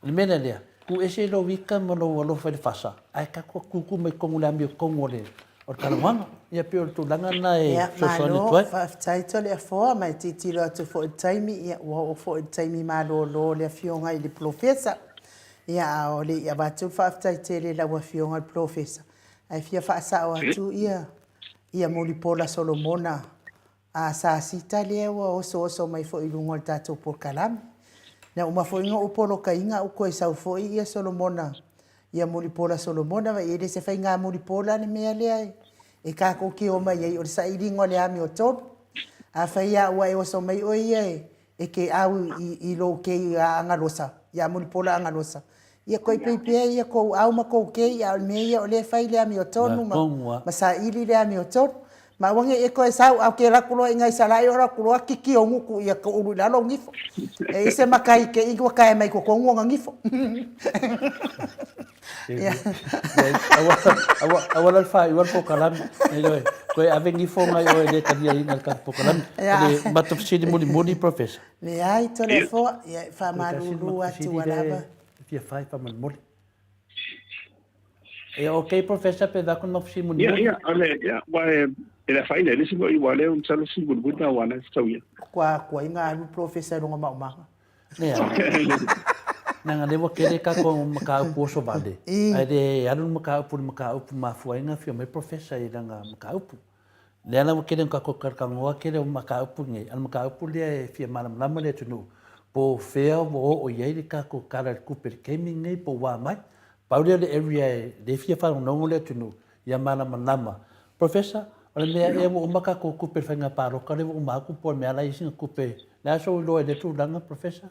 O le mea la lea, tuu ese lou ita ma lou alofa i le fasa, ae tatou tutu mai totonu i le amiotonu o le talanoaga. Ia pei o le tulaga lena e fesoasoani atu ai. Malo, faafetai Toleafoa, ma e tilotilo atu foi i le taimi, ia ua oo foi i le taimi malolo o le Afioga i le Polofesa. Ia a o le i avatu le faafetai tele i lau Afioga i le Polofesa, ae fia faasao atu ia ia Mulipola Solomona A sa sita lea ua osooso mai foi i luga o le tatou polokalame. Na uma foi ona ou polokaina ou toe sau foi ia Solomona, ia Mulipola Solomona, vaai e le se faiga Mulipola le mea lea e tatou te omai ai o le sailiga o le amiotonu. Afai lava ua e oso mai oe ia e te au i lou kei ia Agalosa, ia Mulipola Agalosa, Ia koe pei pea ia kou au ma kou kei, a o le mea ia o lea e fai le amiotonu ma, ma saili le amiotonu. Ma aua nei e toe sau au ke laku loa i ngai salai o laku loa kiki o nguku ia ko ulu i lalo ngifo. E i se makai ke i ua kae mai totonu ona ngifo. Ia. Aua, aua la le faaiu a le polokalame. Ioe, toe ave ngifo ngai oe le talia ina le tatou polokalame. Le matou fesili mulimuli, Professor. Leai, Toleafoa, ia e faamalulu atu ua lava. E fia fai faamolemole. Ia, ok, Professor, pe vaku na fesili mulimuli. Ia, ia, ale, ia, wa e, e le whaina, le si moi wa leo, msalo si mulimuli na wana, tau ia. Kua, kua inga alu Professor longa maumaga. Lea, nanga le ua kele ka ko makaupu oso vale. Ai le alu makaupu le makaupu mafua inga fia mai Professor i langa makaupu. Lea la ua kele o kakou kalakanoa kele o makaupu nei, a le makaupu lea e fia malamalama le atunuu, po o fea ua oo i ai le kakou tala i le tupe i le taimi lenei po ua a mai. Pau lea o le area e le fia faalogologo le atunuu ia malamalama. Professor, o le mea ea ua uma kakou tupe i le faiga palota lea ua uma atu po o le mea la e i ai sina tupe, le a sou iloa i lea tulaga, Professor?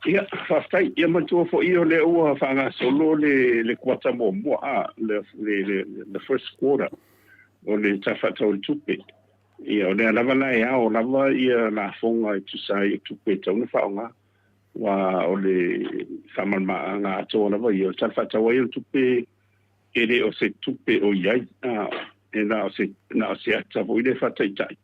Ia, faafetai. Ia manatua foi o lea ua faagasolo le le kuata muamua, a, le, le, le, the first quarter o le Tala Faatatau o le Tupe. Ia, o lea lava la e ao lava ia lafoga e tusa ai o tupe e tatau ona faaaoga. Aua o le faamalamaaga atoa lava ia, o le Tala Faatatau ai o le Tupe e le o se tupe o i ai, a, e na o se, na o se ata foi lea e faataitai,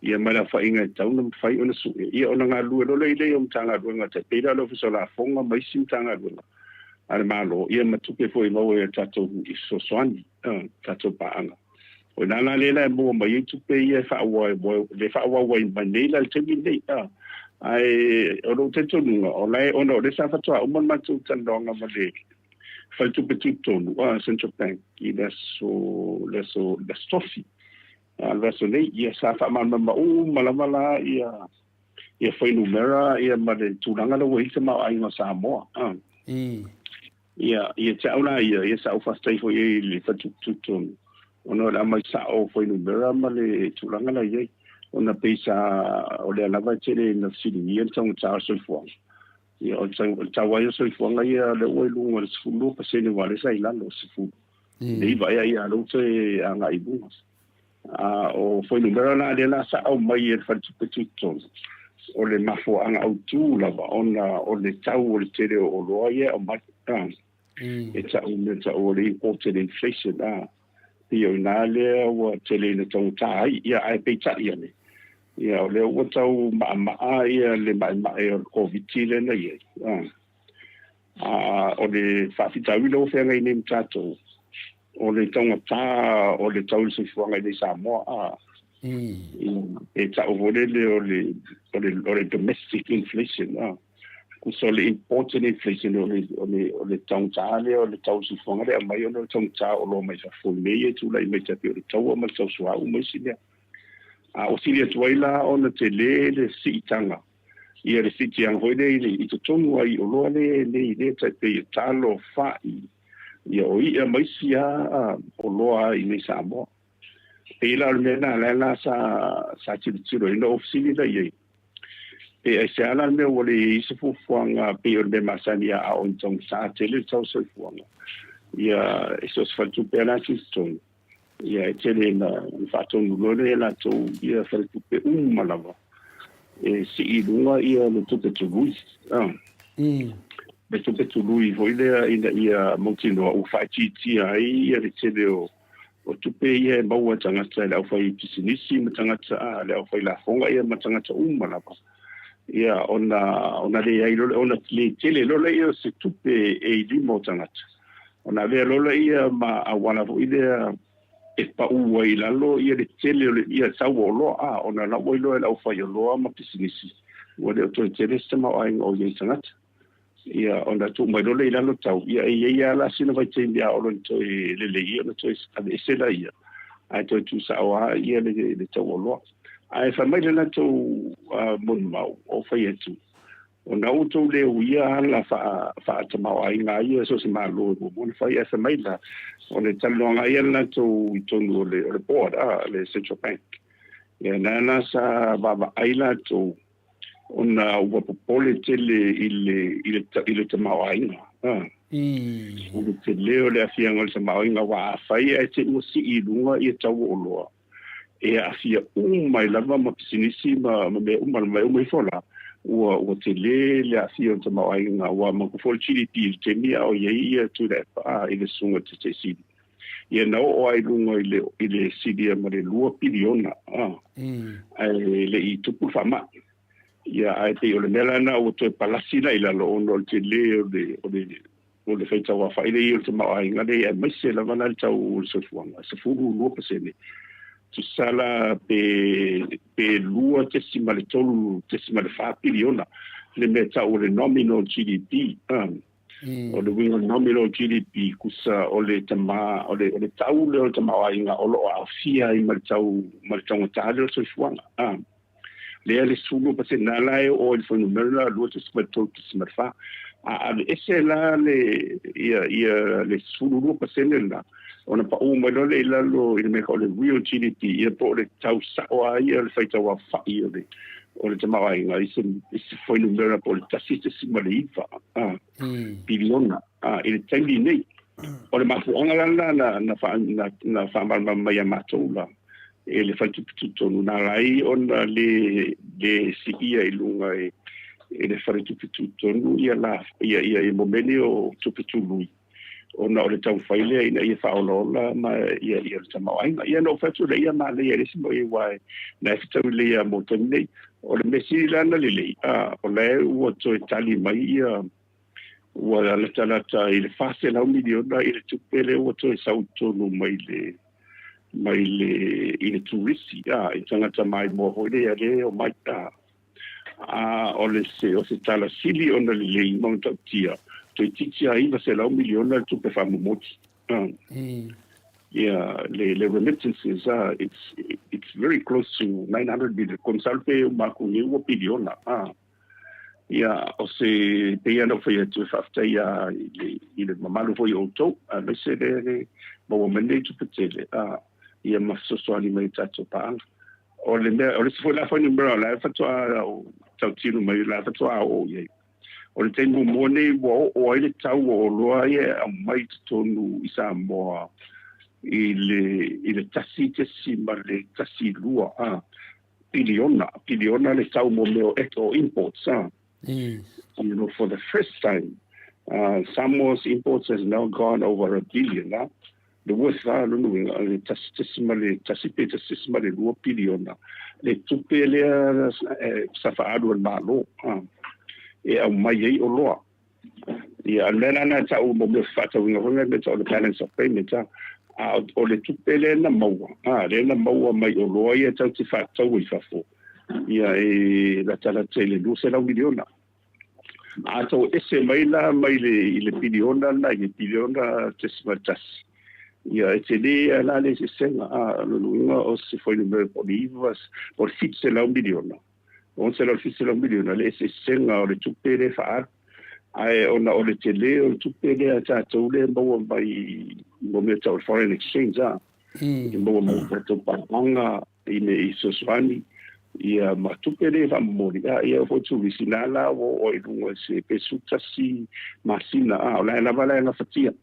ia ma le aofaiga e tatau ona mafai ona sue, ia ona galulue loa lea i lea o Matagaluega tai pei la o le Ofisa o Lafoga ma isi Matagaluega a le Malo, ia ma tupe foi e maua i a tatou i fesoasoani, a, tatou paaga. O i ina la lea la e maua mai ai tupe ia e faaauau, le faaauau ai mai nei la i le taimi lenei, a. Ae o lou talitonuga, o la e, ona o lea sa faatoa uma le matou talanoaga ma le Faletupe Tutotonu, Central Bank, i le aso, le aso, le aso Tofi, le aso nei, ia sa faamalamalama uma lava la ia, ia fuainumera ia ma le tulaga la ua i ai le tamaoaiga o Samoa. Ia, ia te au la ia, ia sa ou faafetai foi i ai i le Faletupe Tutotonu, ona o le aumai sao o fuainumera ma le tulaga la i ai, ona pei sa, o lea lava e tele ina fesiligia le taugata o le soifuaga. Ia, o le tau ai o soifuaga ia lea ua i luga o le 12% aua o lea sa i lalo o le 19 ea, ia lea ua toe agai i luga. A o fuainumera la lea la sa aumai e le Faletupe Tutotonu, o le mafuaaga autu lava ona o le tau o le tele o oloa ia e aumai. E tau mea tau o le imported inflation, a pei o i ina lea ua tele ina taugata ai. Ia, ae peitai ane, ia, o lea ua tau maamaa ia le maemae o le Koviti lea na i ai. A o le faafitauli lea ua feagai nei ma tatou, o le taugata o le tau o le soifuaga i inei i Samoa. A e tau foi lele o le, o le, o le domestic inflation. A tusa o le imported inflation, o le, o le, o le taugata lea o le tau o le soifuaga lea e aumai ona o le taugata o oloa mai fafo i mea ia e tulai mai tai pei o le taua ma le tau suauu ma isi mea. A ua sili atu ai la ona telē le siitaga ia le siitiaga foi lea i le i totonu ai oloa le nei lea tai pei o talo, fa'i, ia o i'a ma isi a oloa i nei Samoa. Pei la o le mea lena lea la sa tilotilo ai na ou fesili la i ai. Pe aisea la le mea ua le i ai se fuafuaga pei o le mea masani a oo ina taugata tele le tau o le soifuaga. Ia e so o se faletupe lava la e tutotonu, ia e tele ina faatonu loa lea e latou ia faletupe uma lava e sii i luga ia le tupe tului. Le tupe tului foi lea ina ia mautinoa ua faaitiitia ai ia le tele o tupe ia e maua e tagata e le aufaipisinisi ma tagata a le aufailafoga ia ma tagata uma lava. Ia ona leai loa ona le tele loa lea o se tupe e i lima o tagata. Ona avea loa lea ma auala foi lea e pau ai i lalo ia le tele o le ia tau o oloa a ona lau ai loa e le aufaioloa ma pisinisi ua le o toe tele se tamaoaiga o i ai tagata. Ia ona tuu mai loa lea i lalo tau, ia e i ai lava la sina vaitaimi a oo loa ina toe lelei ia ona toe aveese laia ae toe tuusao lava ia le tau oloa. Ae fai mai le latou molimau o fai atu, ona ua outou le uia ala faatamaoaiga ai ia so o se Malo e muamua ona fai. Ae fai mai la, o le talanoaga ia le latou i totonu o le board a le Central Bank. Ia na la sa vaavaai latou ona ua popole tele i le tamaoaiga. I le tele o le aafiaga o le tamaoaiga, aua afai ae te i ua sii i luga ia tau o oloa, e aafia uma ai lava ma pisinisi ma mea uma, ma e uma ifo la, ua tele le aafia o le tamaoaiga, aua manatua foi le GDP i le taimi a o i ai ia Tuilaepa i le susuga i le Taitaiisili. Ia na oo lava i luga i le silia ma le 2 piliona, ae le i tupu le faamai. Ia, ae pei o le mea la lena ua toe palasi la i lalo ona o le tele o le faitauaofai lea i ai o le tamaoaiga lea, aemaise lava la le tau o le soifuaga, e 12%. Tusa la pe 2.3.4 piliona le mea tau o le nominal GDP. O le uiga o le nominal GDP, tusa o le tama, o le tau lea o le tamaoaiga o lo o aofia ai ma le tau, ma le taugata lea o le soifuaga. Lea le 10% na la e oo i le fuainumera 2.3.4. A aveese la le ia ia le 12% lena, ona pau mai loa lea i lalo i le mea o le real GDP, ia po o le tau sao lava ia o le faitauaofai o le tamaoaiga i se fuainumera po o le 1.9 piliona i le taimi nei. O le mafuaaga la lena na faamalamalama mai ia matou la e le faletupe tutotonu, na ala ai ona le siia i luga e le faletupe tutotonu ia la ia ia mo mea nei o tupe tului, ona o le taumafai lea ina ia faaolaola ma ia ia le tamaoaiga. Ia na ou fai atu lea, ia manaia e le isi mea aua na e fetaui lelei lava mo le taimi nei. O le mea sili la ona lelei, o la e ua toe tali mai ia ua latalata i le 400 miliona i le tupe lea ua toe sau i totonu mai le mai le i le turisi i tagata maimoa foi lea lea e omai a o le se o se tala sili ona lelei ma matautia toeitiiti lava 900 miliona le tupe faamomoli. Ia le remittances it's very close to 900 million ko masalo pe uma atu nei ua piliona. Ia o se pei lava ona ou fai atu e faafetai i le mamalu foi o outou aemaise le maua mai lenei tupe tele ia ma fesoasoani mai i tatou paaga. O le mea o le isi foi la fuainumera o la e faatoa tautino mai o la e faatoa oo i ai. O le taimi muamua lenei ua oo ai le tau o oloa ia e aumai i totonu i Samoa i le 1.12 piliona, piliona le tau mo mea o imports. You know, for the first time, Samoa's imports has now gone over a billion. Le worth lona uiga, le 1.1 pe 1.2 piliona le tupe lea sa faaalu e le Malo e aumai ai oloa. Ia, o le mea la lena e tau mo mea o fefaatauiga foi lea, mea tau o le balance of payment, a o le tupe lea na maua, lea na maua mai oloa ia tatou te faataua i fafo, ia e latalata i le 200 miliona. A toe ese mai la mai le i le piliona lena i le piliona 0.1, Ia, e tele lava la le eseesega, a o lona uiga o se fuainumera po o le iva po o le 700 miliona, 670 miliona le eseesega o le tupe lea e faaalu. Ae ona o le tele o le tupe lea a tatou lea e maua mai mo mea tau o le foreign exchange, a, e maua mai i tatou paaga i mea i fesoasoani, ia ma tupe lea e faamomoli, a, ia e oo foi i turisi, na la ua oo ai i luga i se pe 11 masina, a, o la e lava la e gafatia.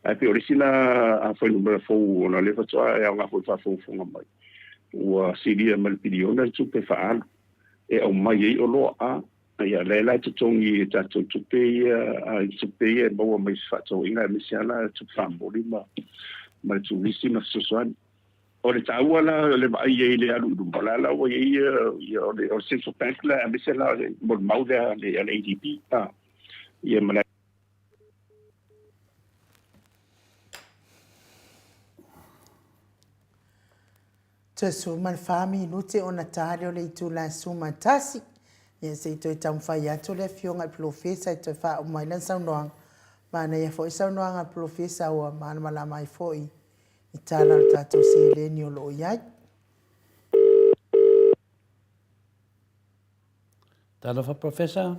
Ae pei o le isi la fuainumera fou ona o lea faatoa e aoga foi i le faafogafoga mai, ua silia ma le piliona le tupe faaalu e aumai ai oloa, a ia lea la e totogi e tatou tupe ia, i tupe ia e maua mai i fefaatauaiga aemaise lava la tupe faamomoli ma le turisi ma fesoasoani. O le taua la o le vaai i ai i le alu i luma, o la la ua i ai ia o le Central Bank la aemaise la o le molimau lea a le ADB, a ia ma le Toe 14 minute ona ta lea o le itula e 11. Ia se i toe taumafai atu le Afioga i le Polofesa e toe faauma ai lana saunoaga. Manaia foi saunoaga a le Polofesa ua malamalama ai foi i tala o le tatou seleni o lo o i ai. Talofa Professor.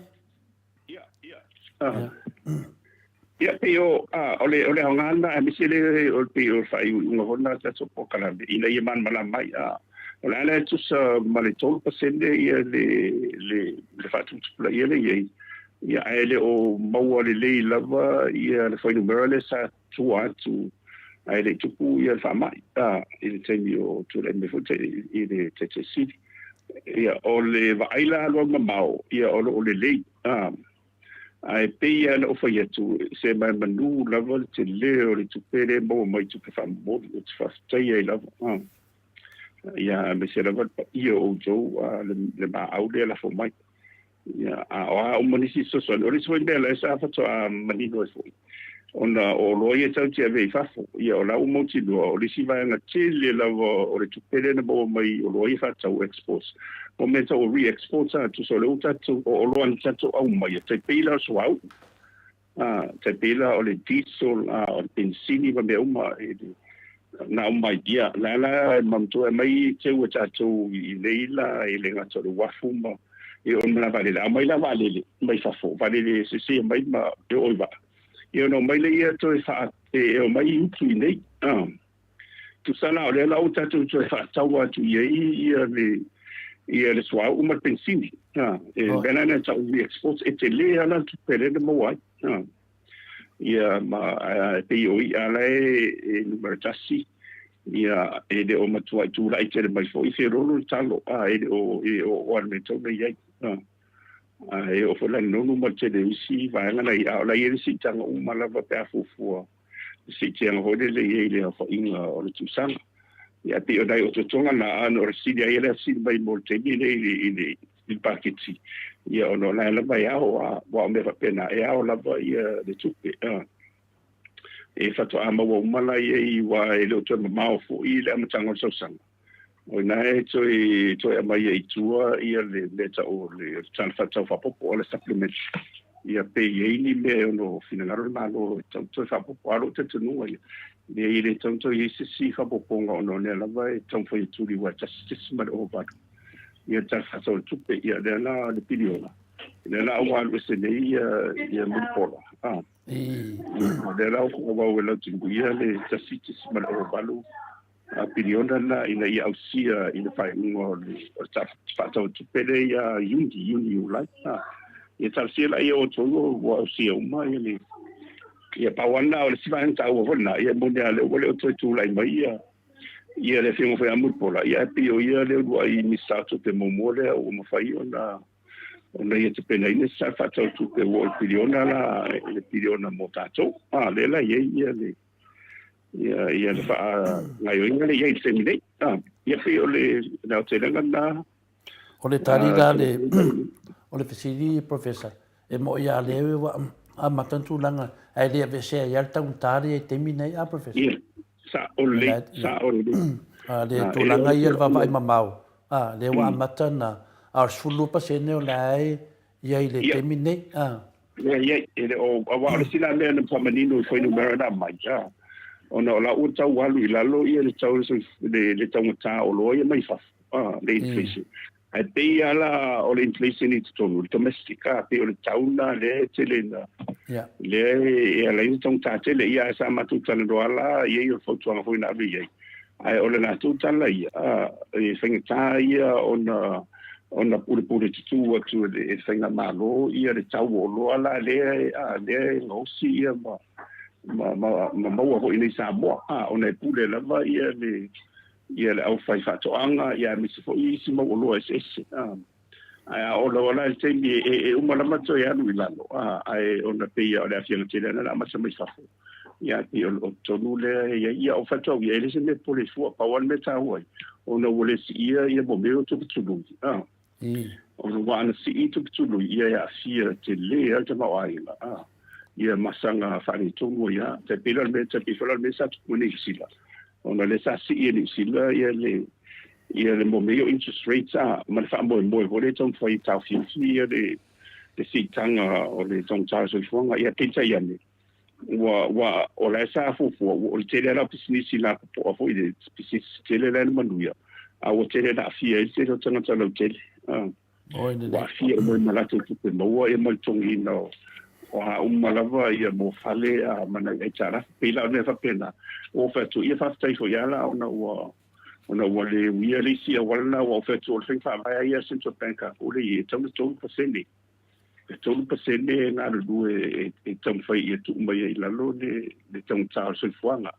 Ia, ia. Ia, pei o, o le, o le aoga lena, aemaise le, o le pei o le faaiuiuga foi lena o le tatou polokalame, ina ia malamalama ai. O le a la e tusa ma le 3% ia le, le, le faatuputupulaia lea e i ai, ia, ae le o maua lelei lava ia le fuainumera lea sa tua atu ae le i tupu ia le faamai, i le taimi o tulai mai foi i le Taitai Sili. Ia, o le vaai la alualumamao, ia, o lo o lelei. Ae pei lava ona ou fai atu, se maemanu lava le tele o le tupe lea e maua mai i tupe faamomoli, ou te faafetai ai lava. Ia, aemaise lava le paia o outou, le maau lea e lafo mai. Ia, a o a uma nisi fesoasoani, o le isi foi mea la sa faatoa manino ai foi, ona o oloa ia tatou te ave i fafo, ia o la ua mautinoa, o le isi vaega tele lava o le tupe lea na maua mai i oloa ia faatau, exports, o mea tau o re-exports, a, tusa o lea ua tatou, o oloa na tatou aumaia, tai pei la o le suauu, a, tai pei la o le diesel, a, o le penisini ma mea uma e, na aumai, ia, la la e manatua e aumai teu e tatou i nei la e le gata o le uafu ma e oo mai la vaalele, aumai la vaalele mai fafo, vaalele sese mai ma e oo i vaa. Ia ona omai lea ia toe faa, e omai i utu i nei. A. Tusa la o lea la ua tatou toe faataua atu i ai ia le ia le suauu ma le penisini. A. E mea la lea e tau re-export, e tele lava la le tupe lea na maua ai. A. Ia ma e pei o i'a la e numera tasi, ia e le o matuai tulai tele mai foi felolo le talo, a e le o e o o le mea e tatau ona i ai. A e oo foi la i le nonu ma le tele o isi vaega na i ai, a o la e i ai le siitaga uma lava pe a fuafua le siitiaga foi lele e i ai i le aofaiga o le tausaga. Ia e pei o nai otootoga na, a o le fesili lava ia lea fesili mai mo le taimi lenei i le i le paketi, ia ona o la e lava e ao, a, aua o mea faapena, e ao lava ia le tupe, a. E faatoa maua uma la i ai, aua e le o toe mamao foi le amataga o le tausaga. O i ina e toe, toe aumai ai i tua ia le mea tau o le Tala Faatatau Faaopoopo, o le Supplement, ia pe i ai ni mea e ono finagalo le Malo e tatau ona toe faaopoopo. A o lou talitonuga ia, leai e le tatau ona toe i ai se isi faaopoopoga ona o lea lava e taumafai atu i le 1.08 ia le Tala Faatatau o le Tupe, ia lea la le piliona, lea la ua alu ese nei ia, ia Mulipola. A, o lea la ua faaauau e Lautimuia le 1.08 piliona lena ina ia ausia i le faaiuga o le Tala Faatatau o le Tupe lea ia Iuni, Iuni, Iulai. A, ia talosia laia o outou ua ausia uma ia le ia pau lava lena o le isi vaega taua foi lena, ia e moni lava o lea ua le o toe tulai mai ia ia le Afioga foi ia Mulipola, ia ae pei o ia le uluai Minisita o Tupe muamua lea ua mafai ona ona ia tapenaina se Tala Faatatau o Tupe ua oo i le piliona la, le piliona mo tatou. A, lea la e i ai ia le ia ia le faagaoioiga lea e i ai i le taimi nei. A, ia pei o le le aotelega lena. O le tali la le o le fesili Professor, e mo'i a lea ua amata ni tulaga ae le aveesea ai lava le taugata lea i le taimi nei a Professor? Ia, sa'o lelei, sa'o lelei. A le tulaga ia le vaavaai mamao, a lea ua amata na, a o le 12% o la e i ai i le taimi nei, a. Lea i ai, e le o, aua o le isi la mea na faamanino i fuainumera na aumai, a. Ona o la ua tau alu i lalo ia le tau le, le taugata o oloa ia mai fafo, a, le inflation. Ae pei lava la o le inflation i totonu, le domestic, a, pei o le tau lena lea e tele ina, lea e ala ai ona taugata tele. Ia, ae sa matou talanoa la i ai, o le fautuaga foi na ave i ai. Ae o le latou tala ia, a, e faigata ia ona ona pulepule tutū atu e le faigamalo ia le tau o oloa la lea, a, lea e gaosi ia ma ma, ma, ma maua foi nei Samoa, a, ona e pule lava ia le ia le aufai faatoaga ia aemaise foi isi mau oloa eseese, a. Ae a oo lava la i le taimi e, e uma lava toe alu i lalo, a, ae ona pei o le aafiaga tele ana le amata mai fafo. Ia, pei o le tonu lea e i ai. Ia, o faitau ia, e le se mea pole fua, pau lava le mea taua ai, ona ua le siia ia mo mea o tupe tului, a. Ona ua ana sii tupe tului, ia e aafia tele ai le tamaoaiga, a. Ia ma saga faaletonu ai lava. Tai pei la o le mea, tai pei foi la o le mea sa tupu i Niu Sila, ona lea sa sii e Niu Sila ia le ia le mo mea ia o interest rates, a, ma le faamoemoe foi lea e taumafai e taofiofi ia le le siitaga o le taugata o le soifuaga. Ia peitai ane, ua, ua, o la e sa fuafua, ua, o le tele lava o pisinisi lapopoa foi, le pisinisi tele la e na manuia, a ua tele ina aafia ai le tele o tagata lautele. A, Oi, ua aafia uma ai ma latou tupe maua ia ma le togiina o, o a uma lava ia mo fale a ma nai aitalafu. Pei la o le mea faapena, ua ou fai atu, ia faafetai foi lava la ona ua, ona ua le uia le isi auala lena, ua ou fai atu o le faiga faavae lava ia a le Central Bank a ko le i e tatau ona 3%. E 3% e galulue e taumafai ia tuu mai ai i lalo le taugata o le soifuaga.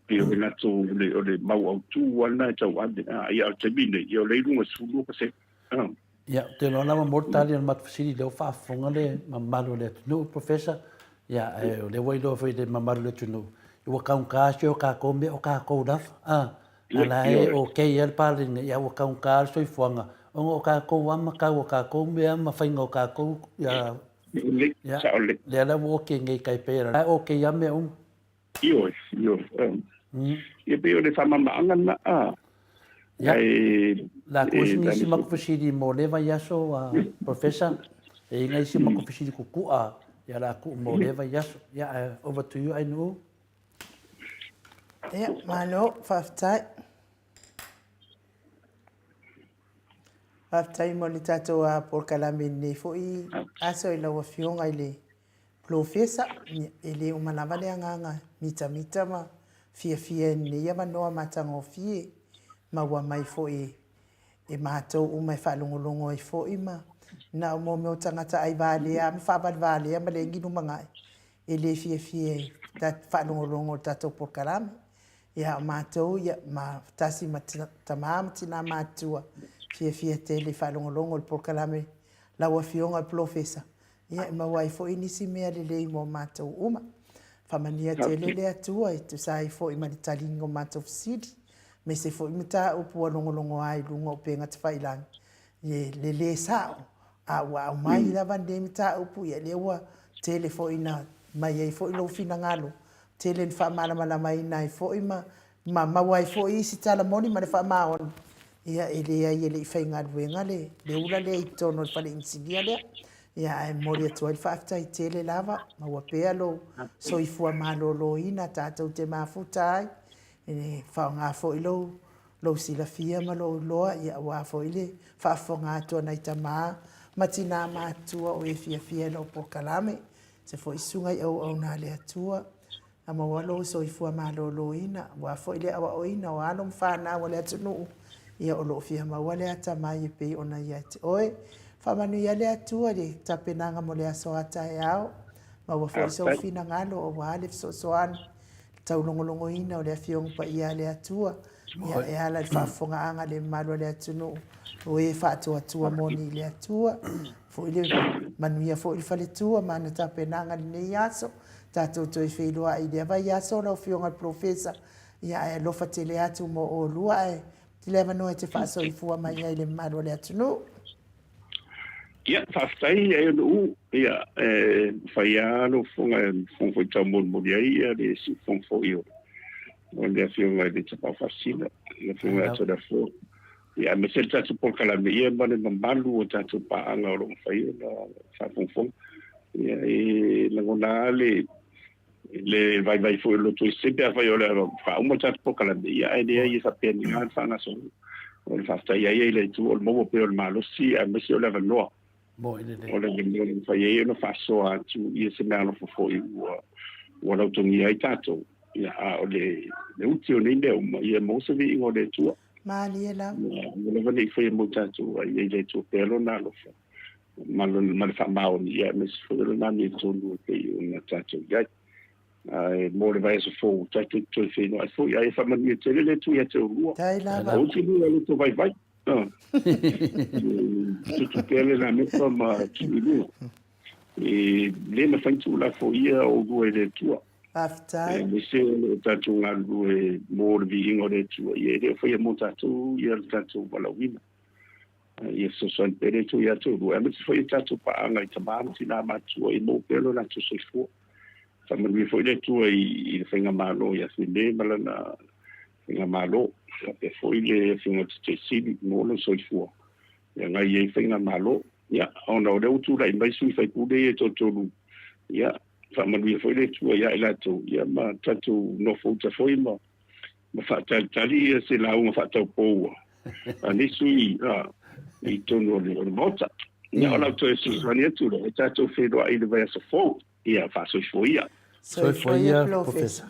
Pei o le latou o le mau autu lava lena e tauave. Ia a o le taimi lenei, ia o lea e i luga i le 12%. Ia, ou te iloa lava mo le tali o le matou fesili, lea ua faafofoga le mamalu o le atunuu, Professor. Ia, ae o lea ua iloa foi i le mamalu o le atunuu, ua taugata si o tatou mea o tatou lava. A la e ok lava le paleni, ia ua taugata le soifuaga, ona o tatou lava ma tau o tatou mea ma faiga o tatou, ia, ia, lea la ua ok nei tai pei o la e ok lava mea uma. Ioe, ioe. Ia pei o le faamamaanga lena, a. Ia, la ko isi nisi maku fesili mo lea vaiaso, Professor, e i ai nisi maku fesili kukua, ia la ku mo lea vaiaso. Ia, over to you, Ainuu. Ia, malo, faafetai. Faafetai mo le tatou polokalame i lenei foi aso i lau Afioga i le Polofesa. E le uma lava le agaga mitamita ma fiafia i lenei avanoa matagofie maua mai foi e matou uma e faalogologo ai foi ma na o mo mea o tagata ai valea ma faavalevalea ma leai ni lumanai e le fiafia e faalogologo i le tatou polokalame. Ia, o matou, ia, ma tasi ma tama ma tina matutua, fiafia tele i faalogologo i le polokalame lau Afioga i le Polofesa, ia, e maua ai foi nisi mea lelei mo matou uma. Faamanuia tele le Atua e tusa ai foi ma le taliga o matou fesili, aemaise foi mataupu ua logologoa i luga o upega tafailagi, i le lē sa'o, a ua aumai lava lenei mataupu, ia lea ua tele foi ina mai ai foi lou finagalo, tele ina faamalamalamaina ai foi ma ma maua ai foi isi tala moni ma le faamaoni, ia e leai e le i faigaluega le le ula lea i totonu o le fale inisinia lea. Ia ae momoli atu ai le faafetai tele lava, maua pea lou soifua maloloina tatou te mafuta ai, e faaaoga foi lou lou silafia ma lou iloa, ia aua foi le faafofoga atu a nai tama ma tinā matutua o e fiafia i lau polokalame. Se foi susuga i auauna a le Atua, a maua lou soifua maloloina, aua foi le aoaoina o alo ma fanau a le atunuu, ia o lo o fia maua le atamai e pei ona ia te oe. Faamanuia le Atua i le tapenaga mo le aso a taeao, maua foi sou finagalo aua le fesoasoani taulogologoina o le Afioga Paia a le Atua, ia e ala i le faafofogaaga a le mamalu o le atunuu, o e faatuatua moni i le Atua, foi le manuia foi le faletua ma ana tapenaga i lenei aso, tatou toe feiloai i lea vaiaso lau Afioga i le Polofesa, ia ae alofa tele atu mo oulua ae le avanoa e te faasoifua mai ai i le mamalu o le atunuu. Ia, faafetai e Nuu, ia, e fai lava lou fofoga e fofoga foi taumolimoli ai ia le siufofoga foi o o le Afioga i le Tapaau Faasisina, le Afioga ia Toleafoa. Ia, aemaise le tatou polokalame ia ma le mamalu o tatou paaga o lo o mafai ona faafogafoga. Ia, e lagona lava le Le vaivai foi o le loto pe afai o le faauma le tatou polokalame, ia ae leai e faapena le faagasologa. O le faafetai ai i le Atua o le maua pea o le malosi aemaise o le avanoa. Mo i lelei. O le avanoa e mafai ai ona faasoa atu ia se meaalofa foi ua ua lautogia ai tatou. Ia, a o le le uti o nei mea uma, ia maua se viiga o le Atua. Malie lava. Ia, aua lava ne i faia mo tatou, a ia i le Atua pea lona alofa ma lona ma le faamaoni, ia aemaise foi o lona amiotonu e pei ona tatou i ai. Ae mo le vaiaso fou, tatou te toe feiloai foi, ae faamanuia tele le Atua ia te oulua. Faafetai lava. Ou te lua loto vaivai. Tutu pea le lamepa ma tuu i luga. E le mafai ona tuulafoia oulua e le Atua. Faafetai. Aemaise o lo o tatou galulue mo le viiga o le Atua, ia e le o faia mo tatou ia le tatou valaauina. Ia fesoasoani pea le Atua ia te oulua, aemaise foi o tatou paaga i tama ma tina matutua ia maua pea lo latou soifua. Faamanuia foi le Atua i le faigamalo ia Fiame ma lana faigamalo, faapea foi le Afioga i le Taitaifono mo lona soifua e agai ai faigamalo. Ia, ona o lea ua tulai mai sui usufono ia e toatolu, ia, faamanuia foi le Atua ia i latou, ia ma tatou nofouta foi ma ma faatalitali ia se lauga faataupou a nei sui i totonu o le Maota. Ia, o lau toe fesoasoani atu lea, e tatou feiloai i le vaiaso fou. Ia, faasoifua ia. Soifua ia, Professor.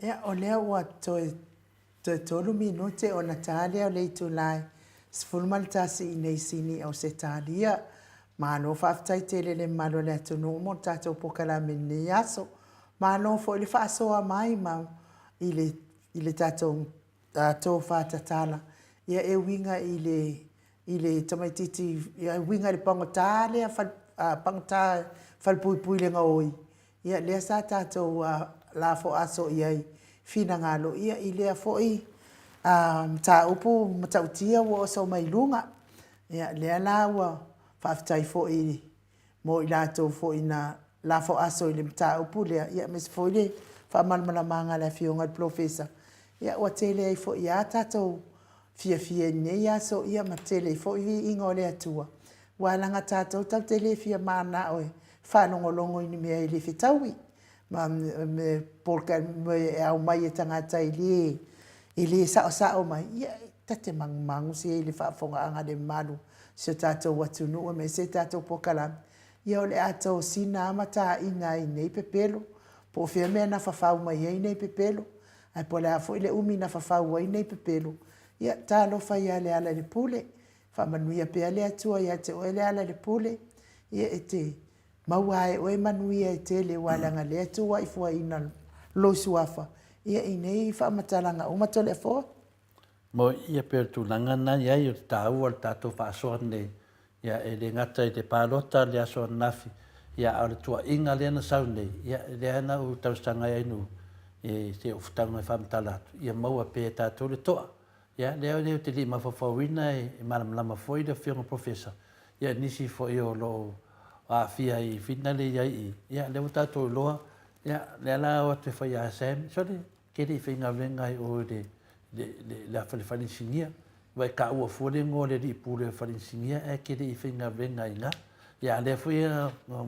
Ia, o lea ua toe toe tolu minute ona ta lea o le itula e 11 i nei Sini Ausetalia. Malo faafetai tele le mamalu o le atunuu mo le tatou polokalame i lenei aso. Malo foi le faasoa mai ma i le i le tatou tofa tatala ia e uiga i le i le tamaititi e uiga i le pagota lea pagota falepuipui le gaoi ia lea sa tatou lafo aso i ai finagalo ia i lea foi mataupu matautia ua oso mai luga. Ia lea la ua faafetai foi mo i latou foi na lafo aso i le mataupu lea, ia aemaise foi le faamalamalamaga a le Afioga i le Polofesa, ia ua tele ai foi lava tatou fiafia i lenei aso, ia ma tele ai foi viiga o le Atua, aua leaga tatou tatou te le fia mananao e faalogologo i ni mea e le fetaui, ma e aumai e tagata e le e le saosao mai, ia ta te magumagu se i le faafofogaaga a le mamalu o si o tatou atunuu aemaise tatou polokalame, ia o le a tosina lava ma taina ai nei pepelo, po o fea mea na fafau mai ai nei pepelo, ae po o le a foi le umi na fafau ai nei pepelo, ia talofa ia Lealailepule, faamanuia pea le Atua ia te oe Lealailepule, ia e te maua lava e oe manuia e tele aua leaga lea e tuuai fuaina lou suafa ia i nei faamatalaga uma Toleafoa. Mo ia pei o le tulaga lena e i ai o le taua o le tatou faasoa nei, ia e le gata i le palota le aso ananafi, ia a o le tuuaiga lea na sau nei, ia lea na ou talosaga ai nu i se ofutauga e faamatala atu, ia maua pea e tatou le to'a. Ia lea ou te le i mafaufauina e malamalama foi le Afioga Professor, ia nisi foi o lo o aafia i finale i ai i, ia lea ua tatou iloa, ia lea la o atu e fai ia Sam, sole, ke le i faigaluega ai oe i le, le, le, le fale inisinia, ua e taua fua le igoa o le alii pule o le fale inisinia ae ke le i faigaluega i ina. Ia a lea foi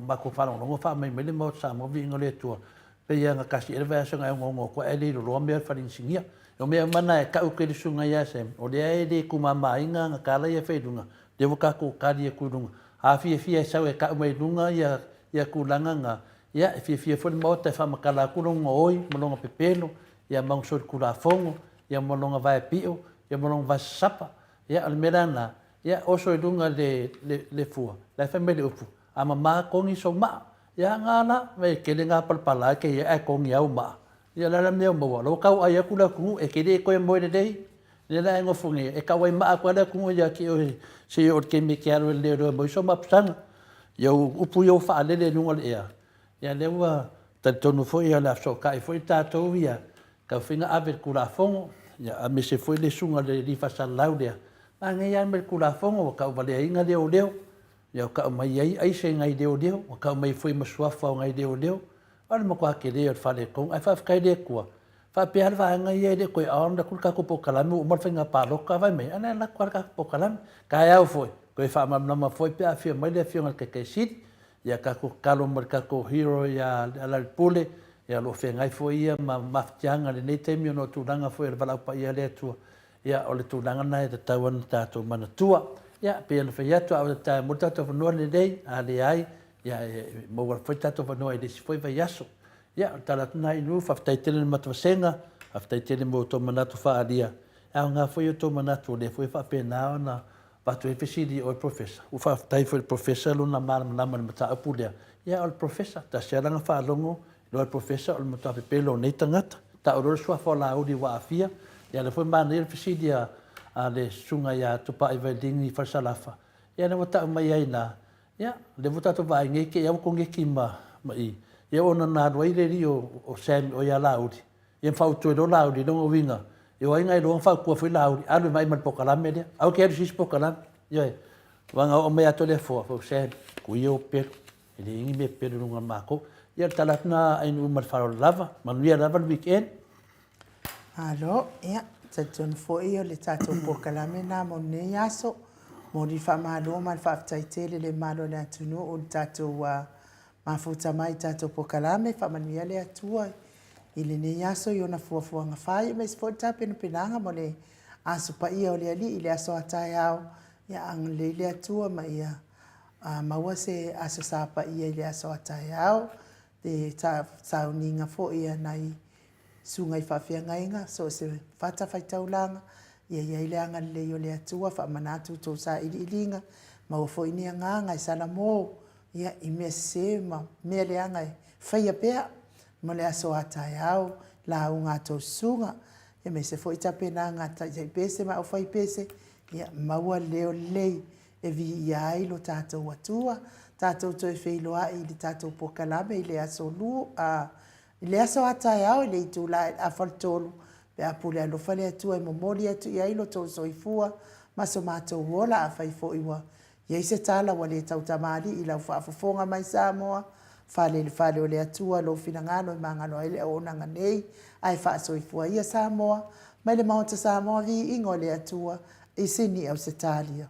matou faalogologo faamai mai le Maota Samoa viiga o le Atua, pei lava na tasi ea le vaiaso na e onoono atu ai ae le iloiloa mea o le fale inisinia. O mea uma na e tau atu e le susuga ia Sam, o lea e le tumamaina ana tala ia e fai i luga, lea ua tatou tali atu i luga. A fiafia e sau e tau mai i luga ia ia tulaga na, ia e fiafia foi le Maota e faamatala atu lona oi ma lona pepelo, ia ma ona solitulafono, ia ma lona vae pio, ia ma lona vae sasapa. Ia o le mea la lena, ia oso i luga le le le fua, la e fai mai le upu, a mama togi sou maa. Ia na la, e tele na palapala e kei ae togi au maa. Ia la la mea o maua, la ua tau ai atu le atunuu e te le toe moe lelei, lea la e nofo nei, e tau ai maa atu lava le atunuu ia te oe seia oo i le taimi e te alu ai i le leoleo e maua ai sou mapusaga. Ia o upu ia ua faalele i luga o le ea, ia lea ua talitonu foi o le a fesootai foi tatou ia tau fai na ave i le Tulafono, ia aemaise foi le susuga i le alii faasalalau lea, manaia lava mai le Tulafono ua tauvaleaina leoleo, ia ua tau mai ai aisa i nai leoleo, ua tau mai foi ma suafa o nai leoleo, O le matua tele o le faaletonu, ae faafetai i le Atua, faapea lava le vaega ia e le toe on atu le tatou polokalame ua uma le faiga palota, vaai mai, a o lea e alu atu lava le tatou polokalame. Taeao foi, toe faamalamalama foi pe a afio mai le Afioga i le Taitai Sili, ia tatou tatalo mo le tatou hero ia Lealailepule, Ia, o lo o feagai foi ia ma mafatiaga i lenei taimi ona o tulaga foi o le valaau paia a le Atua. Ia, o le tulaga lena e tatau ona tatou manatua. Ia, pei ona fai atu, a ua tae mo le tatou avanoa lelei, a leai, ia, e maua foi le tatou avanoa i le isi foi vaiaso. Ia, o le tala atu lena Inu, faafetai tele i le matavasega, faafetai tele mo outou manatu faaalia. E aoga foi outou manatu o lea foi e faapena ona avatu ai fesili i oe Professor. Ua faafetai foi i le Professor lona malamalama i le mataupu lea. Ia, o le Professor, tasi lava lana faalogo, iloa e le Professor o le matua pepelo o nei tagata. Tau loa le suafa o Laauli ua aafia. Ia, o lea foi e manaia le fesili a le Susuga ia Tupai Vailini Falesalafa, ia lea ua tau mai ai i ina, Ia, o lea foi ua tatou vaai nei te i lava ua koneti ma i. Ia ona na alu ai le alii o Sammy o ia Laauli, ia ma fautua ai loa Laauli, lona uiga, ia o ai na iloa na fautua foi Laauli, alu e vaai ma le polokalame lea. Aua e te alu i se isi polokalame. Ioe. Aua na oo mai ia Toleafoa, fai, Sam, tuu ia ou pepelo, e leai ni mea pepelo i luga o matou. Ia o le tala atu lena a Ainuu ma le faaaloalo lava. Manuia lava le weekend. Malo, ia, talitonu foi o le tatou polokalame lena mo lenei aso. Momoli le faamalo ma le faafetai tele i le mamalu o le atunuu i le tatou mafuta mai i le tatou polokalame. Faamanuia le Atua i lenei aso i ona fuafuaga fai, aemaise foi le tapenapenaga mo le Aso Paia o le Alii i le aso a taeao. Ia agalelei le Atua ma ia maua se Aso Sa Paia i le aso a taeao, le sauniga foi a nai susuga i faafeagaiga, so o se fatafaitaulaga, ia i ai le agalelei o le Atua, faamanatu tou sailiiliga, maua foi ni agaga e salamo ia, i mea sese ma mea leaga e faia pea mo le aso a taeao, lauga a tou susuga, aemaise foi tapenaga a taitai pese ma aufaipese, ia maua le leo lelei e viia ai lo tatou Atua. Tatou toe feiloai i le tatou polokalame i le aso Lua, a, I le aso a taeao i le itula e 2:30 pe a pule alofa le Atua e momoli atu i ai lo outou soifua ma so matou ola. Afai foi ua i ai se tala ua le tautamalii i lau faafofoga mai Samoa, fale i le fale o le Atua lou finagalo e magalo ai le auaunaga nei, ae faasoifua ia Samoa mai le Maota Samoa Viiga o le Atua i Sini Ausetalia.